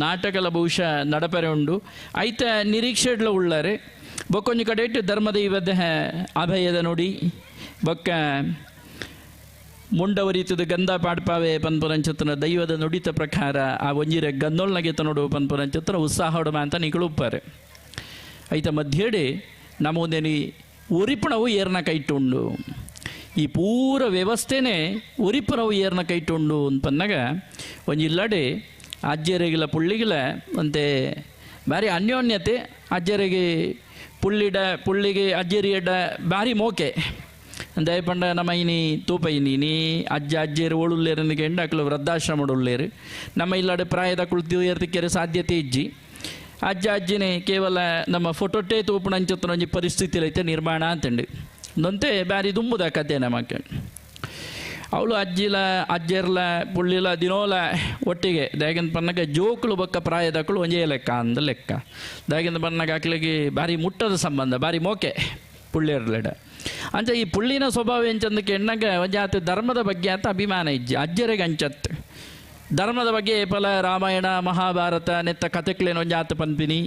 ನಾಟಕಲ ಬಹುಶಃ ನಡಪರೆ ಉಂಡು ಐತ ನಿರೀಕ್ಷೆಡ್ಲ ಉಳ್ಳಾರೆ ಬೊಕ್ಕೊಂಜಿ ಕಡೆ ಇಟ್ಟು ಧರ್ಮದೈವದ ಅಭಯದ ನುಡಿ ಬೊಕ್ಕ ಮುಂಡವರಿತದ ಗಂಧ ಪಾಡ್ಪಾವೆ ಪನ್ಪುರಂಚತನ ದೈವದ ನುಡಿತ ಪ್ರಕಾರ ಆ ಒಂಜಿರ ಗಂದೊಳ್ನಗೆ ತನೋಡು ಪನ್ಪುರಂಚತನ ಉತ್ಸಾಹೋಡು ಅಂತ ನಿಗಳುಪ್ಪಾರೆ ಐತ ಮಧ್ಯೆಡೆ ನಮ್ಮ ಒಂದೇನಿ ಒರಿಪಣವು ಏರ್ನ ಕೈಟುಂಡು ಈ ಪೂರ ವ್ಯವಸ್ಥೆನೇ ಒರಿಪುನವು ಏರ್ನ ಕೈಟುಂಡು ಅಂತನ್ನಾಗ ಒಂಜಿ ಇಲ್ಲಡೆ ಅಜ್ಜೆರೆಗಿಲ ಪುಳ್ಳಿಗಿಲ ಅಂತೆ ಭಾರಿ ಅನ್ಯೋನ್ಯತೆ ಅಜ್ಜರಿಗೆ ಪುಳ್ಳಿಡ ಪುಳ್ಳಿಗೆ ಅಜ್ಜೆರಿಯಡ ಭಾರಿ ಮೋಕೆ ದಯಪಂಡ ನಮ್ಮ ಇನಿ ತೂಪ ಇನಿ ಅಜ್ಜ ಅಜ್ಜೇರು ಓಳುಲ್ಲೇರು ಎಂಡ ಅಕ್ಲು ವೃದ್ಧಾಶ್ರಮಡು ಉಳ್ಳೇರು ನಮ್ಮ ಇಲ್ಲಡೆ ಪ್ರಾಯದ ಕುಳಿತು ಏರ್ತಿಕ್ಕೆರೆ ಸಾಧ್ಯತೆ ಇಜ್ಜಿ ಅಜ್ಜ ಅಜ್ಜಿನೇ ಕೇವಲ ನಮ್ಮ ಫೋಟೋಟೇ ತೂಪುಣಂಚತ್ತನ ಒಂಜಿ ಪರಿಸ್ಥಿತಿ ಐತೆ ನಿರ್ಮಾಣ ಅಂತಂಡು ನೊಂತೆ ಬಾರಿ ದುಂಬುದ ಕತೆ ನಮಕ್ಕೆ. ಅವಳು ಅಜ್ಜಿಲ ಅಜ್ಜೆರ್ಲ ಪುಳ್ಳಿಲ ದಿನೋಲ ಒಟ್ಟಿಗೆ ದಾಗಿಂದ ಪನ್ನಗ ಜೋಕುಲು ಬೊಕ್ಕ ಪ್ರಾಯದಕ್ಕಳು ಒಂಜೇ ಲೆಕ್ಕ ಅಂದ ಲೆಕ್ಕ ದಾಗಿಂದ ಪನ್ನಗ ಅಕ್ಲಿಗೆ ಭಾರಿ ಮುಟ್ಟದ ಸಂಬಂಧ ಭಾರಿ ಮೋಕೆ ಪುಳ್ಳಿಯರ್ಲೆಡ ಅಂಚ ಈ ಪುಳ್ಳಿನ ಸ್ವಭಾವ ಎಂಚಂದಕ್ಕೆ ಎಣ್ಣಗ ಒಂಜಾತ ಧರ್ಮದ ಬಗ್ಗೆ ಅಂತ ಅಭಿಮಾನ ಇಜ್ಜಿ ಅಜ್ಜರಿಗೆ ಅಂಚತ್ತು ಧರ್ಮದ ಬಗ್ಗೆ ಫಲ ರಾಮಾಯಣ ಮಹಾಭಾರತ ನೆತ್ತ ಕತೆಕ್ಲೇನು ಒಂಜಾತ ಪನ್ಪಿನಿ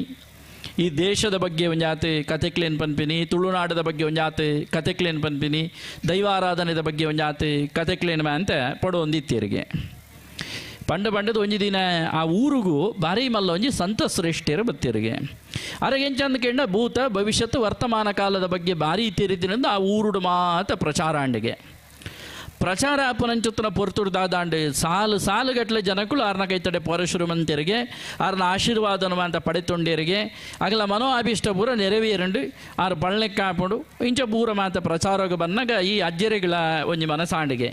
ಈ ದೇಶದ ಬಗ್ಗೆ ಒಂಜಾತ ಕತೆಕ್ಲೇನು ಪನ್ಪಿನಿ ತುಳುನಾಡದ ಬಗ್ಗೆ ಒಂಜಾತ ಕತೆಕ್ಲೇನು ಪನ್ಪಿನಿ ದೈವಾರಾಧನೆದ ಬಗ್ಗೆ ಒಂಜಾತ ಕತೆಕ್ಲೇನು ಅಂತ ಪಡೋಂದಿತ್ತೀರಿಗೆ ಪಂಡ ಪಂಡದ ಒಂಜಿ ದಿನ ಆ ಊರಿಗೂ ಭಾರಿ ಮಲ್ಲ ಒಂಜಿ ಸಂತ ಶ್ರೇಷ್ಠರು ಬತ್ತೀರಿಗೆ ಅರಗೆಂಚಂದ ಕೆಂಡ ಭೂತ ಭವಿಷ್ಯತ್ತು ವರ್ತಮಾನ ಕಾಲದ ಬಗ್ಗೆ ಭಾರಿ ತಿರಿದಿನಿಂದ ಆ ಊರುಡು ಮಾತ ಪ್ರಚಾರಾಂಡಿಗೆ ಪ್ರಚಾರ ಅಪನಂಚುತ್ತನ ಪೊರ್ತುಡು ದಾದಾಂಡು ಸಾಲು ಸಾಲುಗಟ್ಟಲೆ ಜನಕ್ಕಳು ಆರ್ನ ಕೈತಡೆ ಪರಶುರಮಂತರಿಗೆ ಆರ್ನ ಆಶೀರ್ವಾದನ ಅಂತ ಪಡೆತೊಂಡೇರಿಗೆ ಅಗಲ ಮನೋ ಅಭೀಷ್ಟ ಪೂರ ನೆರವೇರಂಡು ಆರು ಪಳ್ಳೆಕ್ಕೆ ಕಾಪಡು ಇಂಚ ಪೂರ ಮಾತ ಪ್ರಚಾರಕ್ಕೆ ಬಂದಾಗ ಈ ಅಜ್ಜರಿಗಳ ಒಂಜಿ ಮನಸಾಂಡಿಗೆ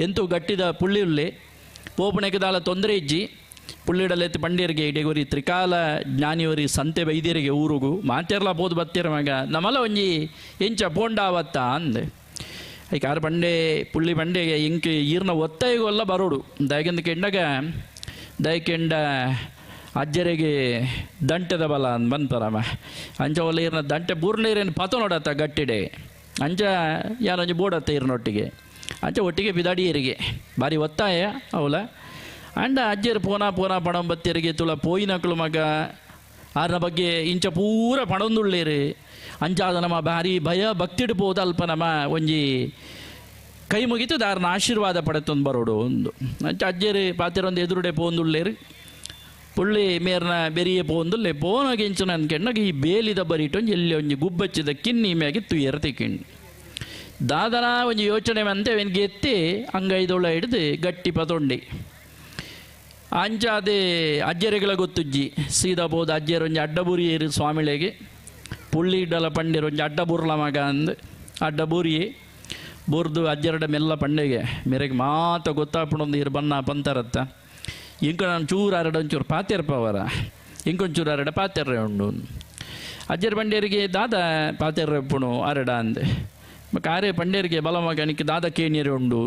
ಎಂತೂ ಗಟ್ಟಿದ ಪುಳ್ಳಿಯುಳ್ಳಿ ಪೋಪಣೆಗೆ ದಾಲ ತೊಂದರೆ ಇಜ್ಜಿ ಪುಳ್ಳಿಡಲೆತ್ತು ಪಂಡಿಯರಿಗೆ ಇಡೆಗೊರಿ ತ್ರಿಕಾಲ ಜ್ಞಾನಿಯವರಿ ಸಂತೆ ಬೈದ್ಯರಿಗೆ ಊರುಗು ಮಾತೆರ್ಲ ಬೋದು ಬತ್ತೀರ ಮಗ ನಮ್ಮಲ್ಲ ಒಂಜಿ ಎಂಚ ಪೋಂಡಾವತ್ತ ಅಂದೆ ಐಕಾರು ಬಂಡೆ ಪುಳ್ಳಿ ಬಂಡೆಗೆ ಇಂಕ್ ಈರ್ನ ಒತ್ತಾಯಿಗೊಲ್ಲ ಬರೋಡು ದಯಗಿಂದ ಕೆಂಡಗ ದಯಕೆಂಡ ಅಜ್ಜರಿಗೆ ದಂಟೆದ ಬಲ ಅಂದ್ ಬಂತಾರಮ್ಮ ಅಂಚ ಒಲ್ಲ ಈರ್ನ ದಂಟೆ ಬೂರ್ನೀರೇನು ಪತ ನೋಡತ್ತ ಗಟ್ಟಿಡೆ ಅಂಚ ಯಾರೊಂಜಿ ಬೋಡತ್ತ ಈರ್ನೊಟ್ಟಿಗೆ ಅಂಚ ಒಟ್ಟಿಗೆ ಬಿದಾಡಿಯರಿಗೆ ಭಾರಿ ಒತ್ತಾಯ ಅವಲ ಅಂಡ ಅಜ್ಜರು ಪೋನಾ ಪೋನಾ ಪಣಂಬತ್ತಿಯರಿಗೆ ತುಳ ಪೋಯಿನಕ್ಳು ಮಗ ಆರ್ನ ಬಗ್ಗೆ ಇಂಚ ಪೂರ ಪಣೊಂದುಳ್ಳೇರು ಅಂಚಾದ ನಮ್ಮ ಭಾರಿ ಭಯ ಭಕ್ತಿಡು ಪೋದ ಅಲ್ಪ ನಮ್ಮ ಒಂಜಿ ಕೈ ಮುಗಿತು ದಾರನ ಆಶೀರ್ವಾದ ಪಡೆತೊಂದು ಬರೋಡು ಒಂದು ಅಂಚ ಅಜ್ಜೇರು ಪಾತಿರೊಂದು ಎದುರುಡೆ ಪೋಂದುಳ್ಳೇರು ಪುಳ್ಳಿ ಮೇರ್ನ ಬೆರಿಯೆ ಪೋಂದುಲ್ಲೆ ಪೋನಗೆ ಇಂಚು ಅನ್ಕೆಂಡಾಗ ಈ ಬೇಲಿದ ಬರಿಟೊಂಜಿ ಎಲ್ಲಿ ಒಂಜಿ ಗುಬ್ಬಚ್ಚಿದ ಕಿನ್ನಿ ಮ್ಯಾಗೆ ತುಯ್ಯರ ತಿಕ್ಕಿಂಡು ದಾದನ ಒಂಜಿ ಯೋಚನೆ ಮಂತೆ ಅವನಿಗೆ ಎತ್ತಿ ಅಂಗೈದೊಳ ಹಿಡಿದು ಗಟ್ಟಿ ಪತೊಂಡಿ ಅಂಚಾದೆ ಅಜ್ಜೆರೆಗಳ ಗೊತ್ತುಜ್ಜಿ ಸೀದಾ ಬೋದು ಅಜ್ಜೆರೊಂಜಿ ಅಡ್ಡಬುರಿಯೇರು ಸ್ವಾಮಿಳೆಗೆ ಪುಳ್ಳಿ ಇಡ್ಡಲ ಪಂಡಿರೊಂಜಿ ಅಡ್ಡ ಬುರ್ಲ ಮಗ ಅಂದು ಅಡ್ಡ ಬೂರಿಯೇ ಬುರ್ದು ಅಜ್ಜರಡ ಮೆಲ್ಲ ಪಂಡೆಗೆ ಮೇರೆಗೆ ಮಾತ ಗೊತ್ತಾಪಣೊಂದು ಇರು ಬನ್ನ ಪಂತರತ್ತ ಇಂಕ ನಾನು ಚೂರು ಅರಡ ಒಂಚೂರು ಪಾತೆರ್ಪವರ ಇಂಕೊಂಚೂರು ಅರಡ ಪಾತೆರ್ರೆ ಉಂಡು ಅಜ್ಜರ ಪಂಡ್ಯರಿಗೆ ದಾದ ಪಾತೆರ್ರೆ ಪುಣು ಅರಡ ಅಂದೆ ಕಾರೆ ಪಂಡ್ಯರಿಗೆ ಬಲ ಮಗನಿಗೆ ದಾದ ಕೇಣಿಯರೆ ಉಂಡು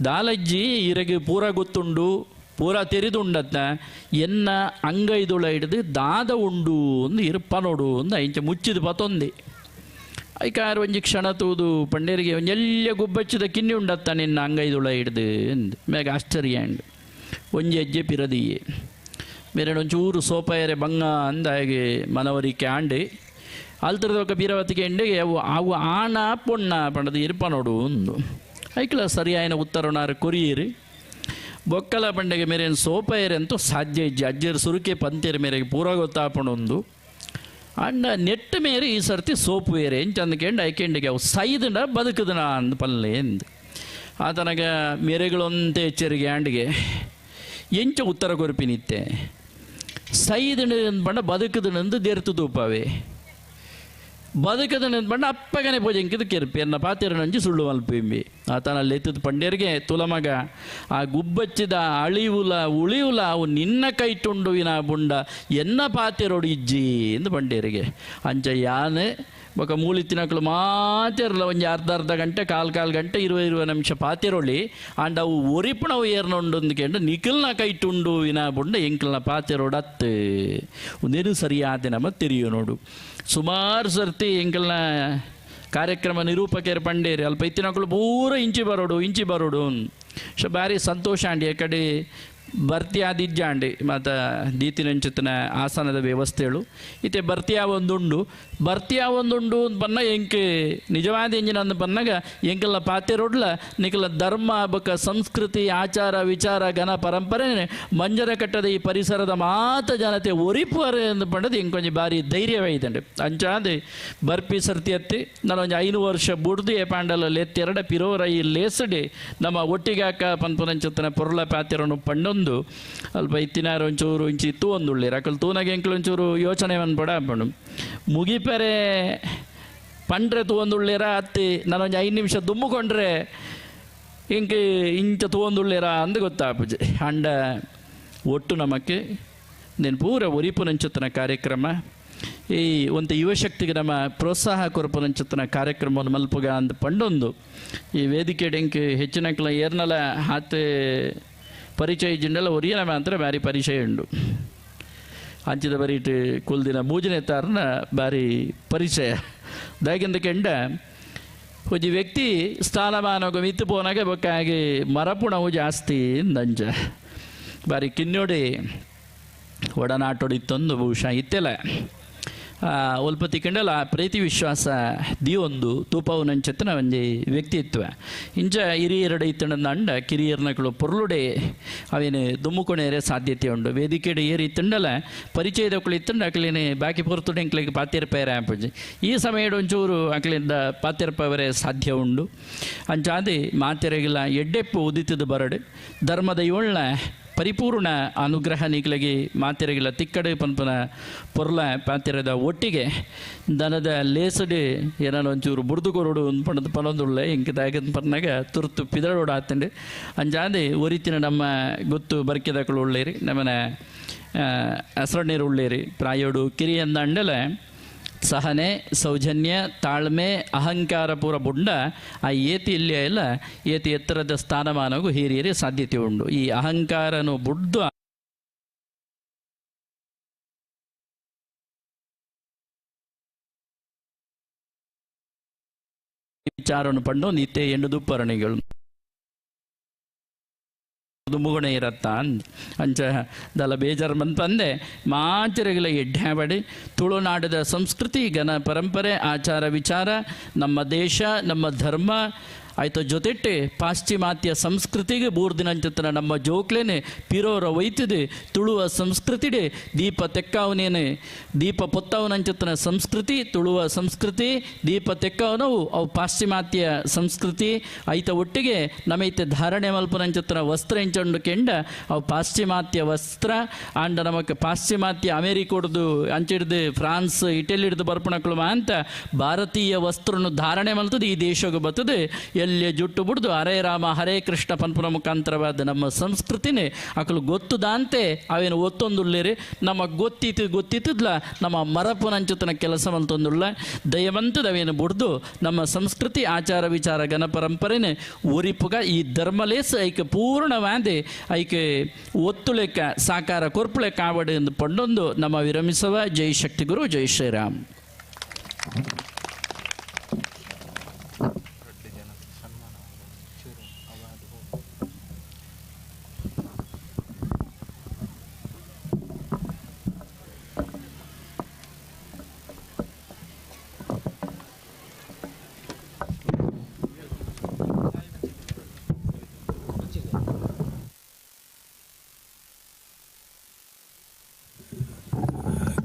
ದಾಲಜ್ಜಿ ಇರಗೆ ಪೂರ ಗೊತ್ತುಂಡು ಪೂರ ತೆರಿದುಂಡತ್ತ ಎನ್ನ ಅಂಗೈದುಳ ಹಿಡಿದು ದಾದ ಉಂಡು ಒಂದು ಇರುಪ ನೋಡು ಒಂದು ಇಂಚ ಮುಚ್ಚಿದ ಪತೊಂದಿ ಐಕಾರು ಒಂಜಿ ಕ್ಷಣ ತೂದು ಪಂಡೇರಿಗೆ ಒಂಜೆಲ್ಲ ಗುಬ್ಬಚ್ಚಿದ ಕಿನ್ನಿ ಉಂಡತ್ತ ನಿನ್ನ ಅಂಗೈದುಳ ಹಿಡಿದು ಅಂದು ಮೇಗ ಆಶ್ಚರ್ಯ ಅಂಡು ಒಂಜಿ ಹೆಜ್ಜೆ ಪಿರದಿಯೇ ಬೇರೆ ಒಂಚೂರು ಸೋಪಾಯರೆ ಬಂಗ ಅಂದ ಹಾಗೆ ಮನವರಿಕೆ ಆಂಡಿ ಅಲ್ತರದ ಬೀರವತಿಗೆ ಎಂಡಿಗೆ ಅವು ಅವು ಆಣ ಪೊಣ್ಣ ಪಂಡದು ಇರ್ಪ ನೋಡು ಒಂದು ಐಕ್ಲ ಸರಿಯಾಯನ ಉತ್ತರನಾರು ಕೊರಿಯರಿ ಬೊಕ್ಕಲ ಪಂಡೆಗೆ ಮೇರೇನು ಸೋಪಾಯರೆ ಅಂತೂ ಸಾಧ್ಯ ಇಜ್ಜಿ ಅಜ್ಜರು ಸುರುಕೆ ಪಂತೇರು ಮೇರೆಗೆ ಪೂರ ಗೊತ್ತಾಪಣೊಂದು ಅಂಡ ನೆಟ್ಟ ಮೇರೆ ಈ ಸರ್ತಿ ಸೋಪು ಏರೆ ಎಂಚಂದಕೆಂಡು ಐಕೆಂಡಿಗೆ ಅವು ಸೈದನ ಬದುಕದನ ಅಂದ ಪಲ್ಲೆ ಎಂದು ಆತನಗ ಮೇರೆಗಳೊಂತೆ ಎಚ್ಚರಿಗೆ ಆಂಡಿಗೆ ಎಂಚ ಉತ್ತರ ಕೊರ್ಪಿನಿತ್ತೆ ಸೈದನ ಬಣ್ಣ ಬದುಕದನಂದು ದೇರ್ತು ತೂಪವೆ ಬದುಕದನ ಬಣ್ಣ ಅಪ್ಪಗನೆ ಪೂಜೆಂಕಿದು ಕೆರ್ಪಿ ಎನ್ನ ಪಾತಿರನಂಜಿ ಸುಳ್ಳು ಮಲ್ಪಿಂಬಿ ಆತನಲ್ಲಿ ಎತ್ತದ ಪಂಡ್ಯರಿಗೆ ತುಲಮಗ ಆ ಗುಬ್ಬಚ್ಚಿದ ಅಳಿವುಲ ಉಳಿವುಲ ಅವು ನಿನ್ನ ಕೈಟುಂಡುವಿನ ಬುಂಡ ಎನ್ನ ಪಾತಿರೋಡು ಇಜ್ಜಿ ಎಂದು ಪಂಡ್ಯರಿಗೆ ಅಂಚ ಯಾನೆ ಬೊಕ ಮೂಲಿ ತಿನಕಲು ಮಾತಿರಲ್ಲ ಒಂಜಿ ಅರ್ಧ ಅರ್ಧ ಗಂಟೆ ಕಾಲು ಕಾಲು ಗಂಟೆ ಇರುವ ಇರುವ ನಿಮಿಷ ಪಾತಿರೊಳಿ ಅಂಡ್ ಅವು ಒರಿಪುಣವು ಏರ್ನೊಂಡೊಂದು ಕೆಂಡು ನಿಖಲ್ನ ಕೈಟುಂಡು ವಿನ ಬುಂಡ ಎಂಕಲ್ನ ಪಾತಿರೋಡು ಅತ್ತು ಒಂದೇನು ಸರಿಯಾದ ನಮ್ಮ ತಿರಿಯು ನೋಡು ಸುಮಾರು ಸರ್ತಿ ಎಂಕಲ್ನ ಕಾರ್ಯಕ್ರಮ ನಿರೂಪಕರು ಪಂಡೇರಿ ಅಲ್ಪ ಇತ್ತಿನಕಲು ಪೂರ ಇಂಚಿ ಬರೋಡು ಇಂಚಿ ಬರೋಡು ಸೊ ಭಾರಿ ಸಂತೋಷ ಆಂಡಿ ಕಡೆ ಭರ್ತಿ ಆದಿಜ್ಜಾಂಡಿ ಮತ್ತು ದೀತಿನಂಚಿತನ ಆಸನದ ವ್ಯವಸ್ಥೆಗಳು ಇತ್ತೆ ಭರ್ತಿಯ ಒಂದುಂಡು ಭರ್ತಿಯ ಒಂದುಂಡು ಅಂತ ಬನ್ನ ಎಂಕ್ ನಿಜವಾದ ಎಂಜಿನ ಅಂದ ಬನ್ನಾಗ ಎಂಕೆಲ್ಲ ಪಾತೆರೊಡ್ಲ ನಿಕಲ ಧರ್ಮ ಬೊಕ ಸಂಸ್ಕೃತಿ ಆಚಾರ ವಿಚಾರ ಘನ ಪರಂಪರೆ ಮಂಜರ ಕಟ್ಟದ ಈ ಪರಿಸರದ ಮಾತ ಜನತೆ ಒರಿಪುವರೆ ಅಂದ್ ಪಂಡದು ಎಂಕೊಂಜಿ ಭಾರಿ ಧೈರ್ಯವಾಯ್ತಂಡೆ ಅಂಚಾದೆ ಬರ್ಪಿ ಸರ್ತಿ ಅತ್ತಿ ನಾನೊಂಜಿ 5 ವರ್ಷ ಬುಡ್ದು ಏಪಾಂಡಲ ಲೆತ್ತೆರಡ ಪಿರೋರ ಈ ಲೇಸಡೆ ನಮ್ಮ ಒಟ್ಟಿಗೆ ಹಾಕ ಪನ್ಪುನಂಚತನ ಪೊರುಳ ಪಾತೆರನು ಪಂಡೊಂದು ಅಲ್ಪ ಇತ್ತಿನಾರು ಒಂಚೂರು ಇಂಚಿ ಇತ್ತು ಒಂದುಳ್ಳಿ ರಕಲ್ ತೂನಾಗ ಎಂಕ್ಲು ಒಂಚೂರು ಯೋಚನೆ ಪಡ ಪಂಡು ಮುಗಿಪೆರೆ ಪಂಡ್ರೆ ತೂವೊಂದುಳ್ಳೇರ ಅತ್ತಿ ನಾನೊಂಜಿ 5 ನಿಮಿಷ ದುಮ್ಮುಕೊಂಡ್ರೆ ಇಂಕ್ ಇಂಚ ತೂವೊಂದುಳ್ಳೇರ ಅಂದು ಗೊತ್ತಾಪುಜೆ ಅಂಡ ಒಟ್ಟು ನಮಕ್ಕೆ నేను ಪೂರ ಒರಿಪುನಂಚತನ ಕಾರ್ಯಕ್ರಮ ಈ ಒಂದು ಯುವಶಕ್ತಿಗೆ ನಮ್ಮ ಪ್ರೋತ್ಸಾಹ ಕೊರಪುನಂಚಿತ್ತಿನ ಕಾರ್ಯಕ್ರಮವನ್ನು ಮಲ್ಪುಗ ಅಂದ್ ಪಂಡೊಂದು ಈ ವೇದಿಕೆ ಡೆಂಕ್ ಹೆಚ್ಚಿನಕ್ಲ ಏರ್ನಲ ಹಾತೆ ಪರಿಚಯ ಜಿಂಡಲ ಒರಿಯನ ಮಾತ್ರ ಬಾರಿ ಪರಿಚಯ ಉಂಡು. ಅಂಚಿದ ಬರೀಟ್ ಕುಲ್ದಿನ ಮೂಜನೇ ತಾರನ ಬಾರಿ ಪರಿಚಯ ದಾಗಿಂದ ಕೆಂಡ ಒಂಜಿ ವ್ಯಕ್ತಿ ಸ್ಥಾನಮಾನಗ ಮಿತ್ತು ಪೋನಾಗ ಬೊಕ್ಕಾಗಿ ಮರಪುಣವು ಜಾಸ್ತಿ ಅಂದಂಚ ಬಾರಿ ಕಿನ್ನೋಡಿ ಒಡನಾಟೋಡಿತ್ತೊಂದು ಬಹುಶಃ ಇತ್ತೆಲ್ಲ ಒಲ್ಪ ತಿಕ್ಕಂಡಲ ಪ್ರೀತಿ ವಿಶ್ವಾಸ ದಿಯೊಂದು ತೂಪವನಂಚೆತ್ತನ ಒಂಜಿ ವ್ಯಕ್ತಿತ್ವ ಇಂಚ ಹಿರಿಯರಡೆ ಇತ್ತಂಡ ಅಂಡ ಕಿರಿಯರ್ನಕಳು ಪೊರ್ಲುಡೆ ಅವೇನು ದುಮ್ಮುಕೊಣೇರೆ ಸಾಧ್ಯತೆ ಉಂಡು. ವೇದಿಕೆಡೆ ಏರಿ ಇತ್ತಂಡಲ ಪರಿಚಯದಕ್ಕಳು ಇತ್ತಂಡ ಅಕ್ಲೇನೆ ಬಾಕಿ ಪೊರ್ತುಡೆ ಎಂಕ್ಲೆಗ್ ಪಾತಿರ್ಪೇರೆ ಆಪುಜಿ. ಈ ಸಮಯಡ್ ಒಂಚೂರು ಅಕ್ಲಿಂದ ಪಾತಿರ್ಪವರೆ ಸಾಧ್ಯ ಉಂಡು. ಅಂಚಾದಿ ಮಾತೆರೆಗಿಲ್ಲ ಎಡ್ಡೆಪ್ಪು ಉದಿತದ ಬರಡು ಧರ್ಮದ ಇವಳ್ನ ಪರಿಪೂರ್ಣ ಅನುಗ್ರಹ ನೀಕ್ಲಗಿ ಮಾತೆರೆಗಿಲ್ಲ ತಿಕ್ಕಡೆ ಪನ್ಪನ ಪೊರ್ಲ ಪಾತಿರದ ಒಟ್ಟಿಗೆ ದನದ ಲೇಸಡಿ ಏನಾನ ಒಂಚೂರು ಬುರ್ದು ಕೊರಡು ಪಣದ ಪನೊಂದುಳ್ಳೆ ಇಂಕ ದಾಗದ ಪನ್ನಾಗ ತುರ್ತು ಪಿದಳೋಡು ಆತಂಡು. ಅಂಚಾದೆ ಒರಿತಿನ ನಮ್ಮ ಗೊತ್ತು ಬರ್ಕೆದಕ್ಕಳು ಉಳ್ಳೇರಿ ನಮ್ಮನೆ ಅಸರಣ್ಣೀರು ಉಳ್ಳೇರಿ ಪ್ರಾಯೋಡು ಕಿರಿಯಂದ ಅಂಡಲೆ ಸಹನೆ ಸೌಜನ್ಯ ತಾಳ್ಮೆ ಅಹಂಕಾರ ಪೂರ ಬುಂಡ ಆ ಏತಿ ಇಲ್ಲಿಯ ಎಲ್ಲ ಏತಿ ಎತ್ತರದ ಸ್ಥಾನಮಾನಗೂ ಹಿರಿಯರಿ ಸಾಧ್ಯತೆ ಉಂಡು. ಈ ಅಹಂಕಾರನು ಬುಡ್ದು ವಿಚಾರವನ್ನು ಪಂಡು ನಿತ್ಯ ಎಂಡು ದುಪ್ಪರಣಿಗಳು ದುಮ್ಮುಗುಣ ಇರತ್ತ ಅಂಚ ದಲ ಬೇಜಾರು ಬಂತಂದೆ ಮಾಚರಿಗಳ ಎಡ್ಡಾಬಡಿ ತುಳುನಾಡದ ಸಂಸ್ಕೃತಿ ಘನ ಪರಂಪರೆ ಆಚಾರ ವಿಚಾರ ನಮ್ಮ ದೇಶ ನಮ್ಮ ಧರ್ಮ ಆಯ್ತು ಜೊತೆಟ್ಟೆ ಪಾಶ್ಚಿಮಾತ್ಯ ಸಂಸ್ಕೃತಿಗೆ ಬೂರ್ದಿನಂಚತನ ನಮ್ಮ ಜೋಕ್ಲೇನೆ ಪಿರೋರ ಒಯ್ತಿದೆ ತುಳುವ ಸಂಸ್ಕೃತಿಡೆ ದೀಪ ತೆಕ್ಕಾವನೇನೆ ದೀಪ ಪೊತ್ತವನಂಚತನ ಸಂಸ್ಕೃತಿ ತುಳುವ ಸಂಸ್ಕೃತಿ ದೀಪ ತೆಕ್ಕಾವನವು ಅವು ಪಾಶ್ಚಿಮಾತ್ಯ ಸಂಸ್ಕೃತಿ ಐತ ಒಟ್ಟಿಗೆ ನಮೈತೆ ಧಾರಣೆ ಮಲ್ಪನಂಚತನ ವಸ್ತ್ರ ಎಂಚೊಂಡು ಕೆಂಡ ಅವು ಪಾಶ್ಚಿಮಾತ್ಯ ವಸ್ತ್ರ ಆಂಡ ನಮಕ್ ಪಾಶ್ಚಿಮಾತ್ಯ ಅಮೇರಿಕೊಡ್ದು ಅಂಚಿಡ್ದು ಫ್ರಾನ್ಸ್ ಇಟಲಿ ಹಿಡ್ದು ಬರ್ಪಣಕ್ಳು ಅಂತ ಭಾರತೀಯ ವಸ್ತ್ರನ್ನು ಧಾರಣೆ ಮಲ್ತದೆ ಈ ದೇಶಕ್ಕೆ ಬರ್ತದೆ. ಎಲ್ಲಿ ಜುಟ್ಟು ಬಿಡ್ದು ಹರೇ ರಾಮ ಹರೇ ಕೃಷ್ಣ ಪನ್ಪುನ ಮುಖಾಂತರವಾದ ನಮ್ಮ ಸಂಸ್ಕೃತಿನೇ ಅಕಲು ಗೊತ್ತುದಾಂತೆ ಅವೇನು ಒತ್ತೊಂದುಳ್ಳೇರಿ ನಮ್ಮ ಗೊತ್ತಿತ್ತು ಗೊತ್ತಿತ್ತದ್ಲ ನಮ್ಮ ಮರಪುನಂಚುತನ ಕೆಲಸ ಮಂತೊಂದುಳ್ಳ ದಯವಂತದ ಅವೇನು ಬುಡ್ದು ನಮ್ಮ ಸಂಸ್ಕೃತಿ ಆಚಾರ ವಿಚಾರ ಗಣ ಪರಂಪರೆನೇ ಒರಿಪುಗ ಈ ಧರ್ಮಲೇಸ ಐಕೆ ಪೂರ್ಣವಾದೆ ಐಕೆ ಒತ್ತುಳೆಕ್ಕ ಸಾಕಾರ ಕೊರ್ಪುಳೆ ಕಾವಡು ಎಂದು ಪಂಡೊಂದು ನಮ್ಮ ವಿರಮಿಸುವ. ಜೈ ಶಕ್ತಿಗುರು, ಜೈ ಶ್ರೀರಾಮ್.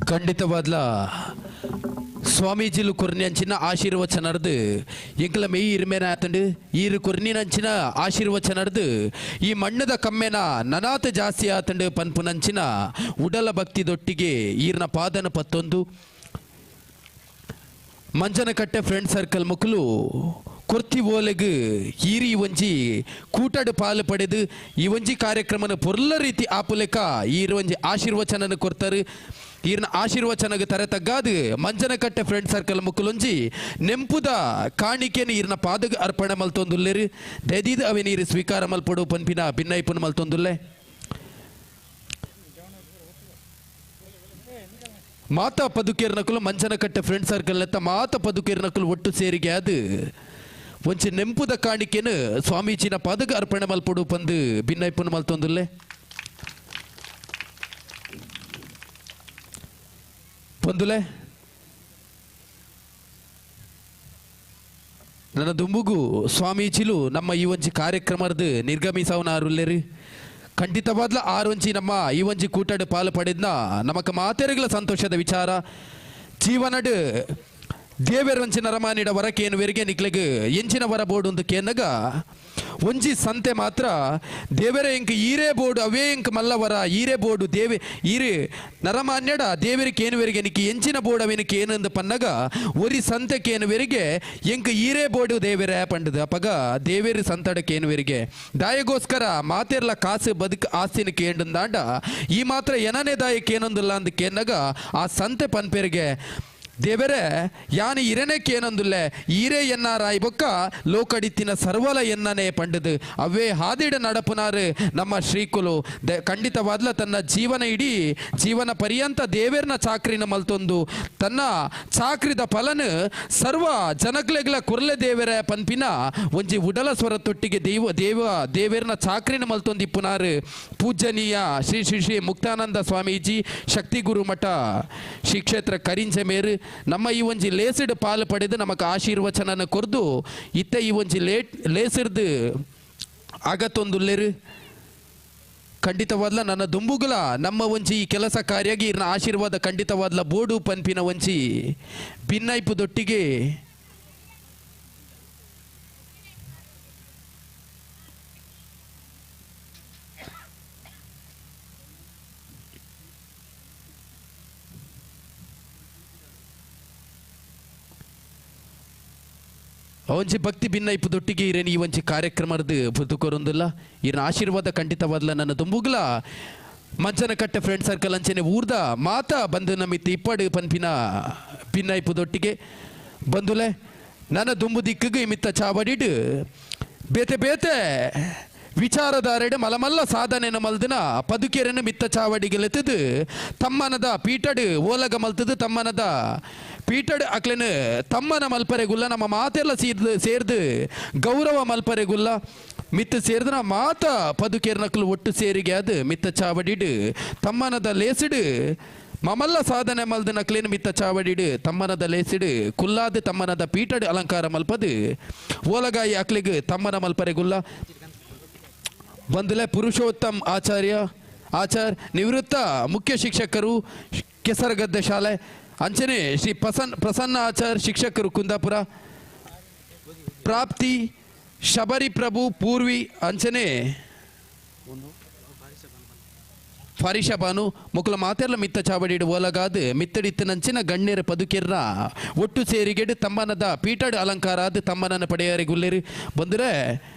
ಖಂಡಿತವಾದ್ಲ ಸ್ವಾಮೀಜಿಲು ಕೊರ್ನಿಂಚಿನ ಆಶೀರ್ವಚನರ್ದು ಎಂಕಲ ಮೆಯ್ ಇರ್ಮೇನ ಆತಂಡು ಈರು ಕೊರ್ನಿನಂಚಿನ ಆಶೀರ್ವಚನರ್ದು ಈ ಮಣ್ಣದ ಕಮ್ಮೆನ ನನಾತ ಜಾಸ್ತಿ ಆತಂಡು ಪನ್ಪುನಂಚಿನ ಉಡಲ ಭಕ್ತಿದೊಟ್ಟಿಗೆ ಈರ್ನ ಪಾದನ ಪತ್ತೊಂದು ಮಂಜನಕಟ್ಟೆ ಫ್ರೆಂಡ್ ಸರ್ಕಲ್ ಮುಕ್ಕಲು ಕೊರ್ತಿ ಓಲೆಗು ಈರಿ ಒಂಜಿ ಕೂಟಡು ಪಾಲು ಪಡೆದು ಈ ಒಂಜಿ ಕಾರ್ಯಕ್ರಮನ ಪೊರ್ಲ ರೀತಿ ಆಪುಲೆಕ ಈರು ಒಂಜಿ ಆಶೀರ್ವಚನನ ಕೊರ್ತಾರೆ. ಈರ್ನ ಆಶೀರ್ವಚನಗ ತರೆ ತಗ್ಗಾದು ಮಂಜನಕಟ್ಟೆ ಫ್ರೆಂಡ್ ಸರ್ಕಲ್ ಮುಕ್ಕುಲೊಂಜಿ ನೆಂಪುದ ಕಾಣಿಕೆಯನ್ನು ಈರ್ನ ಪಾದಗ ಅರ್ಪಣೆ ಮಲ್ತೊಂದುಲ್ಲೇರು. ದಯದೀದ ಅವೆ ನೀರು ಸ್ವೀಕಾರ ಮಲ್ಪಡು ಪನ್ಪಿನ ಭಿನ್ನೈಪುನ ಮಲ್ತೊಂದುಲ್ಲೆ. ಮಾತಾ ಪದುಕೇರ್ನಕುಲು ಮಂಜನಕಟ್ಟೆ ಫ್ರೆಂಡ್ ಸರ್ಕಲ್ ಎತ್ತ ಮಾತಾ ಪದುಕೇರ್ನಕುಲು ಒಟ್ಟು ಸೇರಿಗೆ ಅದು ಒಂಚಿ ನೆಂಪುದ ಕಾಣಿಕೆನು ಸ್ವಾಮೀಜಿನ ಪಾದಗ ಅರ್ಪಣೆ ಮಲ್ಪಡು ಪಂದು ಭಿನ್ನೈಪುನ ಮಲ್ತೊಂದುಲ್ಲೆ. ಬಂದುಲೆ ನನ್ನ ದುಂಬುಗು ಸ್ವಾಮೀಜಿಲು ನಮ್ಮ ಈ ಒಂಜಿ ಕಾರ್ಯಕ್ರಮದ ನಿರ್ಗಮಿಸವನಾರುಲ್ಲೇರಿ. ಖಂಡಿತವಾದ್ಲ ಆರೊಂಜಿ ನಮ್ಮ ಈ ಒಂಜಿ ಕೂಟಡು ಪಾಲು ಪಡೆದ್ನ ನಮಕ ಮಾತೆರೆಗಳ ಸಂತೋಷದ ವಿಚಾರ. ಜೀವನಡು ದೇವೆರೊಂಚಿನ ರಮಾನಿಡ ವರಕೇನು ವೆರಿಗೆ ನಿಕ್ಲೆಗ್ ಎಂಚಿನ ವರ ಬೋಡುಂದು ಕೇನಗ ಒಂಜಿ ಸಂತೆ ಮಾತ್ರ ದೇವರೇ ಇಂಕ್ ಈರೇ ಬೋಡು ಅವೇ ಇಂಕ್ ಮಲ್ಲವರ ಈರೇ ಬೋಡು ದೇವೆ ಈರು ನರಮಾನ್ಯಡ ದೇವರಿಗೆ ಕೇನುವೆರಿಗೆ ನಿಕ್ಕೆ ಎಂಚಿನ ಬೋಡು ಅವೆನಕ್ಕೆ ಏನಂದು ಪನ್ನಗ ಒರಿ ಸಂತೆ ಕೇನುವೆರಿಗೆ ಎಂಕ್ ಈರೇ ಬೋಡು ದೇವರೇ ಪಂಡದು ಅಪಗ ದೇವೇರು ಸಂತಡ ಕೇನುವೆರಿಗೆ ದಾಯಗೋಸ್ಕರ ಮಾತೆರ್ಲ ಕಾಸು ಬದುಕು ಆಸ್ತಿನ ಕೇಂಡಂದಾಂಡ ಈ ಮಾತ್ರ ಏನನೇ ದಾಯ ಕೇನೊಂದಿಲ್ಲ ಅಂದ್ ಕೇನ್ನಗ ಆ ಸಂತೆ ಪನ್ಪೆರಿಗೆ ದೇವರೇ ಯಾನು ಇರನೆ ಕೇನೊಂದುಲ್ಲೆ ಈರೇ ಎನ್ನ ರಾಯ್ ಬೊಕ್ಕ ಲೋಕಡಿತ್ತಿನ ಸರ್ವಲ ಎನ್ನನೆ ಪಂಡದು ಅವೇ ಹಾದಿಡ ನಡಪುನಾರು ನಮ್ಮ ಶ್ರೀಕುಲು ಖಂಡಿತವಾದ್ಲ ತನ್ನ ಜೀವನ ಇಡೀ ಜೀವನ ಪರ್ಯಂತ ದೇವೇರ್ನ ಚಾಕ್ರಿನ ಮಲ್ತೊಂದು ತನ್ನ ಚಾಕ್ರಿದ ಫಲನ ಸರ್ವ ಜನಕ್ಲೆಗ್ಲ ಕುರ್ಲೆ ದೇವರ ಪನ್ಪಿನ ಒಂಜಿ ಉಡಲ ಸ್ವರ ತೊಟ್ಟಿಗೆ ದೇವ ದೇವ ದೇವೇರ್ನ ಚಾಕ್ರಿನ ಮಲ್ತೊಂದು ಇಪ್ಪುನಾರು ಪೂಜನೀಯ ಶ್ರೀ ಶ್ರೀ ಶ್ರೀ ಮುಕ್ತಾನಂದ ಸ್ವಾಮೀಜಿ ಶಕ್ತಿ ಗುರು ಮಠ ಶ್ರೀ ಕ್ಷೇತ್ರ ಕರಿಂಜೆ ಮೇರು ನಮ್ಮ ಈ ಒಂಜಿ ಲೇಸಿಡ್ ಪಾಲು ಪಡೆದು ನಮಕ್ ಆಶೀರ್ವಚನನ ಕೊರ್ದು ಇತ್ತ ಈ ಒಂಜಿ ಲೇಸಿರ್ದು ಆಗತ್ತೊಂದುಲ್ಲೇರು ಖಂಡಿತವಾದ್ಲ ನನ್ನ ದುಂಬುಗುಲ ನಮ್ಮ ಒಂಜಿ ಈ ಕೆಲಸ ಕಾರ್ಯಾಗಿ ಇರ್ನ ಆಶೀರ್ವಾದ ಖಂಡಿತವಾದ್ಲ ಬೋಡು ಪನ್ಪಿನ ಒಂಜಿ ಭಿನ್ನೈಪು ದೊಟ್ಟಿಗೆ ಒಂಜಿ ಭಕ್ತಿ ಭಿನ್ನೈಪು ದೊಟ್ಟಿಗೆ ಇರೇನು ಈ ಒಂಜಿ ಕಾರ್ಯಕ್ರಮದ ಬದುಕೊರೊಂದಿಲ್ಲ ಇರನ ಆಶೀರ್ವಾದ ಖಂಡಿತವಾದ್ಲ ನನ್ನ ದುಂಬುಗ್ಲ ಮಂಚನಕಟ್ಟೆ ಫ್ರೆಂಡ್ ಸರ್ಕಲ್ ಅಂಚನೆ ಊರ್ದ ಮಾತಾ ಬಂದು ನಮಿತ್ತು ಇಪ್ಪಡು ಪನ್ಪಿನ ಭಿನ್ನೈಪು ದೊಟ್ಟಿಗೆ ಬಂದುಲೆ ನನ್ನ ದುಂಬು ದಿಕ್ಕಿಗೆ ಮಿತ್ತ ಚಾವಡಿಡು ಬೇತೆ ಬೇತೆ ವಿಚಾರಧಾರೆಡು ಮಲಮಲ್ಲ ಸಾಧನೆನ ಮಲ್ದಿನ ಪದುಕೆರೆನು ಮಿತ್ತ ಚಾವಡಿಗೆ ಲೆತ್ತದು ತಮ್ಮನದ ಪೀಟಡು ಓಲಗ ಮಲ್ತದು ತಮ್ಮನದ ಪೀಟಡ್ ಅಕ್ಲೆನು ತಮ್ಮನ ಮಲ್ಪರೆಗುಲ್ಲ ನಮ್ಮ ಮಾತೆಲ್ಲ ಸೇರ್ದು ಗೌರವ ಮಲ್ಪರೆಗುಲ್ಲ ಮಿತ್ತ ಸೇರ್ದನ ಮಾತ ಪದುಕೇರ್ನಕ್ಲು ಒಟ್ಟು ಸೇರಿಗೆ ಅದು ಮಿತ್ತ ಚಾವಡಿಡು ತಮ್ಮನದ ಲೇಸಿಡು ಮಮಲ್ಲ ಸಾಧನೆ ಮಲ್ದ ನಕ್ಲೇನು ಮಿತ್ತ ಚಾವಡಿಡು ತಮ್ಮನದ ಲೇಸಿಡು ಕುಲ್ಲಾದ ತಮ್ಮನದ ಪೀಟಡ್ ಅಲಂಕಾರ ಮಲ್ಪದು ಓಲಗಾಯಿ ಅಕ್ಲಿಗೆ ತಮ್ಮನ ಮಲ್ಪರೆಗುಲ್ಲ ಬಂದಲೆ ಪುರುಷೋತ್ತಮ್ ಆಚಾರ್ಯ ಆಚಾರ್ ನಿವೃತ್ತ ಮುಖ್ಯ ಶಿಕ್ಷಕರು ಕೆಸರಗದ್ದೆ ಶಾಲೆ ಅಂಚನೆ ಶ್ರೀ ಪ್ರಸನ್ನ ಆಚಾರ್ ಶಿಕ್ಷಕರು ಕುಂದಾಪುರ ಪ್ರಾಪ್ತಿ ಶಬರಿ ಪ್ರಭು ಪೂರ್ವಿ ಅಂಚನೆ ಫಾರಿಷ ಬಾನು ಮುಕುಲ ಮಾತೆರ್ಲ ಮಿತ್ತ ಚಾವಡಿಡು ಓಲಗಾದು ಮಿತ್ತಡಿತ್ತನಂಚಿನ ಗಣ್ಯರ ಪದುಕೆರ್ರ ಒಟ್ಟು ಸೇರಿಗೆಡು ತಮ್ಮನದ ಪೀಟಡ್ ಅಲಂಕಾರ ಅದು ತಮ್ಮನನ್ನ ಪಡೆಯರಿಗುಲ್ಲೇರು ಬಂದರೆ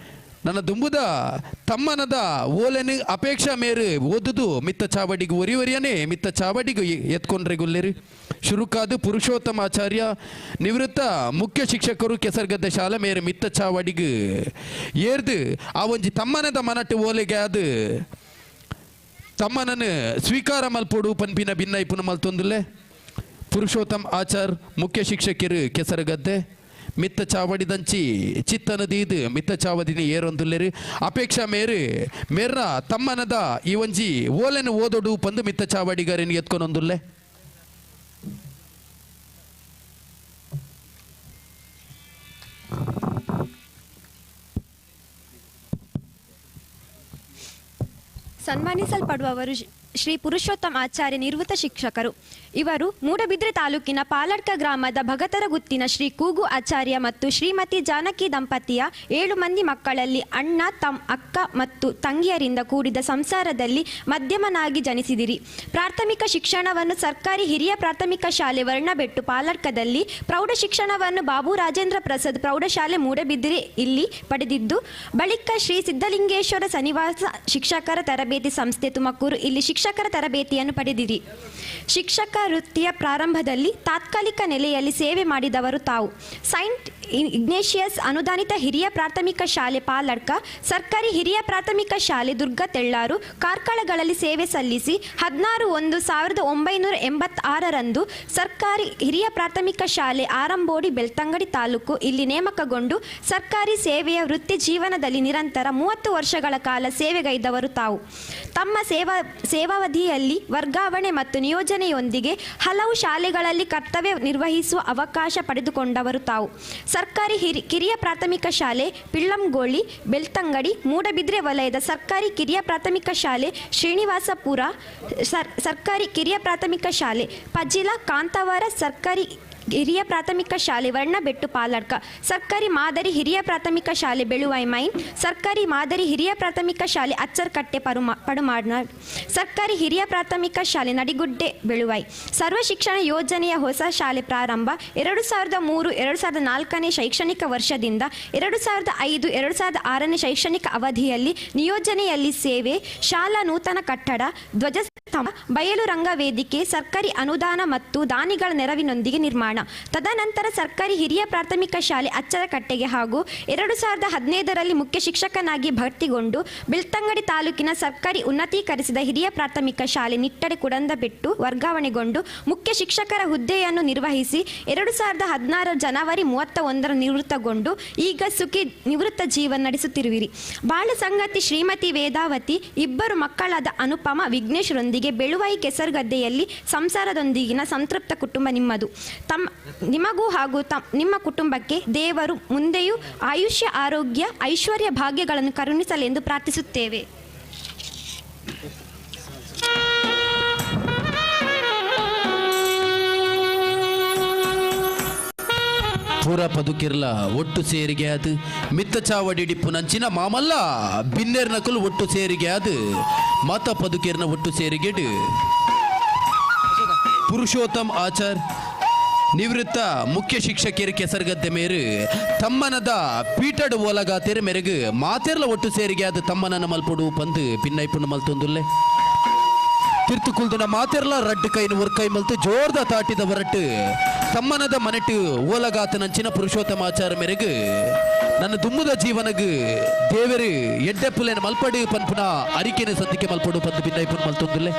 ನನ್ನ ದುಂಬುದ ತಮ್ಮನದ ಓಲೆನು ಅಪೇಕ್ಷಾ ಮೇರು ಓದುದು ಮಿತ್ತ ಚಾವಡಿಗೆ ಒರಿ ಒರಿಯನೇ ಮಿತ್ತ ಚಾವಡಿಗೆ ಎತ್ಕೊಂಡ್ರೆ ಗುಲ್ಲೇರು ಶುರುಕಾದು ಪುರುಷೋತ್ತಮ ಆಚಾರ್ಯ ನಿವೃತ್ತ ಮುಖ್ಯ ಶಿಕ್ಷಕರು ಕೆಸರ್ಗದ್ದೆ ಶಾಲೆ ಮೇರು ಮಿತ್ತ ಚಾವಡಿಗೆ ಏರ್ದು ಆ ಒಂಜಿ ತಮ್ಮನದ ಮನಟ್ಟು ಓಲೆಗೆ ಅದು ತಮ್ಮನನ್ನು ಸ್ವೀಕಾರ ಮಲ್ಪೊಡು ಪನ್ಪಿನ ಭಿನ್ನೈಪುನ ಮಲ್ತೊಂದುಲ್ಲೆ ಪುರುಷೋತ್ತಮ್ ಆಚಾರ್ ಮುಖ್ಯ ಶಿಕ್ಷಕರು ಕೆಸರಗದ್ದೆ ಮಿತ್ತ ಚಾವಡಿದಂಚಿ ಚಿತ್ತನ ದೀದು ಮಿತ್ತ ಚಾವದಿನಿ ಏರೊಂದುಲ್ಲೇರು ಅಪೇಕ್ಷಾ ಮೇರು ಮೇರ್ನ ತಮ್ಮನದ ಈ ಒಂಜಿ ಓಲೆನು ಓದೊಡು ಪಂದು ಮಿತ್ತ ಚಾವಡಿಗಾರನು ಎತ್ಕೊನೊಂದುಲ್ಲೆ. ಸನ್ಮಾನಿಸಲ್ಪಡುವವರು ಶ್ರೀ ಪುರುಷೋತ್ತಮ ಆಚಾರ್ಯ ನಿವೃತ್ತ ಶಿಕ್ಷಕರು. ಇವರು ಮೂಡಬಿದ್ರೆ ತಾಲೂಕಿನ ಪಾಲಡ್ಕ ಗ್ರಾಮದ ಭಗತರಗುತ್ತಿನ ಶ್ರೀ ಕೂಗು ಆಚಾರ್ಯ ಮತ್ತು ಶ್ರೀಮತಿ ಜಾನಕಿ ದಂಪತಿಯ 7 ಮಂದಿ ಮಕ್ಕಳಲ್ಲಿ ಅಣ್ಣ, ಅಕ್ಕ ಮತ್ತು ತಂಗಿಯರಿಂದ ಕೂಡಿದ ಸಂಸಾರದಲ್ಲಿ ಮಧ್ಯಮನಾಗಿ ಜನಿಸಿದಿರಿ. ಪ್ರಾಥಮಿಕ ಶಿಕ್ಷಣವನ್ನು ಸರ್ಕಾರಿ ಹಿರಿಯ ಪ್ರಾಥಮಿಕ ಶಾಲೆ ವರ್ಣಬೆಟ್ಟು ಪಾಲಡ್ಕದಲ್ಲಿ, ಪ್ರೌಢ ಶಿಕ್ಷಣವನ್ನು ಬಾಬು ರಾಜೇಂದ್ರ ಪ್ರಸಾದ್ ಪ್ರೌಢಶಾಲೆ ಮೂಡಬಿದ್ರೆ ಇಲ್ಲಿ ಪಡೆದಿದ್ದು, ಬಳಿಕ ಶ್ರೀ ಸಿದ್ಧಲಿಂಗೇಶ್ವರ ಸನ್ನಿವಾಸ ಶಿಕ್ಷಕರ ತರಬೇತಿ ಸಂಸ್ಥೆ ತುಮಕೂರು ಇಲ್ಲಿ ಶಿಕ್ಷಕರ ತರಬೇತಿಯನ್ನು ಪಡೆದಿರಿ. ಶಿಕ್ಷಕ ವೃತ್ತಿಯ ಪ್ರಾರಂಭದಲ್ಲಿ ತಾತ್ಕಾಲಿಕ ನೆಲೆಯಲ್ಲಿ ಸೇವೆ ಮಾಡಿದವರು ತಾವು. ಸೈಂಟ್ ಇಗ್ನೇಷಿಯಸ್ ಅನುದಾನಿತ ಹಿರಿಯ ಪ್ರಾಥಮಿಕ ಶಾಲೆ ಪಾಲಡ್ಕ, ಸರ್ಕಾರಿ ಹಿರಿಯ ಪ್ರಾಥಮಿಕ ಶಾಲೆ ದುರ್ಗಾ ತೆಳ್ಳಾರು, ಕಾರ್ಕಳಗಳಲ್ಲಿ ಸೇವೆ ಸಲ್ಲಿಸಿ 16/1/1986ರಂದು ಸರ್ಕಾರಿ ಹಿರಿಯ ಪ್ರಾಥಮಿಕ ಶಾಲೆ ಆರಂಬೋಡಿ ಬೆಳ್ತಂಗಡಿ ತಾಲೂಕು ಇಲ್ಲಿ ನೇಮಕಗೊಂಡು ಸರ್ಕಾರಿ ಸೇವೆಯ ವೃತ್ತಿ ಜೀವನದಲ್ಲಿ ನಿರಂತರ 30 ವರ್ಷಗಳ ಕಾಲ ಸೇವೆಗೈದವರು ತಾವು. ತಮ್ಮ ಸೇವಾವಧಿಯಲ್ಲಿ ವರ್ಗಾವಣೆ ಮತ್ತು ನಿಯೋಜನೆಯೊಂದಿಗೆ ಹಲವು ಶಾಲೆಗಳಲ್ಲಿ ಕರ್ತವ್ಯ ನಿರ್ವಹಿಸುವ ಅವಕಾಶ ಪಡೆದುಕೊಂಡವರು ತಾವು. ಸರ್ಕಾರಿ ಕಿರಿಯ ಪ್ರಾಥಮಿಕ ಶಾಲೆ ಪಿಳ್ಳಂಗೋಳಿ ಬೆಳ್ತಂಗಡಿ, ಮೂಡಬಿದ್ರೆ ವಲಯದ ಸರ್ಕಾರಿ ಕಿರಿಯ ಪ್ರಾಥಮಿಕ ಶಾಲೆ ಶ್ರೀನಿವಾಸಪುರ, ಸರ್ಕಾರಿ ಕಿರಿಯ ಪ್ರಾಥಮಿಕ ಶಾಲೆ ಪಜಿಲ, ಕಾಂತಾವರ, ಸರ್ಕಾರಿ ಹಿರಿಯ ಪ್ರಾಥಮಿಕ ಶಾಲೆ ವರ್ಣಬೆಟ್ಟು ಪಾಲಡ್ಕ, ಸರ್ಕಾರಿ ಮಾದರಿ ಹಿರಿಯ ಪ್ರಾಥಮಿಕ ಶಾಲೆ ಬೆಳುವಾಯಿ ಮೈನ್, ಸರ್ಕಾರಿ ಮಾದರಿ ಹಿರಿಯ ಪ್ರಾಥಮಿಕ ಶಾಲೆ ಅಚ್ಚರ್ಕಟ್ಟೆ ಪಡುಮಾಡ್ನಾಡ್, ಸರ್ಕಾರಿ ಹಿರಿಯ ಪ್ರಾಥಮಿಕ ಶಾಲೆ ನಡಿಗುಡ್ಡೆ ಬೆಳುವಾಯಿ. ಸರ್ವ ಶಿಕ್ಷಣ ಯೋಜನೆಯ ಹೊಸ ಶಾಲೆ ಪ್ರಾರಂಭ 2003-2004 ಶೈಕ್ಷಣಿಕ ವರ್ಷದಿಂದ 2005-2006 ಶೈಕ್ಷಣಿಕ ಅವಧಿಯಲ್ಲಿ ನಿಯೋಜನೆಯಲ್ಲಿ ಸೇವೆ, ಶಾಲಾ ನೂತನ ಕಟ್ಟಡ, ಧ್ವಜಸ್ತಂಭ, ಬಯಲು ರಂಗ ವೇದಿಕೆ ಸರ್ಕಾರಿ ಅನುದಾನ ಮತ್ತು ದಾನಿಗಳ ನೆರವಿನೊಂದಿಗೆ ನಿರ್ಮಾಣ. ತದನಂತರ ಸರ್ಕಾರಿ ಹಿರಿಯ ಪ್ರಾಥಮಿಕ ಶಾಲೆ ಅಚ್ಚರಕಟ್ಟೆಗೆ ಹಾಗೂ 2015ರಲ್ಲಿ ಮುಖ್ಯ ಶಿಕ್ಷಕನಾಗಿ ಭರ್ತಿಗೊಂಡು ಬೆಳ್ತಂಗಡಿ ತಾಲೂಕಿನ ಸರ್ಕಾರಿ ಉನ್ನತೀಕರಿಸಿದ ಹಿರಿಯ ಪ್ರಾಥಮಿಕ ಶಾಲೆ ನಿಟ್ಟಡೆ ಕುಡಂದಬೆಟ್ಟು ವರ್ಗಾವಣೆಗೊಂಡು ಮುಖ್ಯ ಶಿಕ್ಷಕರ ಹುದ್ದೆಯನ್ನು ನಿರ್ವಹಿಸಿ 2016 ಜನವರಿ 31 ನಿವೃತ್ತಗೊಂಡು ಈಗ ಸುಖಿ ನಿವೃತ್ತ ಜೀವನ ನಡೆಸುತ್ತಿರುವಿರಿ. ಬಾಳ ಸಂಗತಿ ಶ್ರೀಮತಿ ವೇದಾವತಿ, ಇಬ್ಬರು ಮಕ್ಕಳಾದ ಅನುಪಮ, ವಿಘ್ನೇಶ್ರೊಂದಿಗೆ ಬೆಳುವಾಯಿ ಕೆಸರುಗದ್ದೆಯಲ್ಲಿ ಸಂಸಾರದೊಂದಿಗಿನ ಸಂತೃಪ್ತ ಕುಟುಂಬ ನಿಮ್ಮದು. ನಿಮಗೂ ಹಾಗೂ ನಿಮ್ಮ ಕುಟುಂಬಕ್ಕೆ ದೇವರು ಮುಂದೆಯೂ ಆಯುಷ್ಯ, ಆರೋಗ್ಯ, ಐಶ್ವರ್ಯ ಭಾಗ್ಯಗಳನ್ನು ಕರುಣಿಸಲೆಂದು ಪ್ರಾರ್ಥಿಸುತ್ತೇವೆ. ಪೂರ ಪದುಕಿರ್ಲ ಒಟ್ಟು ಸೇರಿಗೆ ಅದು ಮಿತ್ತ ಚಾವಡಿಡಿಪ್ಪು ನಂಚಿನ ಮಾಮಲ್ಲ ಬಿನ್ನೇರ್ ನಕಲು ಒಟ್ಟು ಸೇರಿಗೆ ಅದು ಮತ ಪದುಕಿರ್ನ ಒಟ್ಟು ಸೇರಿಗೆಡು ಪುರುಷೋತ್ತಮ್ ಆಚಾರ್ ನಿವೃತ್ತ ಮುಖ್ಯ ಶಿಕ್ಷಕಿಯರು ಕೆಸರುಗದ್ದೆ ಮೇರು ತಮ್ಮನದ ಪೀಟಡ್ ಓಲಗಾತೇರು ಮೆರುಗು ಮಾತೇರ್ಲ ಒಟ್ಟು ಸೇರಿಗೆ ಅದು ತಮ್ಮನನ್ನ ಮಲ್ಪೊಡು ಪಂದು ಪಿನ್ನೈಪುಣ್ಣು ಮಲ್ತೊಂದುಲ್ಲೆ ತಿರ್ತು ಕುಲ್ದನ ಮಾತೆರ್ಲ ರಡ್ಡು ಕೈನು ಒರ್ಕೈ ಮಲ್ತು ಜೋರ್ದ ತಾಟಿದ ಹೊರಟು ತಮ್ಮನದ ಮನೆಟು ಓಲಗಾತನಂಚಿನ ಪುರುಷೋತ್ತಮಾಚಾರ ಮೇರೆಗೆ ನನ್ನ ದುಮ್ಮದ ಜೀವನಗು ದೇವರು ಎಡ್ಡೆಪ್ಪುಲೇನ ಮಲ್ಪಡು ಪನ್ಪುನ ಅರಿಕೆನ ಸದ್ದಿಕೆ ಮಲ್ಪಡು ಪಂದು ಪಿನ್ನೈಪುನ್ ಮಲ್ತೊಂದುಲ್ಲೆ.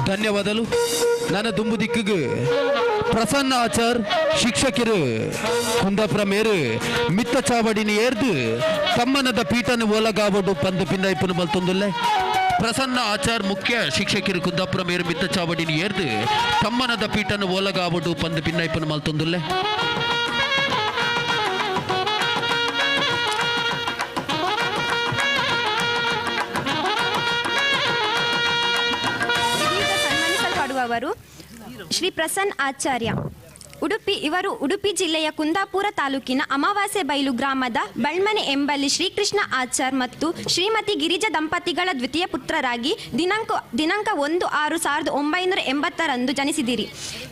ಧನ್ಯವಾದಲು. ನನ್ನ ದುಂಬು ದಿಕ್ಕಿಗೆ ಪ್ರಸನ್ನ ಆಚಾರ್ ಶಿಕ್ಷಕರು ಕುಂದಾಪುರ ಮೇರು ಮಿತ್ತ ಚಾವಡಿನ ಏರ್ದು ತಮ್ಮನದ ಪೀಠನ ಓಲಗಾವಡು ಪಂದು ಪಿನ್ನೈಪುನ ಮಲ್ತೊಂದುಲ್ಲೆ. ಪ್ರಸನ್ನ ಆಚಾರ್ ಮುಖ್ಯ ಶಿಕ್ಷಕರು ಕುಂದಾಪುರ ಮೇರು ಮಿತ್ತ ಚಾವಡಿನ ಏರ್ದು ತಮ್ಮನದ ಪೀಠನ ಓಲಗಾವಡು ಪಂದು ಪಿನ್ನೈಪುನ ಮಲ್ತೊಂದುಲ್ಲೆ. ಅವರು ಶ್ರೀ ಪ್ರಸನ್ನ ಆಚಾರ್ಯ ಉಡುಪಿ. ಇವರು ಉಡುಪಿ ಜಿಲ್ಲೆಯ ಕುಂದಾಪುರ ತಾಲೂಕಿನ ಅಮಾವಾಸ್ಯೆ ಬೈಲು ಗ್ರಾಮದ ಬಳ್ಮನೆ ಎಂಬಲ್ಲಿ ಶ್ರೀಕೃಷ್ಣ ಆಚಾರ್ ಮತ್ತು ಶ್ರೀಮತಿ ಗಿರಿಜಾ ದಂಪತಿಗಳ ದ್ವಿತೀಯ ಪುತ್ರರಾಗಿ ದಿನಾಂಕ 1-6-1980ರಂದು ಜನಿಸಿದಿರಿ.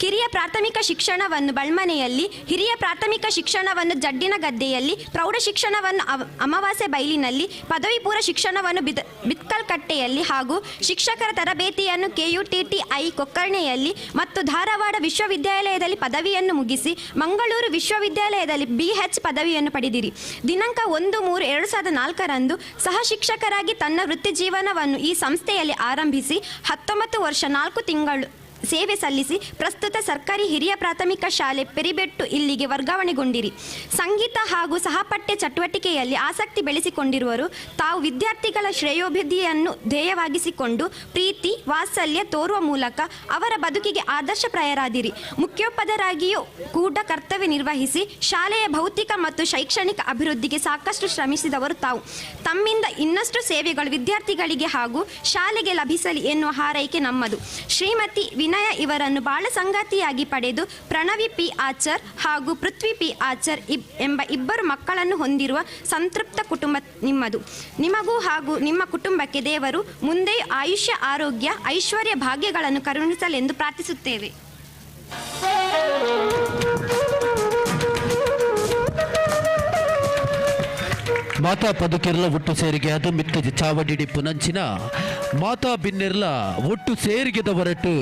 ಕಿರಿಯ ಪ್ರಾಥಮಿಕ ಶಿಕ್ಷಣವನ್ನು ಬಳ್ಮನೆಯಲ್ಲಿ, ಹಿರಿಯ ಪ್ರಾಥಮಿಕ ಶಿಕ್ಷಣವನ್ನು ಜಡ್ಡಿನಗದ್ದೆಯಲ್ಲಿ, ಪ್ರೌಢ ಶಿಕ್ಷಣವನ್ನು ಅಮಾವಾಸ್ಯೆ ಬೈಲಿನಲ್ಲಿ, ಪದವಿ ಪೂರ್ವ ಶಿಕ್ಷಣವನ್ನು ಬಿತ್ಕಲ್ಕಟ್ಟೆಯಲ್ಲಿ ಹಾಗೂ ಶಿಕ್ಷಕರ ತರಬೇತಿಯನ್ನು KUTTI ಕೊಕ್ಕರ್ಣೆಯಲ್ಲಿ ಮತ್ತು ಧಾರವಾಡ ವಿಶ್ವವಿದ್ಯಾಲಯದಲ್ಲಿ ಪದವಿಯನ್ನು ಮುಗಿಸಿ ಮಂಗಳೂರು ವಿಶ್ವವಿದ್ಯಾಲಯದಲ್ಲಿ BH ಪದವಿಯನ್ನು ಪಡೆದಿರಿ. ದಿನಾಂಕ 1-3-2004ರಂದು ಸಹ ಶಿಕ್ಷಕರಾಗಿ ತನ್ನ ವೃತ್ತಿ ಜೀವನವನ್ನು ಈ ಸಂಸ್ಥೆಯಲ್ಲಿ ಆರಂಭಿಸಿ 19 ವರ್ಷ 4 ತಿಂಗಳು ಸೇವೆ ಸಲ್ಲಿಸಿ ಪ್ರಸ್ತುತ ಸರ್ಕಾರಿ ಹಿರಿಯ ಪ್ರಾಥಮಿಕ ಶಾಲೆ ಪೆರಿಬೆಟ್ಟು ಇಲ್ಲಿಗೆ ವರ್ಗಾವಣೆಗೊಂಡಿರಿ. ಸಂಗೀತ ಹಾಗೂ ಸಹಪಠ್ಯ ಚಟುವಟಿಕೆಯಲ್ಲಿ ಆಸಕ್ತಿ ಬೆಳೆಸಿಕೊಂಡಿರುವರು. ತಾವು ವಿದ್ಯಾರ್ಥಿಗಳ ಶ್ರೇಯೋಭಿವೃದ್ಧಿಯನ್ನು ಧ್ಯೇಯವಾಗಿಸಿಕೊಂಡು ಪ್ರೀತಿ ವಾತ್ಸಲ್ಯ ತೋರುವ ಮೂಲಕ ಅವರ ಬದುಕಿಗೆ ಆದರ್ಶಪ್ರಾಯರಾದಿರಿ. ಮುಖ್ಯೋಪಾಧ್ಯಾಯರಾಗಿಯೂ ಕೂಡ ಕರ್ತವ್ಯ ನಿರ್ವಹಿಸಿ ಶಾಲೆಯ ಭೌತಿಕ ಮತ್ತು ಶೈಕ್ಷಣಿಕ ಅಭಿವೃದ್ಧಿಗೆ ಸಾಕಷ್ಟು ಶ್ರಮಿಸಿದವರು ತಾವು. ತಮ್ಮಿಂದ ಇನ್ನಷ್ಟು ಸೇವೆಗಳು ವಿದ್ಯಾರ್ಥಿಗಳಿಗೆ ಹಾಗೂ ಶಾಲೆಗೆ ಲಭಿಸಲಿ ಎನ್ನುವ ಹಾರೈಕೆ ನಮ್ಮದು. ಶ್ರೀಮತಿ ವಿನಯ ಇವರನ್ನು ಬಾಳ ಸಂಗಾತಿಯಾಗಿ ಪಡೆದು ಪ್ರಣವಿ ಪಿ ಆಚಾರ್ ಹಾಗೂ ಪೃಥ್ವಿ ಪಿ ಆಚಾರ್ ಎಂಬ ಇಬ್ಬರು ಮಕ್ಕಳನ್ನು ಹೊಂದಿರುವ ಸಂತೃಪ್ತ ಕುಟುಂಬ ನಿಮ್ಮದು. ನಿಮಗೂ ಹಾಗೂ ನಿಮ್ಮ ಕುಟುಂಬಕ್ಕೆ ದೇವರು ಮುಂದೆ ಆಯುಷ್ಯ, ಆರೋಗ್ಯ, ಐಶ್ವರ್ಯ ಭಾಗ್ಯಗಳನ್ನು ಕರುಣಿಸಲೆಂದು ಪ್ರಾರ್ಥಿಸುತ್ತೇವೆ. ಮಾತಾ ಪದುಕಿರ್ಲ ಒಟ್ಟು ಸೇರಿಗೆ ಅದು ಮಿತ್ತ ಚಾವಡಿಡಿ ಪುನಂಚಿನ ಮಾತಾ ಬಿನ್ನಿರ್ಲ ಒಟ್ಟು ಸೇರಿಗೆದ ಹೊರಟು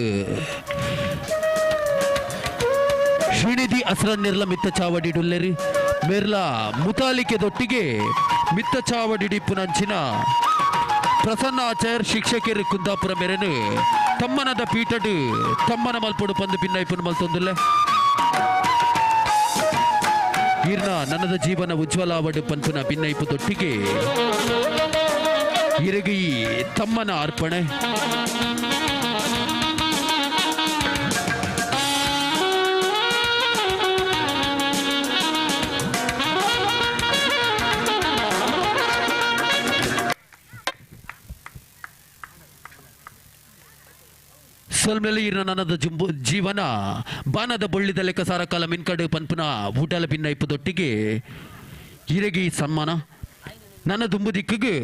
ಶ್ರೀನಿಧಿ ಅಸ್ರನ್ನಿರ್ಲ ಮಿತ್ತ ಚಾವಡಿಡುಲ್ಲೆರಿ ಮೇರ್ಲ ಮುತಾಲಿಕೆದೊಟ್ಟಿಗೆ ಮಿತ್ತ ಚಾವಡಿಡಿ ಪುನಂಚಿನ ಪ್ರಸನ್ನ ಆಚಾರ್ಯ ಶಿಕ್ಷಕರು ಕುಂದಾಪುರ ಮೇರೆನು ತಮ್ಮನದ ಪೀಠಡು ತಮ್ಮನ ಮಲ್ಪೊಡು ಪಂದು ಪಿನ್ನೈಪುನ ಮಲ್ತೊಂದುಲ್ಲೆ. ಈರ್ನ ನನ್ನದ ಜೀವನ ಉಜ್ವಲಾವಡು ಪನ್ಪುನ ಭಿನ್ನೈಪು ತೊಟ್ಟಿಗೆ ಇರಗಿ ತಮ್ಮನ ಅರ್ಪಣೆ. ಸೊಲ್ಮೆಲೆ ಇರ್ನ ನನದ ಜುಂಬು ಜೀವನ ಬಾನದ ಬೊಳ್ಳಿದ ಲೆಕ್ಕ ಸಾರಕಾಲ ಮಿನ್ಕಡು ಪನ್ಪುನ ಊಟಲ ಭಿನ್ನ ಇಪ್ಪದೊಟ್ಟಿಗೆ ಇರೆಗೆ ಈ ಸನ್ಮಾನ ನನ್ನ ದುಂಬು ದಿಕ್ಕಿಗೆ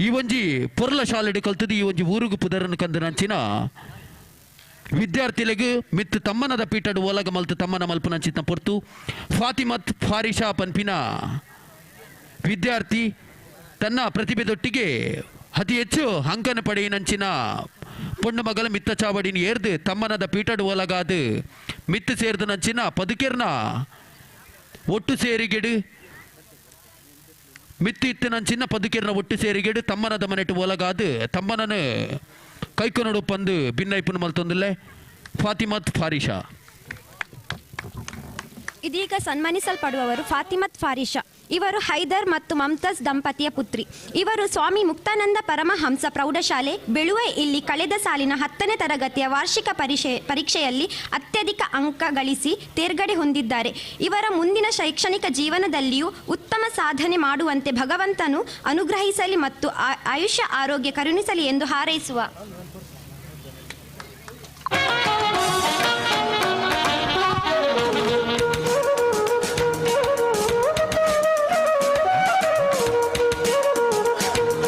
ಈ ಒಂಜಿ ಪೊರ್ಲ ಶಾಲೆಡ್ ಕಲ್ತದು ಈ ಒಂಜಿ ಊರುಗು ಪುದರನ್ನು ಕಂದು ನಂಚಿನ ವಿದ್ಯಾರ್ಥಿಲೆಗ್ ಮಿತ್ ತಮ್ಮನದ ಪೀಠಡ್ ಓಲಗ ಮಲ್ತು ತಮ್ಮನ ಮಲ್ಪುನಂಚಿನ ಪೊರ್ತು ಫಾತಿಮತ್ ಫಾರಿಷಾ ಪನ್ಪಿನ ವಿದ್ಯಾರ್ಥಿ ತನ್ನ ಪ್ರತಿಭೆದೊಟ್ಟಿಗೆ ಅತಿ ಹೆಚ್ಚು ಅಂಕನ ಪಡೆಯಿನಂಚಿನ ಪೊಣ್ಣು ಮಗಲ ಮಿತ್ತ ಚಾವಡಿನ ಏರ್ದು ತಮ್ಮನದ ಪೀಠಡ್ ಓಲಗಾದು ಮಿತ್ತು ಸೇರ್ದು ನಂಚಿನ ಪದುಕೆರ್ನ ಒಟ್ಟು ಸೇರಿಗೆಡು ಮಿತ್ತು ಇತ್ತಿನಂಚಿನ ಪದುಕೆರ್ನ ಒಟ್ಟು ಸೇರಿಗೆಡು ತಮ್ಮನದ ಮನೆಟ್ಟು ಓಲಗಾದು ತಮ್ಮನನು ಕೈಕೊನಡು ಪಂದು ಭಿನ್ನೈಪುನ ಮಲ್ತೊಂದುಲ್ಲೆ ಫಾತಿಮತ್ ಫಾರಿಷಾ. ಇದೀಗ ಸನ್ಮಾನಿಸಲ್ಪಡುವವರು ಫಾತಿಮತ್ ಫಾರಿಷಾ. ಇವರು ಹೈದರ್ ಮತ್ತು ಮಮ್ತಾಜ್ ದಂಪತಿಯ ಪುತ್ರಿ. ಇವರು ಸ್ವಾಮಿ ಮುಕ್ತಾನಂದ ಪರಮಹಂಸ ಪ್ರೌಢಶಾಲೆ ಬೆಳುವೆ ಇಲ್ಲಿ ಕಳೆದ ಸಾಲಿನ 10ನೇ ತರಗತಿಯ ವಾರ್ಷಿಕ ಪರೀಕ್ಷೆಯಲ್ಲಿ ಅತ್ಯಧಿಕ ಅಂಕ ಗಳಿಸಿ ತೇರ್ಗಡೆ ಹೊಂದಿದ್ದಾರೆ. ಇವರ ಮುಂದಿನ ಶೈಕ್ಷಣಿಕ ಜೀವನದಲ್ಲಿಯೂ ಉತ್ತಮ ಸಾಧನೆ ಮಾಡುವಂತೆ ಭಗವಂತನು ಅನುಗ್ರಹಿಸಲಿ ಮತ್ತು ಆಯುಷ್ಯ ಆರೋಗ್ಯ ಕರುಣಿಸಲಿ ಎಂದು ಹಾರೈಸುವ.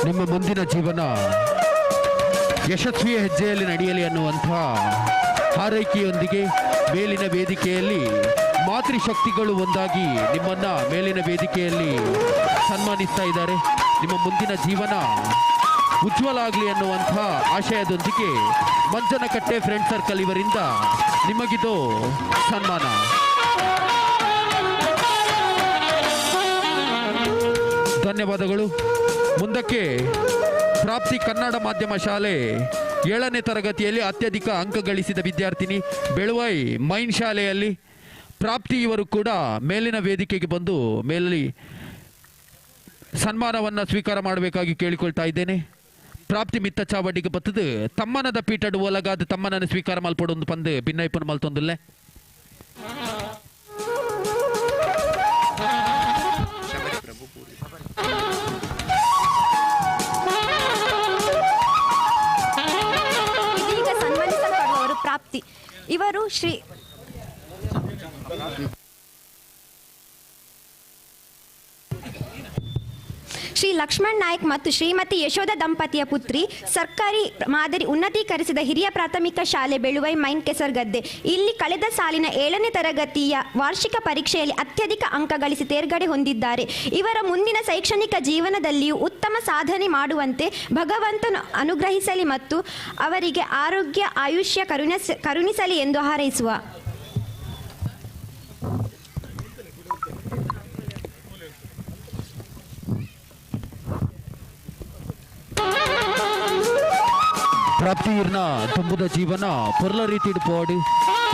ನಿಮ್ಮ ಮುಂದಿನ ಜೀವನ ಯಶಸ್ವಿಯ ಹೆಜ್ಜೆಯಲ್ಲಿ ನಡೆಯಲಿ ಅನ್ನುವಂಥ ಹಾರೈಕೆಯೊಂದಿಗೆ ಮೇಲಿನ ವೇದಿಕೆಯಲ್ಲಿ ಮಾತೃಶಕ್ತಿಗಳು ಒಂದಾಗಿ ನಿಮ್ಮನ್ನು ಮೇಲಿನ ವೇದಿಕೆಯಲ್ಲಿ ಸನ್ಮಾನಿಸ್ತಾ ಇದ್ದಾರೆ. ನಿಮ್ಮ ಮುಂದಿನ ಜೀವನ ಉಜ್ವಲ ಆಗಲಿ ಅನ್ನುವಂಥ ಆಶಯದೊಂದಿಗೆ ಮಂಜನಕಟ್ಟೆ ಫ್ರೆಂಡ್ ಸರ್ಕಲ್ ಇವರಿಂದ ನಿಮಗಿದು ಸನ್ಮಾನ. ಧನ್ಯವಾದಗಳು. ಮುಂದಕ್ಕೆ ಪ್ರಾಪ್ತಿ ಕನ್ನಡ ಮಾಧ್ಯಮ ಶಾಲೆ 7ನೇ ತರಗತಿಯಲ್ಲಿ ಅತ್ಯಧಿಕ ಅಂಕ ಗಳಿಸಿದ ವಿದ್ಯಾರ್ಥಿನಿ ಬೆಳುವೈ ಮೈನ್ ಶಾಲೆಯಲ್ಲಿ ಪ್ರಾಪ್ತಿ ಇವರು ಕೂಡ ಮೇಲಿನ ವೇದಿಕೆಗೆ ಬಂದು ಮೇಲಲ್ಲಿ ಸನ್ಮಾನವನ್ನು ಸ್ವೀಕಾರ ಮಾಡಬೇಕಾಗಿ ಕೇಳಿಕೊಳ್ತಾ ಇದ್ದೇನೆ. ಪ್ರಾಪ್ತಿ ಮಿತ್ತ ಚಾವಡಿಗೆ ಬತ್ತದು ತಮ್ಮನದ ಪೀಠಡು ಒಲಗಾದ ತಮ್ಮನನ್ನು ಸ್ವೀಕಾರ ಮಲ್ಪಡೊಂದು ಪಂದು ಭಿನ್ನೈಪನ ಮಲ್ತೊಂದುಲ್ಲೆ. ಇದೀಗ ಸನ್ಮಾನಿಸಲ್ಪಡುವವರು ಪ್ರಾಪ್ತಿ. ಇವರು ಶ್ರೀ ಶ್ರೀ ಲಕ್ಷ್ಮಣ್ ನಾಯ್ಕ್ ಮತ್ತು ಶ್ರೀಮತಿ ಯಶೋಧ ದಂಪತಿಯ ಪುತ್ರಿ. ಸರ್ಕಾರಿ ಮಾದರಿ ಉನ್ನತೀಕರಿಸಿದ ಹಿರಿಯ ಪ್ರಾಥಮಿಕ ಶಾಲೆ ಬೆಳುವೈ ಮೈನ್ ಕೆಸರ್ಗದ್ದೆ ಇಲ್ಲಿ ಕಳೆದ ಸಾಲಿನ 7ನೇ ತರಗತಿಯ ವಾರ್ಷಿಕ ಪರೀಕ್ಷೆಯಲ್ಲಿ ಅತ್ಯಧಿಕ ಅಂಕ ಗಳಿಸಿ ತೇರ್ಗಡೆ ಹೊಂದಿದ್ದಾರೆ. ಇವರ ಮುಂದಿನ ಶೈಕ್ಷಣಿಕ ಜೀವನದಲ್ಲಿಯೂ ಉತ್ತಮ ಸಾಧನೆ ಮಾಡುವಂತೆ ಭಗವಂತನು ಅನುಗ್ರಹಿಸಲಿ ಮತ್ತು ಅವರಿಗೆ ಆರೋಗ್ಯ ಆಯುಷ್ಯ ಕರುಣಿಸಲಿ ಎಂದು ಹಾರೈಸುವ. ಪ್ರಾಪ್ತಿಯರ್ನ ತುಂಬುದ ಜೀವನ ಪೊರ್ಲ ರೀತಿಡ್ ಪೋಡು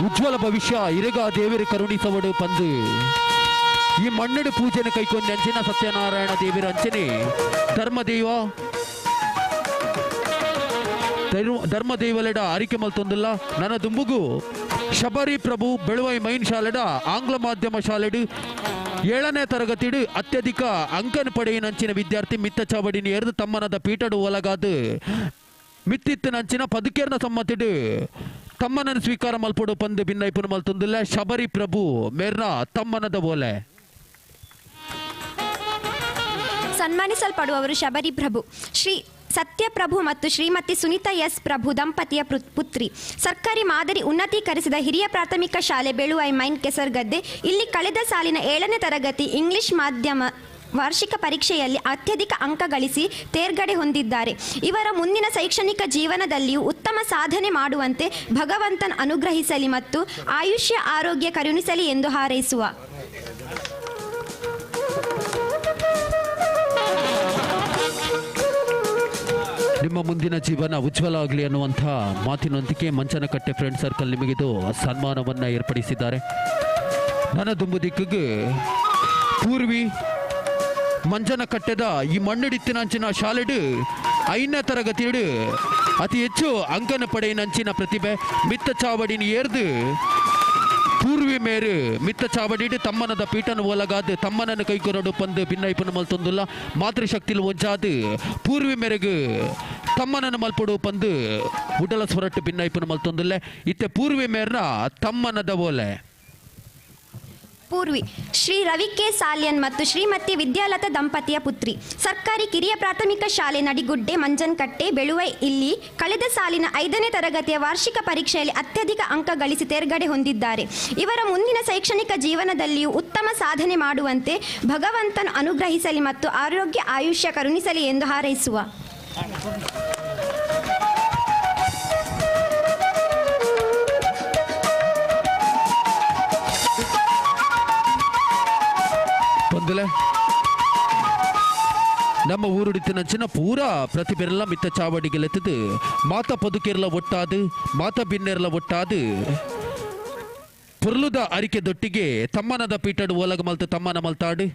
ಉಜ್ವಲ ಭವಿಷ್ಯ ಇರಗ ದೇವರು ಕರುಣಿಸವಡು ಪಂದು ಈ ಮಣ್ಣಡು ಪೂಜೆನ ಕೈಕೊಂಡ ಅಂಚಿನ ಸತ್ಯನಾರಾಯಣ ದೇವರ ಅಂಚನೆ ಧರ್ಮದೇವ ಧರ್ಮದೇವಲೆಡ ಅರಿಕೆ ಮಲ್ತೊಂದುಲ್ಲ. ನನ್ನ ದುಂಬುಗು ಶಬರಿ ಪ್ರಭು ಬೆಳುವೈ ಮೈನ್ ಶಾಲೆಡ ಆಂಗ್ಲ ಮಾಧ್ಯಮ ಶಾಲೆಡು 7ನೇ ತರಗತಿಡು ಅತ್ಯಧಿಕ ಅಂಕನ ಪಡೆಯಿನಂಚಿನ ವಿದ್ಯಾರ್ಥಿ ಮಿತ್ತ ಚಾವಡಿನ ಎರೆದು ತಮ್ಮನದ ಪೀಠಡು ಒಲಗಾದು ಮಿತ್ತಿತ್ತಿನಂಚಿನ ಪದುಕೇರ್ನ ಸಮ್ಮತಿಡು ತಮ್ಮನನ್ನು ಸ್ವೀಕಾರ ಮಲ್ಪಡು ಪಂದು ಭಿನ್ನೈಪುನ ಮಲ್ತೊಂದುಲ್ಲ ಶಬರಿ ಪ್ರಭು ಮೇರ್ನ ತಮ್ಮನದ ಓಲೆ. ಸನ್ಮಾನಿಸಲ್ಪಡುವವರು ಶಬರಿ ಪ್ರಭು. ಶ್ರೀ ಸತ್ಯಪ್ರಭು ಮತ್ತು ಶ್ರೀಮತಿ ಸುನೀತಾ ಎಸ್ ಪ್ರಭು ದಂಪತಿಯ ಪುತ್ರಿ. ಸರ್ಕಾರಿ ಮಾದರಿ ಉನ್ನತೀಕರಿಸಿದ ಹಿರಿಯ ಪ್ರಾಥಮಿಕ ಶಾಲೆ ಬೆಳುವೈ ಮೈನ್ ಕೆಸರ್ಗದ್ದೆ ಇಲ್ಲಿ ಕಳೆದ ಸಾಲಿನ 7ನೇ ತರಗತಿ ಇಂಗ್ಲಿಷ್ ಮಾಧ್ಯಮ ವಾರ್ಷಿಕ ಪರೀಕ್ಷೆಯಲ್ಲಿ ಅತ್ಯಧಿಕ ಅಂಕ ಗಳಿಸಿ ತೇರ್ಗಡೆ ಹೊಂದಿದ್ದಾರೆ. ಇವರ ಮುಂದಿನ ಶೈಕ್ಷಣಿಕ ಜೀವನದಲ್ಲಿಯೂ ಉತ್ತಮ ಸಾಧನೆ ಮಾಡುವಂತೆ ಭಗವಂತನ ಅನುಗ್ರಹಿಸಲಿ ಮತ್ತು ಆಯುಷ್ಯ ಆರೋಗ್ಯ ಕರುಣಿಸಲಿ ಎಂದು ಹಾರೈಸುವ. ನಿಮ್ಮ ಮುಂದಿನ ಜೀವನ ಉಜ್ವಲ ಆಗಲಿ ಅನ್ನುವಂಥ ಮಾತಿನೊಂದಿಗೆ ಮಂಚನಕಟ್ಟೆ ಫ್ರೆಂಡ್ ಸರ್ಕಲ್ ನಿಮಗಿದು ಸನ್ಮಾನವನ್ನು ಏರ್ಪಡಿಸಿದ್ದಾರೆ. ನನ್ನ ದುಂಬು ದಿಕ್ಕಿಗೆ ಪೂರ್ವಿ ಮಂಜನಕಟ್ಟೆದ ಈ ಮಣ್ಣುಡಿತ್ತಿನಂಚಿನ ಶಾಲೆಡು 5ನೇ ತರಗತಿಯಡು ಅತಿ ಹೆಚ್ಚು ಅಂಕನ ಪಡೆಯಿನಂಚಿನ ಪ್ರತಿಭೆ ಮಿತ್ತ ಚಾವಡಿನ ಏರ್ದು ಪೂರ್ವಿ ಮೇರು ಮಿತ್ತ ಚಾವಡಿಡು ತಮ್ಮನದ ಪೀಠನ ಒಲಗಾದು ತಮ್ಮನನ್ನು ಕೈಕೊರಡು ಪಂದು ಭಿನ್ನೈಪುನ ಮಲ್ತೊಂದುಲ್ಲ ಮಾತೃಶಕ್ತಿಲು ಒಂಜಾದು ಪೂರ್ವಿ ಮೇರೆಗೆ ತಮ್ಮನನ್ನು ಮಲ್ಪಡು ಪಂದು ಉಡಲ ಸ್ವರಟ್ಟು ಭಿನ್ನೈಪುನ ಮಲ್ತೊಂದುಲ್ಲೆ ಇತ್ತೆ ಪೂರ್ವಿ ಮೇರ್ನ ತಮ್ಮನದ ಓಲೆ. ಪೂರ್ವಿ ಶ್ರೀ ರವಿ ಕೆ ಸಾಲ್ಯನ್ ಮತ್ತು ಶ್ರೀಮತಿ ವಿದ್ಯಾಲತಾ ದಂಪತಿಯ ಪುತ್ರಿ. ಸರ್ಕಾರಿ ಕಿರಿಯ ಪ್ರಾಥಮಿಕ ಶಾಲೆ ನಡಿಗುಡ್ಡೆ ಮಂಜನಕಟ್ಟೆ ಬೆಳುವೈ ಇಲ್ಲಿ ಕಳೆದ ಸಾಲಿನ 5ನೇ ತರಗತಿಯ ವಾರ್ಷಿಕ ಪರೀಕ್ಷೆಯಲ್ಲಿ ಅತ್ಯಧಿಕ ಅಂಕ ಗಳಿಸಿ ತೇರ್ಗಡೆ ಹೊಂದಿದ್ದಾರೆ. ಇವರ ಮುಂದಿನ ಶೈಕ್ಷಣಿಕ ಜೀವನದಲ್ಲಿಯೂ ಉತ್ತಮ ಸಾಧನೆ ಮಾಡುವಂತೆ ಭಗವಂತನು ಅನುಗ್ರಹಿಸಲಿ ಮತ್ತು ಆರೋಗ್ಯ ಆಯುಷ್ಯ ಕರುಣಿಸಲಿ ಎಂದು ಹಾರೈಸುವ. ನಮ್ಮ ಊರುಡಿತಿನಂಚಿನ ಪೂರಾ ಪ್ರತಿಭೆರೆಲ್ಲ ಮಿತ್ತ ಚಾವಡಿಗೆಲೆತ್ತದು ಮಾತ ಪದುಕೆರ್ಲ ಒಟ್ಟಾದು ಮಾತ ಬಿನ್ನೆರ್ಲ ಒಟ್ಟಾದು ಪುರ್ಲುದ ಅರಿಕೆ ದೊಟ್ಟಿಗೆ ತಮ್ಮನದ ಪೀಟಡು ಓಲಗ ಮಲ್ತು ತಮ್ಮನ ಮಲ್ತಾಡು.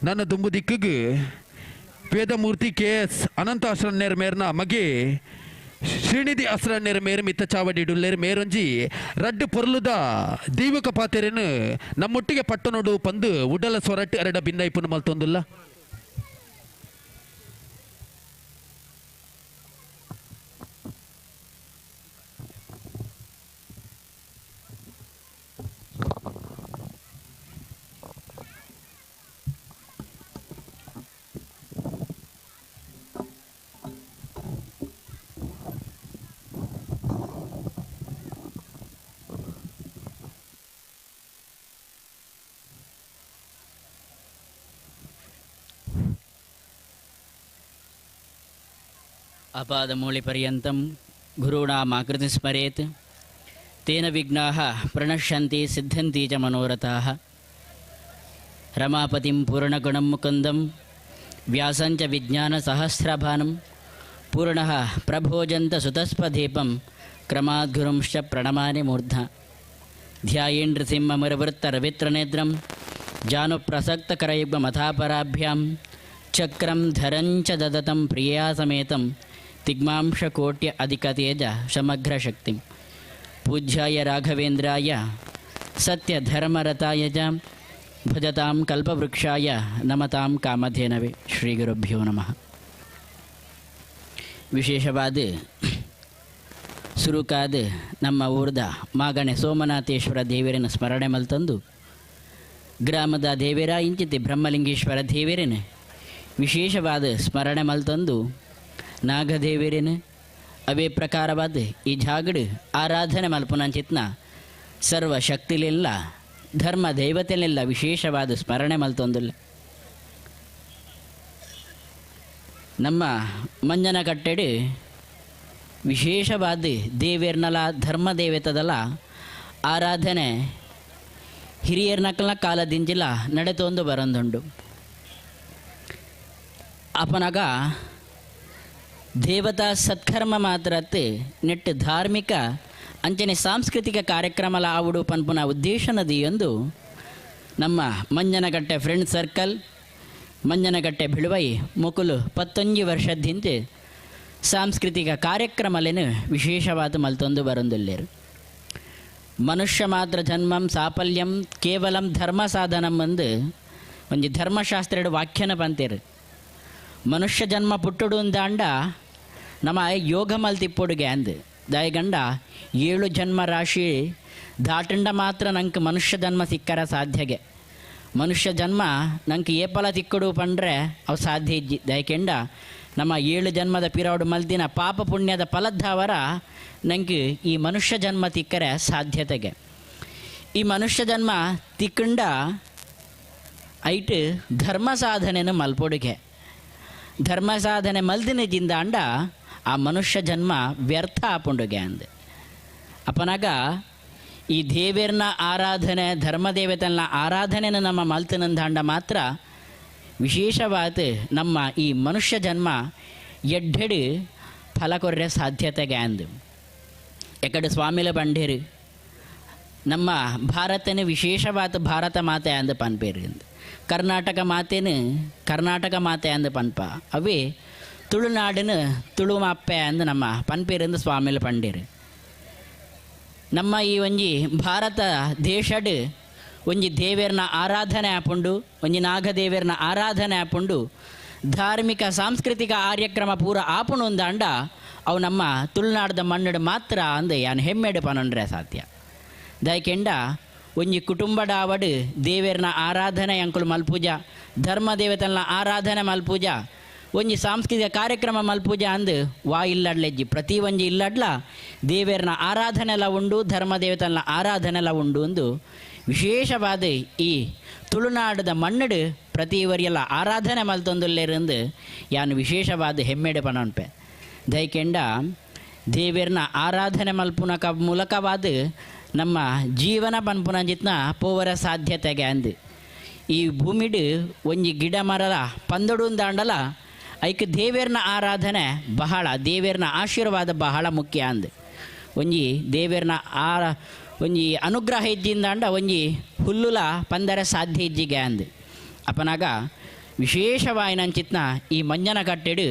ನನ್ನ ದುಂಬು ದಿಕ್ಕಿಗೆ ವೇದಮೂರ್ತಿ ಕೆ ಎಸ್ ಅನಂತ ಅಸ್ರಣ್ಯರ್ ಮೇರ್ನ ಮಗೆ ಶ್ರೀನಿಧಿ ಅಸ್ರಣ್ಯರ ಮೇರು ಮಿತ್ತ ಚಾವಡಿ ಡುಲ್ಲೇರು ಮೇರೊಂಜಿ ರಡ್ಡು ಪೊರ್ಲುದ ದೀವಕ ಪಾತೆರೆನು ನಮ್ಮೊಟ್ಟಿಗೆ ಪಟ್ಟನೊಡು ಪಂದು ಉಡಲ ಸೊರಟ್ಟು ಅರಡ ಬಿನ್ನೈಪುನ ಮಲ್ತೊಂದುಲ್ಲ. ಅಪಾದಮೂಳಿಪರ್ಯಂತಂ ಗುರುಣಾಮಾಕೃತಿ ಸ್ಮರೇತ್ ತೇನ ವಿಘ್ನಾಃ ಪ್ರಣಶ್ಯಂತಿ ಸಿದ್ಧಂತಿ ಚ ಮನೋರಥಾಃ. ರಮಾಪತಿಂ ಪೂರ್ಣಗುಣಂ ಮುಕುಂದಂ ವ್ಯಾಸಂಚ ವಿಜ್ಞಾನಸಹಸ್ರಭಾನಂ ಪೂರ್ಣಃ ಪ್ರಭೋಜಂತ ಸುತಸ್ಪದೀಪಂ ಕ್ರಮಾದ್ಗುರುಂಶ್ಚ ಪ್ರಣಮಾನಿ ಮೂರ್ಧ. ಧ್ಯಾಯೇನ್ ನೃಸಿಂಹಮುರವೃತ್ತರವಿತ್ರನೇತ್ರಂ ಜಾನುಪ್ರಸಕ್ತಕರಯುಗ್ಮಮಥಾಪರಾಭ್ಯಾಂ ಚಕ್ರಂ ಧರಂಚ ದದತಂ ಪ್ರಿಯಾ ಸಮೇತಂ ತಿಗ್ಮಾಂಶಕೋಟ್ಯ ಅಧಿಕತೇಜ ಸಮಗ್ರಶಕ್ತಿಂ. ಪೂಜ್ಯಾಯ ರಾಘವೇಂದ್ರಾಯ ಸತ್ಯಧರ್ಮರತಾಯ ಚ ಭಜತಾಂ ಕಲ್ಪವೃಕ್ಷಾಯ ನಮತಾಂ ಕಾಮಧೇನವೇ. ಶ್ರೀ ಗುರುಭ್ಯೋ ನಮಃ. ವಿಶೇಷವಾದ ಸುರುಕಾದ ನಮ್ಮ ಊರ್ದ ಮಾಗಣೆ ಸೋಮನಾಥೇಶ್ವರ ದೇವರನ್ನು ಸ್ಮರಣೆ ಮಲ್ತಂದು ಗ್ರಾಮದ ದೇವೇರ ಇಂಚಿತಿ ಬ್ರಹ್ಮಲಿಂಗೇಶ್ವರ ದೇವರನ್ನು ವಿಶೇಷವಾದ ಸ್ಮರಣೆ ಮಲ್ತಂದು ನಾಗದೇವರೇನು ಅವೇ ಪ್ರಕಾರವಾದ ಈ ಜಾಗಡು ಆರಾಧನೆ ಮಲ್ಪುನಂಚಿತ್ನ ಸರ್ವಶಕ್ತಿಲಿಲ್ಲ ಧರ್ಮ ದೈವತೆಲಿಲ್ಲ ವಿಶೇಷವಾದ ಸ್ಮರಣೆ ಮಲ್ತೊಂದಿಲ್ಲ. ನಮ್ಮ ಮಂಜನ ಕಟ್ಟೆಡು ವಿಶೇಷವಾದ ದೇವೇರ್ನಲ ಧರ್ಮ ದೇವತದಲ್ಲ ಆರಾಧನೆ ಹಿರಿಯರ್ನಕಲ್ನ ಕಾಲದಿಂಜಿಲ ನಡೆತೊಂದು ಬರಂದುಂಡು. ಅಪನಗ ದೇವತಾ ಸತ್ಕರ್ಮ ಮಾತ್ರತ್ತೆ ನೆಟ್ಟು ಧಾರ್ಮಿಕ ಅಂಚನೆ ಸಾಂಸ್ಕೃತಿಕ ಕಾರ್ಯಕ್ರಮಲ ಆವುಡು ಪನ್ಪುನ ಉದ್ದೇಶನದಿಯೊಂದು ನಮ್ಮ ಮಂಜನಕಟ್ಟೆ ಫ್ರೆಂಡ್ ಸರ್ಕಲ್ ಮಂಜನಕಟ್ಟೆ ಬಿಳುವೈ ಮುಕುಲು 19 ವರ್ಷದಿಂತೆ ಸಾಂಸ್ಕೃತಿಕ ಕಾರ್ಯಕ್ರಮಲೇನು ವಿಶೇಷವಾದ ಮಲ್ತೊಂದು ಬರಂದುಲ್ಲೇರು. ಮನುಷ್ಯ ಮಾತ್ರ ಜನ್ಮಂ ಸಾಫಲ್ಯಂ ಕೇವಲಂ ಧರ್ಮ ಸಾಧನಂ ಎಂದು ಒಂಜಿ ಧರ್ಮಶಾಸ್ತ್ರ ವಾಕ್ಯನ ಪಂತೇರು. ಮನುಷ್ಯ ಜನ್ಮ ಪುಟ್ಟುಡು ಅಂದಾಂಡ ನಮ್ಮ ಯೋಗ ಮಲ್ತಿಪ್ಪೊಡುಗೆ ಅಂದು ದಾಯಗಂಡ 7 ಜನ್ಮ ರಾಶಿ ದಾಟಂಡ ಮಾತ್ರ ನಂಗೆ ಮನುಷ್ಯ ಜನ್ಮ ಸಿಕ್ಕರ ಸಾಧ್ಯಗೆ. ಮನುಷ್ಯ ಜನ್ಮ ನಂಗೆ ಏಪಲ ತಿಕ್ಕಡು ಪಂಡ್ರೆ ಅವು ಸಾಧ್ಯ ಇಜ್ಜಿ. ದಯಕೆಂಡ ನಮ್ಮ 7 ಜನ್ಮದ ಪಿರಾಡು ಮಲ್ದಿನ ಪಾಪ ಪುಣ್ಯದ ಫಲದ್ದಾವರ ನಂಗೆ ಈ ಮನುಷ್ಯ ಜನ್ಮ ತಿಕ್ಕರೆ ಸಾಧ್ಯತೆಗೆ. ಈ ಮನುಷ್ಯ ಜನ್ಮ ತಿಕ್ಕಂಡ ಐಟ್ ಧರ್ಮ ಸಾಧನೆಯನ್ನು ಮಲ್ಪೊಡುಗೆ. ಧರ್ಮ ಸಾಧನೆ ಮಲ್ದಿನ ಜಿಂದಾಂಡ ಆ ಮನುಷ್ಯ ಜನ್ಮ ವ್ಯರ್ಥ ಆಪುಂಡುಗೆ ಅಂದ. ಅಪನಾಗ ಈ ದೇವೇರ್ನ ಆರಾಧನೆ ಧರ್ಮದೇವತನ ಆರಾಧನೆನ ನಮ್ಮ ಮಲ್ತನಂದಾಂಡ ಮಾತ್ರ ವಿಶೇಷವಾದ ನಮ್ಮ ಈ ಮನುಷ್ಯ ಜನ್ಮ ಎಡ್ಡೆಡು ಫಲ ಕೊರ್ರೆ ಸಾಧ್ಯತೆಗೆ ಅಂದು. ಎಕಡೆ ಸ್ವಾಮಿಲ ಬಂಡೇರು ನಮ್ಮ ಭಾರತನ ವಿಶೇಷವಾದ ಭಾರತ ಮಾತೆ ಅಂದ ಪನ್ಪೇರು ಅಂದು. ಕರ್ನಾಟಕ ಮಾತೇನು ಕರ್ನಾಟಕ ಮಾತೆ ಅಂದ ಪನ್ಪ ಅವೇ ತುಳುನಾಡಿನ ತುಳುಮಾಪ್ಪೆ ಅಂದು ನಮ್ಮ ಪನ್ಪೇರಂದು ಸ್ವಾಮಿಲ ಪಂಡೇರು. ನಮ್ಮ ಈ ಒಂಜಿ ಭಾರತ ದೇಶಡ್ ಒಂಜಿ ದೇವೇರ್ನ ಆರಾಧನೆ ಆಪುಂಡು, ಒಂಜಿ ನಾಗದೇವೇರ್ನ ಆರಾಧನೆ ಆಪುಂಡು. ಧಾರ್ಮಿಕ ಸಾಂಸ್ಕೃತಿಕ ಕಾರ್ಯಕ್ರಮ ಪೂರ ಆಪುಣೊಂದಾಂಡ ಅವು ನಮ್ಮ ತುಳುನಾಡದ ಮಣ್ಣಡು ಮಾತ್ರ ಅಂದು ಯಾನ್ ಹೆಮ್ಮೆಡು ಪನೊಂಡ್ರೆ ಸಾಧ್ಯ. ದಯಕೆಂಡ ಒಂಜಿ ಕುಟುಂಬಡಾವಡು ದೇವೆರ್ನ ಆರಾಧನೆ ಅಂಕುಲು ಮಲ್ಪೂಜ, ಧರ್ಮ ದೇವತನ ಆರಾಧನೆ ಮಲ್ಪೂಜ, ಒಂಜಿ ಸಾಂಸ್ಕೃತಿಕ ಕಾರ್ಯಕ್ರಮ ಮಲ್ಪೂಜ ಅಂದು ವಾ ಇಲ್ಲಡ್ಲೆಜ್ಜಿ. ಪ್ರತಿ ಒಂಜಿ ಇಲ್ಲಡ್ಲ ದೇವೆರ್ನ ಆರಾಧನೆಲ ಉಂಡು, ಧರ್ಮ ದೇವತನ ಆರಾಧನೆಲ ಉಂಡು ಅಂದು ವಿಶೇಷವಾದ ಈ ತುಳುನಾಡದ ಮಣ್ಣಡು ಪ್ರತಿ ವರಿಯಲ್ಲ ಆರಾಧನೆ ಮಲ್ತೊಂದುಲ್ಲೇರಂದು ಯಾನು ವಿಶೇಷವಾದ ಹೆಮ್ಮೆಡೆ ಪನೊನ್ಪೆ. ದಯಕೆಂಡ ದೇವೆರ್ನ ಆರಾಧನೆ ಮಲ್ಪುನಕ ಮೂಲಕವಾದ ನಮ್ಮ ಜೀವನ ಪನ್ಪುನಂಜಿತ್ನ ಪೋವರ ಸಾಧ್ಯತೆಗೆ ಅಂದು. ಈ ಭೂಮಿಡು ಒಂಜಿ ಗಿಡ ಮರಲ ಪಂದಡುಂದಾಂಡಲ ಐಕ್ ದೇವೆರ್ನ ಆರಾಧನೆ ಬಹಳ, ದೇವೆರ್ನ ಆಶೀರ್ವಾದ ಬಹಳ ಮುಖ್ಯ ಅಂದು. ಒಂಜಿ ದೇವೆರ್ನ ಒಂಜಿ ಅನುಗ್ರಹ ಇದ್ದಿಂದಾಂಡ ಒಂಜಿ ಹುಲ್ಲುಲ ಪಂದರ ಸಾಧ್ಯ ಇಜ್ಜಿಗೆ ಅಂದು. ಅಪನಾಗ ವಿಶೇಷವಾಯಿನಂಚಿತ್ನ ಈ ಮಂಜನ ಕಟ್ಟೆಡು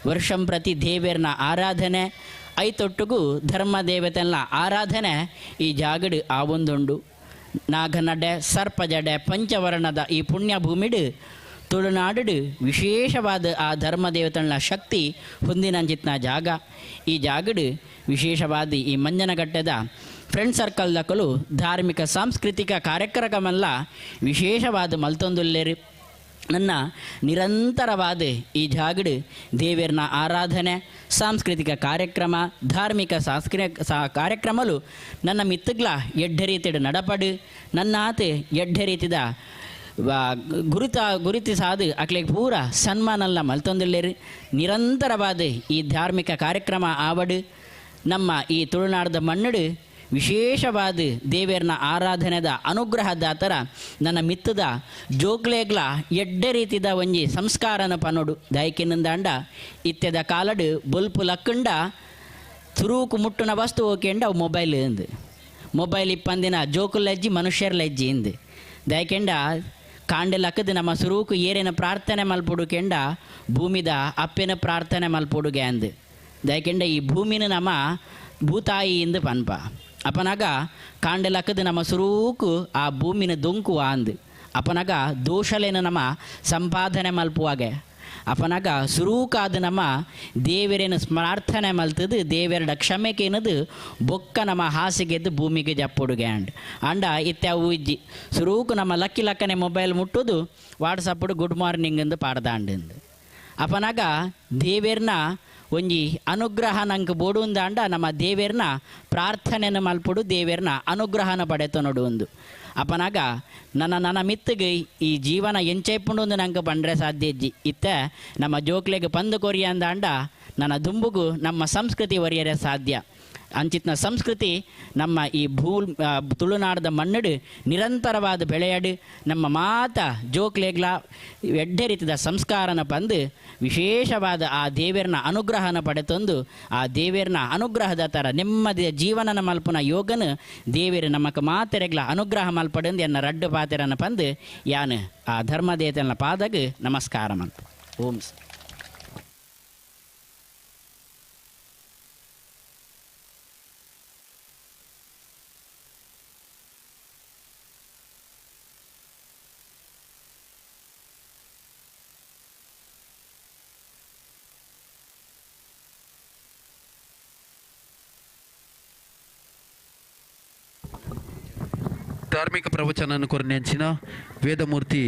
ವರ್ಷಂ ಪ್ರತಿ ದೇವೆರ್ನ ಆರಾಧನೆ ಐತೊಟ್ಟುಗು ಧರ್ಮ ದೇವತೆಲ್ಲ ಆರಾಧನೆ ಈ ಜಾಗಡು ಆ ಒಂದುಂಡು. ನಾಗನಡೆ ಸರ್ಪಜಡೆ ಪಂಚವರ್ಣದ ಈ ಪುಣ್ಯ ಭೂಮಿಡು ತುಳುನಾಡು ವಿಶೇಷವಾದ ಆ ಧರ್ಮ ದೇವತನ ಶಕ್ತಿ ಹೊಂದಿನಂಚಿತ್ನ ಜಾಗ. ಈ ಜಾಗಡು ವಿಶೇಷವಾದ ಈ ಮಂಜನಗಟ್ಟೆದ ಫ್ರೆಂಡ್ ಸರ್ಕಲ್ ದಕಲು ಧಾರ್ಮಿಕ ಸಾಂಸ್ಕೃತಿಕ ಕಾರ್ಯಕ್ರಮಲ್ಲ ವಿಶೇಷವಾದ ಮಲ್ತೊಂದುಲ್ಲೇರು. ನನ್ನ ನಿರಂತರವಾದ ಈ ಜಾಗಡು ದೇವೆರ್ನ ಆರಾಧನೆ ಸಾಂಸ್ಕೃತಿಕ ಕಾರ್ಯಕ್ರಮ ಧಾರ್ಮಿಕ ಕಾರ್ಯಕ್ರಮಲು ನನ್ನ ಮಿತ್ತಗ್ಲ ಎಡ್ಡೆ ರೀತಿಯ ನಡಪಡು ನನ್ನ ಆತ ಎಡ್ಡೆ ರೀತಿದ ಗುರುತಿಸಾದು ಅಕ್ಲೆಗ್ ಪೂರ ಸನ್ಮಾನಲ್ಲ ಮಲ್ತೊಂದುಲ್ಲೇರು. ನಿರಂತರವಾದ ಈ ಧಾರ್ಮಿಕ ಕಾರ್ಯಕ್ರಮ ಆವಡು ನಮ್ಮ ಈ ತುಳುನಾಡದ ಮಣ್ಣಡು ವಿಶೇಷವಾದ ದೇವೆರ್ನ ಆರಾಧನೆದ ಅನುಗ್ರಹದಾತರ ನನ್ನ ಮಿತ್ತದ ಜೋಕ್ಲೇಗ್ಲ ಎಡ್ಡೆ ರೀತಿದ ಒಂಜಿ ಸಂಸ್ಕಾರನ ಪನೊಡು. ದಯಕಿನಿಂದಾಂಡ ಇತ್ತೆದ ಕಾಲಡು ಬೊಲ್ಪು ಲಕ್ಕಂಡ ತುರುಕು ಮುಟ್ಟುನ ವಸ್ತು ಓಕೆಂಡ ಅವು ಮೊಬೈಲ್ ಇಂದು. ಮೊಬೈಲ್ ಇಪ್ಪಂದಿನ ಜೋಕುಲಜ್ಜಿ ಮನುಷ್ಯರ್ಲಜ್ಜಿ ಇಂದು. ದಯಕೆಂಡ ಕಾಂಡೆ ಲಕ್ಕದ ನಮ್ಮ ಸುರುಕು ಏರೇನ ಪ್ರಾರ್ಥನೆ ಮಲ್ಪೊಡು ಕೆಂಡ ಭೂಮಿದ ಅಪ್ಪೆನ ಪ್ರಾರ್ಥನೆ ಮಲ್ಪೊಡುಗೆ ಅಂದು. ದಯಕೆಂಡ ಈ ಭೂಮಿನ ನಮ್ಮ ಭೂತಾಯಿ ಇಂದು ಪನ್ಪ. ಅಪನಾಗ ಕಾಂಡೆ ಲಕ್ಕದ ನಮ್ಮ ಸುರೂಕು ಆ ಭೂಮಿನ ದೊಂಕುವ ಅಂದು. ಅಪನಾಗ ದೋಷಲೇನ ನಮ್ಮ ಸಂಪಾದನೆ ಮಲ್ಪುವಾಗೆ. ಅಪನಾಗ ಸುರೂಕಾದ ನಮ್ಮ ದೇವರೇನು ಸ್ಮರಾರ್ಥನೆ ಮಲ್ತದು ದೇವರ ಕ್ಷಮೆಕೇನದು ಬೊಕ್ಕ ನಮ್ಮ ಹಾಸಿಗೆದ್ದು ಭೂಮಿಗೆ ಜಪ್ಪೊಡುಗೆ ಅಂಡ್ ಅಂಡ ಇತ್ಯಾವು ಇಜ್ಜಿ ಸುರೂಕು ನಮ್ಮ ಲಕ್ಕಿ ಲಕ್ಕನೆ ಮೊಬೈಲ್ ಮುಟ್ಟೋದು ವಾಟ್ಸಪ್ಪಡು ಗುಡ್ ಮಾರ್ನಿಂಗ್ ಎಂದು ಪಾಡ್ದಾಂಡು. ಅಪನಾಗ ದೇವೇರ್ನ ಒಂಜಿ ಅನುಗ್ರಹ ನಂಗೆ ಬೋಡುಂದಾಂಡ ನಮ್ಮ ದೇವೇರ್ನ ಪ್ರಾರ್ಥನೆಯನ್ನು ಮಲ್ಪೊಡು ದೇವೇರ್ನ ಅನುಗ್ರಹನ ಪಡೆತನೊಡು ಒಂದು. ಅಪನಾಗ ನನ್ನ ನನ್ನ ಮಿತ್ತಿಗೆ ಈ ಜೀವನ ಎಂಚೈಪುಂಡು ಒಂದು ನಂಗೆ ಬಂದರೆ ಸಾಧ್ಯ ಇಜ್ಜಿ. ಇತ್ತ ನಮ್ಮ ಜೋಕ್ಲೆಗೆ ಪಂದು ಕೊರಿಯ ಅಂದಾಂಡ ನನ್ನ ದುಂಬುಗು ನಮ್ಮ ಸಂಸ್ಕೃತಿ ಒರಿಯರೆ ಸಾಧ್ಯ. ಅಂಚಿತ್ನ ಸಂಸ್ಕೃತಿ ನಮ್ಮ ಈ ತುಳುನಾಡದ ಮಣ್ಣಡು ನಿರಂತರವಾದ ಬೆಳೆಯಾಡು ನಮ್ಮ ಮಾತ ಜೋಕ್ಲೆಗ್ಲ ಎಡ್ಡೆ ರೀತಿಯ ಸಂಸ್ಕಾರನ ಬಂದು ವಿಶೇಷವಾದ ಆ ದೇವೆರ್ನ ಅನುಗ್ರಹನ ಪಡೆತಂದು ಆ ದೇವೆರ್ನ ಅನುಗ್ರಹದ ಥರ ನೆಮ್ಮದಿಯ ಜೀವನನ ಮಲ್ಪುನ ಯೋಗನ ದೇವೆರು ನಮಕ ಮಾತೆರೆಗ್ಲ ಅನುಗ್ರಹ ಮಲ್ಪಡಂದು ಎನ್ನ ರಡ್ಡು ಪಾತೆರನ ಪಂದು ಯಾನು ಆ ಧರ್ಮದೇತನ ಪಾದಗ ನಮಸ್ಕಾರ ಮಲ್ಪ. ಓಂ. ಧಾರ್ಮಿಕ ಪ್ರವಚನ ಕೊರನೆಂಚಿನ ವೇದಮೂರ್ತಿ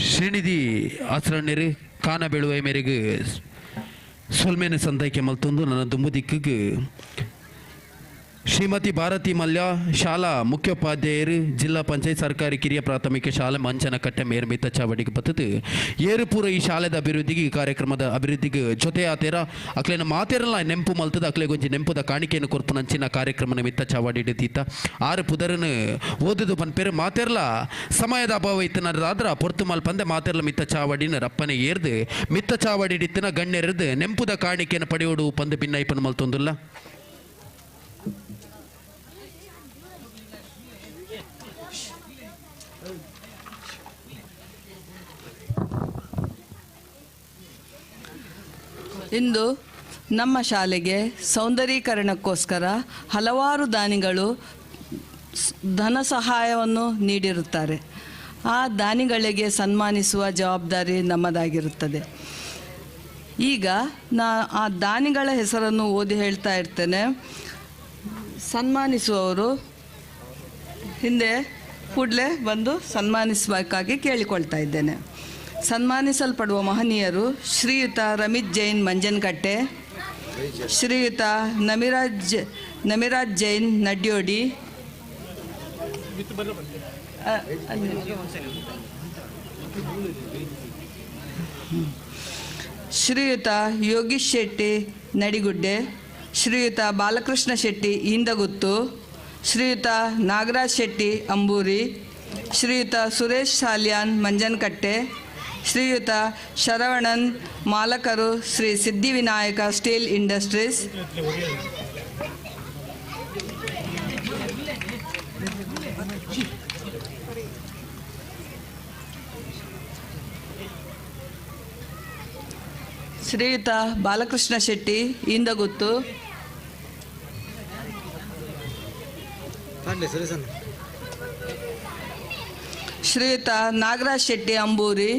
ಶ್ರೀನಿಧಿ ಆಶ್ರಣ್ಯರು ಕಾನ ಬೆಳುವ ಮೇರೆಗೆ ಸೊಲ್ಮೇನೆ ಸಂದೈಕೆ ಮಲ್ತೊಂದು ನನ್ನ ದುಂಬುದಿಕ್ಕಿಗೆ ಶ್ರೀಮತಿ ಭಾರತಿ ಮಲ್ಯ ಶಾಲಾ ಮುಖ್ಯೋಪಾಧ್ಯಾಯರು ಜಿಲ್ಲಾ ಪಂಚಾಯತ್ ಸರ್ಕಾರಿ ಕಿರಿಯ ಪ್ರಾಥಮಿಕ ಶಾಲೆ ಮಂಚನಕಟ್ಟೆ ಮೇರ್ಮಿತ ಚಾವಡಿಗೆ ಬತ್ತದು ಏರುಪೂರ ಈ ಶಾಲೆದ ಅಭಿವೃದ್ಧಿಗೆ ಈ ಕಾರ್ಯಕ್ರಮದ ಅಭಿವೃದ್ಧಿಗೆ ಜೊತೆ ಆತೇರ ಅಕ್ಲೇನ ಮಾತೇರಲ್ಲ ನೆಂಪು ಮಲ್ತದ ಅಕ್ಲೆಗೊಂಜಿ ನೆಂಪುದ ಕಾಣಿಕೆಯನ್ನು ಕೊರ್ಪುನಂಚಿನ ಕಾರ್ಯಕ್ರಮನ ಮಿತ್ತ ಚಾವಡಿ ತೀತ ಆರು ಪುದರನು ಓದುದು ಪನ್ಪೇರು ಮಾತೇರ್ಲ ಸಮಯದ ಅಭಾವ ಇತ್ತನಾದ್ರ ಪೊರ್ತು ಮಲ್ಪಂದೆ ಮಾತೇರ್ಲ ಮಿತ್ತ ಚಾವಡಿನ ರಪ್ಪನೆ ಏರ್ದು ಮಿತ್ತ ಚಾವಡಿ ಇತ್ತಿನ ಗಣ್ಯರದು ನೆಂಪುದ ಕಾಣಿಕೆಯನ್ನು ಪಡೆಯೋಡು ಪಂದು ಭಿನ್ನೈಪನ ಮಲ್ತೊಂದುಲ್ಲ. ಇಂದು ನಮ್ಮ ಶಾಲೆಗೆ ಸೌಂದರೀಕರಣಕ್ಕೋಸ್ಕರ ಹಲವಾರು ದಾನಿಗಳು ಧನ ಸಹಾಯವನ್ನು ನೀಡಿರುತ್ತಾರೆ. ಆ ದಾನಿಗಳಿಗೆ ಸನ್ಮಾನಿಸುವ ಜವಾಬ್ದಾರಿ ನಮ್ಮದಾಗಿರುತ್ತದೆ. ಈಗ ನಾ ಆ ದಾನಿಗಳ ಹೆಸರನ್ನು ಓದಿ ಹೇಳ್ತಾ ಇರ್ತೇನೆ. ಸನ್ಮಾನಿಸುವವರು ಹಿಂದೆ ಕೂಡಲೇ ಬಂದು ಸನ್ಮಾನಿಸಬೇಕಾಗಿ ಕೇಳಿಕೊಳ್ತಾ ಇದ್ದೇನೆ. ಸನ್ಮಾನಿಸಲ್ಪಡುವ ಮಹನೀಯರು ಶ್ರೀಯುತ ರಮಿತ್ ಜೈನ್ ಮಂಜನಕಟ್ಟೆ, ಶ್ರೀಯುತ ನಮಿರಾಜ್ ಜೈನ್ ನಡ್ಯೋಡಿ, ಶ್ರೀಯುತ ಯೋಗೀಶ್ ಶೆಟ್ಟಿ ನಡಿಗುಡ್ಡೆ, ಶ್ರೀಯುತ ಬಾಲಕೃಷ್ಣ ಶೆಟ್ಟಿ ಇಂದಗುತ್ತು, ಶ್ರೀಯುತ ನಾಗರಾಜ್ ಶೆಟ್ಟಿ ಅಂಬೂರಿ, ಶ್ರೀಯುತ ಸುರೇಶ್ ಸಾಲ್ಯಾನ್ ಮಂಜನಕಟ್ಟೆ, ಶ್ರೀಯುತ ಶರವಣನ್ ಮಾಲಕರು ಶ್ರೀ ಸಿದ್ಧಿವಿನಾಯಕ ಸ್ಟೀಲ್ ಇಂಡಸ್ಟ್ರೀಸ್, ಶ್ರೀಯುತ ಬಾಲಕೃಷ್ಣ ಶೆಟ್ಟಿ ಇಂದಗುತ್ತು, ಶ್ರೀಯುತ ನಾಗರಾಜ್ ಶೆಟ್ಟಿ ಅಂಬೂರಿ,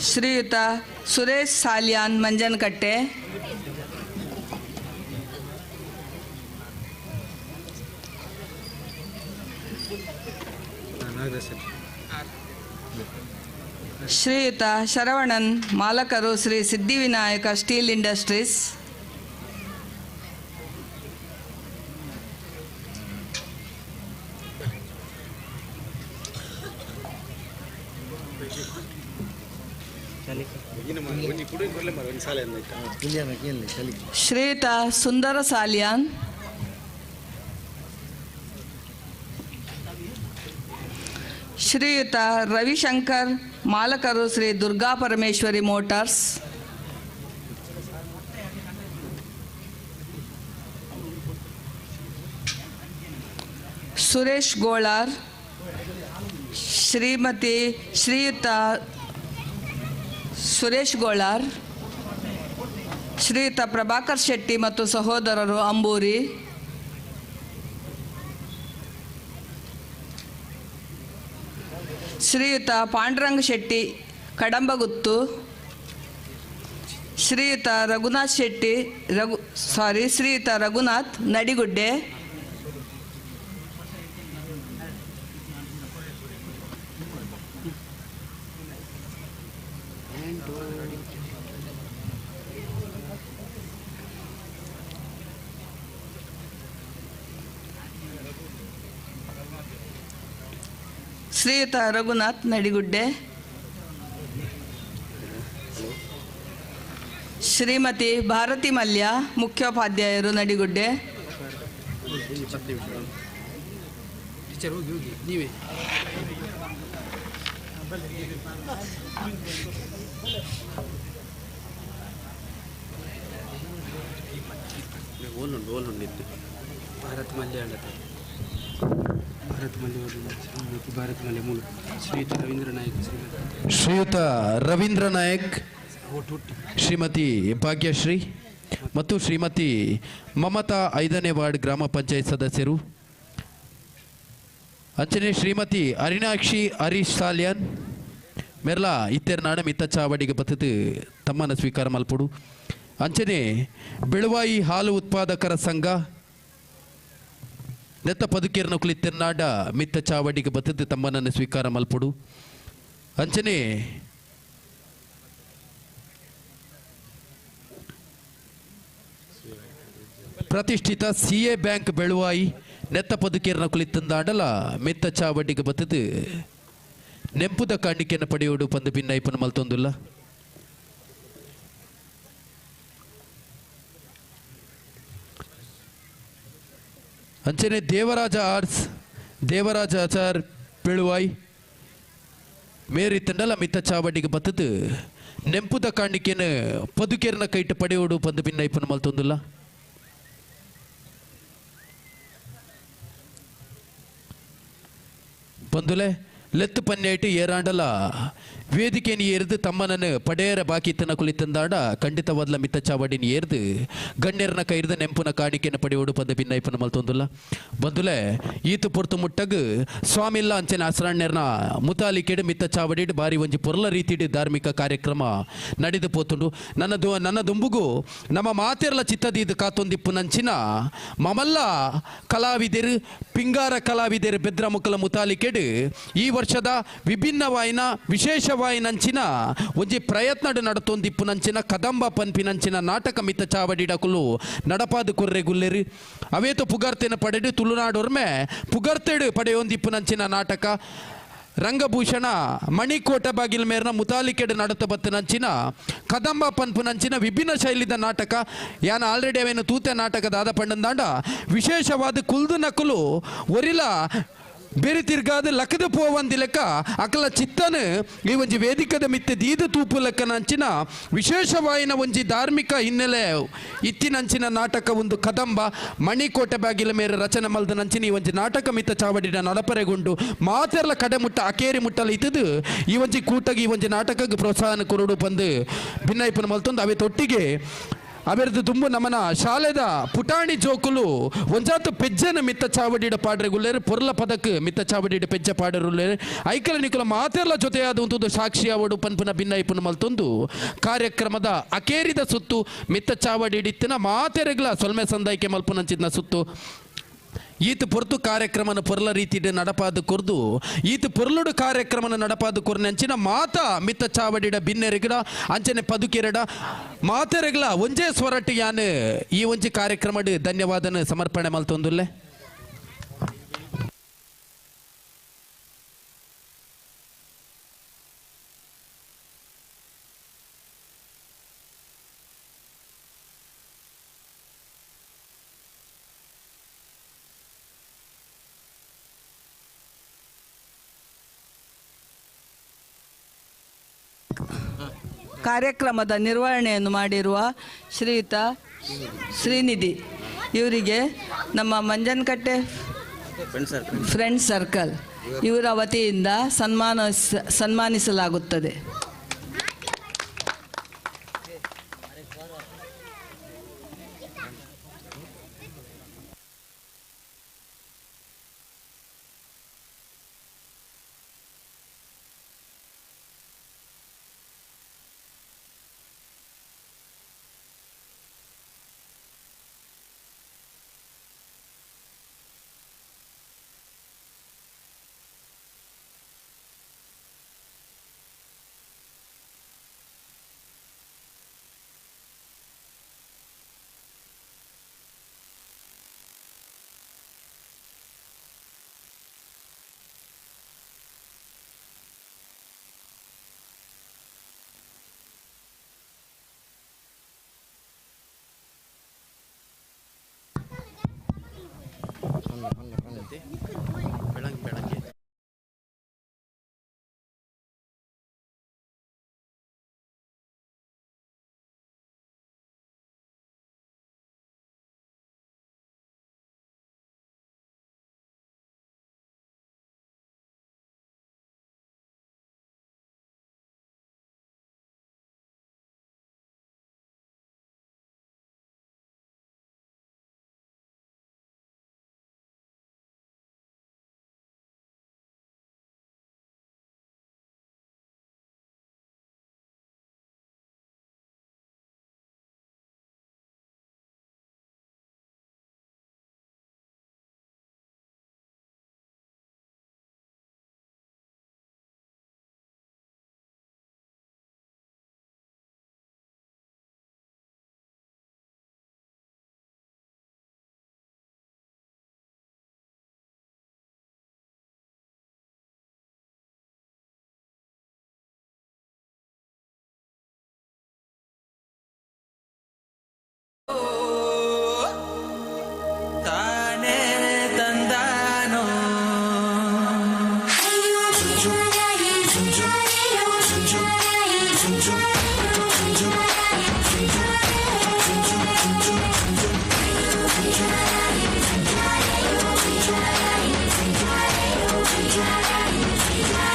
ಶ್ರೀಯುತ ಸುರೇಶ್ ಸಾಲ್ಯಾನ್ ಮಂಜನಕಟ್ಟೆ, ಶ್ರೀಯುತ ಶರವಣನ್ ಮಾಲಕರು ಶ್ರೀ ಸಿದ್ಧಿವಿನಾಯಕ ಸ್ಟೀಲ್ ಇಂಡಸ್ಟ್ರೀಸ್, ಶ್ರೀಯುತ ಸುಂದರ ಸಾಲ್ಯಾನ್, ಶ್ರೀಯುತ ರವಿಶಂಕರ್ ಮಾಲಕರು ಶ್ರೀ ದುರ್ಗಾ ಪರಮೇಶ್ವರಿ ಮೋಟಾರ್ಸ್, ಸುರೇಶ್ ಗೋಳಾರ್, ಶ್ರೀಮತಿ ಶ್ರೀಯುತ ಸುರೇಶ್ ಗೋಳಾರ್, ಶ್ರೀಯುತ ಪ್ರಭಾಕರ್ ಶೆಟ್ಟಿ ಮತ್ತು ಸಹೋದರರು ಅಂಬೂರಿ, ಶ್ರೀಯುತ ಪಾಂಡುರಂಗ ಶೆಟ್ಟಿ ಕಡಂಬಗುತ್ತು, ಶ್ರೀಯುತ ರಘುನಾಥ್ ಶೆಟ್ಟಿ ಶ್ರೀಯುತ ರಘುನಾಥ್ ನಡಿಗುಡ್ಡೆ, ಶ್ರೀಯುತ ರಘುನಾಥ್ ನಡಿಗುಡ್ಡೆ, ಶ್ರೀಮತಿ ಭಾರತಿ ಮಲ್ಯ ಮುಖ್ಯೋಪಾಧ್ಯಾಯರು ನಡಿಗುಡ್ಡೆ, ಶ್ರೀಯುತ ರವೀಂದ್ರ ನಾಯಕ್, ಶ್ರೀಮತಿ ಭಾಗ್ಯಶ್ರೀ ಮತ್ತು ಶ್ರೀಮತಿ ಮಮತಾ 5ನೇ ವಾರ್ಡ್ ಗ್ರಾಮ ಪಂಚಾಯತ್ ಸದಸ್ಯರು, ಅಂಚನೆ ಶ್ರೀಮತಿ ಅರಿಣಾಕ್ಷಿ ಹರೀಶ್ ಸಾಲ್ಯಾನ್ ಮೆರ್ಲಾ ಇತ್ತೆರ್ನಾಡ ಮಿತ್ತ ಚಾವಡಿಗೆ ಬತ್ತದು ತಮ್ಮನ ಸ್ವೀಕಾರ ಮಲ್ಪೊಡು. ಅಂಚನೆ ಬೆಳುವಾಯಿ ಹಾಲು ಉತ್ಪಾದಕರ ಸಂಘ ನೆತ್ತ ಪದುಕೇರ್ನ ಕುಲಿತ್ತೆರ್ನಾಡ ಮಿತ್ತ ಚಾವಡಿಗೆ ಬತ್ತದು ತಮ್ಮನನ್ನು ಸ್ವೀಕಾರ ಮಲ್ಪೊಡು. ಅಂಚನೆ ಪ್ರತಿಷ್ಠಿತ ಸಿಎ ಬ್ಯಾಂಕ್ ಬೆಳುವಾಯಿ ನೆತ್ತ ಪದುಕೇರ್ನ ಕುಲಿತ್ತಂದಾಡಲ ಮಿತ್ತ ಚಾವಡಿಗೆ ಬತ್ತದು ನೆಂಪುದ ಕಾಣಿಕೆಯನ್ನು ಪಡೆಯೋಡು ಪಂದು ಭಿನ್ನೈಪನ ಮಲ್ತೊಂದುಲ್ಲ. ಅಂಚನೆ ದೇವರಾಜ ಆರ್ಟ್ಸ್ ದೇವರಾಜ ಆಚಾರ್ ಬೆಳುವಾಯಿ ಮೇರಿ ತಂಡಲ ಮಿತ್ತ ಚಾವಡಿಗೆ ಬತ್ತದು ನೆಂಪುದ ಕಾಣಿಕೆಯನ್ನು ಪದುಕೇರ್ನ ಕೈಟ ಪಡೆಯೋಡು ಪಂದು ಭಿನ್ನೈಪನ ಮಲ್ತೊಂದುಲ್ಲ. ಬಂದುಲೆ ಲೆತ್ತು ಪನ್ನೇಟು ಏರಾಂಡಲ ವೇದಿಕೆని ಏರ್ದು ತಮ್ಮನನ್ನು ಪಡೆಯರ ಬಾಕಿ ಕುಳಿತಂದಾಡ ಖಂಡಿತವಾದ್ಲ ಮಿತ್ತ ಚಾವಡಿನ ಏರ್ದು ಗಣ್ಯರನ ಕೈರ್ದ ನೆಂಪುನ ಕಾಣಿಕೆನ ಪಡೆಯೋಡು ಪದ ಭಿನ್ನೈಪನ ಮಲ್ತೊಂದುಲ್ಲ ಬಂದುಲೆ ಈತು ಪೊರ್ತು ಮುಟ್ಟಗು ಸ್ವಾಮಿಲ್ಲ ಅಂಚನೆ ಆಸರಣ್ಯರ್ನ ಮುತಾಲಿಕೆಡು ಮಿತ್ತ ಚಾವಡಿಡು ಬಾರಿ ಒಂಜಿ ಪೊರ್ಲ ರೀತಿಡು ಧಾರ್ಮಿಕ ಕಾರ್ಯಕ್ರಮ ನಡೆದು ಪೋತುಂಡು. ನನ್ನ ದುಂಬುಗು ನಮ್ಮ ಮಾತೆರ್ಲ ಚಿತ್ತದೀದು ಕಾತೊಂದಿಪ್ಪು ನಂಚಿನ ಮಮಲ್ಲ ಕಲಾವಿದರು ಪಿಂಗಾರ ಕಲಾವಿದರು ಬೆದ್ರ ಮುಕ್ಕಲ ಮುತಾಲಿಕೆಡು ಈ ವರ್ಷದ ವಿಭಿನ್ನವಾಯಿನ ವಿಶೇಷವಾಯಿನಂಚಿನ ಒಂಜಿ ಪ್ರಯತ್ನ ನಡತೊಂದಿಪ್ಪು ನಂಚಿನ ಕದಂಬ ಪನ್ಪಿನಂಚಿನ ನಾಟಕ ಮಿತ್ತ ಚಾವಡಿಡಕುಲು ನಡಪಾದು ಕುರ್ರೆ ಗುಲ್ಲೆರು ಅವೇತು ಪುಗರ್ತೆನ ಪಡೆಡು ತುಳುನಾಡೊರ್ಮೆ ಪುಗರ್ತೆಡು ಪಡೆಯೊಂದಿಪ್ಪು ನಂಚಿನ ನಾಟಕ ರಂಗಭೂಷಣ ಮಣಿಕೋಟ ಬಾಗಿಲ ಮೇರ್ನ ಮುತಾಲಿಕೆಡು ನಡತ ಬತ್ತನಂಚಿನ ಕದಂಬ ಪನ್ಪುನಂಚಿನ ವಿಭಿನ್ನ ಶೈಲಿದ ನಾಟಕ ಯಾನ ಆಲ್ರೆಡಿ ಅವೇನು ತೂತೆ ನಾಟಕದ ಆದ ಪಂಡಂದಾಂಡ ವಿಶೇಷವಾದ ಕುಲ್ದು ನಕಲು ಒರಿಲ ಬೇರೆ ತಿರ್ಗಾದ ಲಕ್ಕದ ಪೋವಂದಿ ಲೆಕ್ಕ ಅಕಲ ಚಿತ್ತನು ಈ ಒಂಜಿ ವೇದಿಕದ ಮಿತ್ತೆ ದೀದ ತೂಪು ಲೆಕ್ಕನಂಚಿನ ವಿಶೇಷವಾಯಿನ ಒಂಜಿ ಧಾರ್ಮಿಕ ಹಿನ್ನೆಲೆ ಇತ್ತಿನಂಚಿನ ನಾಟಕ ಒಂದು ಕದಂಬ ಮಣಿಕೋಟೆ ಬಾಗಿಲ ಮೇರೆ ರಚನೆ ಮಲ್ದನಂಚಿನ ಈ ಒಂಜಿ ನಾಟಕ ಮಿತ್ತ ಚಾವಡಿನ ನಡಪರೆಗೊಂಡು ಮಾತೆರ್ಲ ಕಡೆ ಮುಟ್ಟ ಅಕೇರಿ ಮುಟ್ಟಲ ಇತ್ತದು ಈ ಒಂಜಿ ಕೂಟಗೆ ಈ ಒಂಜಿ ನಾಟಕಕ್ಕೆ ಪ್ರೋತ್ಸಾಹನ ಕೊರಡು ಬಂದು ಭಿನ್ನೈಪನ ಮಲ್ತೊಂದು ಅವೆ ತೊಟ್ಟಿಗೆ ಅವೆರದು ತುಂಬು ನಮನ ಶಾಲೆದ ಪುಟಾಣಿ ಜೋಕುಲು ಒಂಜಾತು ಪೆಜ್ಜನ ಮಿತ್ತ ಚಾವಡಿಡ ಪಾಡ್ರೆಗುಲ್ಲೇರು ಪೊರ್ಲ ಪದಕ್ ಮಿತ್ತ ಚಾವಡಿಡ ಪೆಜ್ಜ ಪಾಡರುಲ್ಲೇರು ಐಕಲ ನಿಕುಲ ಮಾತೆರ್ಲ ಜೊತೆಯಾದ ಒಂದು ಸಾಕ್ಷಿ ಅವಡು ಪನ್ಪುನ ಭಿನ್ನೈಪುನ ಮಲ್ತೊಂದು ಕಾರ್ಯಕ್ರಮದ ಅಕೇರಿದ ಸುತ್ತು ಮಿತ್ತ ಚಾವಡಿಡಿತ್ತಿನ ಮಾತೆರೆಗ್ಲ ಸೊಲ್ಮೆ ಸಂದಾಯಿಕೆ ಮಲ್ಪುನಂಚಿನ ಸುತ್ತು ಈತ ಪೊರ್ತು ಕಾರ್ಯಕ್ರಮನ ಪೊರ್ಲ ರೀತಿಡ್ ನಡಪಾದ ಕೊರ್ದು ಈತ ಪೊರ್ಲುಡು ಕಾರ್ಯಕ್ರಮನ ನಡಪಾದ ಕೊರ್ನಂಚಿನ ಮಾತಾ ಮಿತ್ತ ಚಾವಡಿಡ ಬಿನ್ನೆರೆಗಡ ಅಂಚನೆ ಪದುಕೆರಡ ಮಾತೆರೆಗ್ಲ ಒಂಜೇ ಸ್ವರಟ್ಟು ಯಾನ್ ಈ ಒಂಜಿ ಕಾರ್ಯಕ್ರಮಡ್ ಧನ್ಯವಾದನ ಸಮರ್ಪಣೆ ಮಲ್ತೊಂದುಲ್ಲೆ. ಕಾರ್ಯಕ್ರಮದ ನಿರ್ವಹಣೆಯನ್ನು ಮಾಡಿರುವ ಶ್ರೀಯುತ ಶ್ರೀನಿಧಿ ಇವರಿಗೆ ನಮ್ಮ ಮಂಜನಕಟ್ಟೆ ಫ್ರೆಂಡ್ ಸರ್ಕಲ್ ಇವರ ವತಿಯಿಂದ ಸನ್ಮಾನಿಸಲಾಗುತ್ತದೆ. ಬೆಳಗ್ಗೆ Thank you.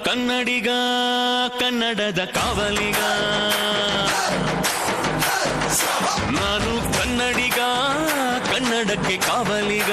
ಕನ್ನಡಿಗ, ಕನ್ನಡದ ಕಾವಲಿಗ. ನಾನು ಕನ್ನಡಿಗ, ಕನ್ನಡಕ್ಕೆ ಕಾವಲಿಗ.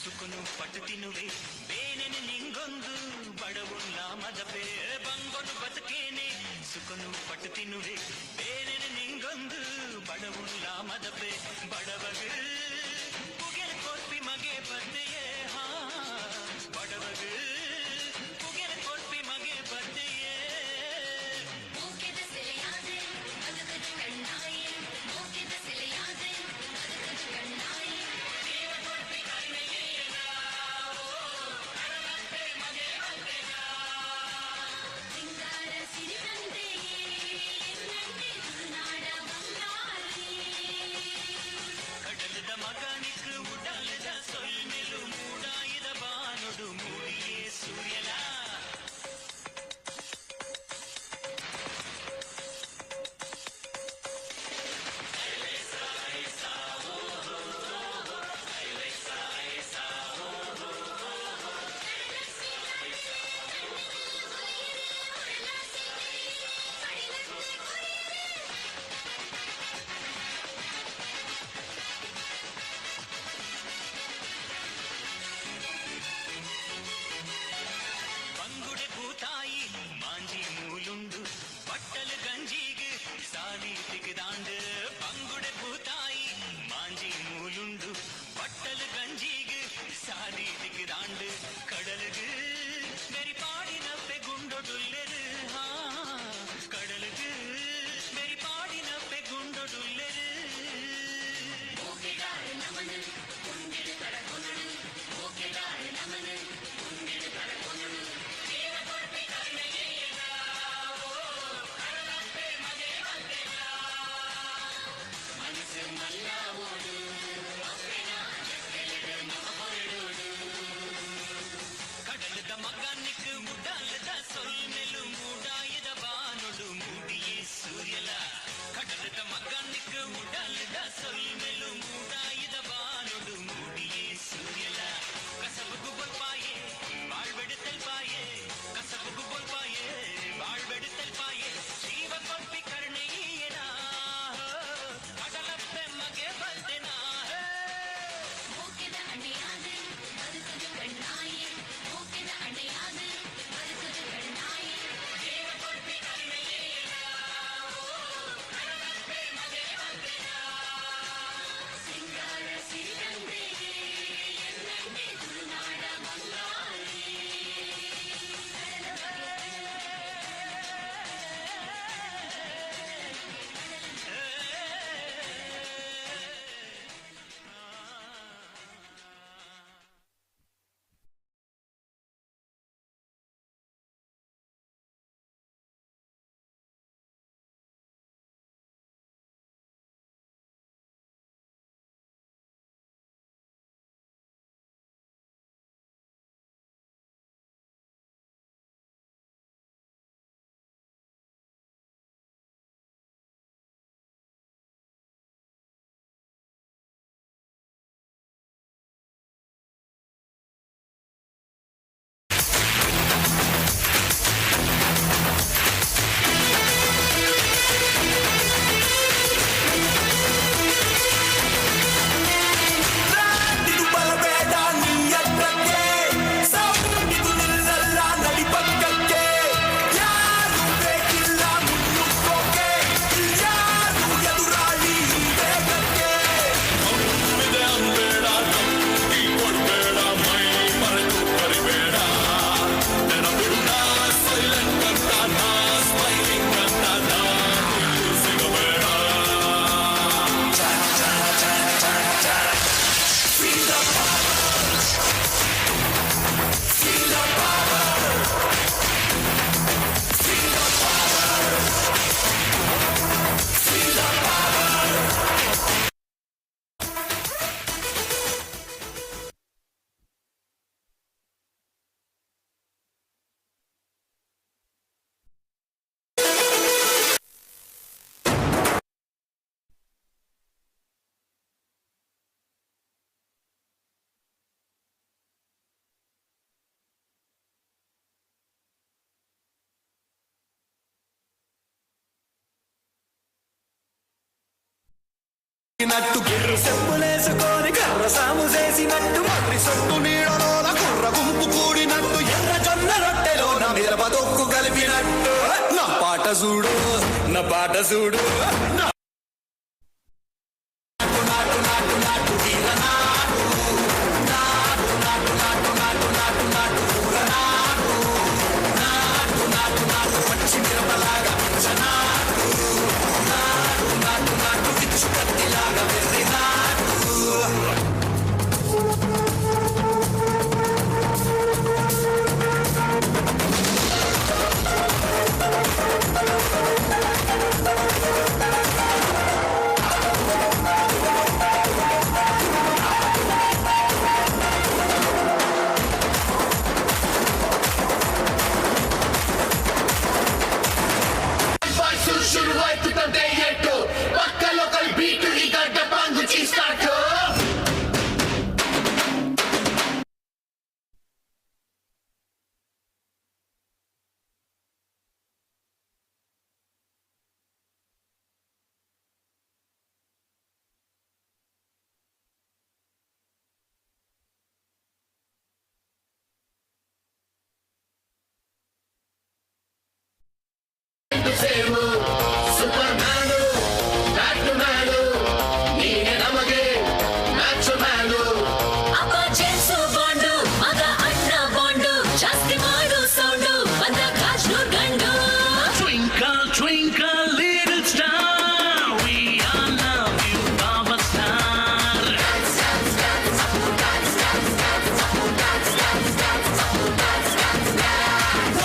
ಸುಖನು ಪಟ್ಟು ತಿನ್ನುವೆ ಬೇನೆನೆ ನಿಂಗೊಂದು ಬಡವುಲ್ಲ ಮದಪೆ ಬಂಗೊನು ಬದುಕೇನೆ ಸುಕೊನು ಪಟ್ಟು ತಿನ್ನುವೆ ಬೇರೆ ನಿಂಗೊಂದು ಬಡವುಳ್ಳ ಮದಪೆ ಬಡವಗು ಪುಗೆಲ್ ಕೊರ್ಪಿ ಮಗೆ ಬತ್ತೆಯೇ ಹಾ ಬಡವಗು ಪುಗೆಲ್ ಕೊರ್ಪಿ ಮಗೆ ಬತ್ತೆಯೇ ಕಡಲದ ಮಗನಿಕ್ ಉಡಲದ ಸೊಲ್ಮೆಲು ಮೂಡಾಯಿದ ಬಾನುಡು ಮೂಡಿಯೇ ಸೂರ್ಯಲ ಬಂಗುಡೆ ಭೂತಾಯಿ ಮಾಂಜಿ ಮೂಲುಂಡು ಬಟ್ಟಲು ಗಂಜಿಗೆ ಸಾಲಿ ತಿಗದಾಂಡು ಬಂಗುಡೆ ಭೂತಾಯಿ ಮಾಂಜಿ ಮೂಲುಂಡು ಬಟ್ಟಲು ಗಂಜಿಗೆ ಸಾಲಿ ತಿಗದಾಂಡು ಕಡಲುಗು ಮೆರಿಪಾಡಿನಪ್ಪೆ ಗುಂಡೊಡುಲ್ಲೆರು ಹಾ ಕಡಲುಗು ಮೆರಿಪಾಡಿನಪ್ಪೆ ಗುಂಡೊಡುಲ್ಲೆರು ಕಡಲದ ಮಗನಿಕ್ ಉಡಲದ ಸೊಲ್ಮೆಲು ಮೂಡಾಯದ ಬಾನುಡು ಮೂಡಿಯೇ ಸೂರ್ಯಲ ಕಡಲದ ಮಗನಿಕ್ ಉಡಲದ ಸೊಲ್ಮೆಲು ಮೂಡಾಯದ ಬಾನುಡು ಮೂಡಿಯೇ ಸೂರ್ಯಲ ಕಸಬುಗು ಬೊಲ್ಪಾಯೇ ಬಾಳ್ವೆಡುತ್ತಲ್ ಪಾಯೇ ಕಸಬುಗು ಬೊಲ್ಪಾಯೇ ಬಾಳ್ವೆಡುತ್ತಲ್ ಪಾಯೇ ಜೀವ ಕೊರ್ಪಿ ಕರ್ಣೆಯೇನಾ ಕಡಲಪ್ಪೆ ಮಗೆ ಬಲ್ದೆನಾ ಇದು ಬಲಬೇಡ ನೀಯತ್ತಕ್ಕೆ ಸೌಂಡಿದು ನಿಲ್ಲಲ್ಲ ನಡಿ ಪಕ್ಕಕ್ಕೆ ಯಾರು ಬೇಕಿಲ್ಲ ಮುನ್ನುಗ್ಗೋಕೆ ಯಾರು ಎದುರಾಳಿ ಈ ವೇಗಕ್ಕೆ ಇದೆ ಅನ್ಬೇಡ ಧಮಕಿ ಕೊಡ್ಬೇಡ ಮೈ ಮರೆತು ಕರಿಬೇಡ ನೆನಪಿಡು ನಾ ಸೈಲೆಂಟ್ ಅಂತ ನಾ ಸ್ಮೈಲಿಂಗ್ ಅಂತ ನಾನು ಸಿಗಬೇಡ. Feel the power. Feel the power. Feel the power. Feel the power. నట్టు గిర్రు సెప్పులేసుకొని కర్ర సాము చేసినట్టు మర్రి సొట్టు నీడలోన కుర్ర గుంపు కూడినట్టు ఎర్ర జొన్న రొట్టెలోన మిరప దొక్కు కలిపినట్టు నా పాట చూడు, నా పాట చూడు. నా నాటు నాటు నాటు వీర నాటు, నాటు నాటు నాటు నాటు నాటు నాటు ఊర నాటు, నాటు నాటు నాటు పచ్చి మిరపలాగా పచ్చ నాటు, నాటు నాటు నాటు విచ్చు కత్తిలాగా వెర్రి నాటు. ಶುರುವಾಯ್ತು ತಂದೆ ಎಟ್ಟು ಪಕ್ಕ ಲೋಕಲ್ ಬೀಟು, ಈಗ ಡಬ್ಬಾಂಗುಚಿ ಸ್ಟಾರ್ಟ್. ಸೇವು ಸೂಪರ್ ಮ್ಯಾನು, ಬ್ಯಾಟ್ ಮ್ಯಾನು, ನೀನೆ ನಮಗೆ ಮ್ಯಾಚ್ ಮ್ಯಾನು. ಅಪ್ಪ ಜೇಮ್ಸು ಬಾಂಡು, ಮಗ ಅಣ್ಣ ಬಾಂಡು, ಜಾಸ್ತಿ ಮಾಡು ಸೌಂಡು, ಬಂದ ಕಾಶ್ನೂರ್ ಗಂಡು. Twinkle, twinkle, little star, we all love you, Baba Star.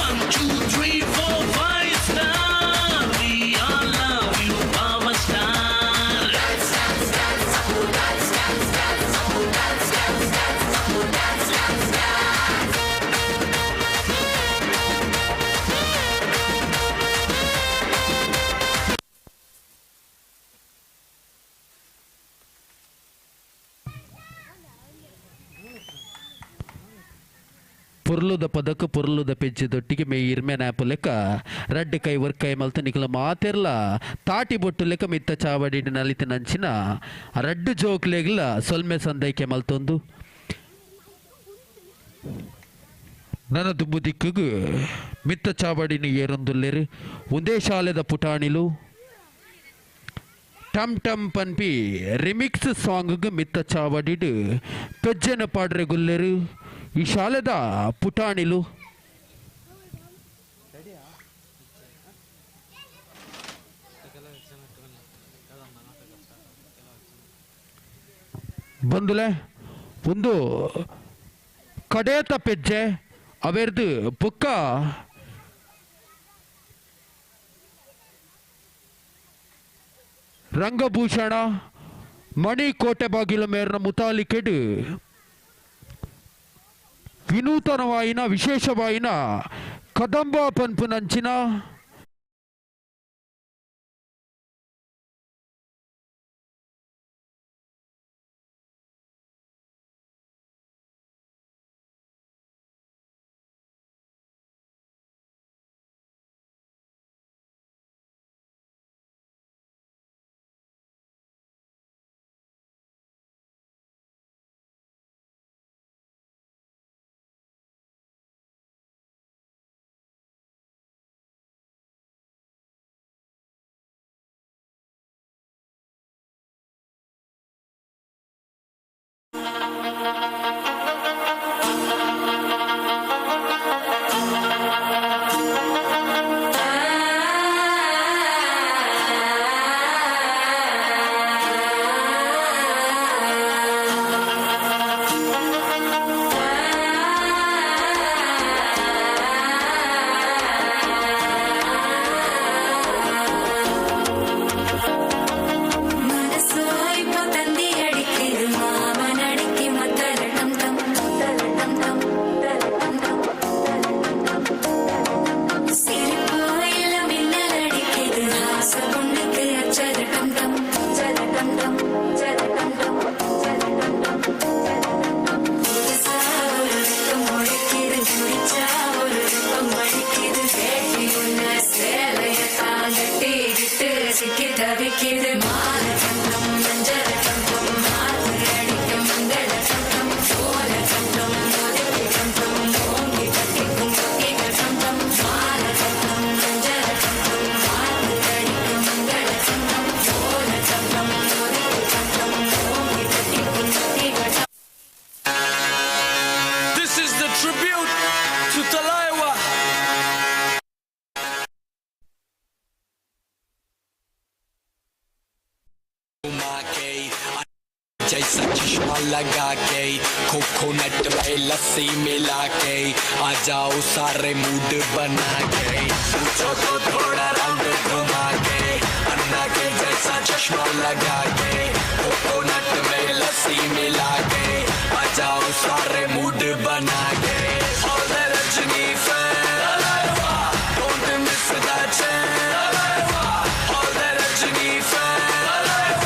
One, two, three, four, five star, we all love you, Baba Star. ಪೊರ್ಲುದ ಪದಕ ಪೊರ್ಲುದ ಪೆಜ್ಜದೊಟ್ಟಿಗೆ ಮೇ ಇರ್ಮೆ ನಾಪು ಲೆಕ್ಕ ರಡ್ಡ್ ಕೈ ವರ್ಕೈ ಮಲ್ತ ನಿಕಲ ಮಾತೆರ್ಲ ತಾಟಿ ಬೊಟ್ಟು ಲೆಕ್ಕ ಮಿತ್ತ ಚಾವಡಿ ನಲಿತ ನಂಚಿನ ರಡ್ಡು ಜೋಕ್ಲೆಗ್ಲ ಸೊಲ್ಮೆ ಸಂದೈಕೆ ಮಲ್ತೊಂದು ನನ್ನ ದುಂಬು ದಿಕ್ಕುಗು ಮಿತ್ತ ಚಾವಡಿನ ಏರೊಂದುಲ್ಲೆರು ಒಂದೇ ಶಾಲೆದ ಪುಟಾಣಿಲು ಟಮ್ ಟಮ್ ಪನ್ಪಿ ರಿಮಿಕ್ಸ್ ಸಾಂಗ್ ಮಿತ್ತ ಚಾವಡಿಡು ಪೆಜ್ಜನ ಪಾಡ್ರೆ ಗುಲ್ಲೆರು ಈ ಶಾಲೆದ ಪುಟಾಣಿಲು. ಬಂದುಲೆ ಒಂದು ಕಡೇತ ಪೆಜ್ಜೆ ಅವೆರ್ದು ಪುಕ್ಕ ರಂಗಭೂಷಣ ಮಣಿ ಕೋಟೆ ಬಾಗಿಲು ಮೇರ್ನ ಮುತಾಲಿಕೆಡು ವಿನೂತನವಾಯಿನ ವಿಶೇಷವಾಯಿನ ಕದಂಬ ಪನ್ಪುನಂಚಿನ மனசோ இப்போ தந்தி அடிக்குது, மாமன் அடிக்கு மத்தல டம் டம். घुमा के, जैसा चश्मा लगा के, कोकोनट में लस्सी मिला के, आ जाओ सारे मूड बना के, पूछो तो थोड़ा राउंड घुमा के, अन्ना के जैसा चश्मा लगा के, कोकोनट में लस्सी मिला के, आ जाओ सारे मूड बना के। All the Rajni fans, don't miss that chance. All the Rajni fans,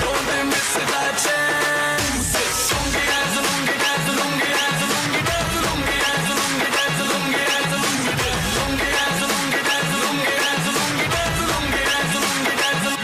don't miss that chance. Lungi dance, lungi dance, lungi dance, lungi dance, lungi dance, lungi dance, lungi dance, lungi dance, lungi dance, lungi dance, lungi dance, lungi dance, lungi dance, lungi dance.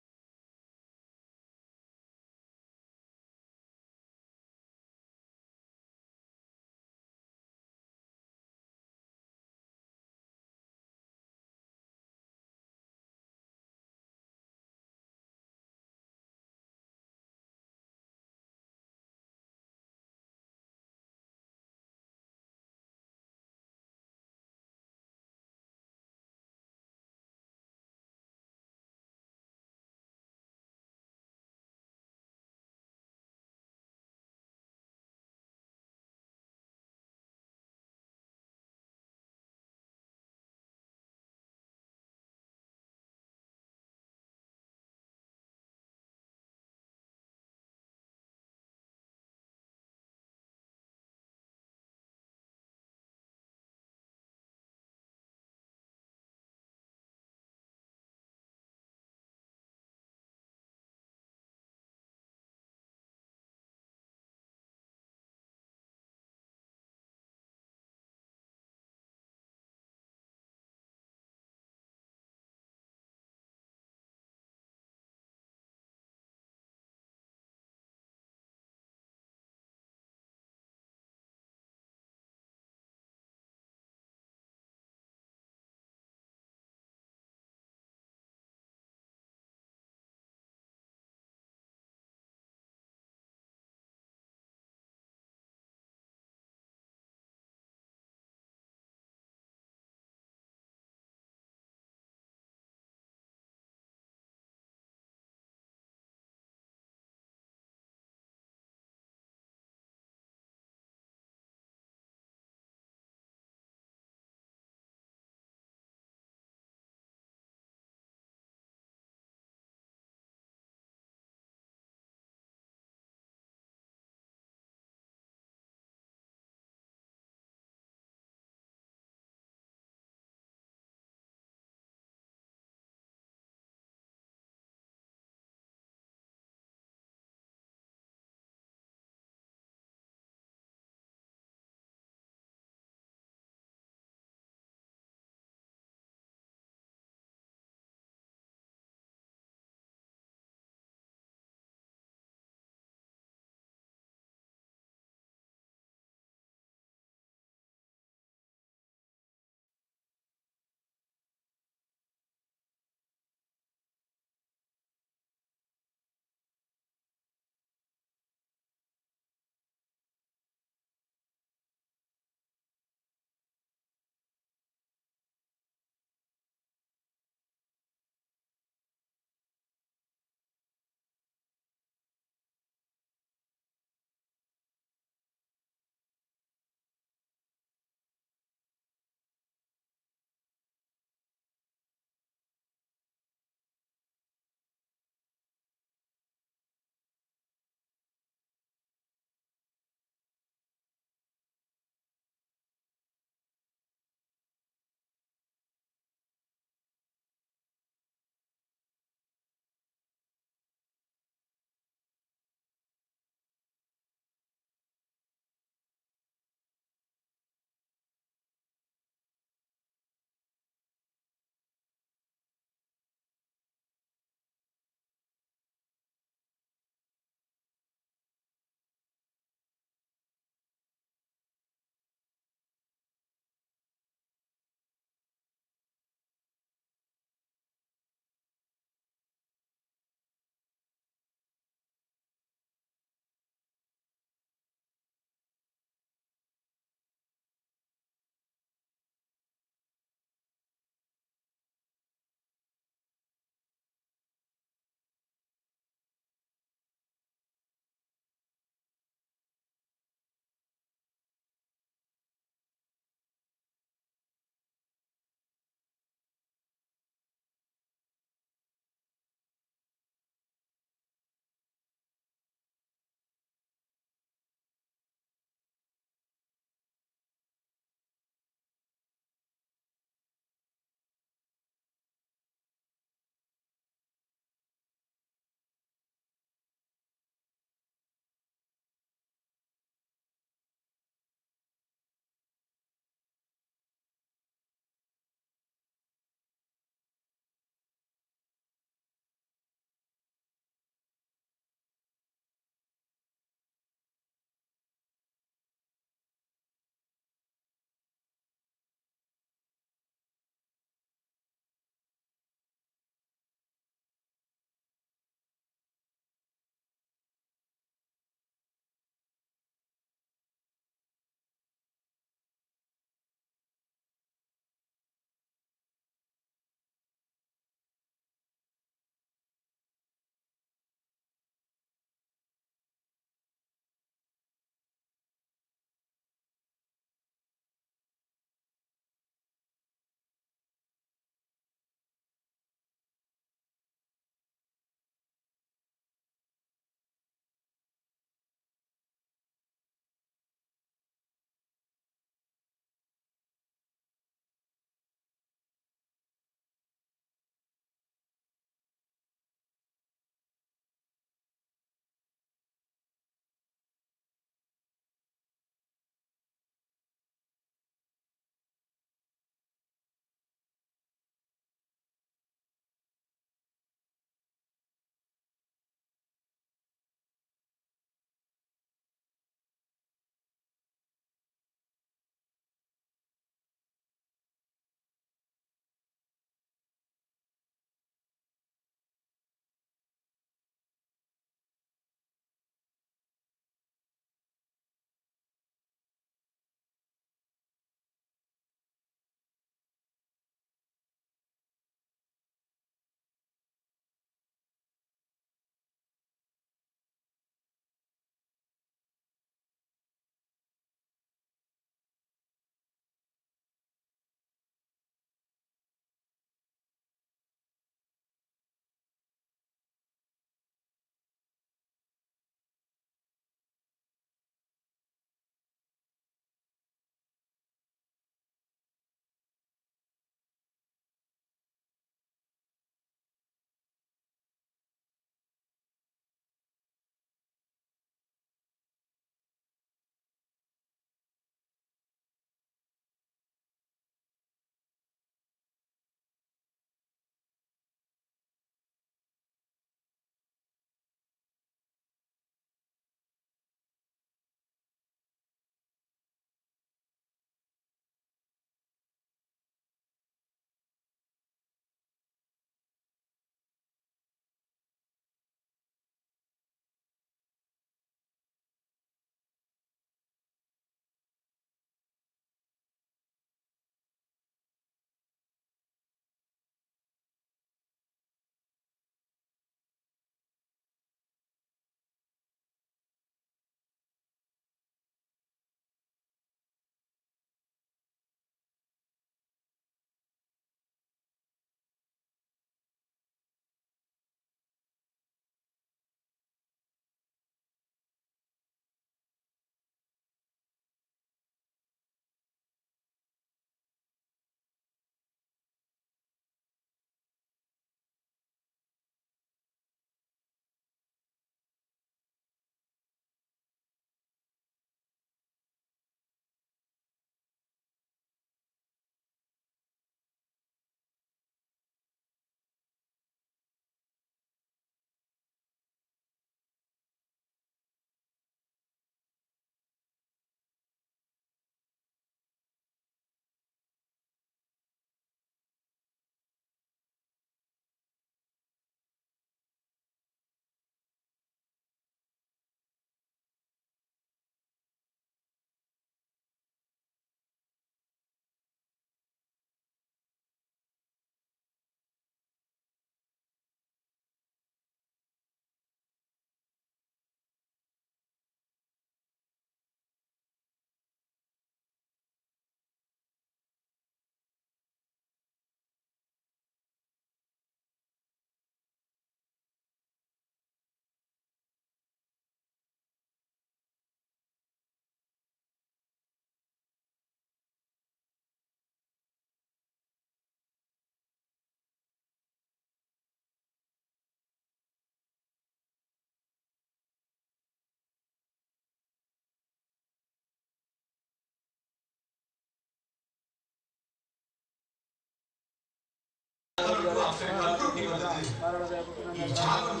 ಅಪ್ಪೆ ಕಲ್ಲುಟ್ಟಿ ಬಂದದ್ದು ಈ ಜಾಗನು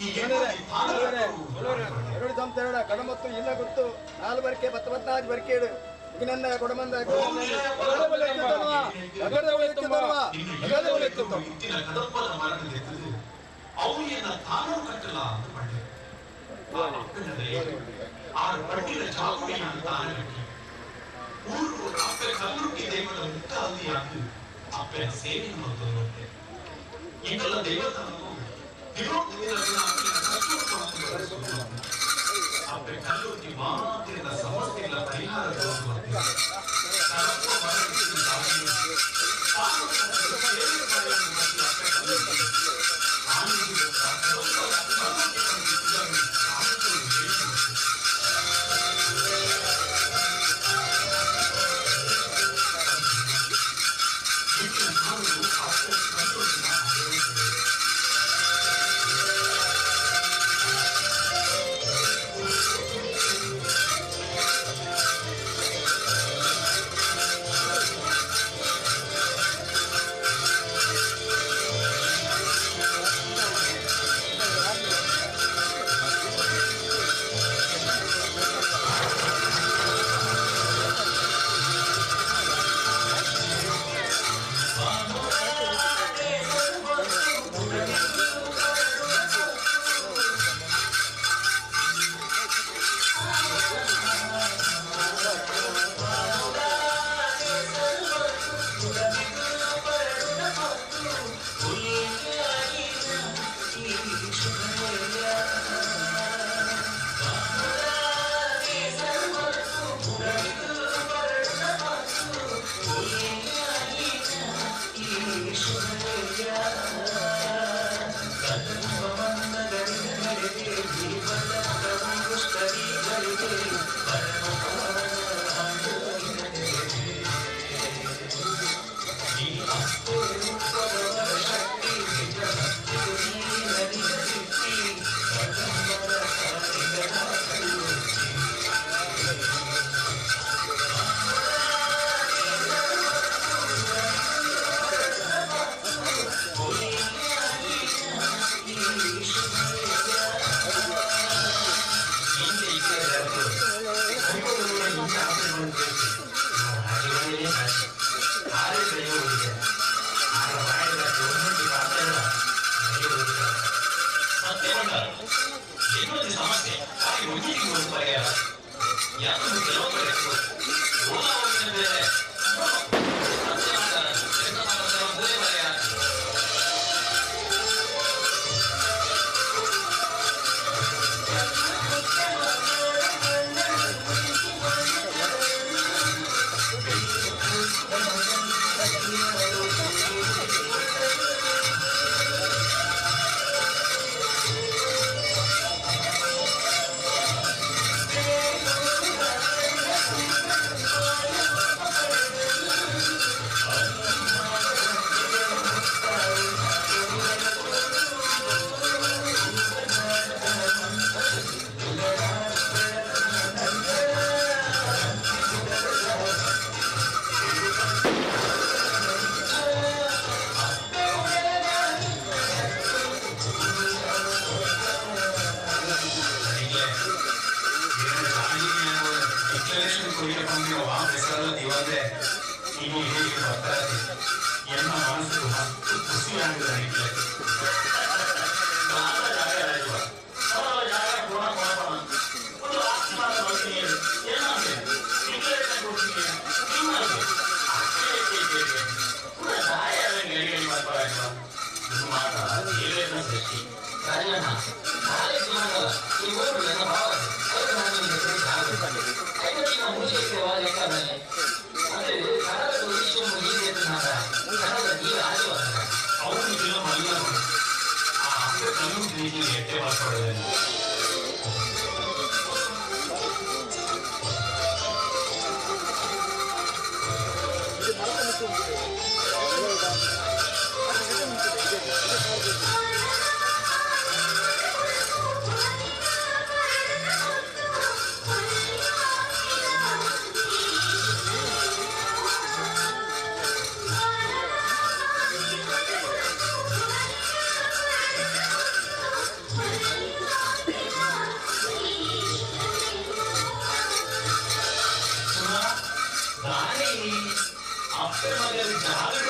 ಈ ಎರಡು ಸಂತೆರಡ ಕಡಮತ್ತು ಇಲ್ಲ ಗೊತ್ತು ನಾಲ್ ಬರಿಕೆ ಪತ್ತು ಪತ್ನಾಜ್ ಬರಿಕೇಡು ನನ್ನ ಕೊಡಮಂದ ಅವನಿಯನ್ನ ತಾನೂ ಕಟ್ಟಲ್ಲ ಅಂತ ಪಂಡೆ ಆ ಅಪ್ಪನ ಆರು ಪಟ್ಟಿನ ಚಾಕುವಿನ ತಾನ ಕಟ್ಟಿ ಊರು ಅಪ್ಪೆ ಕಲ್ಲುಟ್ಟಿ ದೇವರ ಮುಕ್ತ ಅಲ್ಲಿ ಹಾಕಿ ಅಪ್ಪನ ಸೇವೆಯನ್ನು ಮಾಡ್ತದಂತೆ ಇಂತೆಲ್ಲ ದೇವಸ್ಥಾನವು ಅಪ್ಪೆ ಕಲ್ಲುಟ್ಟಿ ಮಾತಿನ ಸಮಸ್ಯೆಗಳ ಪರಿಹಾರ Thank you.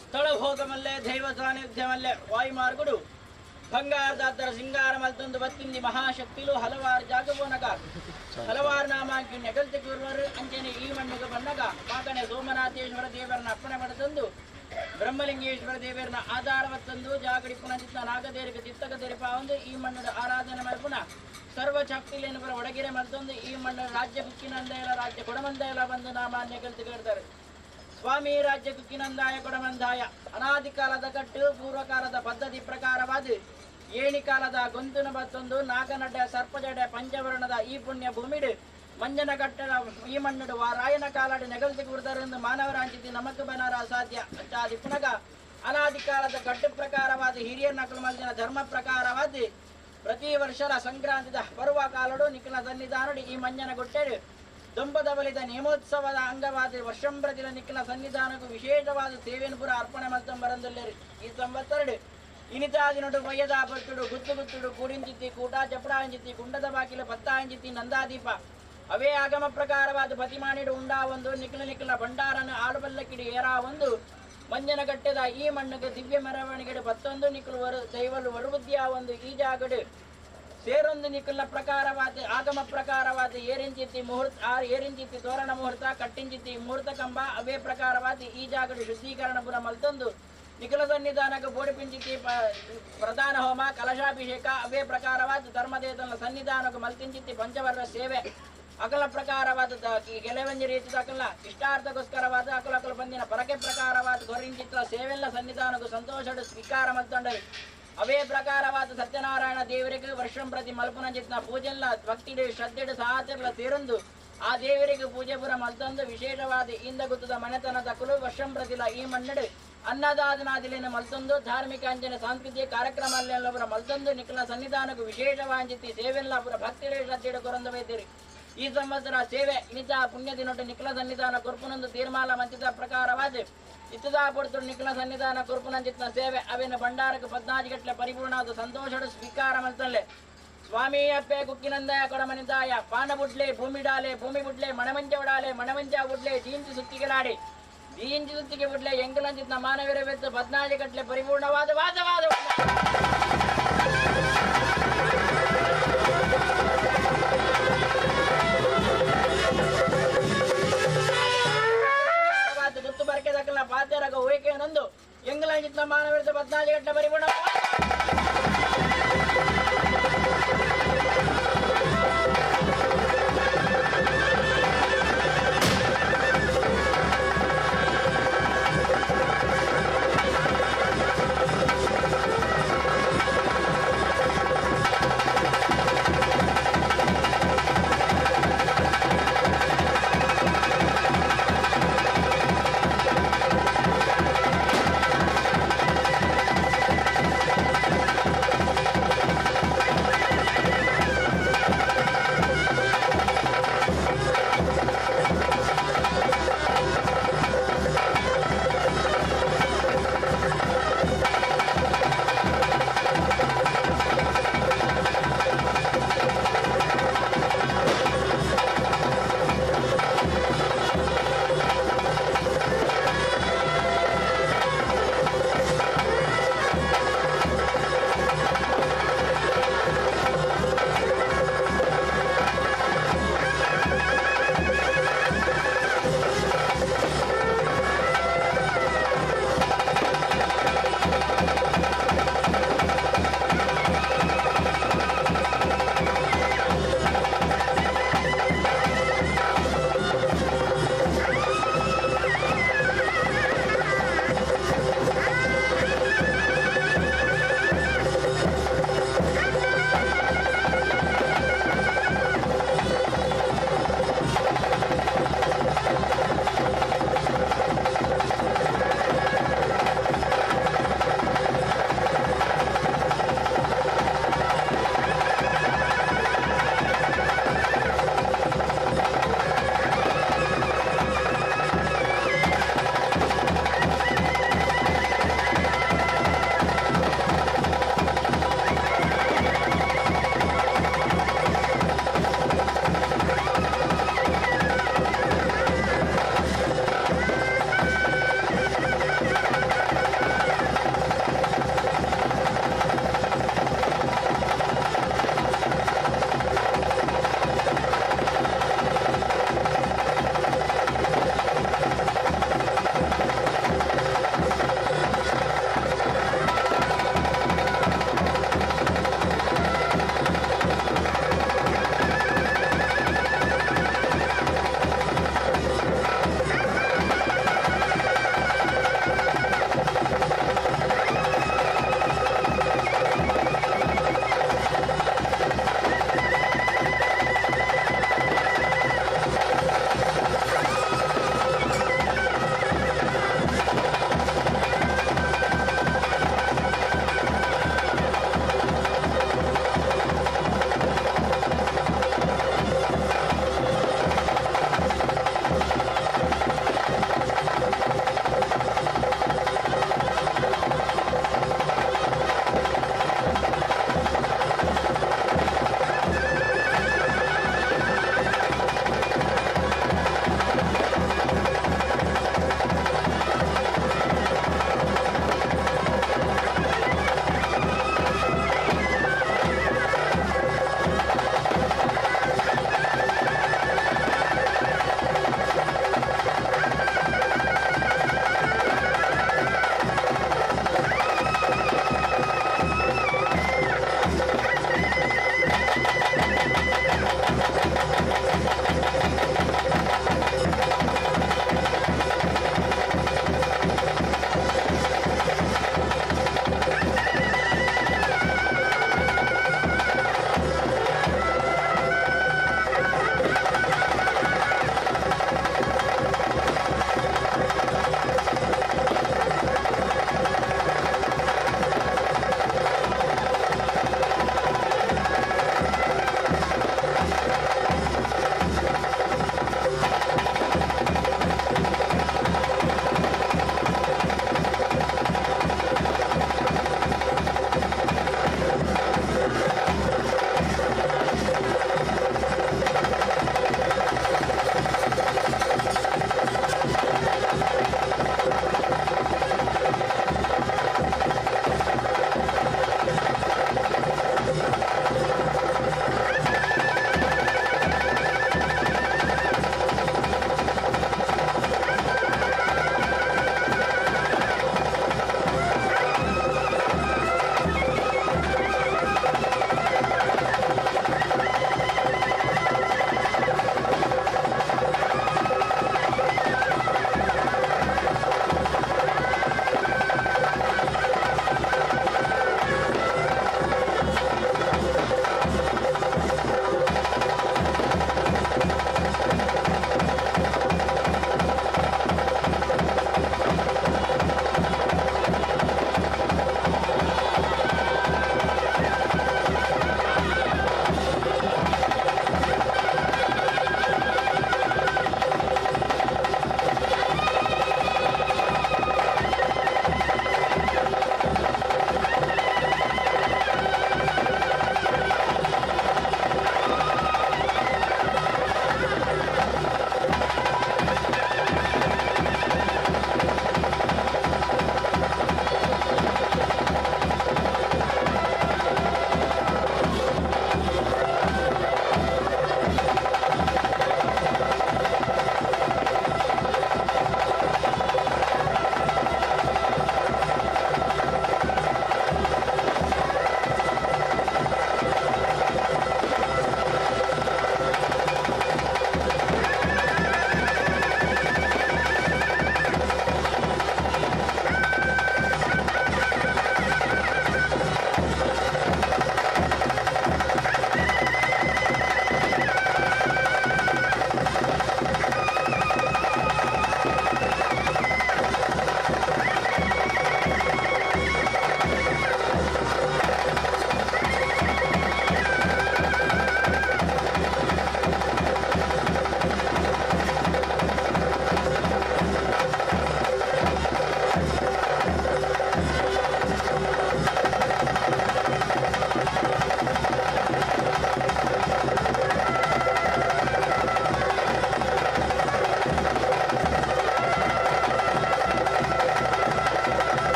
ಸ್ಥಳ ಭೋಗಮಲ್ಲೆ ದೈವ ಸಾನ್ನಿಧ್ಯವಲ್ಲೇ ವಾಯುಮಾರ್ಗುಡು ಬಂಗಾರದಾತರ ಸಿಂಗಾರ ಮಲ್ತೊಂದು ಬತ್ತಿಂದಿ ಮಹಾಶಕ್ತಿಲು ಹಲವಾರು ಜಾಗಬೋನಗ ಹಲವಾರು ನಾಮಾಂಕಿ ನೆಗಲ್ತಿ ಕೂರ್ವರು ಅಂಚನೆ ಈ ಮಣ್ಣುಗ ಬನ್ನಗ ಮಾಕಣೆ ಸೋಮನಾಥೇಶ್ವರ ದೇವರನ್ನ ಅಪ್ಪಣೆ ಪಡೆತಂದು ಬ್ರಹ್ಮಲಿಂಗೇಶ್ವರ ದೇವರನ್ನ ಆಧಾರವತ್ತಂದು ಜಾಗಡಿ ಪುನಚಿತ್ತ ನಾಗದೇರಿಗೆ ತಿತ್ತಕ ತೆರಿಪಾವಂದು ಈ ಮಣ್ಣದ ಆರಾಧನೆ ಮಲ್ಪುನ ಸರ್ವ ಶಕ್ತಿಲೇನು ಒಡಗಿರೆ ಮಲ್ತೊಂದು ಈ ಮಣ್ಣು ರಾಜ್ಯ ಕುಕ್ಕಿನಂದೆಲ್ಲ ರಾಜ್ಯ ಕೊಡಮಂದೆಲ್ಲ ಬಂದು ನಾಮ ನೆಗಲ್ತಿ ಕೇಳ್ತಾರೆ. ಸ್ವಾಮಿ ರಾಜ್ಯ ಕುಕ್ಕಿನಂದಾಯ ಕೊಡಮಂದಾಯ ಅನಾದಿ ಕಾಲದ ಕಟ್ಟು ಪೂರ್ವಕಾಲದ ಪದ್ಧತಿ ಪ್ರಕಾರವಾದ ಏಣಿ ಕಾಲದ ಗೊಂತುನ ಬತ್ತೊಂದು ನಾಗನಡ್ಡ ಸರ್ಪಜಡೆ ಪಂಚವರ್ಣದ ಈ ಪುಣ್ಯ ಭೂಮಿಡು ಮಂಜನ ಕಟ್ಟಡ ಈ ಮಣ್ಣುಡು ವಾರಾಯನ ಕಾಲಡು ನೆಗಲ್ತಿ ಕುರ್ದರೆಂದು ಮಾನವರಾಂಚಿತಿ ನಮಕ್ ಬನರ ಅಸಾಧ್ಯ ಅಚ್ಚಾದಿ ಪುನಗ ಅನಾದಿ ಕಾಲದ ಕಟ್ಟು ಪ್ರಕಾರವಾದ ಹಿರಿಯ ನಕಲು ಮಲ್ದಿನ ಧರ್ಮ ಪ್ರಕಾರವಾದ ಪ್ರತಿ ವರ್ಷದ ಸಂಕ್ರಾಂತಿದ ಪರ್ವ ಕಾಲಡು ನಿಖಿಲ ಸನ್ನಿಧಾನಡು ಈ ಮಂಜನ ಗುಟ್ಟೆಡು ದೊಂಬದ ಬಲಿದ ನೇಮೋತ್ಸವದ ಅಂಗವಾದ ವರ್ಷಂಪ್ರತಿಲ ನಿಖಿಲ ಸನ್ನಿಧಾನಕ್ಕೂ ವಿಶೇಷವಾದ ಸೇವೆಯನ್ನು ಪುರ ಅರ್ಪಣೆ ಮಲ್ತಂಬರಂದುಲ್ಲೇರು. ಈ ಸಂವತ್ಸರಡು ಇನಿತಾದಿನೊಡು ವಯ್ಯದ ಪಟ್ಟುಡು ಗುತ್ತು ಗುತ್ತುಡು ಕೂಡಿಂಚಿತ್ತಿ ಕೂಟ ಚಪಡಾಂಚಿತ್ತಿ ಕುಂಡದ ಬಾಕಿಲ ಪತ್ತಾಂಚಿತ್ತಿ ನಂದಾದೀಪ ಅವೇ ಆಗಮ ಪ್ರಕಾರವಾದ ಪ್ರತಿಮಾನಿಡು ಉಂಡಾ ಒಂದು ನಿಖಿಲ ನಿಖಿಲ ಭಂಡಾರನ ಆಳುಬಲ್ಲಕ್ಕಿಡು ಏರಾ ಒಂದು ಮಂಜನ ಗಟ್ಟೆದ ಈ ಮಣ್ಣುಗೆ ದಿವ್ಯ ಮೆರವಣಿಗೆಡು ಪತ್ತೊಂದು ನಿಖಲು ವರು ದೈವಲು ವರುಬುದ್ಧಿಯ ಒಂದು ಈ ಜಾಗಡು ಸೇರೊಂದು ನಿಖಿಲ ಪ್ರಕಾರವಾದ ಆಗಮ ಪ್ರಕಾರವಾದ ಏರಿಂಚಿತ್ತಿ ಮುಹೂರ್ತ ಏರಿಂಚಿತ್ತಿ ತೋರಣ ಮುಹೂರ್ತ ಕಟ್ಟಿಂಚಿತ್ತಿ ಮುಹೂರ್ತ ಕಂಬ ಅವೇ ಪ್ರಕಾರವಾದ ಈ ಜಾಗಡು ಶುದ್ಧೀಕರಣ ಪುರ ಮಲ್ತೊಂದು ನಿಖಿಲ ಸನ್ನಿಧಾನಕ್ಕೆ ಬೋಡಿಪಿಂಚಿತಿ ಪ್ರಧಾನ ಹೋಮ ಕಲಶಾಭಿಷೇಕ ಅವೇ ಪ್ರಕಾರವಾದ ಧರ್ಮದೇತನ ಸನ್ನಿಧಾನಕ್ಕೆ ಮಲ್ತಿಂಚಿತ್ತಿ ಪಂಚವರ್ಣ ಸೇವೆ ಅಕಲ ಪ್ರಕಾರವಾದ ಕೆಲವೊಂದು ರೀತಿಯ ಅಕಲ ಇಷ್ಟಾರ್ಥಕ್ಕೋಸ್ಕರವಾದ ಅಕಲ ಅಕಲ ಬಂದಿನ ಪರಕೆ ಪ್ರಕಾರವಾದ ಗೊರಿಂಚಿತ್ರ ಸೇವೆಲ್ಲ ಸನ್ನಿಧಾನಕ್ಕೂ ಸಂತೋಷಡು ಸ್ವೀಕಾರ ಮಲ್ತೊಂಡರು. ಅವೇ ಪ್ರಕಾರವಾದ ಸತ್ಯನಾರಾಯಣ ದೇವರಿಗೆ ವರ್ಷಂ ಪ್ರತಿ ಮಲ್ಪುನಂಚಿತ್ನ ಪೂಜೆಲ್ಲ ಭಕ್ತಿಡು ಶ್ರದ್ಧೆಡು ಸಹಚರಲ ಸೇರೊಂದು ಆ ದೇವರಿಗೆ ಪೂಜೆ ಪುರ ಮಲ್ತೊಂದು ವಿಶೇಷವಾದ ಇಂದ ಗುತ್ತದ ಮನೆತನ ತಕಲು ವರ್ಷಂ ಪ್ರತಿಲ ಈ ಮಣ್ಣಡು ಅನ್ನದಾದನಾದಿಲೇನ ಮಲ್ತೊಂದು ಧಾರ್ಮಿಕ ಅಂಜನ ಸಾಂಸ್ಕೃತಿಕ ಕಾರ್ಯಕ್ರಮ ಪುರ ಮಲ್ತೊಂದು ನಿಖಿಲ ಸನ್ನಿಧಾನಕ್ಕೂ ವಿಶೇಷವಾಂಚಿತಿ ಸೇವೆಲ್ಲ ಪುರ ಭಕ್ತಿಡು ಶ್ರದ್ಧೆಡು ಕೊರಂದು ವೈದ್ಯರು. ಈ ಸಂವತ್ಸರ ಸೇವೆ ಇನಿತ ಪುಣ್ಯ ದಿನೊಟ್ಟು ನಿಖಿಲ ಸನ್ನಿಧಾನ ಕೊರ್ಪುನೊಂದು ತೀರ್ಮಾನ ಮಂಚಿತ ಪ್ರಕಾರವಾದ ಇತ್ತದಾ ಪೊಡ್ತು ನಿಖಿಲ ಸನ್ನಿಧಾನ ಕೊರ್ಪುನಂಚಿತ್ನ ಸೇವೆ ಅವೇನ ಭಂಡಾರಕ್ಕೆ 14 ಗಟ್ಟಲೆ ಪರಿಪೂರ್ಣಾದ ಸಂತೋಷಡು ಸ್ವೀಕಾರ ಮಲ್ತಲ್ಲೆ. ಸ್ವಾಮಿ ಅಪ್ಪೆ ಕುಕ್ಕಿನಂದಾಯ ಕೊಡಮನಿಂದಾಯ ಪಾನ ಬುಡ್ಲೆ ಭೂಮಿಡಾಲೆ ಭೂಮಿ ಬುಡ್ಲೆ ಮಣಮಂಜ ಉಡಾಲೆ ಮಣಮಂಜ ಬುಡ್ಲೆ ದೀಂಚಿ ಸುತ್ತಿಗೆಲಾಡಿ ದೀಂಚಿ ಸುತ್ತಿಗೆ ಬುಡ್ಲೆ ಎಂಕಲಂಚಿತ್ನ ಮಾನವೀರ ಬೆತ್ತು 14 ಗಟ್ಟಲೆ ಪರಿಪೂರ್ಣವಾದ ವಾದವಾದ ಗುತ್ತು ಬರಕೆ ದಕ್ಕಲ ಪಾತ್ಯರಗ ಹೋಯ್ಕೆ ನಂದು ಎಂಗ್ಲಂಜಿತ್ನ ಮಾನವರ್ದ 14 ಗಂಟೆ ಪರಿಪೂರ್ಣ Thank you.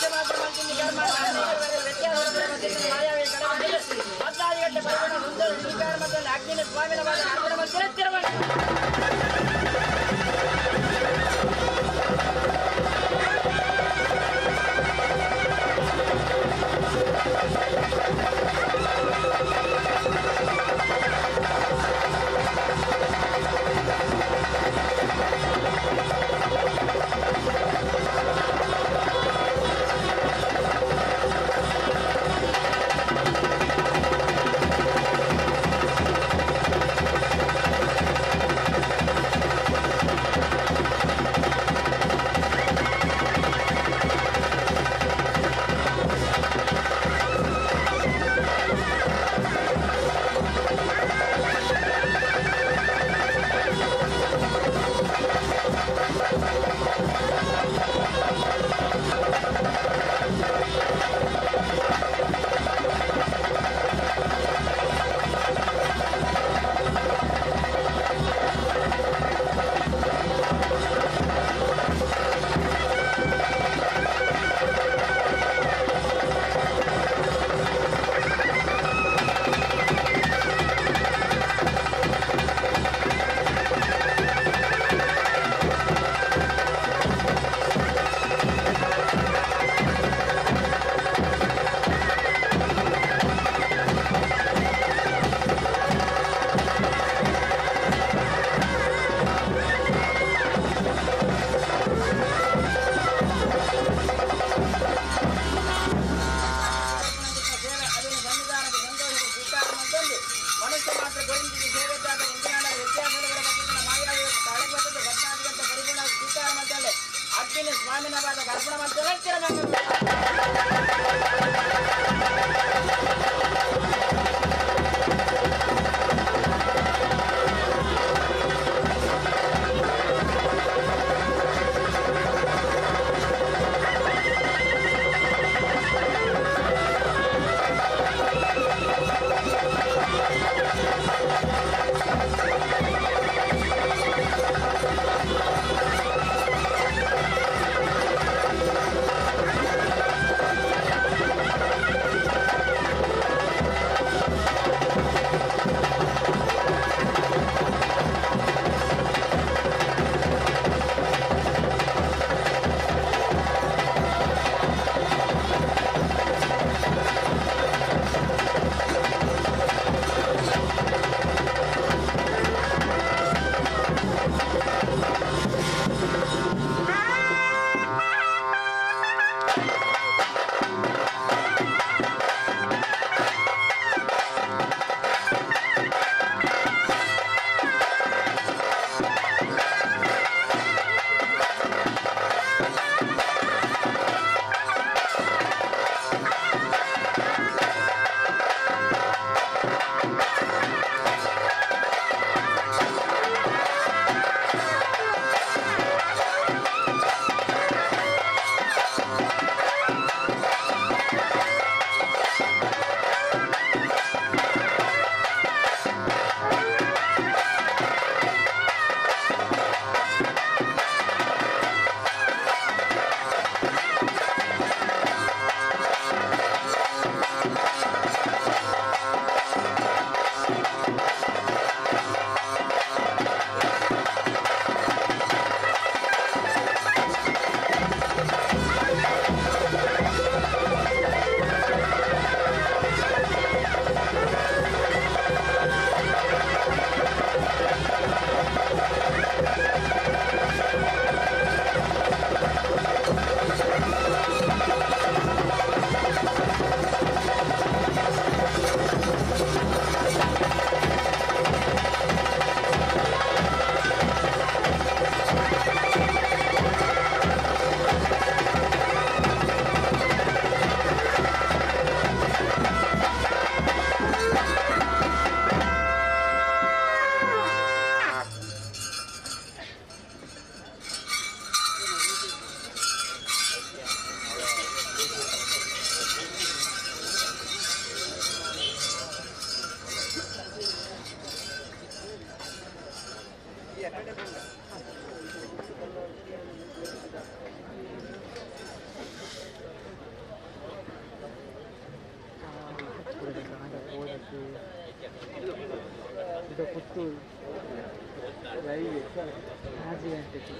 ಮನುಷ್ಯ ಮಾತ್ರ ಮಲ್ತಿಂದಿ ಕರ್ಮ ಮಾಯಾವಿ ಕಡೆ 14 ಗಂಟೆ ಪರಿಪೂರ್ಣ ಸುಂದರ ಸ್ವೀಕಾರ ಮತ್ತು ಅಗ್ನಿನ ಸ್ವಾಮಿನ ಅರ್ಪಣೆ ಮಾಡ್ತಾರೆ ತಿರುಮಲ. ಮನುಷ್ಯ ಮಾತ್ರ ಗೋವಿಂದಿಗೆ ಸೇವೆದ್ದಾದ ಇಂದಿನಾದ ವ್ಯತ್ಯಾಸಗಳ ಬಗ್ಗೆ ಮಾಯಾವಿ ತಾಳೆ ಬರ್ತದೆ 14 ಗಂಟೆ ಪರಿಪೂರ್ಣ ಸ್ವೀಕಾರ ಮಾಡ್ತಾಳೆ ಅಗ್ನಿನ ಸ್ವಾಮಿನ ಬಾದ ಅರ್ಪಣ ಮಾಡ್ತಾಳೆ ತಿರುಮಂಗಲ. Thank you. ಪುತ್ತೂರು ರೈಲ್ವೆ 4 ಗಂಟೆಗೆ.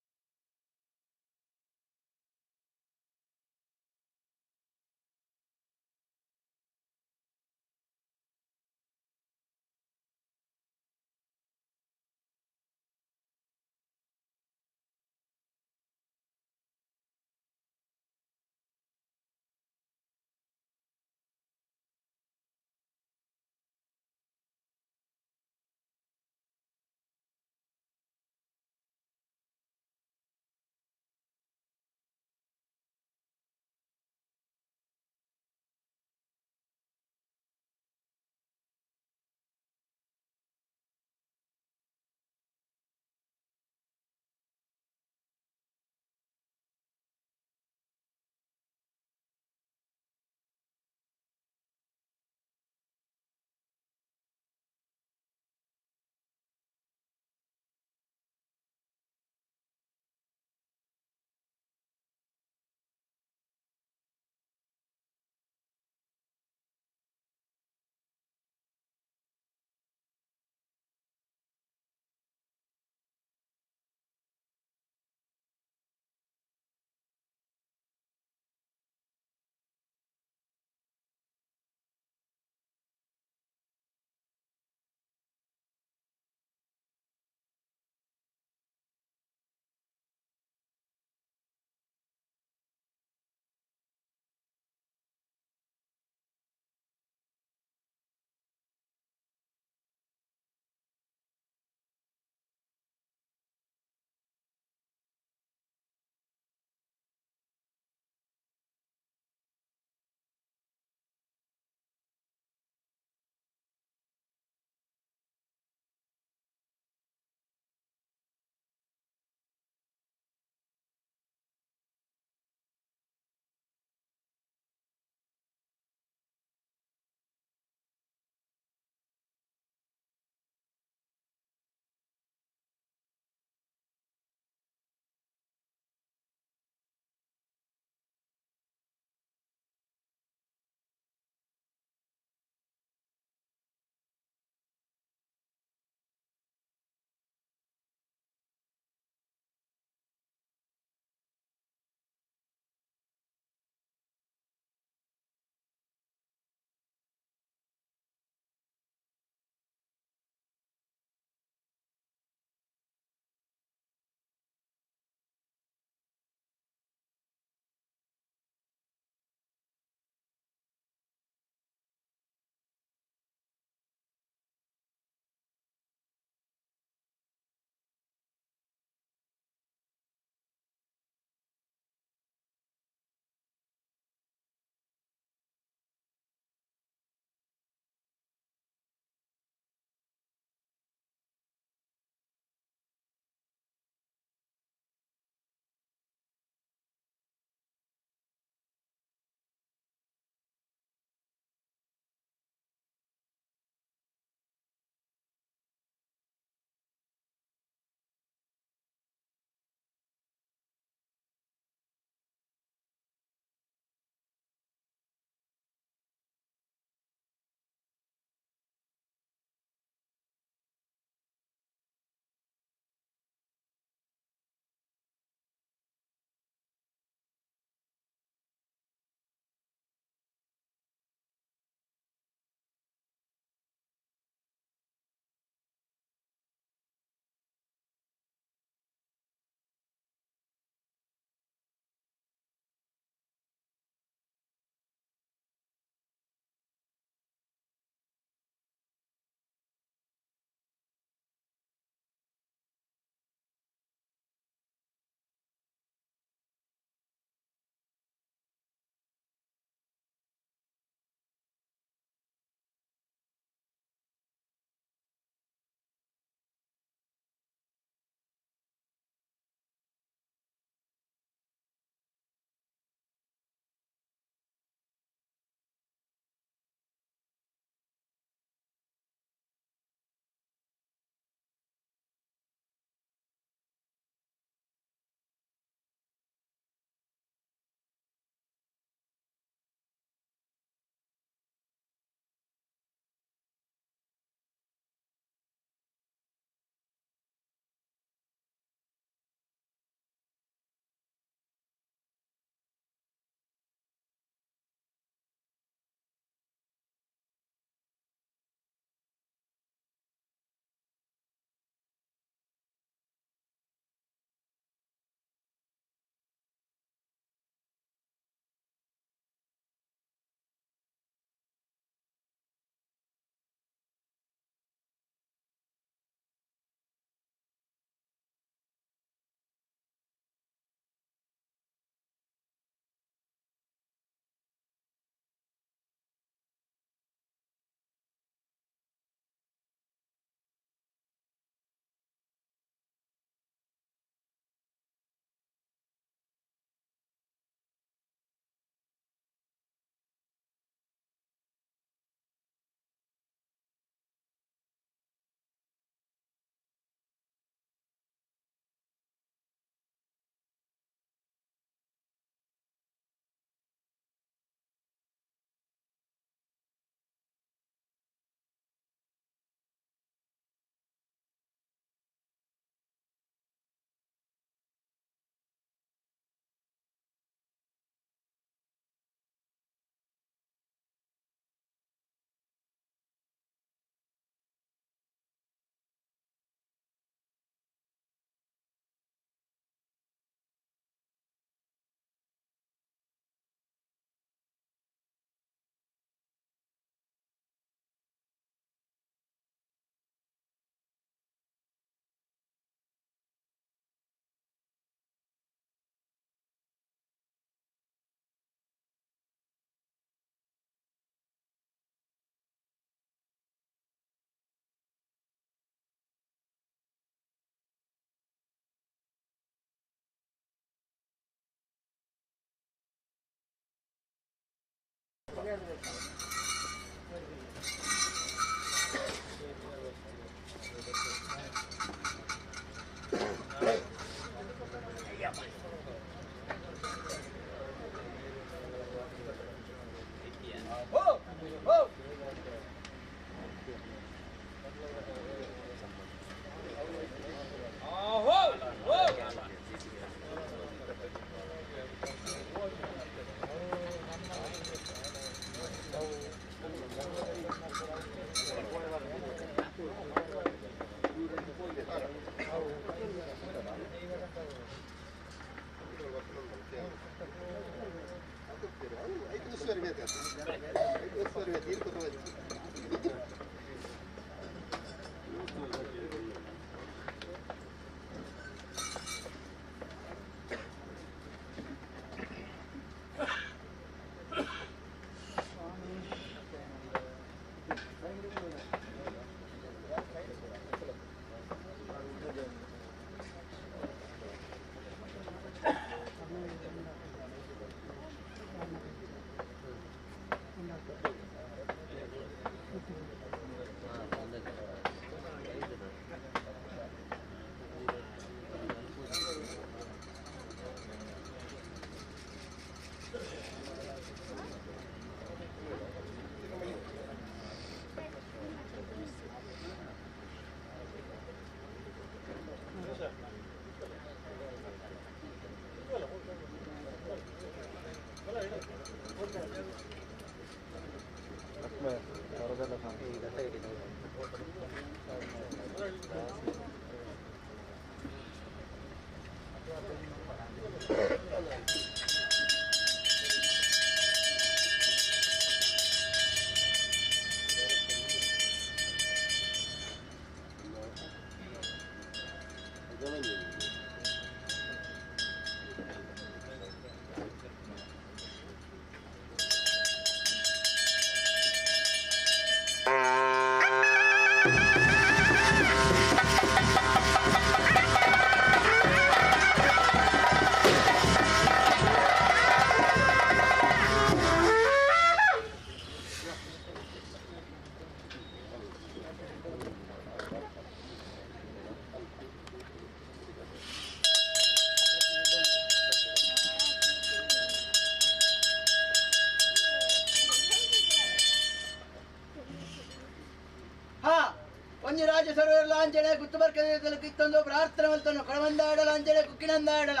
ಲಾಂಜನೆ ಗುತ್ತುಬರ್ಕತ್ತೊಂದು ಪ್ರಾರ್ಥನೆ ಮಲ್ತನು ಕಡವಂದಾಡಲ ಅಂಜನೆ ಕುಕ್ಕಿನಂದಾಡಲ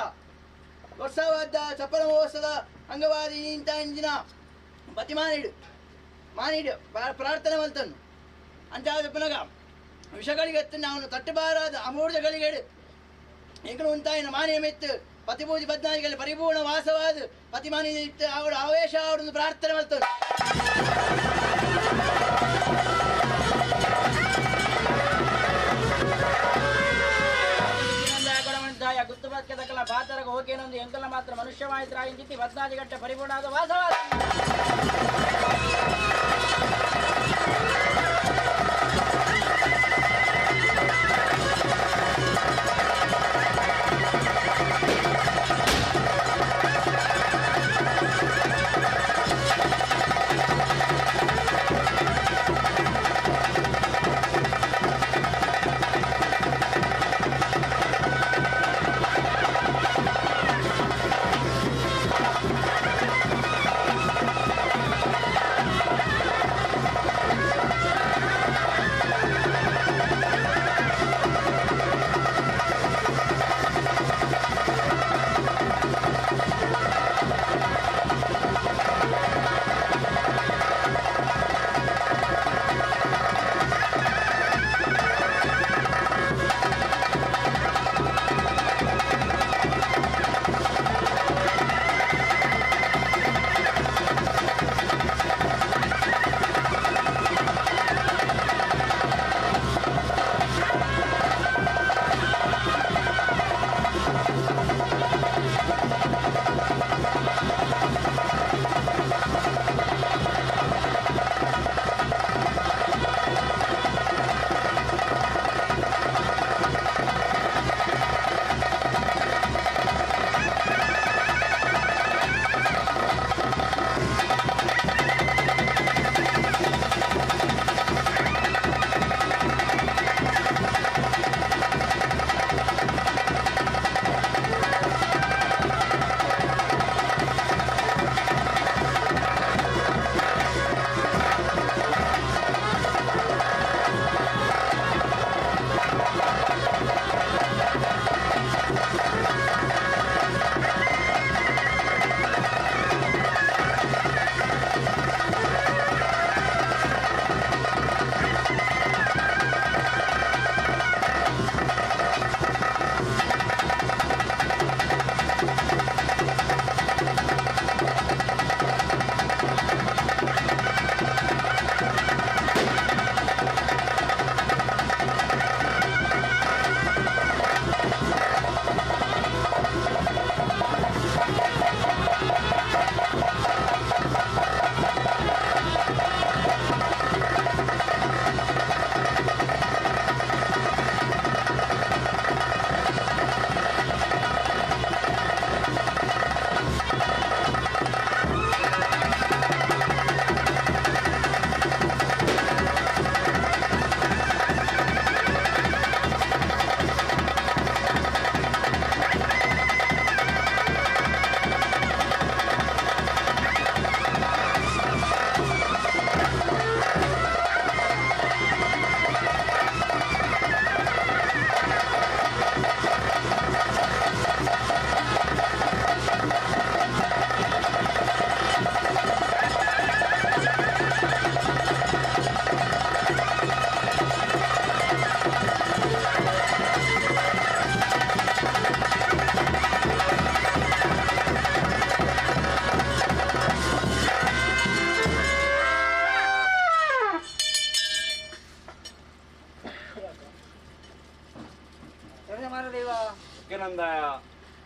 ವರ್ಷವಾದ ಚಪ್ಪಲ ಮಹೋತ್ಸವದ ಅಂಗವಾದಿ ಇಂತ ಇಂಜಿನ ಬತಿಮಾನಿಡು ಮಾನಿಡು ಪ್ರಾರ್ಥನೆ ಮಲ್ತನು ಅಂಚಾದ ಪುನಗ ವಿಷಗಳಿಗೆ ಅವನು ತಟ್ಟುಬಾರಾದ ಅಮೂರ್ಜಗಳಿಗೇಡು ಎಂಕಲು ಉಂತಾಯಿನ ಮಾನಿಯ ಮೆತ್ತು ಪತಿಪೂಜೆ ಬದ್ನಾಯಿಗಳಲ್ಲಿ ಪರಿಪೂರ್ಣ ವಾಸವಾದ ಪತಿಮಾನಿ ಅವಳು ಆವೇಶ ಅವಳೊಂದು ಪ್ರಾರ್ಥನೆ ಮಲ್ತನು. ಪಾತರಗ ಹೋಗೇನೊಂದು ಎಂಕಲ ಮಾತ್ರ ಮನುಷ್ಯವಾಯಿತು ಬದ್ನಾಜಿಗಟ್ಟೆ ಪರಿಪೂರ್ಣ ವಾಸವಾದ. Thank you.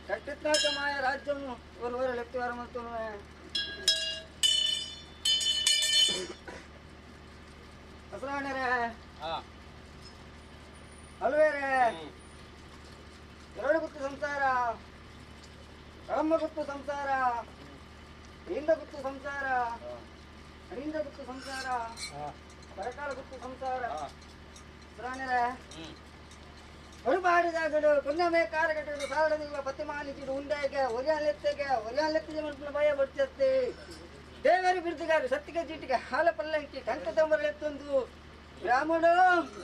ಕಟ್ಟಿತ್ನಾಕ ಮಾಯ ರಾಜ್ಯವನ್ನು ಒಂದು ಲೆಕ್ಕವಾರ ಮತ್ತು ಹಸರಾಣರೇ ಅಲ್ವೇರೆ ಎರಡು ಗುತ್ತು ಸಂಸಾರ, ಕಳಮ್ಮ ಗುತ್ತು ಸಂಸಾರ, ಇಂದ ಗುತ್ತು ಸಂಸಾರ, ಅಡಿಂದ ಗುತ್ತು ಸಂಸಾರ, ಬರಕಾಲ ಗುತ್ತು ಸಂಸಾರ. ಹಸರಾಣರೇ ಹೊರಪಾಡಿದಾಗಡು ಪುಣ್ಯಮೇ ಕಾರಗಟ್ಟಡು ಸಾರದಿಲ್ಲ ಪತಿಮಾನಿಸಿಡು ಉಂಡಾಗ ಒರಿಯಾಲೆತ್ತೆಗೆ ಒರಿಯಾಲೆತ್ತಿಗೆ ಮನುಷ್ಯನ ಭಯ ಬಡ್ತತ್ತೆ. ದೇವರು ಬಿರುದುಗಾರು ಸತ್ತಿಗೆ ಚೀಟಿಗೆ ಹಾಲ ಪಲ್ಲಂಕಿ ಕಂಕ ತಂಬರಲೆತ್ತೊಂದು ಬ್ರಾಹ್ಮಣ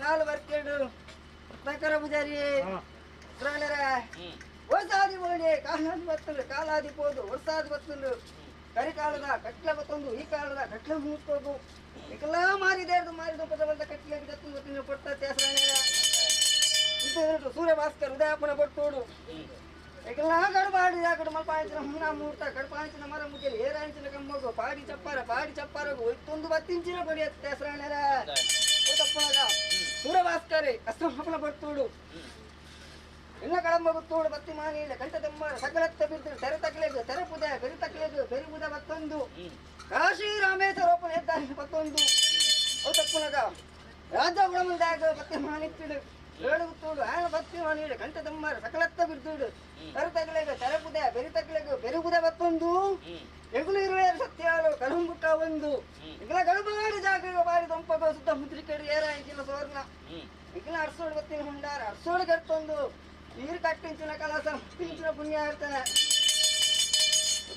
ನಾಲು ಬರ್ಕೇಡು ರತ್ನಾಕರ ಪೂಜಾರಿ. ವರ್ಷಾದಿ ಬೋಣಿ ಕಾಲಾದಿ ಬತ್ತಂಡು ಕಾಲಾದಿ ಪೋದು ವರ್ಷಾದಿ ಬತ್ತಂಡು ಕರಿಕಾಲದ ಕಟ್ಲ ಬತ್ತೊಂದು ಈ ಕಾಲದ ಕಟ್ಲ ಮುಗಿಸ್ಕೋದು ಇಕ್ಕೆಲ್ಲ ಮಾರಿದೇರ್ದು ಮಾರಿದ ಪದ ಬಂದ ಕಟ್ಲೆ ಬತ್ತಿನ ಪಡ್ತಾ ಸೂರ್ಯ ಭಾಸ್ಕರ್ ಉದಯಪ್ಪನ ಪಟ್ಟೋಡು ಇಕ್ಕೆಲ್ಲ ಗಡಬಾಡಿ ಆ ಕಡೆ ಮಲ್ಪಾಂಚಿನ ಹುಣ್ಣ ಮೂರ್ತ ಕಡಪಾಂಚಿನ ಮರ ಮುಗಿಲಿ ಏರಾಂಚಿನ ಕಮ್ಮಗು ಪಾಡಿ ಚಪ್ಪಾರ ಪಾಡಿ ಚಪ್ಪಾರಗು ಇತ್ತೊಂದು ಬತ್ತಿಂಚಿನ ಕೊಡಿ ಹೆಸರಾಣರ ತಪ್ಪನಾಗ ಸೂರ್ಯ ಭಾಸ್ಕರಿ ಅಸ್ತಮಪ್ಪನ ಪಟ್ಟೋಡು ಇನ್ನ ಕಳಂಬ ಗುತ್ತೋಡು ಬತ್ತಿ ಮಾನಿಲ್ಲ ಕಂಠ ತಮ್ಮ ಸಕಲತ್ತ ಬಿದ್ದು ತೆರೆ ತಕಲೇದು ತೆರೆ ಪುದ ಬೆರಿ ತಕಲೇದು ಬೆರಿ ಪುದ ಬತ್ತೊಂದು ಕಾಶಿ ರಾಮೇಶ್ವರ ಹೆದ್ದಾರಿ ಬತ್ತೊಂದು ಅವು ತಪ್ಪನಾಗ ರಾಜ ಗುಣಮಂದಾಗ ಬತ್ತಿ ಮಾನಿತ್ತಿಡು ಏಳು ಗುತ್ತೋಡು ಆನ ಬತ್ತಿ ಮಾನಿಡು ಕಂಠ ತಮ್ಮ ಸಕಲತ್ತ ಬಿದ್ದುಡು ತೆರೆ ತಕಲೇದು ತೆರೆ ಪುದ ಬೆರಿ ತಕಲೇದು ಬೆರಿ ಪುದ ಬತ್ತೊಂದು ಎಗುಲು ಇರುವೆ ಸತ್ಯಾಲು ಕಳಂಬುಕ್ಕ ಒಂದು ಇಗಳ ಗಡುಬಾಡಿ ಜಾಗ ಬಾರಿ ದೊಂಪಗ ಸುತ್ತ ಮುದ್ರಿಕಡು ಏರ ಇಂಚಿನ ಸುವರ್ಣ ಇಗಳ ಅರ್ಸೋಡು ಬತ್ತಿನ ಹುಂಡಾರ ಅರ್ಸೋಡು ಕಟ್ಟೊಂದು ನೀರು ಕಟ್ಟಿಂಚಿನ ಕಲಸ ಪಿಂಚಿನ ಪುಣ್ಯ ಇರ್ತಾನೆ.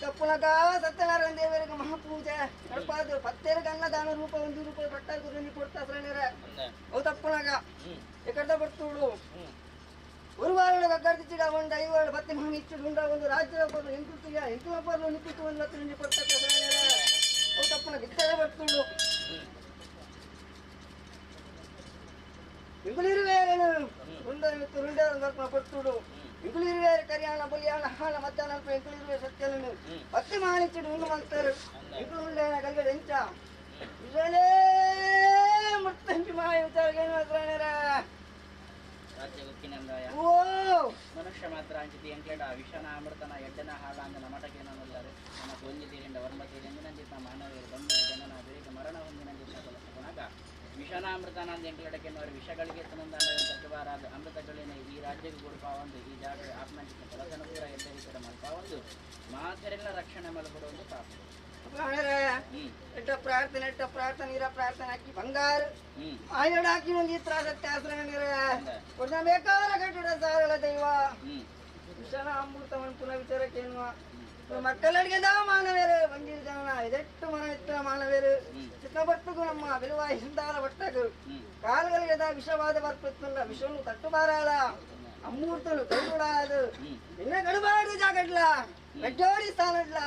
ತಪ್ಪುನಗ ಸತ್ಯನಾರಾಯಣ ದೇವರಿಗೆ ಮಹಾಪೂಜೆ ನಡಪಾದು ಪತ್ತೇರಿಗೆ ಅನ್ನದಾನ ರೂಪ ಒಂದು ರೂಪಾಯಿ ಪಟ್ಟ ಗುರುನಿ ಕೊಡ್ತಾ ಸರಣರ ಅವು ತಪ್ಪುನಗ ಎಕಡ್ದ ಬರ್ತೂಡು ಒಂದು ವಾರ ಗಗ್ಗರ್ತಿಚ್ಚಿಡ ಒಂದು ಐವಾಳು ಬತ್ತಿ ಮಹಿ ಇಚ್ಚಿಡು ಉಂಡ ಒಂದು ರಾಜ್ಯದ ಪರ್ಲು ಎಂಟು ಎಂಟು ಪರ್ಲು ನಿಕ್ಕಿಟ್ಟು ಒಂದು ಹತ್ತು ನಿಂಡಿ ಕೊಡ್ತಾ ಸರಣರ ಅವು ತಪ್ಪುನಗ ಇತ್ತೇ ಬರ್ತೂಡು ಇಂಗುಲಿರುವೇನು ಪರ್ತುಡು ಇಂಗುಲಿರುವೇರು ಕರಿಯಾಣ ಬಲಿಯಾಣ ಹಾಣ ಮಧ್ಯಾಹ್ನ ಇಂಗುಲಿರುವೆ ಸತ್ಯನು ಪತ್ತಿ ಮಾಣಿಚಿಡು ಉಂಡು ಮಾಡ್ತಾರೆ ಇಂಗುಳು ಉಂಡೇನ ಕಲ್ಗಡೆ ಎಂಚ ವಿಜಯಲೇ ಮುತ್ತಂಜಿ ಮಾಯ ವಿಚಾರಗೇನು ಹತ್ರಾಣರ ಓ ಮನುಷ್ಯ ಮಾತ್ರ ಅಂಚಿತಿ ಎಂಕ್ಲೆಡ ವಿಷನ ಅಮೃತನ ಎಡ್ಡನ ಹಾಳ ಅಂದ ನಮಟಕೇನಲ್ಲರೆ ನಮ್ಮ ಒಂಜಿ ತೀರಿಂದ ವರ್ಮ ತೀರಿಂದ ನಂಜಿತ ಮಾನವೀರು ಬಂಧು ಜನನ ಬೇಗ ಮರಣ ಹೊಂದಿನಂಜಿತ ಕೊಲಸನಾಗ ವಿಷನ ಅಮೃತನ ಅಂದ ಎಂಕ್ಲೆಡಕ್ಕೆನ್ನುವರು ವಿಷಗಳಿಗೆ ತನಂದಾನ ತಟ್ಟುಬಾರಾದ ಅಮೃತಗಳಿನ ಈ ರಾಜ್ಯಕ್ಕೆ ಕೊಡುಪಾವಂದು ಈ ಜಾಗ ಆತ್ಮಂಚಿತ ಕೊಲಸನ ಪೂರ ಎಡ್ಡ ರೀತಿಯ ಮಲ್ಪಾವಂದು ಮಾತೆರೆಲ್ಲ ರಕ್ಷಣೆ ಮಲ್ಪಡುವಂದು ಪಾಪ. ಎಟ್ಟ ಪ್ರಾರ್ಥನೆ ಎಟ್ಟ ಪ್ರಾರ್ಥನೆ ಇರ ಪ್ರಾರ್ಥನೆ ಹಾಕಿ ಬಂಗಾರ ಆಯೋಡ ಹಾಕಿ ಒಂದು ಈ ತ್ರಾಸ ಬೇಕಾದ ಕಟ್ಟಿಡ ಸಾರಳ ದೈವ ವಿಷನ ಅಮೃತವನ್ನು ಪುನಃ ವಿಚಾರಕ್ಕೇನುವ ಮಕ್ಕಳಡಿಗೆ ಮಾನವೇರು ಬಂದಿರು ಜನ ಇದೆಟ್ಟು ಮನ ಇತ್ತ ಮಾನವೇರು ಚಿಕ್ಕ ಬರ್ತಗು ನಮ್ಮ ಬಿಲುವ ಹಿಂದಾರ ಬಟ್ಟಗು ಕಾಲುಗಳಿಗೆ ವಿಷವಾದ ಬರ್ಪತ್ತಲ್ಲ ವಿಷವನ್ನು ತಟ್ಟುಬಾರಲ್ಲ ಅಮೂರ್ತನು ಕೈಗೂಡಾದು ನಿನ್ನ ಗಡುಬಾಡು ಜಾಗಡ್ಲ ಮೆಜೋರಿ ಸ್ಥಾನಡ್ಲ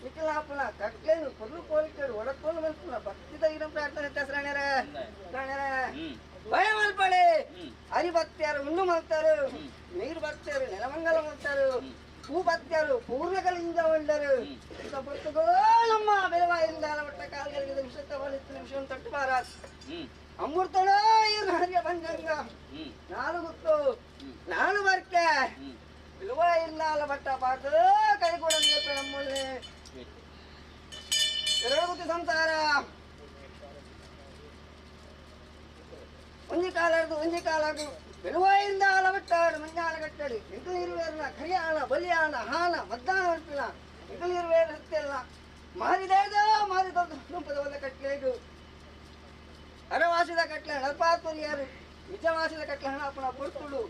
ವಿಕಲಾಪನ ಕಟ್ಲೇನು ಕೊರ್ಲು ಕೋಲಿಕರು ಒಡಕೋಲು ಮಲ್ಪುನ ಭಕ್ತಿದ ಇರೋ ಪ್ರಾರ್ಥನೆ ಪ್ರಾಣರ ಪ್ರಾಣರ ಭಯ ಮಲ್ಪಡೆ ಹರಿಭಕ್ತಿಯರು ಉಣ್ಣು ಮಲ್ತಾರು ನೀರು ಭಕ್ತಿಯರು ನೆಲಮಂಗಲ ಮಲ್ತಾರು ಹೂ ಭಕ್ತಿಯರು ಪೂರ್ಣಗಳಿಂದ ಉಂಡರು ನಮ್ಮ ಬೆಲವಾಯಿಂದ ಮಟ್ಟ ಕಾಲ್ಗಳಿಗೆ ವಿಷ ವಿಷವನ್ನು ತಟ್ಟುಬಾರ ಅಮೃತನೋ ಇವ್ರು ಹರಿಯ ಬಂದಂಗ ನಾನು ಗೊತ್ತು ನಾನು ಬರ್ಕೆ ಬಿಲುವ ಇಲ್ಲ ಅಲ್ಲ ಬಟ್ಟ ಪಾತು ಕೈಗೂಡ ನಮ್ಮಲ್ಲಿ ಎರಡು ಸಂಸಾರ ಒಂಜಿ ಕಾಲಾಡ್ದು ಒಂಜಿ ಕಾಲಾಡು ಬಿಲುವಾಯಿಂದ ಅಲಬಟ್ಟಾಡು ಮಂಜಾನ ಕಟ್ಟಡಿ ಎಂಕಲು ಇರುವೇರ್ನ ಕರಿಯಾಣ ಬಲಿಯಾಣ ಹಾನ ಮದ್ದಾನ ಹೊರಟಿಲ್ಲ ಎಂಕಲು ಇರುವೇರು ಹತ್ತಿಲ್ಲ ಮಾರಿದೇದ ಮಾರಿದ ಪದವಲ್ಲ ಕಟ್ಲೇದು ಅರವಾಸಿದ ಕಟ್ಲೆ ನಲ್ಪಾತ್ಮರಿಯಾರು ನಿಜವಾಸಿದ ಕಟ್ಲೆ ಹಣ ಅಪ್ಪನ ಪೊರ್ತುಡು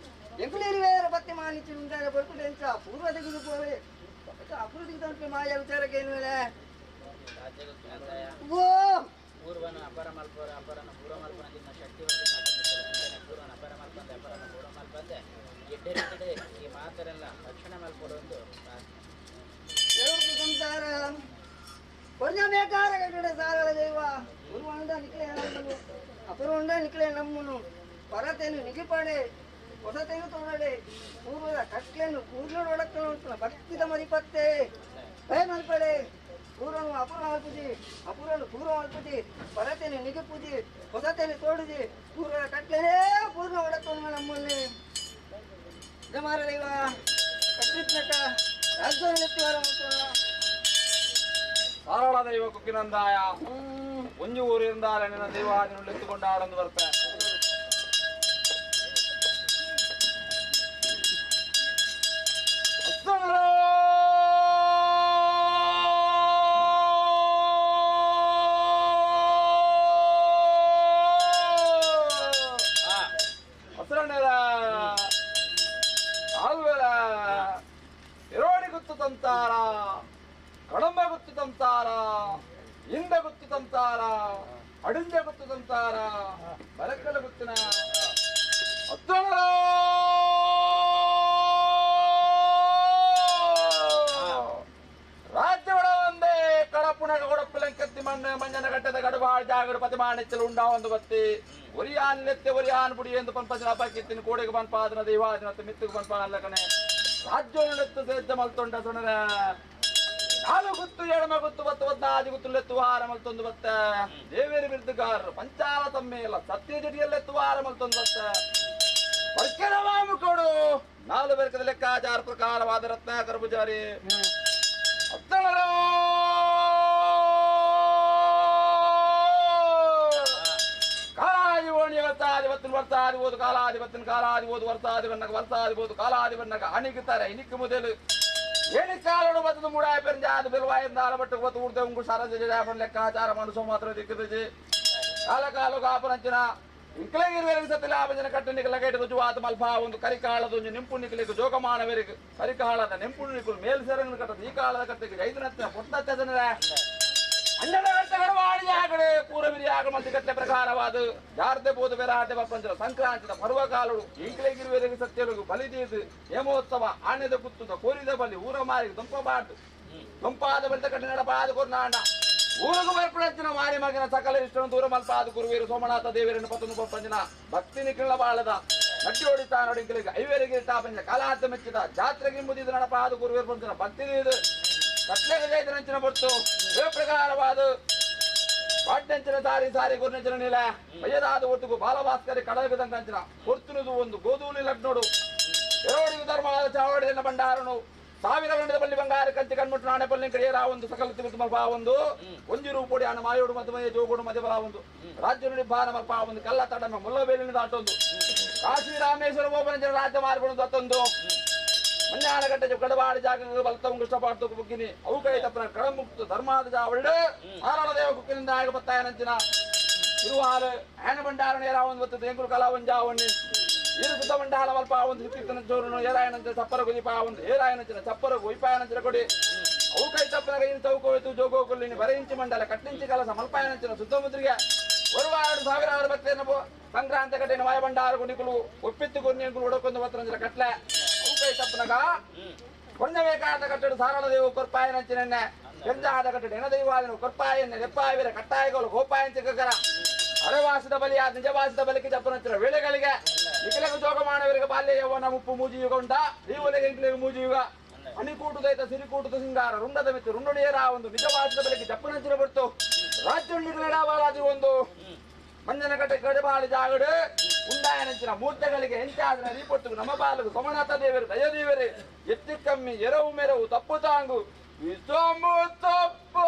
ಎಂಕಲು ಇರುವೇರು ಪತ್ತಿ ಮಾನಿಚ್ಚು ಉಂಟಾರೆ ಪೊರ್ತುಡು ಎಂಚ ಪೂರ್ವ ತೆಗೆದು ಪೋವೆ ಅಪೂರ್ವ ತೆಗೆದು ಮಾಯ ವಿಚಾರಕ್ಕೆ ಏನು ಮೇಲೆ ಓ ಪೂರ್ವನ ಅಪರ ಮಲ್ಪರ ಅಪರನ ಪೂರ್ವ ಮಲ್ಪನ ಶಕ್ತಿ ಪೂರ್ವನ ಅಪರ ಮಲ್ಪಂದೆ ಅಪರನ ಪೂರ್ವ ಮಲ್ಪಂದೆ ಎಡ್ಡೆ ರೀತಿಡೆ ಈ ಮಾತರೆಲ್ಲ ರಕ್ಷಣೆ ಮಲ್ಪಡೊಂದು ಸಂಸಾರ ಕೊಂಚ ಬೇಕಾದ ಸಾರಳ ದೈವ ಗುರುವಂಡ ನಿಕ್ಲೆ ನಮ್ಮನು ಅಪರುಂಡ ನಿಕ್ಲೆ ನಮ್ಮನು ಪರತೆನು ನಿಗಿಪಡೆ ಹೊಸತೆನು ತೋಡಡೆ ಪೂರ್ವದ ಕಟ್ಲೆನು ಕೂದಲು ಒಡಕ್ಕಲು ಉಂಟು ಭಕ್ತಿದ ಮರಿಪತ್ತೆ ಭಯ ಮಲ್ಪಡೆ ಪೂರ್ವನು ಅಪೂರ್ವ ಮಲ್ಪುಜಿ ಅಪೂರ್ವನು ಪೂರ್ವ ಮಲ್ಪುಜಿ ಪರತೆನು ನಿಗಿಪುಜಿ ಹೊಸತೆನು ತೋಡುಜಿ ಪೂರ್ವದ ಕಟ್ಲೆನೇ ಪೂರ್ಣ ಒಡಕ್ಕಲು ನಮ್ಮಲ್ಲಿ ಮಾರ ದೈವ. ಕಟ್ಟಿದ್ನಕ ರಾಜ್ಯದಲ್ಲಿ ಸಾರಳ ದೈವ ಕುಕ್ಕಿನಂದಾಯ ಒಂಜು ಊರಿಂದಾಲ ನಿನ್ನ ದೈವಾದಿನುಳ್ಳೆತ್ತುಕೊಂಡು ಆಡೊಂದು ಬರ್ತೆ ಹಸರಣ್ಣರ ಆಲ್ವೆಲ ಎರೋಡಿ ಗುತ್ತು ತಂತಾರ ಕಡಂಬ ಗುತ್ತು ತಂತಾರ ಇಂದ ಗುತ್ತು ತಂತಾರ ಅಡಿಂಜ ಗುತ್ತು ತಂತಾರ ಬರಕಲ ಗುತ್ತಿನ ಹತ್ತೊಂಬರ ರಾಜ್ಯ ಒಂದೇ ಕಡಪುಣಗ ಕೊಡಪ್ಪಲಂಕತ್ತಿ ಮಣ್ಣು ಮಂಜನ ಗಟ್ಟದ ಗಡಬಾಳ್ ಜಾಗಡು ಪತಿಮಾಣಿಚ್ಚಲು ಉಂಡಾ ಒಂದು ಬತ್ತಿ ಒರಿಯಾನ್ ಲೆತ್ತೆ ಒರಿಯಾನ್ ಪುಡಿ ಎಂದು ಪಂಪಜನ ಅಪಕಿತ್ತಿನ ಕೋಡೆಗೆ ಪನ್ಪಾದನ ದೈವಾದಿನ ಮಿತ್ತಿಗೆ ಪನ್ಪ ಅಲ್ಲಕನೆ ರಾಜ್ಯವನ್ನು ಸೇದ್ದ ಮಲ್ತೊಂಡ ಸೊಣರ ನಾಲು ಗುತ್ತು ಎಡಮ ಗುತ್ತು ಬತ್ತು ಬದ್ದಾದಿ ಗುತ್ತು ಲೆತ್ತುವಾರ ಮಲ್ತೊಂದು ಬತ್ತ ದೇವೇರಿ ಬಿರುದುಗಾರರು ಪಂಚಾಲ ತಮ್ಮೇಲ ಸತ್ಯ ಜಡಿಯಲ್ಲೆತ್ತುವಾರ ಮಲ್ತೊಂದು ಬತ್ತ ವರ್ಕೆರವಾಮು ಕೊಡು ನಾಲು ಬೆರಕದ ಲೆಕ್ಕಾಚಾರ ಪ್ರಕಾರವಾದ ರತ್ನಾಕರ ಪೂಜಾರಿ ಅತ್ತಣರು ಕಾಲಾದಿ ಓಣಿ ವರ್ತಾಧಿಪತ್ತಿನ ವರ್ತಾದಿ ಓದು ಕಾಲಾಧಿಪತ್ತಿನ ಕಾಲಾದಿ ಓದು ವರ್ತಾದಿ ಬನ್ನಗ ವರ್ತಾದಿ ಓದು ಕಾಲಾದಿ ಬನ್ನಗ ಅಣಿಗುತ್ತಾರೆ ಇನಿಕ್ಕು ಮೊದಲು ಏನಿಕ್ಕಾಲೋಡು ಬತ್ತದ ಮೂಡಾಯ ಪೆರಂಜಾದ ಬೆಲ್ವಾಯಿಂದ ಬಟ್ಟು ಬತ್ತು ಊರ್ದೆ ಉಂಗು ಸರಜ ಜಯಾಪನ ಲೆಕ್ಕಾಚಾರ ಮನುಷ್ಯ ಮಾತ್ರ ದಿಕ್ಕದಜಿ ಕಾಲ ಕಾಲು ಕಾಪನಂಚಿನ ಇಂಕ್ಲಗಿರುವೆರಿಗೆ ಸತಿ ಲಾಭಜನ ಕಟ್ಟು ನಿಕಲ ಗೈಟ ರುಜುವಾತ ಮಲ್ಪಾ ಒಂದು ಕರಿಕಾಳದೊಂದು ನಿಂಪು ನಿಕಲಿಗೆ ಜೋಗಮಾನವರಿಗೆ ಕರಿಕಾಳದ ನೆಂಪು ನಿಕುಲು ಮೇಲ್ ಸೆರಂಗನ ಕಟ್ಟದ ಈ ಕಾಳದ ಕಟ್ಟಿಗೆ ಐದನತ್ತ ಪೊಟ್ಟತ್ತ ಜನರ ಅಂಜನ ಗಟ್ಟಗಳು ವಾಣಿಯಾಗಡೆ ಪೂರವಿರಿಯಾಗ ಮತ್ತು ಕಟ್ಟೆ ಪ್ರಕಾರವಾದ ಜಾರ್ದೆ ಬೋದು ಬೆರಾಟೆ ಬಪ್ಪಂಜನ ಸಂಕ್ರಾಂತಿದ ಪರ್ವಕಾಲುಡು ಇಂಕ್ಲಗಿರುವೆರಿಗೆ ಸತ್ಯಲುಗು ಬಲಿದೀದು ಹೇಮೋತ್ಸವ ಆಣೆದ ಕುತ್ತುದ ಕೋರಿದ ಬಲಿ ಊರ ಮಾರಿಗೆ ದೊಂಪಬಾರ್ದು ದೊಂಪಾದ ಬಲಿತ ಕಟ್ಟಿ ನಡಪಾದ ಕೊರ್ನಾಂಡ ಊರುಗು ಬರ್ಪುಣಂಚಿನ ಮಾರಿ ಮಗನ ಸಕಲ ಇಷ್ಟನು ದೂರ ಮಲ್ಪಾದ ಗುರುವೀರು ಸೋಮನಾಥ ದೇವರನ್ನು ಪತ್ತೊಂದು ಪಂಜನ ಭಕ್ತಿ ನಿಖಿಳ ಬಾಳದ ನಡ್ಡಿ ಹೊಡಿತಾ ನೋಡಿ ಇಂಕ್ಲಿಗೆ ಐವೇರಿಗೆ ಟಾಪಂಜ ಕಾಲಾತ ಮೆಚ್ಚಿದ ಜಾತ್ರೆಗೆ ಮುದಿದ ನಡಪಾದ ಗುರುವೀರು ಪಂಜನ ಭಕ್ತಿ ಕಟ್ಲೆಗೆ ಜೈತನಂಚಿನ ಬೊಟ್ಟು ಪ್ರಕಾರವಾದ ಪಾಟ್ನಂಚಿನ ಸಾರಿ ಸಾರಿ ಗುರುನಂಚಿನ ನೀಲ ಬಯ್ಯದಾದ ಒಟ್ಟುಗು ಬಾಲಭಾಸ್ಕರಿ ಕಡಲ ಬಿದಂಕಂಚಿನ ಕೊರ್ತುನುದು ಒಂದು ಗೋಧೂಲಿ ಲಗ್ನೋಡು ಎರೋಡಿಗು ಧರ್ಮವಾದ ಚಾವಡಿನ ಭಂಡಾರನು ಸಾವಿರ ಗಂಡದ ಬಳ್ಳಿ ಬಂಗಾರ ಕಂಚಿ ಕಣ್ಮುಟ್ಟು ನಾಣೆ ಪಲ್ಲಿ ಕಡೆಯರ ಒಂದು ಸಕಲ ತಿರುತು ಮಲ್ಪ ಒಂದು ಒಂಜಿ ರೂಪೋಡಿ ಹಣ ಮಾಯೋಡು ಮಧ್ಯಮಯ ಜೋಗೋಡು ಮಧ್ಯಬಲ ಒಂದು ರಾಜ್ಯ ನುಡಿ ಭಾರ ಮಲ್ಪ ಒಂದು ಕಲ್ಲ ತಡಮ ಮುಲ್ಲಬೇಲಿನ ದಾಟೊಂದು ಕಾಶಿ ರಾಮೇಶ್ವರ ಗೋಪನ ರಾಜ್ಯ ಮಾರ್ಪಣು ದತ್ತೊಂದು ಮನ್ಯಾನಗಟ್ಟೆ ಕಡವಾಡಿ ಜಾಗ ಬಲ್ತವಂಗ ಇಷ್ಟಪಾಡ್ತು ಬುಗ್ಗಿನಿ ಅವು ಕೈ ತಪ್ಪನ ಕಡಮುಕ್ತ ಧರ್ಮಾದ ಜಾವಳ್ಳು ಆರಾಳ ದೇವ ಕುಕ್ಕಿನಿಂದ ಆಗ ಬತ್ತಾಯನಂಚಿನ ತಿರುವಾರು ಆನ ಭಂಡಾರಣ ಏರಾ ಒಂದು ಬತ್ತದ ಎಂಕುಲು ಕಲಾವಂಜಾವಣ್ಣಿ ಇರು ಸುತ್ತ ಮಂಡಾಲ ಮಲ್ಪ ಒಂದು ಹಿತ್ತಿನ ಜೋರುನು ಏರಾಯನಂಚಿನ ಚಪ್ಪರ ಗುದಿಪ ಒಂದು ಏರಾಯನಂಚಿನ ಚಪ್ಪರ ಗುಯಿಪಾಯನಂಚಿನ ಕೊಡಿ ಅವು ಕೈ ತಪ್ಪನ ಕೈಯಿಂದ ಚೌಕೋಯ್ತು ಜೋಗೋ ಕೊಲ್ಲಿನಿ ಬರೆಯಿಂಚಿ ಮಂಡಲ ಕಟ್ಟಿಂಚಿ ಕಲಸ ಮಲ್ಪಾಯನಂಚಿನ ಸುತ್ತಮುದ್ರಿಗೆ ಒಂದು ಸಾವಿರಾರು ಭಕ್ತರನ್ನು ಸಂಕ್ರಾಂತಿ ಕಟ್ಟಿನ ವಾಯಭಂಡಾರ ಗುಣಿಕುಲು ಒಪ್ಪಿತ್ತು ಗುರ್ನಿಂಕುಲು ಉಡಕೊಂದು ಬತ್ತನಂಚಿನ ಕಟ್ಲೆ ಅವು ಕೈ ತಪ್ಪನಗ ಕೊಂಡಬೇಕಾದ ಕಟ್ಟಡು ಸಾರಳ ದೇವ ಕೊರ್ಪಾಯನಂಚಿನ ಎಂಜಾದ ಕಟ್ಟಡು ಎನ ದೈವಾದನು ಕೊರ್ಪಾಯನ್ನ ನೆಪ್ಪಾಯವಿರ ಕಟ್ಟಾಯಗಳು ಗೋಪಾಯನ ಚಿಕ್ಕಕರ ಅರೆವಾಸದ ಬಲಿಯಾದ ನಿಜವಾಸದ ಬಲಿಕೆ ಚಪ್ಪನಂಚಿನ ವೇಳೆಗಳಿಗೆ ನಿಖಿಲಗ ಜೋಗಮಾನವರಿಗೆ ಬಾಲ್ಯ ಯೌವನ ಮುಪ್ಪು ಮೂಜಿ ಯುಗ ಉಂಟ ದೀವಲಿಗೆ ಇಂಕ್ಲಿಗೆ ಮೂಜಿ ಯುಗ ಅಣಿಕೂಟುದೈತ ಸಿರಿಕೂಟದ ಸಿಂಗಾರ ರುಂಡದ ಮಿತ್ತು ರುಂಡುಣಿಯರ ಒಂದು ನಿಜವಾಸದ ಬಲಿಕೆ ಚಪ್ಪನಂಚಿನ ಬಿಡ್ತು ರಾಜ್ಯ ಒಂದು ಮಂಜನಕಟ್ಟೆ ಕಡೆಬಾಳಿ ಜಾಗಡು ಉಂಡಾಯನಂಚಿನ ಮೂರ್ತೆಗಳಿಗೆ ಎಂಚಾದನ ರೀಪೊಟ್ಟು ನಮ್ಮ ಬಾಲಗು ಸೋಮನಾಥ ದೇವರು ದಯದೇವರು ಎತ್ತಿ ಕಮ್ಮಿ ಎರವು ಮೆರವು ತಪ್ಪು ತಾಂಗು ವಿಸಮು ತಪ್ಪು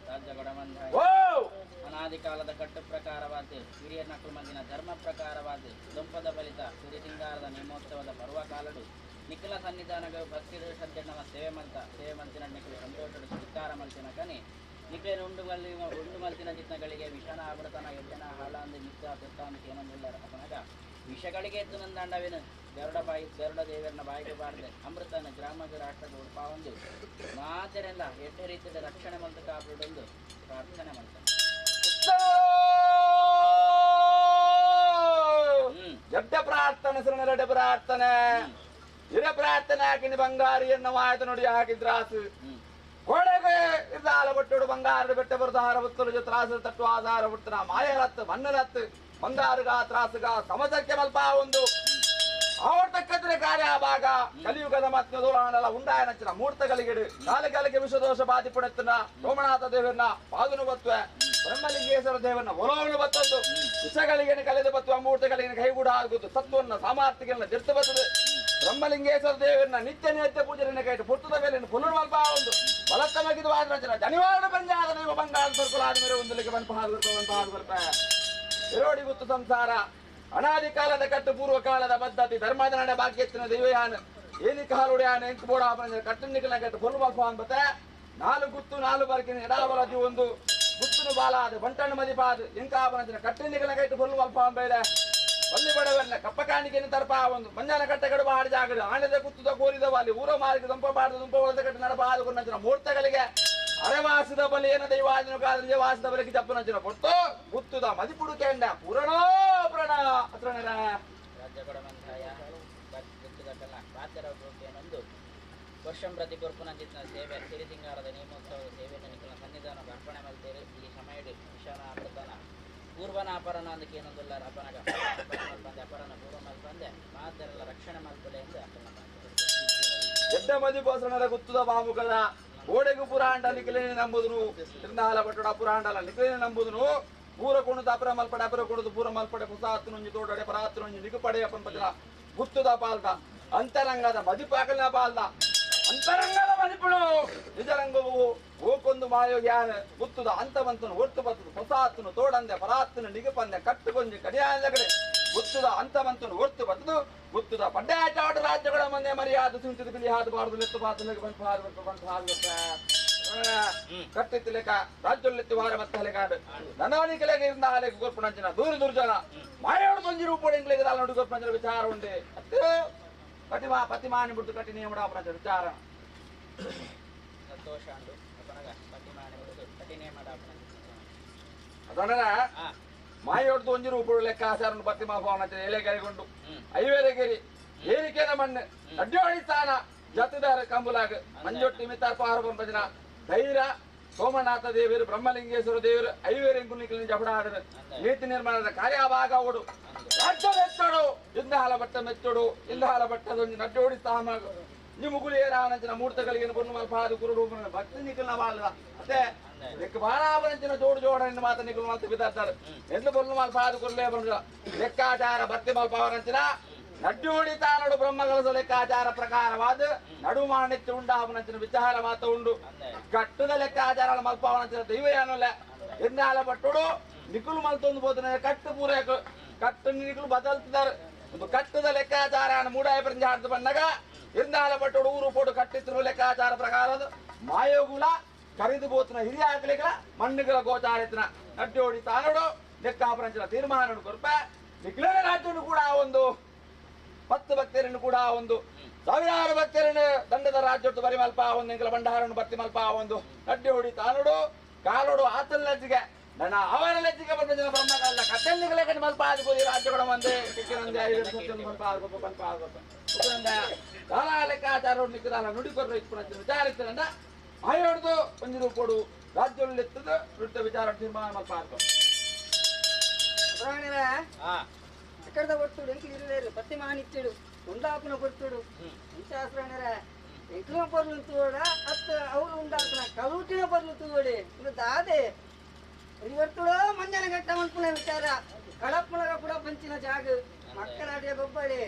ರಾಜ್ಯ ಓ ಅನಾದಿ ಕಾಲದ ಕಟ್ಟು ಪ್ರಕಾರವಾದ ಹಿರಿಯ ನಕಲು ಮಂದಿನ ಧರ್ಮ ಪ್ರಕಾರವಾದ ದೊಂಪದ ಬಲಿತ ಸಿರಿಸಿಂಗಾರದ ನೇಮೋತ್ಸವದ ಪರ್ವಕಾಲಡು ನಿಖಿಲ ಸನ್ನಿಧಾನಗಳು ಭಕ್ತಿ ಸಜ್ಜನವ ಸೇವೆ ಮಂತ ಸೇವೆ ಮಂತಿನ ನಿಖಲು ಸಂತೋಷಡು ಸ್ವೀಕಾರ ಮಲ್ತಿನ ಕನಿ ನಿಖಿಲ ಉಂಡು ಮಲ್ಲಿ ಉಂಡು ಮಲ್ತಿನ ಚಿತ್ನಗಳಿಗೆ ವಿಷನ ಆವೃತನ ಯಜ್ಜನ ಹಾಳಾಂದು ನಿತ್ಯ ತುತ್ತಾಂದು ಕೇನಂದುಳ್ಳರ ಅಪನಗ ವಿಷಗಳಿಗೆ ಎದ್ದು ನಂದಾಂಡವೇನು ಗರುಡ ಬಾಯಿ ಗರುಡ ದೇವರನ್ನ ಬಾಯಿಗೆ ಬಾರದೆ ಅಮೃತನ ಗ್ರಾಮದ ರಾಷ್ಟ್ರದ ಉಡ್ಪಾವೊಂದು ಮಾತೆರೆಲ್ಲ ಎಡ್ಡೆ ರೀತಿಯ ರಕ್ಷಣೆ ಮಂತು ಕಾಪಿಡೊಂದು ಪ್ರಾರ್ಥನೆ ಮಾಡ್ತಾರೆ. ಎಡ್ಡ ಪ್ರಾರ್ಥನೆ ಶರಣರೆಡ್ಡ ಪ್ರಾರ್ಥನೆ ಇರ ಪ್ರಾರ್ಥನೆ ಹಾಕಿನಿ ಬಂಗಾರಿ ಎನ್ನ ವಾಯ್ತು ನೋಡಿ ಹಾಕಿದ್ರಾಸು ಕೊಡಗೆ ಇದ್ದಾಲ ಬಟ್ಟೋಡು ಬಂಗಾರದ ಬೆಟ್ಟ ಬರೆದ ಹಾರ ಬತ್ತಲು ತ್ರಾಸು ತಟ್ಟು ಆಧಾರ ಬಿಡ್ತನ ಮಾಯರತ್ತು ಮಣ್ಣರತ್ತು ಬಂಗಾರುಗ ತ್ರಾಸುಗ ಸಮಸಕ್ಕೆ ಮಲ್ಪ ಒಂದು ಅವ್ರ ತಕ್ಕಂದ್ರೆ ಕಾರ್ಯ ಭಾಗ ಕಲಿಯುಗದ ಮತ್ನದೋಳಾಣಲ ಉಂಡಾಯನಂಚಿನ ಮೂರ್ತಗಳಿಗಿಡು ಕಾಲಕಾಲಕ್ಕೆ ವಿಶ್ವದೋಷ ಬಾಧಿಪುಣೆತ್ತನ ಸೋಮನಾಥ ದೇವರನ್ನ ಪಾದನು ಬತ್ವೆ ಬ್ರಹ್ಮಲಿಂಗೇಶ್ವರ ದೇವನ ಒಲವನ್ನು ಬತ್ತೊಂದು ವಿಷಗಳಿಗೆ ಕಳೆದು ಬತ್ತು ಅಮೂರ್ತಗಳಿಗೆ ಕೈಗೂಡ ಆಗುದು ಸತ್ವನ್ನ ಸಾಮರ್ಥ್ಯಗಳನ್ನ ದಿರ್ತು ಬರ್ತದೆ ಬ್ರಹ್ಮಲಿಂಗೇಶ್ವರ ದೇವರನ್ನ ನಿತ್ಯ ನಿತ್ಯ ಪೂಜೆಯನ್ನು ಕೈಟು ಪುಟ್ಟದ ಮೇಲೆ ಪುನರ್ವಲ್ಪ ಒಂದು ಬಲತ್ತವಾಗಿದ್ದು ವಾದ ಜನಿವಾರ ಪಂಜಾದ ದೈವ ಬಂಗಾಳ ಸರ್ಕುಲಾದ ಮೇಲೆ ಒಂದಲಿಗೆ ಬಂದು ಹಾದು ಇರೋಡಿ ಗುತ್ತು ಸಂಸಾರ ಅನಾದಿ ಕಾಲದ ಕಟ್ಟು ಪೂರ್ವ ಕಾಲದ ಪದ್ಧತಿ ಧರ್ಮದ ನಡೆ ಬಾಕ್ಯತ್ತಿನ ದೈವಯಾನ ಏನಿ ಕಾಲುಡೆಯಾನ ಎಂಕು ಬೋಡ ಕಟ್ಟು ಕಟ್ಟು ಪೊಲ್ಲು ಮಲ್ಪ ಅನ್ಬತ್ತೆ ನಾಲು ಗುತ್ತು ನಾಲು ಬರ್ಕಿನ ಎಡಾಬಲದಿ ಒಂದು ಗುತ್ತುನು ಬಾಲಾದ ಬಂಟಣ್ಣು ಮದಿಪಾದ ಎಂಕಾಪನ ಕಟ್ಟಿನಿಗಲ ಕಟ್ಟು ಪೊಲ್ಲು ಮಲ್ಪ ಅಂಬೈದೆ ಬಲ್ಲಿ ಬಡವನ್ನ ಕಪ್ಪ ಕಾಣಿಕೆಯನ್ನು ತರ್ಪ ಒಂದು ಮಂಜಾನ ಕಟ್ಟ ಕಡುಬ ಹಾಡಿ ಜಾಗಡು ಆಣದ ಗುತ್ತುದ ಕೋರಿದ ವಾಲಿ ಊರ ಮಾರ್ಗ ದುಂಪ ಬಾಡದ ದುಂಪ ಒಳದ ಕಟ್ಟು ನಡಬಾದ ಗುನ್ನಂಚಿನ ಮೂರ್ತಗಳಿಗೆ ಅರೆವಾಸದ ಬಲಿ ಏನ ದೈವಾದಿನ ಕಾದ್ರೆ ವಾಸದ ಬಲಿಗೆ ಜಪ್ಪನಂಚಿನ ಕೊಟ್ಟು ಗುತ್ತುದ ಮದಿಪುಡು ಕೆಂಡ ಪುರಣೋ ಪುರಣ ಅತ್ರನರ ರಾಜ್ಯ ಕೊಡಮಂಧಾಯ ಗುತ್ತುದಕ್ಕಲ್ಲ ಪಾತ್ರ ಏನೊಂದು ವರ್ಷಂ ಪ್ರತಿ ಕೊರ್ಪುನಂಚಿತ್ತಿನ ಸೇವೆ ಸಿರಿಸಿಂಗಾರದ ನೇಮೋತ್ಸವದ ಸೇವೆಯನ್ನು ನಿಖಲ ಸನ್ನಿಧಾನ ಅರ್ಪಣೆ ಮಲ್ತೇರು ಈ ಸಮಯಡು ವಿಶಾಲ ಅಮೃತನ ಪೂರ್ವನ ಅಪರನ ಅಂದಕ್ಕೆ ಏನೊಂದುಲ್ಲ ಅಪನಗ ಮಲ್ಪಂದೆ ಅಪರನ ಪೂರ್ವ ಮಲ್ಪಂದೆ ಮಾತೆಲ್ಲ ರಕ್ಷಣೆ ಮಲ್ಪಲೆ ಎಂದು ಅಪ್ಪನ ಎಡ್ಡ ಮದಿಪೋಸಣರ ಗುತ್ತುದ ಬಾಮುಕದ ಓಡೆಗು ಪುರಾಂಡ ನಿಖಲೇನೆ ನಂಬುದುನು ತಿರುನಾಲ ಪಟ್ಟಣ ಪುರಾಂಡಲ ನಿಖಲೇನೆ ನಂಬುದುನು ಪೂರ ಕೊಣದ ಅಪರ ಮಲ್ಪಡೆ ಅಪರ ಕೊಡದು ಪೂರ ಮಲ್ಪಡೆ ಕುಸಾತ್ನುಂಜಿ ತೋಡಡೆ ಪರಾತ್ನುಂಜಿ ನಿಗುಪಡೆ ಅಪ್ಪನ ಗುತ್ತುದ ಪಾಲ್ದ ಅಂತರಂಗದ ಮದಿಪಾಕಲ್ನ ಪಾಲ್ದ ಅಂತರಂಗದ ಮದಿಪುಳು ನಿಜರಂಗವು ಓಕೊಂದು ಮಾಯೋ ಜ್ಞಾನ ಗುತ್ತುದ ಅಂತವಂತನು ಒಟ್ಟು ಬತ್ತದು ಹೊಸಾತನು ತೋಡಂದೆ ಪರಾತ್ನು ನಿಗುಪಂದೆ ಕಟ್ಟುಕೊಂಜಿ ಕಡಿಯಾದ ಕಡೆ ಗುತ್ತುದ ಅಂತವಂತನು ಒಟ್ಟು ಬತ್ತದು ಗುತ್ತುದ ಪಡ್ಡಾಚಾಟ ರಾಜ್ಯಗಳ ಮಂದೆ ಮರ್ಯಾದ ಸುಂಚಿದ ಬಿಲಿ ಹಾದು ಲೆತ್ತು ಬಾತು ಬಂತು ಹಾದು ಬಂತು ಹಾದು ಕಟ್ಟಿತ್ತು ಲೆಕ್ಕ ರಾಜ್ಯೊಲ್ಲೆತ್ತು ವಾರ ಮತ್ತೆ ಹಲೆಗಾಡು ನನಾನಿಕಲೆಗೆ ಇಂದ ಹಾಲೆಗೆ ಗೊರ್ಪುಣಂಚಿನ ದೂರ ದುರ್ಜನ ಮಾಯೋಡು ತೊಂಜಿ ರೂಪೋಡು ಎಂಗ್ಲಿಗೆ ದಾಲ ನೋಡಿ ಗೊರ್ಪುಣಂಚಿನ ವಿಚಾರ ಉಂಡೆ ಅತ್ತು ಕಟಿಮಾ ಪತಿಮಾನಿ ಬಿಟ್ಟು ಕಟ್ಟಿ ನಿಯಮಡ ಅಪರಂಚ ವಿಚಾರ ಸಂತೋಷ ಅಂಡು ಅಪನಗ ಪತಿಮಾನಿ ಬಿಟ್ಟು ಕಟ್ಟಿ ನಿಯಮಡ ಅದನ್ನ ಮಾಯೋಡ್ದು ಒಂಜಿ ರೂಪೋಡು ಲೆಕ್ಕ ಆಚಾರನು ಪತಿಮಾ ಭವನ ಎಲೆ ಕೈಗೊಂಡು ಐವೇರೆಗೆರಿ ಏರಿಕೆನ ಮಣ್ಣು ಅಡ್ಡೋಡಿ ಸ್ಥಾನ ಜತದಾರ ಕಂಬುಲಾಗ ಮಂಜೊಟ್ಟಿ ಮಿತ್ತಾರ್ ಪಾರು ಬಂಪಜನ ಧೈರ್ಯ ಸೋಮನಾಥ ದೇವರು ಬ್ರಹ್ಮಲಿಂಗೇಶ್ವರ ದೇವರು ಐವೇರೆಂಕುನಿಕಲಿನ ಜಪಡಾದರು ನೀತಿ ನಿರ್ಮಾಣದ ಕಾರ್ಯಭಾಗ ಓಡು ರಾಜ್ಯ ಮೆಚ್ಚೋಡು ಇಂದಹಾಲ ಭಟ್ಟ ಮೆಚ್ಚೋಡು ಇಂದಹಾಲ ಭಟ್ಟದೊಂದು ನಡ್ಡೋಡಿ ಸ್ಥಾನ ನಿಮುಗುಲಿ ಏರಾನಂಚಿನ ಮೂರ್ತಗಳಿಗೆ ಪೊನ್ನು ಮಲ್ಪಾದು ಕುರುಡು ಭಕ್ತಿ ನಿಖಲ್ನ ಬಾಳದ ಅದೇ ಲೆಕ್ಕ ಬಾಳಾವನಂಚಿನ ಜೋಡು ಜೋಡನ್ನು ಮಾತ ನಿಖಲ್ ಮಾತು ಬಿದ್ದಾರ್ತಾರೆ ಎಂದು ಪೊನ್ನು ಮಲ್ಪಾದು ಕುರುಲೇ ಬಂದ ಲೆಕ್ಕಾಚಾರ ಭಕ್ತಿ ಮಲ್ಪಾವನಂಚಿನ ನಡ್ಡೋಡಿ ತಾನಡು ಬ್ರಹ್ಮಗಲಸ ಲೆಕ್ಕಾಚಾರ ಪ್ರಕಾರವಾದ ನಡು ಮಾಣಿತ್ಯ ಉಂಡಾವನಂಚಿನ ವಿಚಾರ ಮಾತ ಉಂಡು ಕಟ್ಟುದ ಲೆಕ್ಕಾಚಾರ ಮಲ್ಪಾವನಂಚಿನ ದೈವ ಏನಲ್ಲ ಎನ್ನಾಲ ಪಟ್ಟುಡು ನಿಖುಲು ಮಲ್ತೊಂದು ಬೋಧನೆ ಕಟ್ಟು ಪೂರೈಕ ಕಟ್ಟು ನಿಖುಲು ಬದಲ್ತಿದ್ದಾರೆ ಒಂದು ಕಟ್ಟುದ ಲೆಕ್ಕಾಚಾರ ಮೂಡಾಯ ಪರಿಂಜಾಡ್ದು ಬಂದಾಗ ಇಂದಾಲ ಪಟ್ಟುಡು ಊರು ಪೋಡು ಕಟ್ಟಿದ್ರು ಲೆಕ್ಕಾಚಾರ ಪ್ರಕಾರದ ಮಾಯೋಗುಲ ಕರಿದು ಬೋತನ ಹಿರಿಯ ಹಾಕಲಿಗಳ ಮಣ್ಣುಗಳ ಗೋಚಾರಿತನ ನಡ್ಡೋಡಿ ತಾನೋಡು ಲೆಕ್ಕಾಪರಂಚಿನ ತೀರ್ಮಾನ ಕೊರ್ಪ ನಿಖಿಲ ರಾಜ್ಯನು ಕೂಡ ಒಂದು 10 ಭಕ್ತರನ್ನು ಕೂಡ ಒಂದು ಸಾವಿರಾರು ಭಕ್ತರನ್ನು ದಂಡದ ರಾಜ್ಯದ್ದು ಬರಿಮಲ್ಪ ಒಂದು ಎಂಕಲ ಭಂಡಾರನ್ನು ಬರ್ತಿ ಮಲ್ಪ ಒಂದು ನಡ್ಡಿ ಹೊಡಿ ತಾನೋಡು ಕಾಲೋಡು ಆತನ ಲಜ್ಜಿಗೆ ನನ್ನ ಅವರ ಲಜ್ಜಿಗೆ ಬಂದ ಜನ ಬ್ರಹ್ಮಗಲ್ಲ ಕಟ್ಟೆಲ್ಲಿಗಲೇ ಕಣ್ಣು ಮಲ್ಪ ಆದ್ಬೋದು ರಾಜ್ಯಗಳ ಒಂದೇ ಕಿಕ್ಕಿನಂದೆ ಮಲ್ಪ ಆಗಬೇಕು ಮಲ್ಪ ಆಗಬೇಕು ದಾಲ ಲೆಕ್ಕಾಚಾರ ನಿಕ್ಕದಾಲ ನುಡಿಕೊರ್ರು ಇಟ್ಕೊಂಡು ವಿಚಾರಿಸ್ತಾರಂದ ಆಯೋಡ್ದು ಒಂದು ರೂಪೋಡು ರಾಜ್ಯದಲ್ಲಿ ನೃತ್ಯ ವಿಚಾರ ತೀರ್ಮಾನ ಮಲ್ಪ ಆಗ್ಬೇಕು ಅಕ್ಕಡದ ಬರ್ತುಡು ಎಂಕ್ಲು ಇರುವೇರು ಪತ್ತಿಮಾನಿಚ್ಚುಡು ಉಂಡಾಪುನ ಬರ್ತುಡು ಇಂಚಾಸ್ರಾಣರ ಎಂಕ್ಲುನ ಪೊರ್ಲು ತೂವಡ ಅತ್ತ ಅವ್ರು ಉಂಡಾಪುನ ಕಲೂಟಿನ ಪೊರ್ಲು ತೂವಡಿ ಇದು ದಾದೆ ಇಲ್ಲಿ ಬರ್ತುಡೋ ಮಂಜನ ಗಟ್ಟ ಮನ್ಪುನ ವಿಚಾರ ಕಳಪ್ಪುನಗ ಪುಡ ಪಂಚಿನ ಜಾಗ ಮಕ್ಕಳಾಡಿಯ ಗೊಬ್ಬಳಿ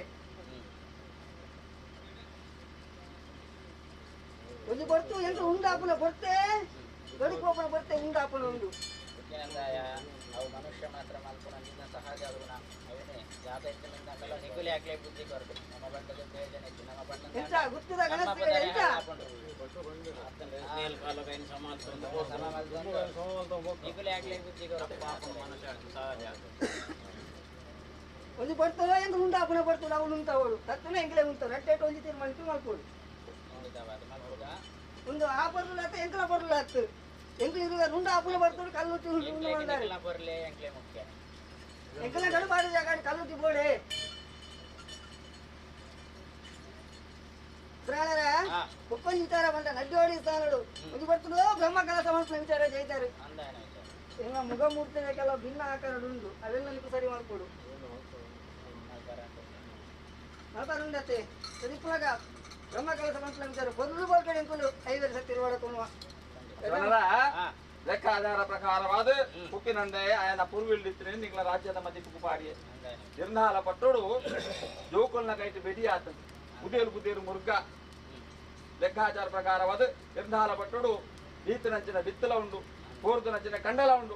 ಒಂದು ಬರ್ತು ಎಂಕ್ಲು ಉಂಡಾಪುನ ಬರ್ತೆ ಗಡುಕೋಪುನ ಬರ್ತೆ ಉಂಡಾಪುನ ಉಂಡು ಅವು ಮನುಷ್ಯ ಮಾತ್ರ ಮಲ್ಪುನ ಸಹಜ ಗುಣ ಅವನೇ ಜಾತ ಇತ್ತಿನಿಂದ ನಿಗುಲಿ ಹಾಕ್ಲೆ ಬುದ್ಧಿ ಕೊರಡು ನಮ್ಮ ಬಣ್ಣದ ಪ್ರಯೋಜನ ಇತ್ತು ನಮ್ಮ ಬಣ್ಣ ಎಂತ ಗುತ್ತದ ಗಣಸ್ತಿಗಳ ಎಂತ ನಿಗುಲಿ ಹಾಕ್ಲೆ ಬುದ್ಧಿ ಕೊರಡು ಸಹಜ ಒಂದು ಬರ್ತದ ಎಂತ ಉಂಡಾಪುನ ಬರ್ತದ ಅವನು ಉಂಟವಳು ತತ್ತನ ಎಂಕ್ಲೆ ಉಂಟು ರಟ್ಟೆ ಒಂಜಿ ತೀರ್ಮಾನ ಮಲ್ಪೋಡು ಒಂದು ಆ ಬರ್ಲ ಆತ ಎಂಕ್ಲ ಬರ್ಲ ಆತು ಎಂಕ್ಲು ಇರುವ ಉಂಡು ಆಪುನ ಬರ್ತದೆ ಕಲ್ಲುಟ್ಟಿ ಉಂಡು ಉಂಡು ಬಂದಾರೆ ಬರ್ಲೆ ಎಂಕ್ಲೆ ಮುಖ್ಯ ಎಂಕ್ಲ ಗಡು ಬಾಡಿ ಜಾಗ ಕಲ್ಲುಟ್ಟಿ ಬೋಡೆ ಪ್ರಾಣರ ಒಪ್ಪಂದು ವಿಚಾರ ಬಂದ ನಡ್ಡೋಡಿ ಸ್ಥಾನಡು ಒಂದು ಬರ್ತದೋ ಬ್ರಹ್ಮ ಕಲಸ ಮನ್ಸಿನ ವಿಚಾರ ಜೈತಾರೆ ಎಲ್ಲ ಮುಖಮೂರ್ತಿನ ಕೆಲವು ಭಿನ್ನ ಆಕಾರಡು ಉಂಟು ಅವೆಲ್ಲ ನಿಕ್ಕು ಸರಿ ಮಾಡ್ಕೊಡು ಮಲ್ಪಾರ ಉಂಡತ್ತೆ ಸರಿಪುನಗ ಬ್ರಹ್ಮ ಕಲಸ ಮನ್ಸಿನ ವಿಚಾರ ಬದಲು ಬರ್ಕಡೆ ಎಂಕುಲು ಐವರು ಸತ್ತಿರುವಾಡ ಕೊನುವ ಲೆಕ್ಕಾಚಾರ ಪ್ರಕಾರವಾದ ಕುಕ್ಕಿನಂದೆ ಆಯನ ಪುರ್ವಿಲ್ಡಿತ್ತಿನ ನಿಂಗ್ಲ ರಾಜ್ಯದ ಮಧ್ಯಕ್ಕೆ ಪಾಡಿಯೆ ನಿರ್ನಾಲ ಪಟ್ಟೋಡು ಜೋಕುಲ್ನ ಕೈಟ್ ಬೆಡಿ ಆತ ಉದೇರು ಬುದೇರು ಮುರ್ಗ ಲೆಕ್ಕಾಚಾರ ಪ್ರಕಾರವಾದ ನಿರ್ನಾಲ ಪಟ್ಟೋಡು ಈತನಂಚಿನ ಬಿತ್ತಲ ಉಂಡು ಕೋರ್ದು ನಂಚಿನ ಕಂಡಲ ಉಂಡು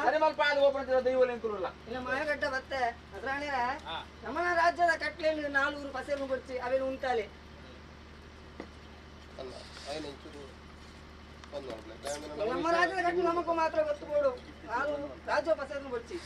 ಸರಿಮಲ್ಪಾದ ಓಪನ ದೈವಲೆಂಕುಲುಲ್ಲ ಇಲ್ಲ ಮಾಯಗಡ್ಡ ಬತ್ತೆ ಅದ್ರಾಣಿರ ನಮ್ಮನ ರಾಜ್ಯದ ಕಟ್ಲೆಯನ್ನು ನಾಲ್ವರು ಪಸೆಯನ್ನು ಕೊಡ್ಚಿ ಅವೇನು ಉಂಟಾಲೆ. ನಮ್ಮ ರಾಜ್ಯದ ಕಟ್ಲೆ ನಮಗೂ ಮಾತ್ರ ಗೊತ್ತು ಕೊಡು, ನಾಲ್ವರು ರಾಜ್ಯ ಪಸೆಯನ್ನು ಕೊಡ್ಚಿ.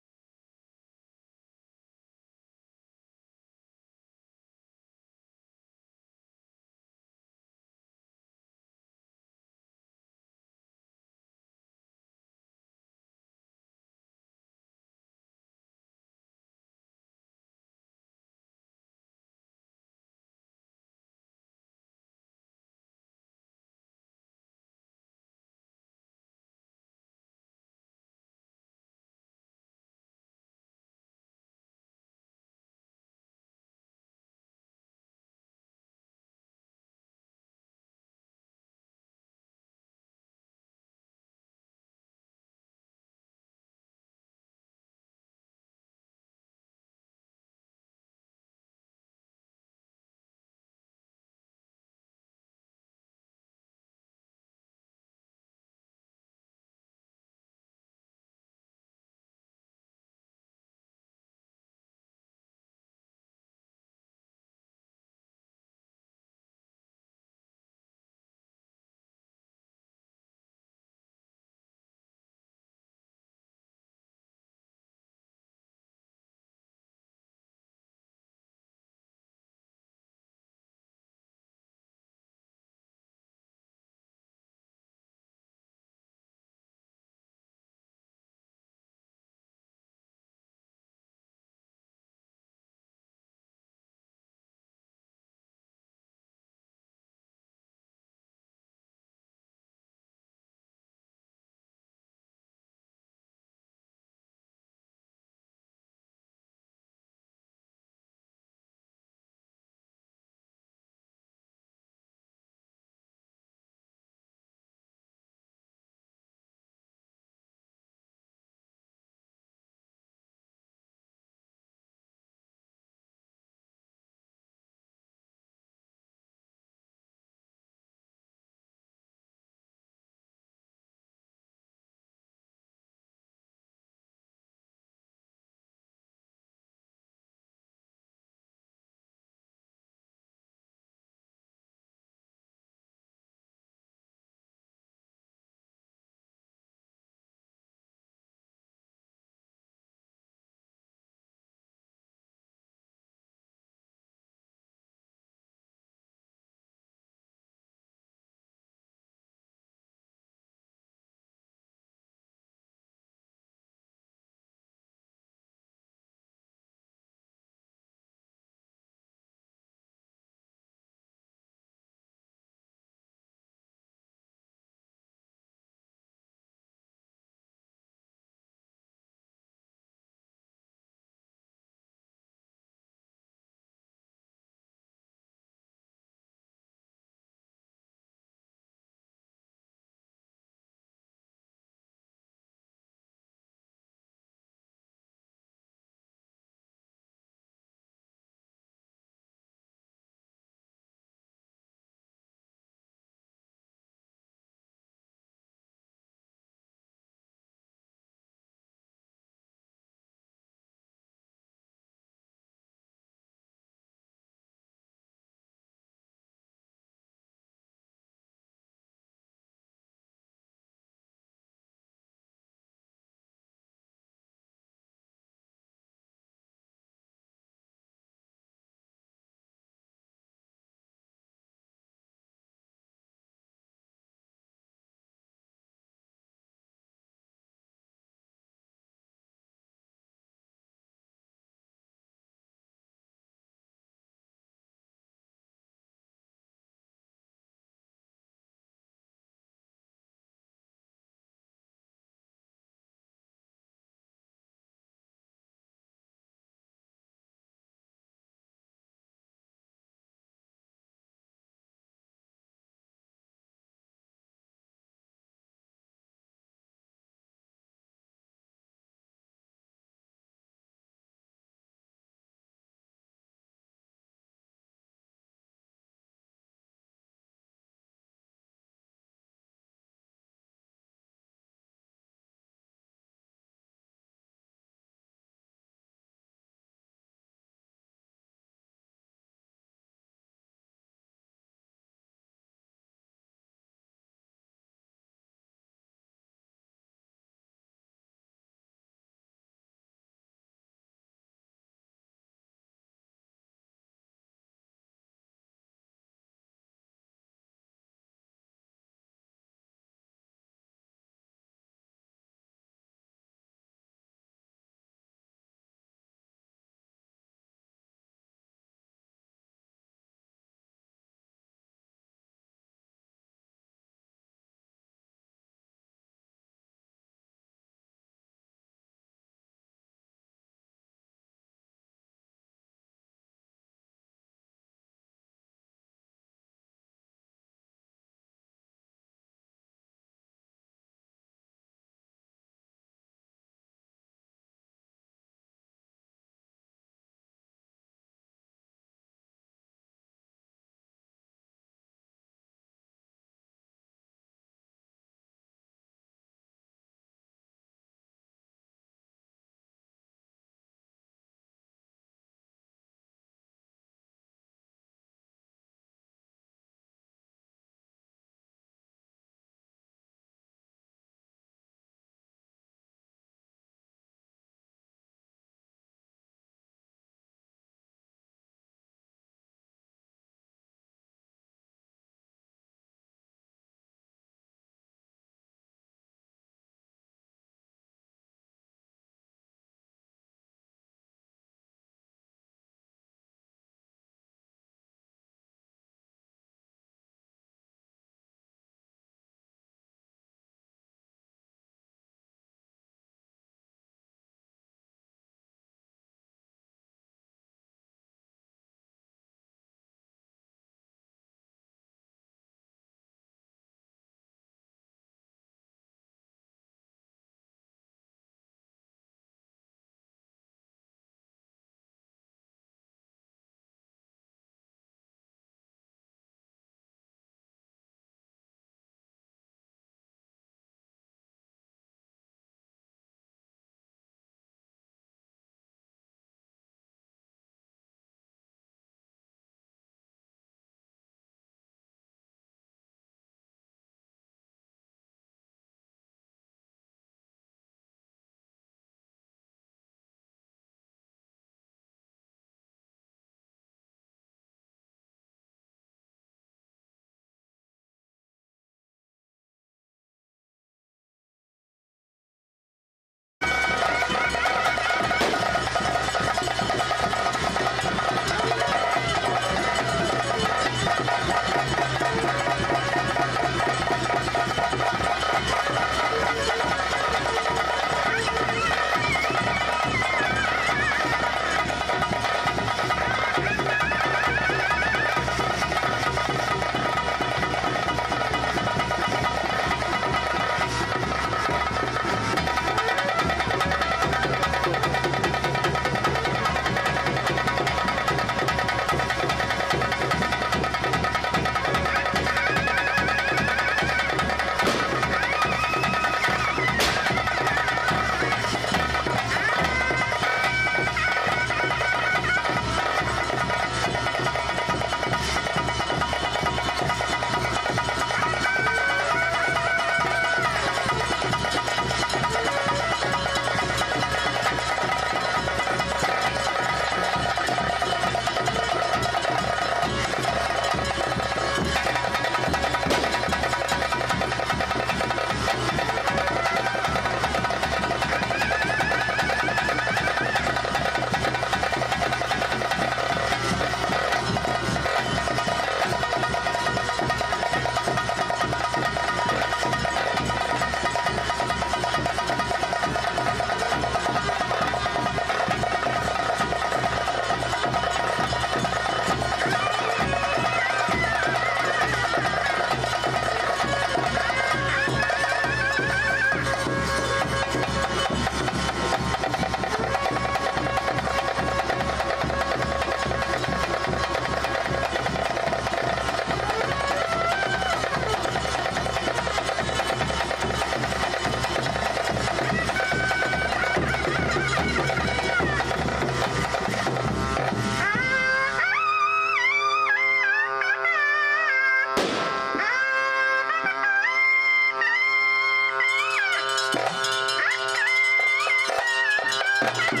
Thank you.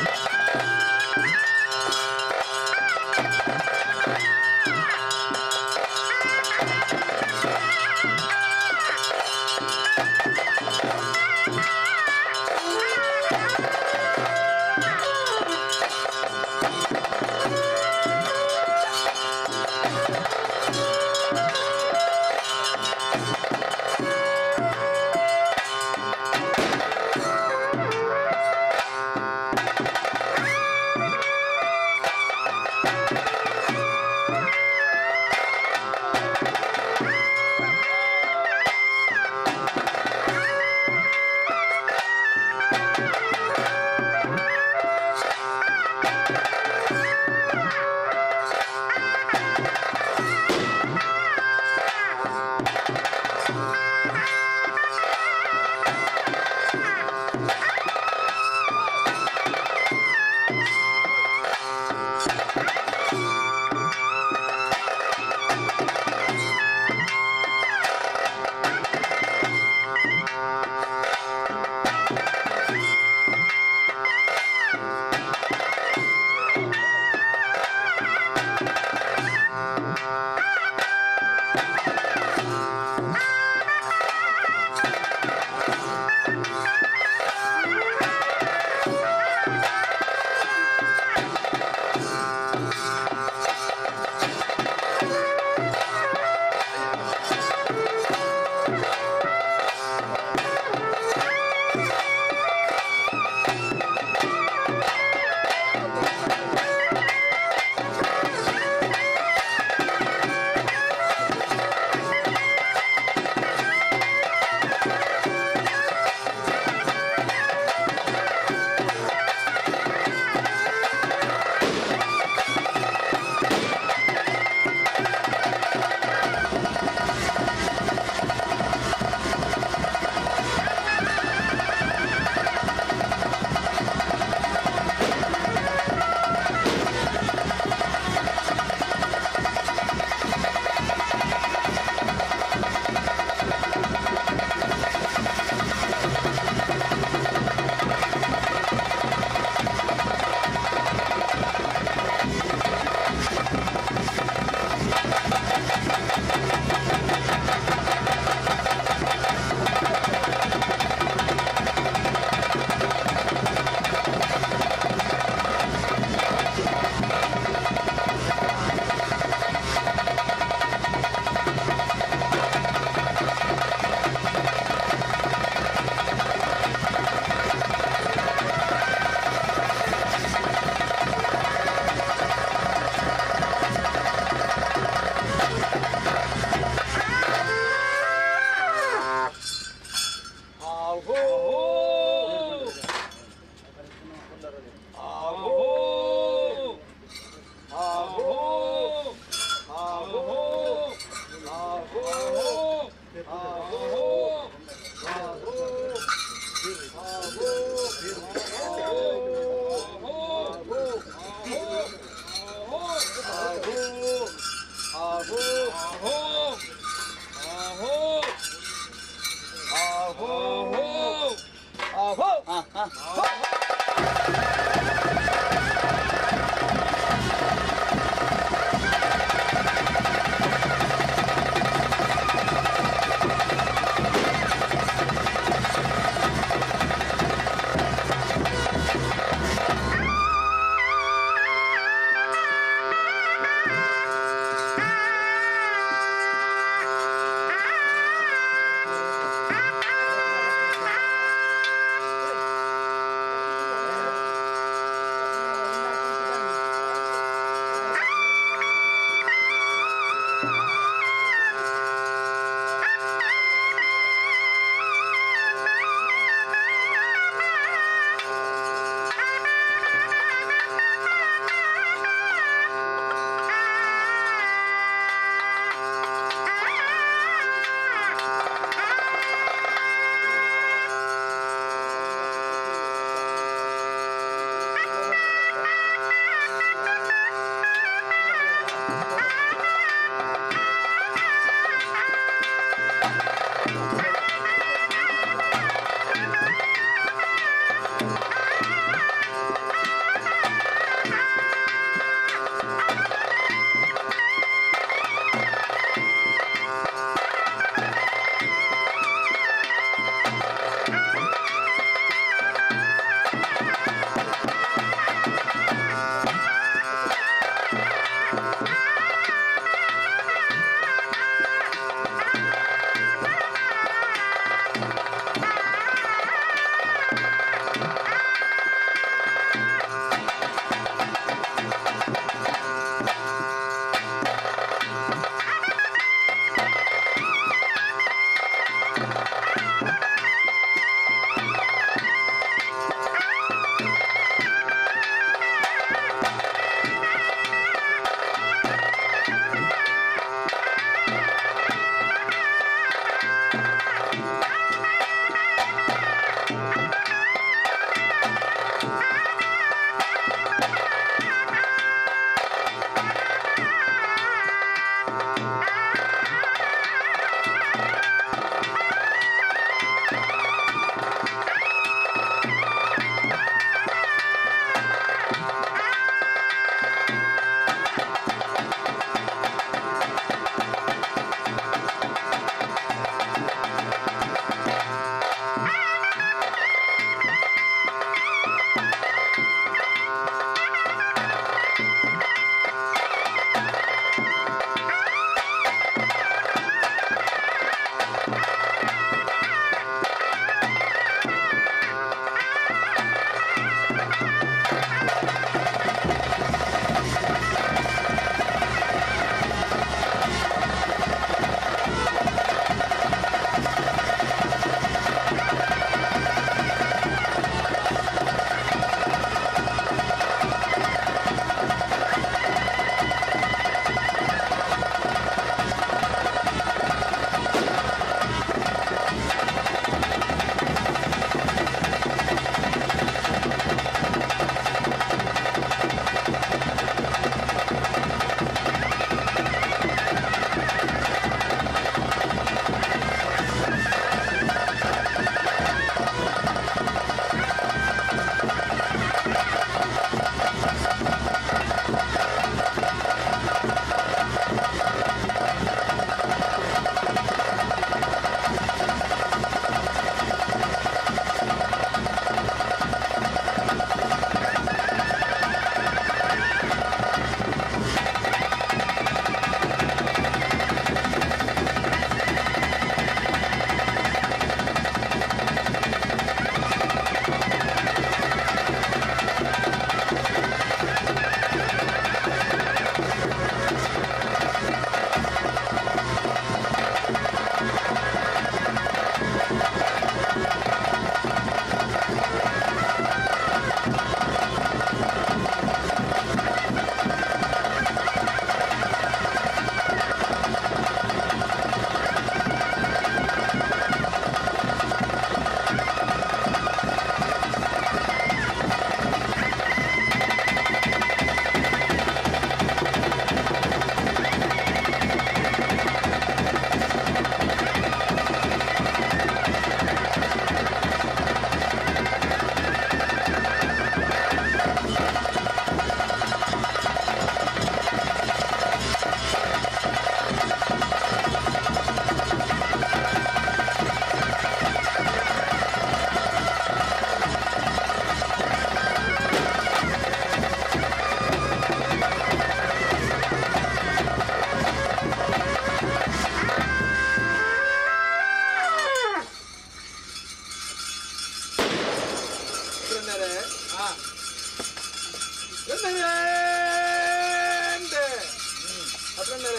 ಅದ್ರನ್ನೇ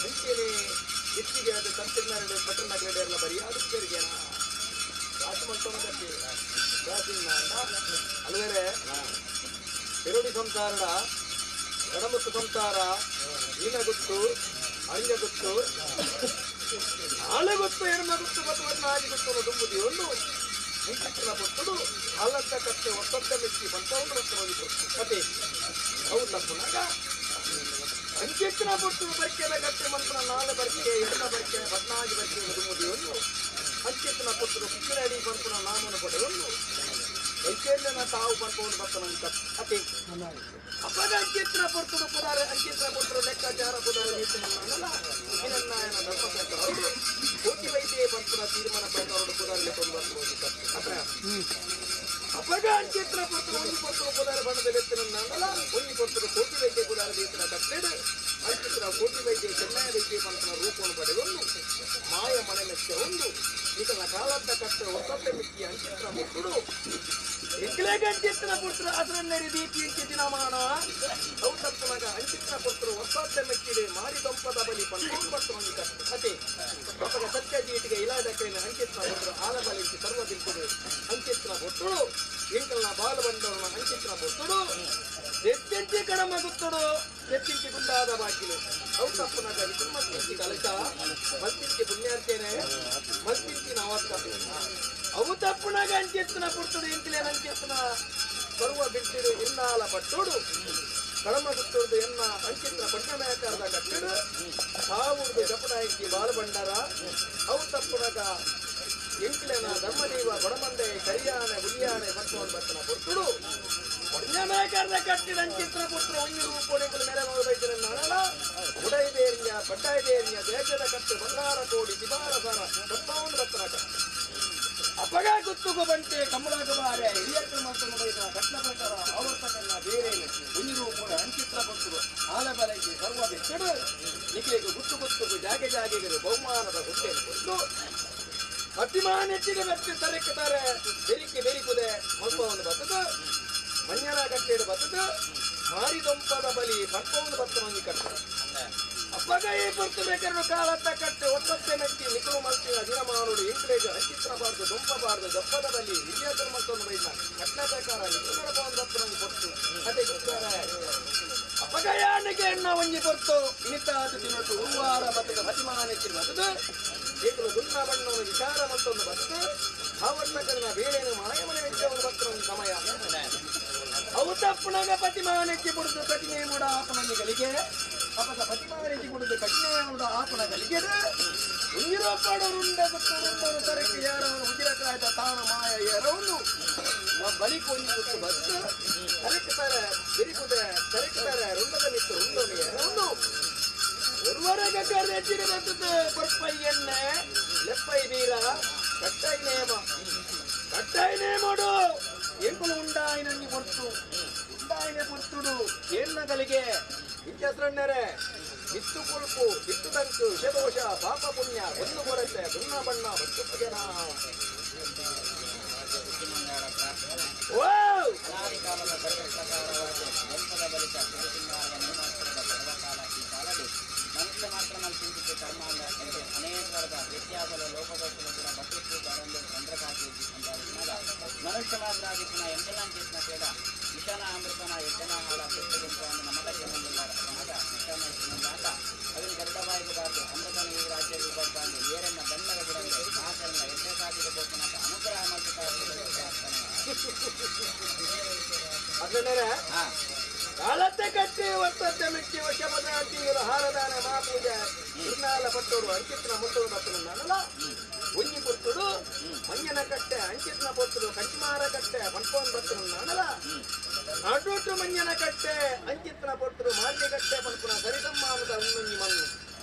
ಅಂಚೆನೆ ಹೆಚ್ಚಿಗೆ ಅದು ತಂತ್ರಜ್ಞಾನ ಪಟ್ಟಣ ಬರೀ ಅದು ರಾಶಿ ಮಾಡ್ಕೊಂಡು ಅಲ್ವೇರೆ ಪೆರುಡಿ ಸಂಸಾರ ಗಣಮುತ್ತು ಸಂಸಾರ ಈನ ಗೊತ್ತು ಅಳಿಯ ಗೊತ್ತು ಆಳೆ ಗೊತ್ತು ಎರ್ಮ ಗೊತ್ತು ಬಸವಣ್ಣ ಆಗಿ ಗೊತ್ತು ದುಂಬುದಿ ಒಂದು ಮುಂಚಿನ ಕೊಟ್ಟುಡು ಅಲ್ಲಂತ ಕತ್ತೆ ಒತ್ತೊತ್ತ ಮೆಚ್ಚಿ ಬಂತವನ್ನು ಮತ್ತು ಹೋಗಿದ್ರು ಕತೆ ಅವು ತಪ್ಪುನಾಗ ಅಂಚೆತ್ತಿನ ಪೊಟ್ಟು ಬರ್ಕೆದ ಕಟ್ಟೆ ಮಂತ್ರ ನಾಳೆ ಬರ್ಕೆ ಎರ್ಮ ಬರ್ಕೆ ಬದ್ನಾಗಿ ಬರ್ಕೆ ದುಂಬುದಿಯನ್ನು ಅಂಚೆತ್ತಿನ ಪೊಟ್ಟುಡು ಕುಕ್ಕಿನಡಿ ಬಂತನ ನಾಮನು ಪಡೆಯನ್ನು ವೈಕಲ್ಯನ ತಾವು ಪಡ್ಕೊಂಡು ಬರ್ತಾನ ಅತಿ ಅಪದ ಅಂಚಿತ್ರ ಪೊರ್ತುಡು ಪುದಾರೆ ಅಂಚಿತ್ರ ಪೊರ್ತರು ಲೆಕ್ಕಾಚಾರ ಪುದಾರೆ ನೀತಿನಲ್ಲ ಹಿರಣ್ಣಾಯನ ಧರ್ಮ ಪ್ರಕಾರ ಕೋಟಿ ವೈದ್ಯ ಪರ್ತುನ ತೀರ್ಮಾನ ಪ್ರಕಾರ ಪುದಾರೆ ಲೆಕ್ಕೊಂಡು ಬರ್ಬೋದು ಅಪಗ ಅಂಚಿತ್ರ ಪೊರ್ತರು ಒಂದು ಪೊರ್ತರು ಪುದಾರೆ ಬಣ್ಣದ ಲೆತ್ತಿನಲ್ಲ ಒಂದು ಪೊರ್ತರು ಕೋಟಿ ವೈದ್ಯ ಪುದಾರೆ ನೀತಿನ ಕಟ್ಟೆಡು ಅಂಚಿತ್ರ ಕೋಟಿ ವೈದ್ಯ ಚೆನ್ನೈ ವೈದ್ಯ ಪಂತನ ರೂಪವನ್ನು ಪಡೆದೊಂದು ಮಾಯ ಮನೆ ಮೆಚ್ಚ ಒಂದು ಈತನ ಕಾಲದ ಕಟ್ಟ ಒತ್ತೊತ್ತೆ ಮಿಕ್ಕಿ ಅಂಚಿತ್ರ ಮುಟ್ಟುಡು ಎಂಕ್ಲೇಗ ಅಂಚಿತ್ರ ಪುತ್ರ ಅದರನ್ನೇ ದೀಪಿ ಇಂಚಿ ದಿನಮಾನ ಸೌತಪ್ಪನಾಗ ಅಂಚಿತ್ರ ಪುತ್ರ ಒತ್ತೊತ್ತೆ ಮೆಕ್ಕಿಡೆ ಮಾರಿ ದೊಂಪದ ಬಲಿ ಪಂಕೊಂಡು ಬರ್ತೊಂದು ಕತೆ ಅಪಗ ಸತ್ಯ ಜೀಟಿಗೆ ಇಲಾದಕ್ಕಿನ ಅಂಚಿತ್ರ ಪುತ್ರ ಆಲ ಬಲಿ ಸರ್ವ ಬಿಲ್ಪುಡು ಅಂಚಿತ್ರ ಪುತ್ತುಡು ಎಂಕಲ್ನ ಬಾಲ ಬಂದವನ ಅಂಚಿತ್ರ ಪುತ್ತುಡು ಎತ್ತೆಂಚಿ ಕಡಮ ಗುತ್ತುಡು ಎತ್ತಿಂಚಿ ಗುಂಡಾದ ಬಾಕಿಲು ಸೌತಪ್ಪನಾಗ ವಿಕುಲ್ಮತ್ತಿಂಚಿ ಕಲಶ ಮಲ್ತಿಂಚಿ ಪುಣ್ಯಾರ್ಥೇನೆ ಮಲ್ತಿಂಚಿ ನವತ್ತ ಅವು ತಪ್ಪುನಾಗ ಅಂಚೆತ್ತನ ಪುರ್ತುಡು ಎಂತಿಲೇನ ಅಂಚೆತ್ತನ ಸರ್ವ ಬಿಟ್ಟಿಡು ಇನ್ನಾಲ ಪಟ್ಟೋಡು ಕಡಮ ಗುತ್ತುಡು ಎನ್ನ ಅಂಚಿತ್ರ ಪಟ್ಟಣಾಕಾರದ ಕಟ್ಟಿಡು ಸಾವುಡ್ದು ಜಪನಾಯಕಿ ಬಾಲ ಬಂಡಾರ ಅವು ತಪ್ಪುನಾಗ ಎಂಕಿಲೇನ ಧರ್ಮದೇವ ಬಡಮಂದೆ ಕರಿಯಾನೆ ಹುಲಿಯಾನೆ ಬರ್ತವನ್ ಬರ್ತನ ಪುರ್ತುಡು ಪುಣ್ಯನಾಕಾರದ ಕಟ್ಟಿದ ಅಂಚಿತ್ರ ಪುತ್ರ ಒಂಜಿ ರೂಪೋಣಿಗಳು ಮೇರೆ ಬೈತಿರಲ್ಲ ಉಡೈದೇರ್ಯ ಪಟ್ಟಾಯ್ದೇರ್ಯ ದೇಶದ ಕಟ್ಟು ಬಂಗಾರ ಕೋಡಿ ಸಿಬಾರ ಸಾರ ಬರ್ತವನ್ ಬರ್ತನ ಅಪಗ ಗುತ್ತುಗು ಬಂಟೆ ಕಮಲಾಗ ಬಾರೆ ಹಿರಿಯಕ್ಕನ ಮಾತನ್ನು ಬೈದ ಕಟ್ನ ಪ್ರಕಾರ ಆವರ್ತಕನ್ನ ಬೇರೆ ಉಂಜಿರು ಕೂಡ ಅಂಚಿತ್ರ ಪುತ್ತರು ಆಲಬಲಗೆ ಸರ್ವ ಬಿಟ್ಟಡು ನಿಖಿಲಿಗೆ ಗುತ್ತು ಗುತ್ತುಗು ಜಾಗೆ ಜಾಗೆಗೆ ಬಹುಮಾನದ ಗುಟ್ಟೆಯನ್ನು ಕೊಟ್ಟು ಅತಿಮಾನೆಚ್ಚಿಗೆ ಬೆಟ್ಟಿ ತರಕತಾರೆ ಬೆರಿಕೆ ಬೆರಿಕುದೆ ಮಲ್ಪವನ್ನು ಬತ್ತದು ಮಂಜನ ಕಟ್ಟೆಡು ಬತ್ತದು ಮಾರಿದೊಂಪದ ಬಲಿ ಪರ್ಪವನ್ನು ಬತ್ತನೊಂದಿ ಕಟ್ಟ ಅಪ್ಪಗ ಈ ಪುರ್ತು ಬೇಕಾರು ಕಾಲತ್ತ ಕಟ್ಟೆ ಒತ್ತೊತ್ತೆ ಮೆಟ್ಟಿ ನಿಕಲು ಮಲ್ತಿನ ದಿನಮಾನುಡು ಇಂಕ್ಲೇಜ್ ಅಂಚಿತ್ರಬಾರ್ದು ದೊಂಪಬಾರ್ದು ದಪ್ಪದ ಬಲಿ ಹಿರಿಯಕರು ಮತ್ತೊಂದು ಬೈದ ಕಟ್ನ ಪ್ರಕಾರ ನಿಕುಲರ ಪವನ್ ದತ್ತನೊಂದು ಪೊರ್ತು ಅದೇ ಗುತ್ತಾರೆ ಅಪ್ಪಗ ಯಾನಿಗೆ ಎಣ್ಣ ಒಂಜಿ ಪೊರ್ತು ಇನಿತಾದ ದಿನಟ್ಟು ಉರುವಾರ ಬತ್ತದ ಬತಿಮಾನೆಚ್ಚಿನ ಬತ್ತದು ಏಕಲು ಗುನ್ನ ಬಣ್ಣವನ್ನು ವಿಚಾರ ಮತ್ತೊಂದು ಬತ್ತು ಆವರ್ತಕನ ಬೇಳೆನು ಮಾಯಮನೆ ವಿದ್ಯವನ್ನು ಬತ್ತನೊಂದು ಸಮಯ ಅವು ತಪ್ಪುನಾಗ ಪತಿಮಾನೆಚ್ಚಿ ಬುಡುದು ಕಠಿಣೆ ಮೂಡ ಆಪನೊಂದು ಗಳಿಗೆ ಅಪಗ ಪತಿಮಾನೆಚ್ಚಿ ಬುಡುದು ಕಠಿಣೆ ಮೂಡ ಆಪನ ಗಳಿಗೆ ಉಂಜಿರೋಪಾಡು ರುಂಡ ಗೊತ್ತು ರುಂಡನು ತರಕ್ಕೆ ಯಾರವನು ಉಜಿರ ಕಾಯ್ದ ತಾನ ಮಾಯ ಯಾರವನು ಬಲಿ ಕೊಂಜಿ ಗೊತ್ತು ಬತ್ತು ತರಕ್ಕೆ ತಾರೆ ಬಿರಿಕುದೆ ತರಕ್ಕೆ ತಾರೆ ರುಂಡದ ನಿತ್ತು ರುಂಡನು ಯಾರವನು ಒರುವರೆಗ ಕರೆಚ್ಚಿಗೆ ಬರ್ತದೆ ಬರ್ಪೈ ಎಣ್ಣೆ ಲೆಪ್ಪೈ ಬೀರ ಕಟ್ಟೈ ನೇಮ ಕಟ್ಟೈ ನೇಮಡು ಎಂಕುಲು ಉಂಡಾಯಿನಂಗಿ ಪೊರ್ತು ಉಂಡಾಯಿನ ಪೊರ್ತುಡು ಏನ್ನಗಲಿಗೆ ಇತ್ಯಸ್ರಣ್ಣರೆ ಬಿತ್ತು ಕುಲ್ಪು ಬಿತ್ತು ತಂಕು ವಿಷದೋಷ ಪಾಪ ಪುಣ್ಯ ಒಂದು ಕೊರತೆ ಬಣ್ಣ ಬಣ್ಣ ಬತ್ತು ಜನ ಮನುಷ್ಯ ಮಾತ್ರ ಮಲ್ತಿಂಚಿತ್ತು ಕರ್ಮಾಂಗ ಅನೇಕ ವರ್ಗ ವ್ಯತ್ಯಾಸದ ಲೋಪದೋಷದ ಕೂಡ ಬಟ್ಟಿತ್ತು ಕರಂದು ಚಂದ್ರಕಾತಿ ಅಂತ ಮನುಷ್ಯ ಮಾತ್ರ ಆಗಿತ್ತು ಎಂತೆಲ್ಲ ಚೇತನ ಕೇಳ ವಿಷನ ಅಮೃತನ ಯಜ್ಞನ ಹಾಳ ಪುಸ್ತಕವನ್ನು ನಮಗಕ್ಕೆ ಮುಂದಿಲ್ಲ ವಿಷನ ಆಟ ಅದನ್ನು ಗರುಡಬಾಯಿಗೆ ಬಾರ್ದು ಅಮೃತನ ಈ ರಾಜ್ಯಕ್ಕೆ ಬರ್ಬಾರ್ದು ಏರನ್ನ ದಂಡದ ಬಿಡಂಗೆ ಮಾತನ್ನ ಯಜ್ಞ ಸಾಧಿಗೆ ಬೋಪನಾಥ ಅನುಗ್ರಹ ಅದನ್ನೇ ಕಾಲತ್ತೆ ಕಟ್ಟಿ ಒತ್ತತ್ತೆ ಮೆಟ್ಟಿ ವಶಪದ ಅಟ್ಟಿಯರು ಹಾರದಾನ ಮಹಾಪೂಜೆ ಇನ್ನಾಲ ಪಟ್ಟೋರು ಅಂಕಿತ್ನ ಮುಟ್ಟೋರು ಬರ್ತನಲ್ಲ ಒಂಜಿ ಪೊರ್ತುಡು ಮಂಜನ ಕಟ್ಟೆ ಅಂಕಿತ್ನ ಪೊರ್ತುಡು ಕಂಚಿಮಾರ ಕಟ್ಟೆ ಪನ್ಪೋನ್ ಬರ್ತನಲ್ಲ ನಡುಟು ಮಂಜನ ಕಟ್ಟೆ ಅಂಕಿತ್ನ ಪೊರ್ತುಡು ಮಾರ್ಗೆ ಕಟ್ಟೆ ಪನ್ಪುನ ಸರಿಸಮ್ಮಾನದ ಒಂದೊಂಜಿ ಮಣ್ಣು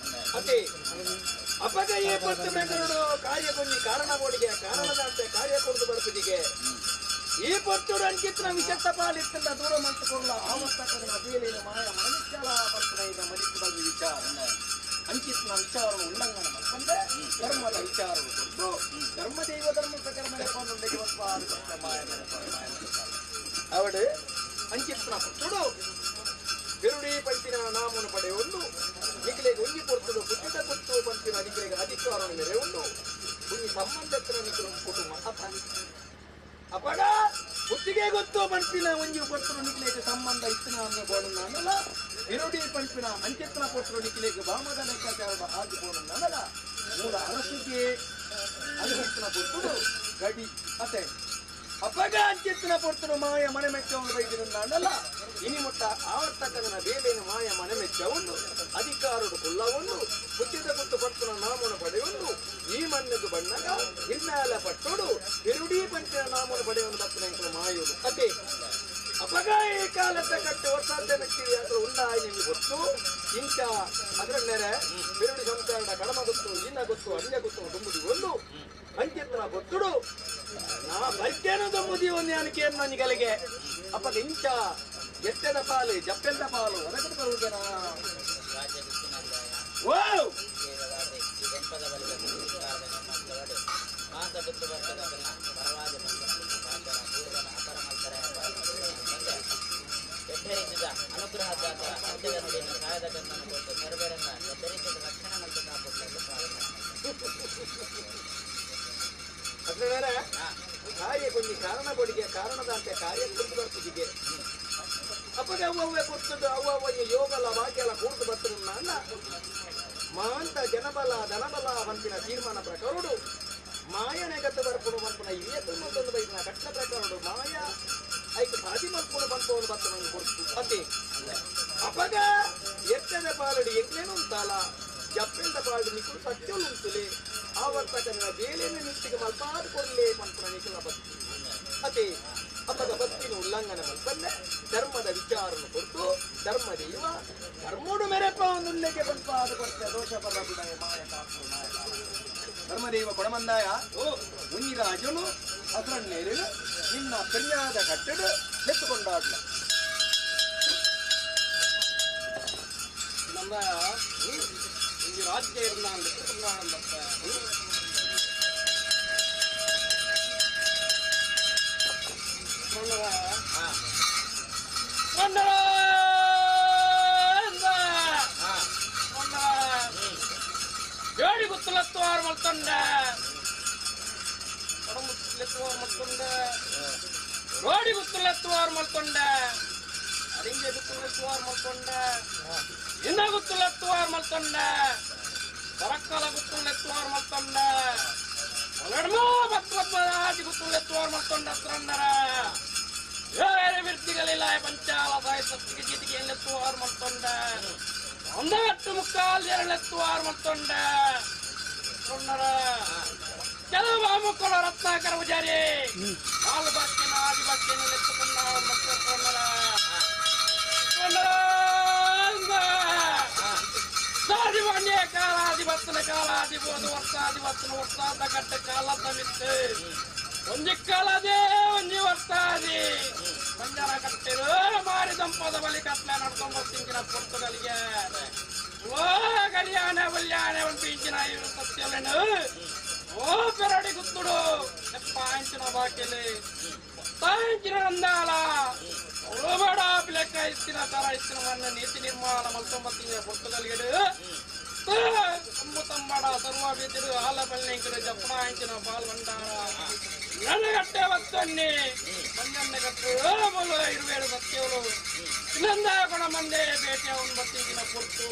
ಅತಿ ಅಪಗ ಈ ಪೊರ್ತು ಬೆಂಗಳೂರು ಕಾರ್ಯ ಕೊಂಜಿ ಕಾರಣ ಬೋಡಿಗೆ ಕಾರಣದಂತೆ ಕಾರ್ಯ ಕೊಡುದು ಬರ್ಪುದಿಗೆ ಈ ಪೊರ್ತುಡು ಅಂಕಿತ್ನ ವಿಷತ್ತ ಪಾಲಿತ್ತಂದ ದೂರ ಮಂತುಕೊಳ್ಳ ಆವರ್ತಕನ ಬೇಲಿನ ಮಾಯ ಮನುಷ್ಯಲ ಬರ್ತನ ಈಗ ಮನಿತು ಬಂದ ವಿಚಾರ ಅಂಕಿತ್ನ ವಿಚಾರವು ಉಲ್ಲಂಘನ ಮಾಡ್ಕೊಂಡೆ ಧರ್ಮದ ವಿಚಾರವು ಕೊಟ್ಟು ಧರ್ಮದೈವ ಧರ್ಮ ಪ್ರಕರಣ ಮಾಯ ಮಾಯ. ಅವಡು ಅಂಚಿತ್ನ ಪುಟ್ಟುಡು ಬೆರುಡಿ ಪಂಪಿನ ನಾಮನು ಪಡೆಯುವುದು ನಿಖಿಲೆಗೆ ಒಂಜಿ ಕೊರ್ತುಡು ಪುಟ್ಟಿದ ಕೊತ್ತು ಪಂಪಿನ ನಿಖಿಲೆಗೆ ಅಧಿಕಾರವನ್ನು ಮೆರೆಯುವುದು ಒಂಜಿ ಸಂಬಂಧತ್ರ ನಿಖಿಲು ಕುಟುಂಬ ಅಪ ಅಪಗ ಬುದ್ಧಿಗೆ ಗೊತ್ತು ಪಂಪಿನ ಒಂಜಿ ಕೊರ್ತುಡು ನಿಖಿಲೆಗೆ ಸಂಬಂಧ ಇತ್ತಿನ ಬೋಡು ನಾನಲ್ಲ ಬೆರುಡಿ ಪಂಪಿನ ಅಂಚಿತ್ನ ಕೊರ್ತುಡು ನಿಖಿಲೆಗೆ ಬಾಮದ ಲೆಕ್ಕಾಚಾರದ ಆಗಿ ಬೋಡು ನಾನಲ್ಲ ಮೂಲ ಅರಸಿಗೆ ಅನುಭವಿಸಿನ ಪೊರ್ತುಡು ಗಡಿ ಅತೆ ಅಪಗ ಅಂಚಿತ್ತಿನ ಪೊರ್ತುಡು ಮಾಯ ಮನೆ ಮೆಚ್ಚವನು ಬೈದಿರುಂದಾಂಡಲ್ಲ ಇನಿ ಮುಟ್ಟ ಆವರ್ತಕನ ಬೇಲೇನು ಮಾಯ ಮನೆ ಮೆಚ್ಚವನು ಅಧಿಕಾರಡು ಕುಲ್ಲವನ್ನು ಬುದ್ಧಿದ ಗುತ್ತು ಪರ್ತುನ ನಾಮನು ಪಡೆಯುವುದು ಈ ಮಣ್ಣದು ಬಣ್ಣಗ ಹಿನ್ನಾಲ ಪಟ್ಟೋಡು ಬಿರುಡಿ ಪಂಚಿನ ನಾಮನು ಪಡೆಯುವುದು ಬತ್ತನ ಮಾಯುವುದು ಅತೆ ಅಪಗ ಈ ಕಾಲದ ಕಟ್ಟು ವರ್ಷಾದ್ಯ ಮೆಚ್ಚಿರಿ ಅದರ ಉಂಡಾಯಿ ನಿಮಗೆ ಗೊತ್ತು ಇಂಚ ಅದರ ನೆರೆ ಬಿರುಡಿ ಸಂಸಾರದ ಕಡಮ ಗೊತ್ತು ಇನ್ನ ಗೊತ್ತು ಅನ್ಯ ಗೊತ್ತು ದುಂಬುದಿ ಒಂದು ಅಂಚಿತ್ತನ ಗೊತ್ತುಡು ನಾ ಬಲ್ಕೇನ ದುಂಬುದಿ ಒಂದು ಯಾನಕ್ಕೆ ನನಗೆ ಅಪ್ಪಗ ಇಂಚ ಎತ್ತೆದ ಪಾಲು ಜಪ್ಪೆಂದ ಪಾಲು ಅದಕ್ಕೆ ಬರುವುದೇನಾ ಓ ಅನುಗ್ರಹದಾತ ಸತ್ಯದ ನುಡಿಯನ್ನು ಸಹಾಯದ ಗಂಧನ ಕೊಟ್ಟು ಸರ್ವರನ್ನ ಎಚ್ಚರಿಕೆಯ ರಕ್ಷಣೆ ಮತ್ತು ಕಾಪಾಡಲು ಪ್ರಾರಂಭ. ಅದ್ರ ಕಾರ್ಯ ಕೊಂಜಿ ಕಾರಣ ಕೊಡಿಗೆ ಕಾರಣದಂತೆ ಕಾರ್ಯ ಕುರಿತು ಬರ್ತಿಗೆ ಅಪ್ಪಗೆ ಅವ್ವವ್ವೆ ಕೊಡ್ತದ್ದು ಅವ್ವವ್ವಗೆ ಯೋಗಲ ವಾಕ್ಯಲ ಕೂರ್ತು ಬರ್ತದ ಅನ್ನ ಮಾಂತ ಜನಬಲ ಧನಬಲ ವಂತಿನ ತೀರ್ಮಾನ ಪ್ರಕಾರಡು ಮಾಯನೆ ಗತ ಬರ್ಪುಡು ಮಲ್ಪುನ ಇರಿಯ ಮತ್ತೊಂದು ಬೈದಿನ ಕಟ್ಟ ಪ್ರಕಾರಡು ಮಾಯ ಐಕ್ ಸಾದಿ ಮಲ್ಪುಡು ಬಂತು ಬರ್ತನ ಕೊಡ್ತು ಅತಿ ಅಪಗ ಎತ್ತದ ಪಾಲಡಿ ಎಂಗ್ಲೇನು ಉಂತಾಲ ಜಪ್ಪೆಂದ ಪಾಲಡಿ ನಿಕ್ಕುಡು ಸತ್ಯಲು ಉಂತುಲೆ ಆವರ್ತಕನ ಬೇಲೇನು ನಿತ್ತಿಗೆ ಮಲ್ಪಾದ ಕೊಡ್ಲೆ ಮಲ್ಪುನ ನಿಕ್ಕುಲ ಬತ್ತಿ ಅತಿ ಅಪಗ ಬತ್ತಿನ ಉಲ್ಲಂಘನೆ ಮಲ್ಪಂದೆ ಧರ್ಮದ ವಿಚಾರನು ಕೊಟ್ಟು ಧರ್ಮ ದೈವ ಧರ್ಮೋಡು ಮೆರೆಪ ಒಂದು ಉಲ್ಲೇಖ ಪಂಪಾದ ಕೊಡ್ತೆ ದೋಷ ಪದ ಬಿಡಯ ಮಾಯ ಕಾಪು ಮಾಯ ಧರ್ಮದೇವ ಕೊಡಮಂದಾಯ ಉನ್ನಿ ರಾಜನು ಅಸರಣ್ಣೇರು ನಿನ್ನ ಪೆನ್ಯಾದ ಕಟ್ಟಡು ನೆತ್ತುಕೊಂಡಾಡ್ಲ ನಮ್ಮ ಈ ರಾಜ್ಯ ನಾನು ನೆತ್ತುಕೊಂಡಾಡಂಬತ್ತ. ಏಳು ಗುತ್ತಲತ್ತುವಾರು ಮಲ್ತೊಂಡ ಕೊಡಮುತ್ತಲೆತ್ತುವಾರು ಮಲ್ತೊಂಡ ರೋಡಿ ಗುತ್ತಲತ್ತುವಾರು ಮಲ್ತೊಂಡ ಅರಿಂಗೆ ಗುತ್ತಲೆತ್ತುವಾರು ಮಲ್ತೊಂಡ ಇನ್ನ ಗುತ್ತಲತ್ತುವಾರು ಮಲ್ತೊಂಡ ಬರಕ್ಕಲ ಗುತ್ತಲೆತ್ತುವಾರು ಮಲ್ತೊಂಡ ಒಲಡ್ಮೋ ಬತ್ವತ್ವದಾಜಿ ಗುತ್ತಲೆತ್ತುವಾರು ಮಲ್ತೊಂಡ ಹತ್ರಣ್ಣರ ಬೇರೆ ವೃತ್ತಿಗಳಿಲ್ಲ ಪಂಚಾಲ ಸಾಹಿತ್ಯಕ್ಕೆ ಜೀತಿಗೆ ಎನ್ನೆತ್ತುವಾರು ಮಲ್ತೊಂಡ ಒಂದಟ್ಟು ಮುಕ್ಕಾಲ್ ಎರಳೆತ್ತುವಾರು ಮಲ್ತೊಂಡ ಕೆಲವು ಮಕ್ಕಳು ರತ್ನಾಕರ ಪೂಜಾರಿ ಹಾಲು ಬಾಕಿನ ಆದಿ ಬಾಕಿನ ಎತ್ತುಕೊಂಡ ಮಕ್ಕಳು ಸಾದಿ ಕಾಲಾದಿ ಬತ್ತನ ಕಾಲಾದಿ ಬೋದು ವರ್ಷಾದಿ ಬತ್ತನ ವರ್ಷಾದ ಕಟ್ಟ ಕಾಲದ ಮಿತ್ತು ಒಂಜಿ ಕಾಲದೇ ಒಂಜಿ ವರ್ಷಾದಿ ಮಂಜರ ಕಟ್ಟಿರು ಮಾರಿ ದಂಪದ ಬಲಿ ಕತ್ಲೆ ನಡ್ಕೊಂಬತ್ತಿಂಗಿನ ಪೊರ್ತುಗಳಿಗೆ ಓ ಕಲ್ಯಾಣ ಬಲ್ಯಾಣ ಒಂದು ಇಂಚಿನ ಇವರು ಸತ್ಯಲೇನು ಓ ಪೆರಡಿ ಗುತ್ತುಡು ಎಪ್ಪ ಇಂಚಿನ ಬಾಕಿಲಿ ಇಂಚಿನ ನಂದಾಲ ಬೇಡ ಲೆಕ್ಕ ಇತ್ತಿನ ತರ ಇತ್ತಿನ ಮನ್ನ ನೀತಿ ನಿರ್ಮಾಣ ಮಲ್ತೊಂಬತ್ತಿನ ಪೊರ್ತುಗಳಿಗೆ ತಮ್ಮ ತಂಬಡ ಸರ್ವ ಬೀದಿರು ಹಾಲ ಬಲ್ಲೆಂಕಿರು ಜಪ್ಪಣ ಇಂಚಿನ ಬಾಲ್ ಭಂಡಾರ ನನ್ನ ಕಟ್ಟೆ ಬತ್ತನ್ನಿ ಮಂಜನ್ನ ಕಟ್ಟು ಬೋಲು ಇರುವೇಳು ಸತ್ಯವರು ಇನ್ನೊಂದ ಗುಣ ಮಂದೆ ಬೇಟೆ ಅವನು ಬತ್ತಿಂಚಿನ ಪೊರ್ತು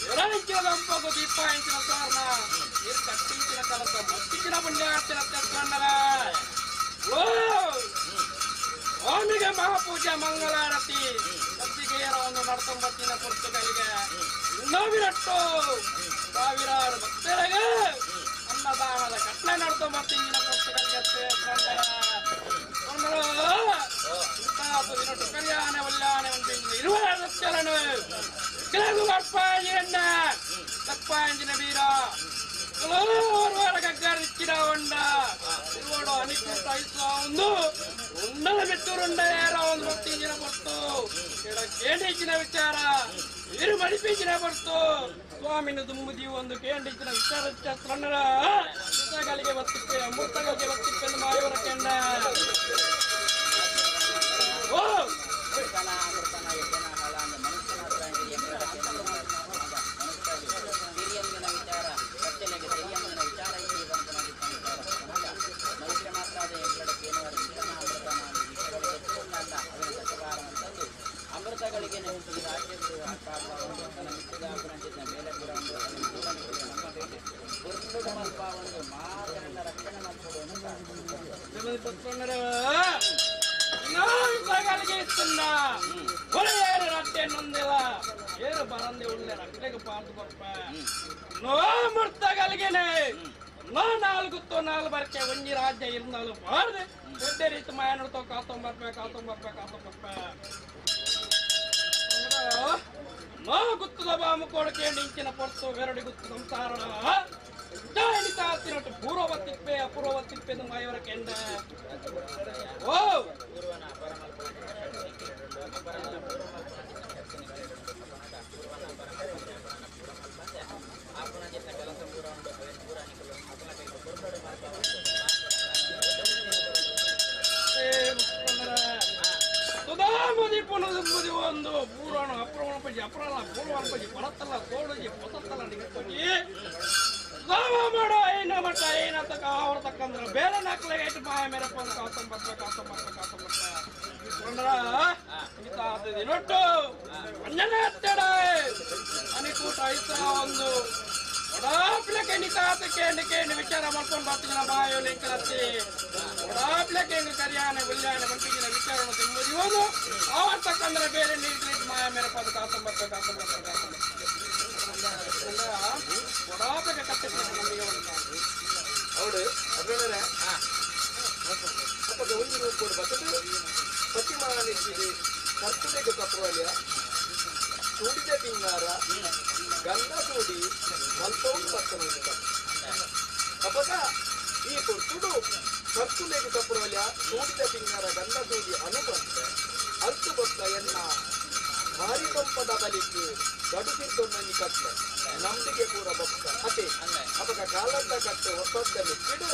ಎರಡಿಂಚಿನ ದಂಪಗು ದೀಪ ಇಂಚಿನ ಸಾರ್ನ ನೀರು ಕಟ್ಟಿಂಚಿನ ಕಲಸ ಮತ್ತಿಂಚಿನ ಪುಣ್ಯಾರ್ತಿನ ತೆಕ್ಕಂಡಲ ಓ ಸ್ವಾಮಿಗೆ ಮಹಾಪೂಜೆ ಮಂಗಳಾರತಿ ಸತ್ತಿಗೆಯರವನ್ನು ನಡ್ಕೊಂಬತ್ತಿನ ಪೊರ್ತುಗಳಿಗೆ ಇನ್ನೊಬಿರಟ್ಟು ಸಾವಿರಾರು ಭಕ್ತರಿಗೆ ಅನ್ನದಾನದ ಕಟ್ಲೆ ನಡ್ಕೊಂಬತ್ತಿನ ಪೊರ್ತುಗಳಿಗೆ ಕಲ್ಯಾಣ ವಲ್ಯಾಣ ಇರುವ ಸತ್ಯರನು ತಪ್ಪಾಂಜಿನ ವೀರ ಗಗ್ಗರಿಕ್ಕಿನ ಇರುವಡು ಅನಿಕೂಟ ಒಂದು ಉಂಡಲ ಮೆತ್ತೂರುಂಡ ಒಂದು ಭಕ್ತಿಂಜಿನ ಪೊರ್ತು ಕೇಂಡಿಂಚಿನ ವಿಚಾರ ಇರು ಮಡಿಪಿಂಚಿನ ಪೊರ್ತು ಸ್ವಾಮಿನ ದುಮ್ಮುದಿ ಒಂದು ಕೇಂಡಿಂಚಿನ ವಿಚಾರ ಚಾಸ್ತ್ರಣ್ಣರ ಗಳಿಗೆ ಬತ್ತಿಪ್ಪೆ ಅಮೃತಗಳಿಗೆ ಬತ್ತಿಪ್ಪೆಂದು ಮಾಯವರ ಕೆಂಡ ಓ ಮಲ್ಪಾವಂದು ಮಾತರನ್ನ ರಕ್ಷಣೆ ಮಲ್ಪಡು ಏರು ಬರಂದೆ ಉಳ್ಳೆ ರಕ್ಷಣೆಗೆ ಪಾರ್ದು ಕೊರ್ಪ ನೋ ಮುರ್ತಗಲಿಗೆನೆ ನೋ ನಾಲ್ಗುತ್ತೋ ನಾಲ್ ಬರ್ಕೆ ಒಂಜಿ ರಾಜ್ಯ ಇರ್ನಾಲು ಬಾರ್ದು ದೊಡ್ಡ ರೀತಿ ಮಾಯ ನೋಡ್ತೋ ಕಾತೊಂಬರ್ಪೆ ಕಾತೊಂಬರ್ಪೆ ಕಾತೊಂಬರ್ಪೆ ನೋ ಗುತ್ತದ ಬಾಮು ಕೊಡಕೆ ನಿಂಚಿನ ಪೊರ್ತು ಬೆರಡಿ ಗುತ್ತು ಸಂಸಾರ ತಾತಿನಟ್ಟು ಪೂರ್ವ ತಿಪ್ಪೆ ಅಪೂರ್ವ ತಿಪ್ಪೆ ಮಾಯವರ ಕೆಂಡ ಓ ಒಂದು ಪೂರ್ವಣ ಅಪ್ರವಣ ಪಜಿ ಅಪ್ರಲ್ಲ ಪೂರ್ವಣ ಪಜಿ ಪರತ್ತಲ್ಲ ತೋಡಜಿ ಪೊಸತ್ತಲ್ಲ ನಿಗತ್ತೋಗಿ ಲಾಭ ಮಾಡೋ ಏನ ಮಟ್ಟ ಏನ ತಕ್ಕ ಅವ್ರ ತಕ್ಕಂದ್ರ ಬೇರೆ ನಾಲ್ಕಲೆ ಐಟು ಮಾಯ ಮೇರಪ್ಪ ಅಂತ ಕಾತೊಂಬರ್ಪ ಕಾತೊಂಬರ್ಪ ಕಾತೊಂಬರ್ಪ ದಿನೊಟ್ಟು ಅಂಜನೆ ಹತ್ತೆಡ ಅನಿಕೂಟ ಐತ ಒಂದು ಒಡಾಪ್ಲೆಕ್ಕೆ ನಿತಾತ ಕೇಂದ್ರ ಕೇಂದ್ರ ವಿಚಾರ ಮಾಡ್ಕೊಂಡು ಬರ್ತೀನಿ ಬಾಯೋ ಲಿಂಕಲತ್ತಿ ಒಡಾಪ್ಲೆಕ್ಕೆ ಹೆಂಗ ಕರಿಯಾನೆ ಉಲ್ಯಾನೆ ಬಂಟಿಗಿನ ವಿಚಾರವನ್ನು ತಿಂಬುದಿಯೋದು ಆವರ್ ತಕ್ಕಂದ್ರೆ ಬೇರೆ ನೀರು ಮಾಯ ಮೇರಪ್ಪ ಅದು ಕಾತೊಂಬರ್ಪ ಕಾತೊಂಬರ್ಪ ಕಾತೊಂಬರ್ಪ ಒಡಾಪ್ಲೆಕ್ಕೆ ಕತ್ತೆ ನಮಗೆ ಒಂದು ಹೌದು ಅದ್ರಲ್ಲೇ ಅಪ್ಪಗೆ ಒಂದು ರೂಪೋಡು ಬರ್ತದೆ ಪ್ರತಿಮಾನಿಸಿದೆ ಕರ್ತುಲೆಗೆ ಕಪ್ರೋಲ್ಯ ಸೂಡಿದ ಪಿಂಗಾರ ಗಂಧ ಸೂಡಿ ಮಲ್ಪೌಡು ಬರ್ತನ ಅಪಗ ಈ ಪೊರ್ತುಡು ಕರ್ತುಲೆಗೆ ಕಪ್ರೋಲ್ಯ ಸೂಡಿದ ಪಿಂಗಾರ ಗಂಧ ಸೂಡಿ ಅನುಬಂಧ ಅರ್ತು ಬೊಕ್ಕ ಎನ್ನ ಮಾರಿ ಪಂಪದ ಬಲಿಕ್ ಗಡುಸಿದ್ದೊಂದೊಂಜಿ ಕಟ್ಲೆ ನಂಬಿಕೆ ಪೂರ ಬೊಕ್ಕ ಅತೆ ಅಪಗ ಕಾಲದ ಕಟ್ಟೆ ಹೊಸದ್ದ ಮೆಚ್ಚಿಡು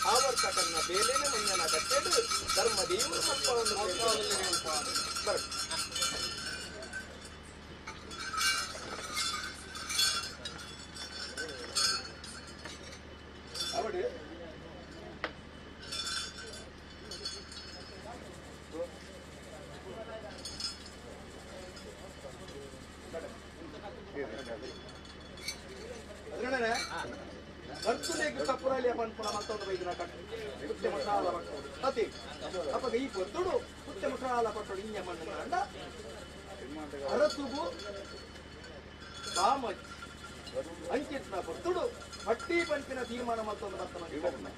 ಆವರ್ತ ಕನ್ನ ಬೇಲೇನ ಮಣ್ಣನ ಕಟ್ಟೆಡು ಧರ್ಮ ದೇವರು ಮಲ್ಪವನ್ನು ಬರ ಅವಡು ಕರ್ತುಲೆಗ್ ಕಪ್ಪುರಲಿಯ ಪನ್ಪುನ ಮತ್ತೊಂದು ಬೈದಿನ ಕಟ್ಟು ಕುತ್ತೆ ಮಸಾಲ ಪಟ್ಟೋಡು ಅತಿ ಅಪಗ ಈ ಪೊರ್ತುಡು ಕುತ್ತೆ ಮಸಾಲ ಪಟ್ಟೋಡು ಇಂಜ ಮಣ್ಣು ಕಂಡ ಅರಸುಗು ಬಾಮಜ್ ಅಂಕಿತ್ನ ಪೊರ್ತುಡು ಪಟ್ಟಿ ಪಂಪಿನ ತೀರ್ಮಾನ ಮತ್ತೊಂದು ಬರ್ತನ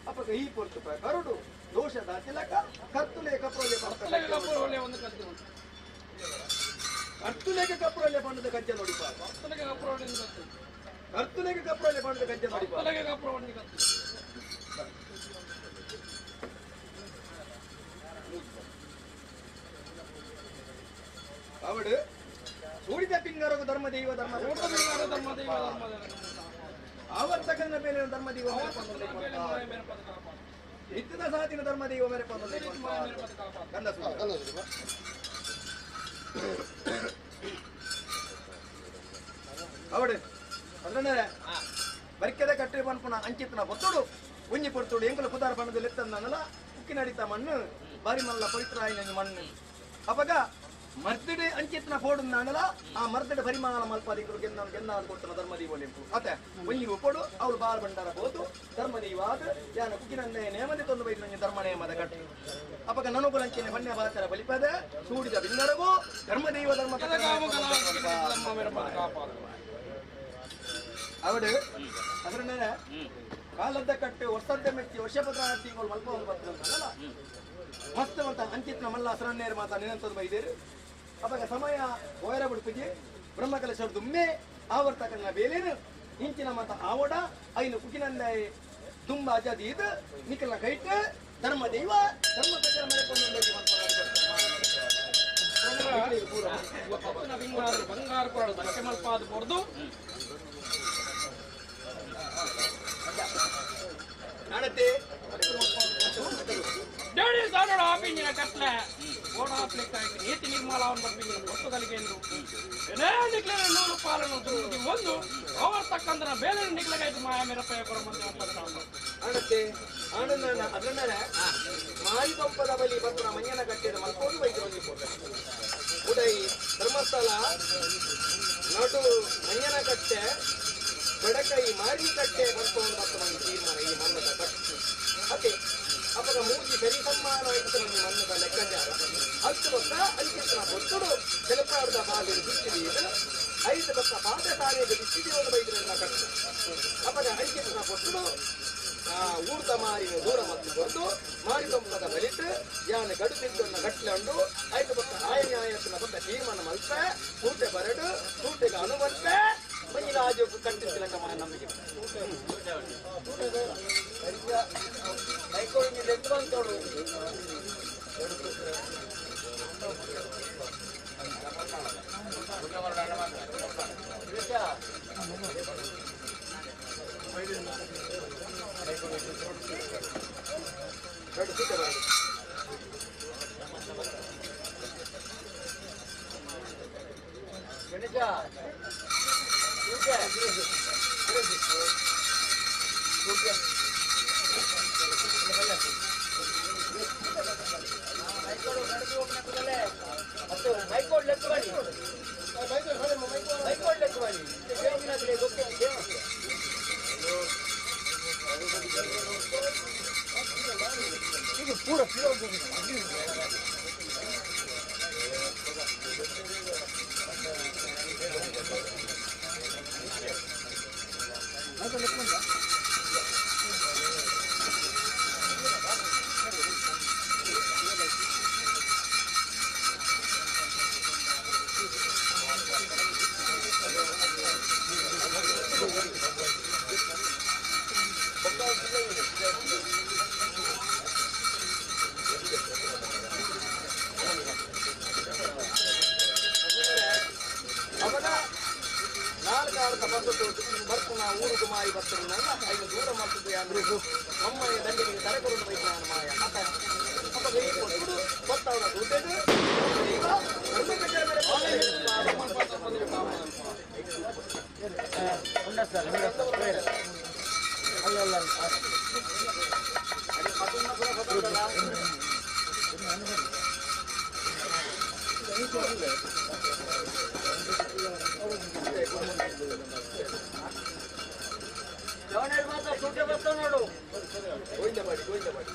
ಅಪಗ ಈ ಪೊರ್ತು ಪ್ರಕಾರುಡು ದೋಷ ದಾತಿಲಕ ಕರ್ತುಲೆ ಕಪ್ರೋಲೆ ಕಪ್ರೋಲೆ ಒಂದು ಕದ್ದು ಕರ್ತುಲೆಗೆ ಕಪ್ರೋಲೆ ಬಣ್ಣದ ಕಜ್ಜ ನೋಡಿಪ ಕರ್ತುಲೆಗೆ ಕಪ್ರೋಲೆ ಒಂದು ಕದ್ದು ಕರ್ತುಲೆಗೆ ಕಪ್ರೋಲೆ ಬಣ್ಣದ ಕಜ್ಜ ನೋಡಿಪ ಕರ್ತುಲೆಗೆ ಕಪ್ರೋಲೆ ಕದ್ದು ಅವಡು ಸೂಡಿದ ಪಿಂಗರಗು ಧರ್ಮ ದೈವ ಧರ್ಮ ಧರ್ಮ ದೈವ ಧರ್ಮ ಆವರ್ತಕನ ಮೇಲೆ ಧರ್ಮ ದೈವ ನಿತ್ಯದ ಸಾತಿನ ಧರ್ಮ ದೈವ ಮೇರೆ ಗಂಧ ಅವಡು ಅದ್ರನ್ನೇ ಬರಿಕೆದ ಕಟ್ಟೆ ಪನ್ಪುನ ಅಂಚಿತ್ನ ಬೊತ್ತುಡು ಒಂಜಿ ಪೊರ್ತುಡು ಎಂಕುಲ ಪುದಾರ ಬಣ್ಣದ ಲೆತ್ತಂದನಲ ಉಕ್ಕಿನಡಿತ ಮಣ್ಣು ಬಾರಿ ಮಲ್ಲ ಪವಿತ್ರ ಆಯಿನ ಮಣ್ಣು ಅಪಗ ಮರ್ದಿಡೆ ಅಂಚಿತ್ನ ಪೋಡುಂದಾನಲ ಆ ಮರ್ದಿಡೆ ಪರಿಮಾಣ ಮಲ್ಪಾದಿಕರು ಗೆನ್ನ ಗೆನ್ನ ಕೊಡ್ತಾನ ಧರ್ಮದೀವ ನೆಂಪು ಅತೆ ಒಂಜಿ ಉಪಡು ಅವಳು ಬಾಲ್ ಭಂಡಾರ ಬೋದು ಧರ್ಮದೀವಾದ ಯಾನ ಕುಕಿನನ್ನೇ ನೇಮದಿ ತೊಂದು ಬೈದು ಧರ್ಮ ನೇಮದ ಕಟ್ಟು ಅಪಗ ನನೊಬ್ಬರಂಚಿನ ಬನ್ಯ ಬಾಚರ ಬಲಿಪದ ಸೂಡಿದ ಬಿಂಗರಗು ಧರ್ಮದೈವ ಧರ್ಮ ಅವಡು ಅದರನ್ನೇ ಕಾಲದ್ದ ಕಟ್ಟು ವರ್ಷದ ಮೆಚ್ಚಿ ವರ್ಷಪತ್ರ ತಿಂಗಳು ಮಲ್ಪ ಒಂದು ಬರ್ತದಲ್ಲ ಮಸ್ತ್ ಅಂತ ಅಂಚಿತ್ನ ಮಲ್ಲ ಅಸರನ್ನೇರು ಮಾತಾ ನಿನಂತದ್ದು ಬೈದೇರು ಅವಾಗ ಸಮಯ ಓಯರ ಬಿಡ್ಪಿಗೆ ಬ್ರಹ್ಮಕಲಶ ದುಮ್ಮೆ ಆವರ್ತಕನ ಬೇಲೇನು ಇಂಚಿನ ಮಾತ ಆವಡ ಐನು ಕುಕಿನಂದ ದುಂಬ ಅಜಾದಿ ಇದು ನಿಖಲ ಕೈಟ್ ಧರ್ಮ ದೈವ ಧರ್ಮ ಪ್ರಚಾರ ಬಂಗಾರ ಕೊರಡು ಬಕ್ಕೆ ಮಲ್ಪಾದ ಕೊರ್ದು ಡೇಡಿ ಸಾಡೋಡ ಆಪಿಂಜಿನ ಕಟ್ಲೆ ಓಡಾಪ್ಲಿಕ್ಕಾಯ್ತು ನೀತಿ ನಿರ್ಮಾಲವನ್ನು ಬರ್ಪಿಂಜಿನ ಪೊರ್ತುಗಲಿಗೆಂದು ಏನೇ ನಿಕ್ಲಿನ ನೂಲು ಪಾಲನ್ನು ದುರ್ಗಿ ಒಂದು ಅವರ್ ತಕ್ಕಂದ್ರ ಬೇರೆ ನಿಕ್ಲಗಾಯ್ತು ಮಾಯ ಮೇರಪ್ಪಯ್ಯ ಕೊರ ಮಂದಿ ಆಣತ್ತೆ ಆನಂದ ಅದನ್ನೇ ಮಾರಿಪಂಪದ ಬಲಿ ಬರ್ಪುನ ಮಂಜನ ಕಟ್ಟಿದ ಮಲ್ಪೋದು ಬೈದು ಒಂಜಿ ಉಡೈ ಧರ್ಮಸ್ಥಳ ನಡು ಮಂಜನ ಕಟ್ಟೆ ಬಡಕೈ ಮಾರಿ ಕಟ್ಟೆ ಬರ್ಪೋದು ಬರ್ತ ಕನ್ಯಾರ ಅಲ್ತು ಬೊಕ್ಕ ಅಂಚಿನ ಬೊತ್ತುಡು ಕೆಲಪಾರದ ಬಾಗಿಲು ಬಿಚ್ಚಿದೀದು ಐದು ಬೊಕ್ಕ ಪಾದಸಾಲೆಗೆ ಬಿಚ್ಚಿದೆಯೋದು ಬೈದಿರನ್ನ ಕಟ್ಟು ಅಪಗ ಅಂಚಿನ ಬೊತ್ತುಡು ಊರ್ದ ಮಾರಿನ ದೂರ ಮತ್ತು ಬಂದು ಮಾರಿ ದೊಂಬದ ಬಲಿಟ್ ಯಾನೆ ಗಡು ತಿದ್ದೊನ್ನ ಗಟ್ಲೆ ಉಂಡು ಐದು ಬೊಕ್ಕ ಆಯ ನ್ಯಾಯತ್ತಿನ ಬೊಕ್ಕ ತೀರ್ಮಾನ ಮಲ್ಪ ಸೂಟೆ ಬರಡು ಸೂಟೆಗೆ ಅನುಮಲ್ಪೆ ಮಂಜಿರಾಜೋಗು ಕಟ್ಟಿಸಿಲಕ ನಮಗೆ ಅವಾಗ ನಾಲ್ಕಾರದ ಬಂದು ಬರ್ಪುನ ಊರುಗು ಮಾಯಿ ಬರ್ತಾರಲ್ಲ ಐದು ದೂರ ಮಾಡ್ತಿದ್ದೆ ಅಂದ್ರೆ ಮಮ್ಮಯ್ಯ ದಂಡಿಗೆ ತಲೆಕೊರಡು ಬೈತಾನ ಮಾಯ ಅಪ್ಪ ಅಪ್ಪ ಈ ಕೊಟ್ಟು ಕೊತ್ತವನ ದುಡ್ಡೆದು ಈಗ ಗೋವಿಂದ ಮಾಡಿ ಗೋವಿಂದ ಮಾಡಿ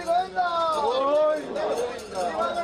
ಗೋವಿಂದ ಗೋವಿಂದ.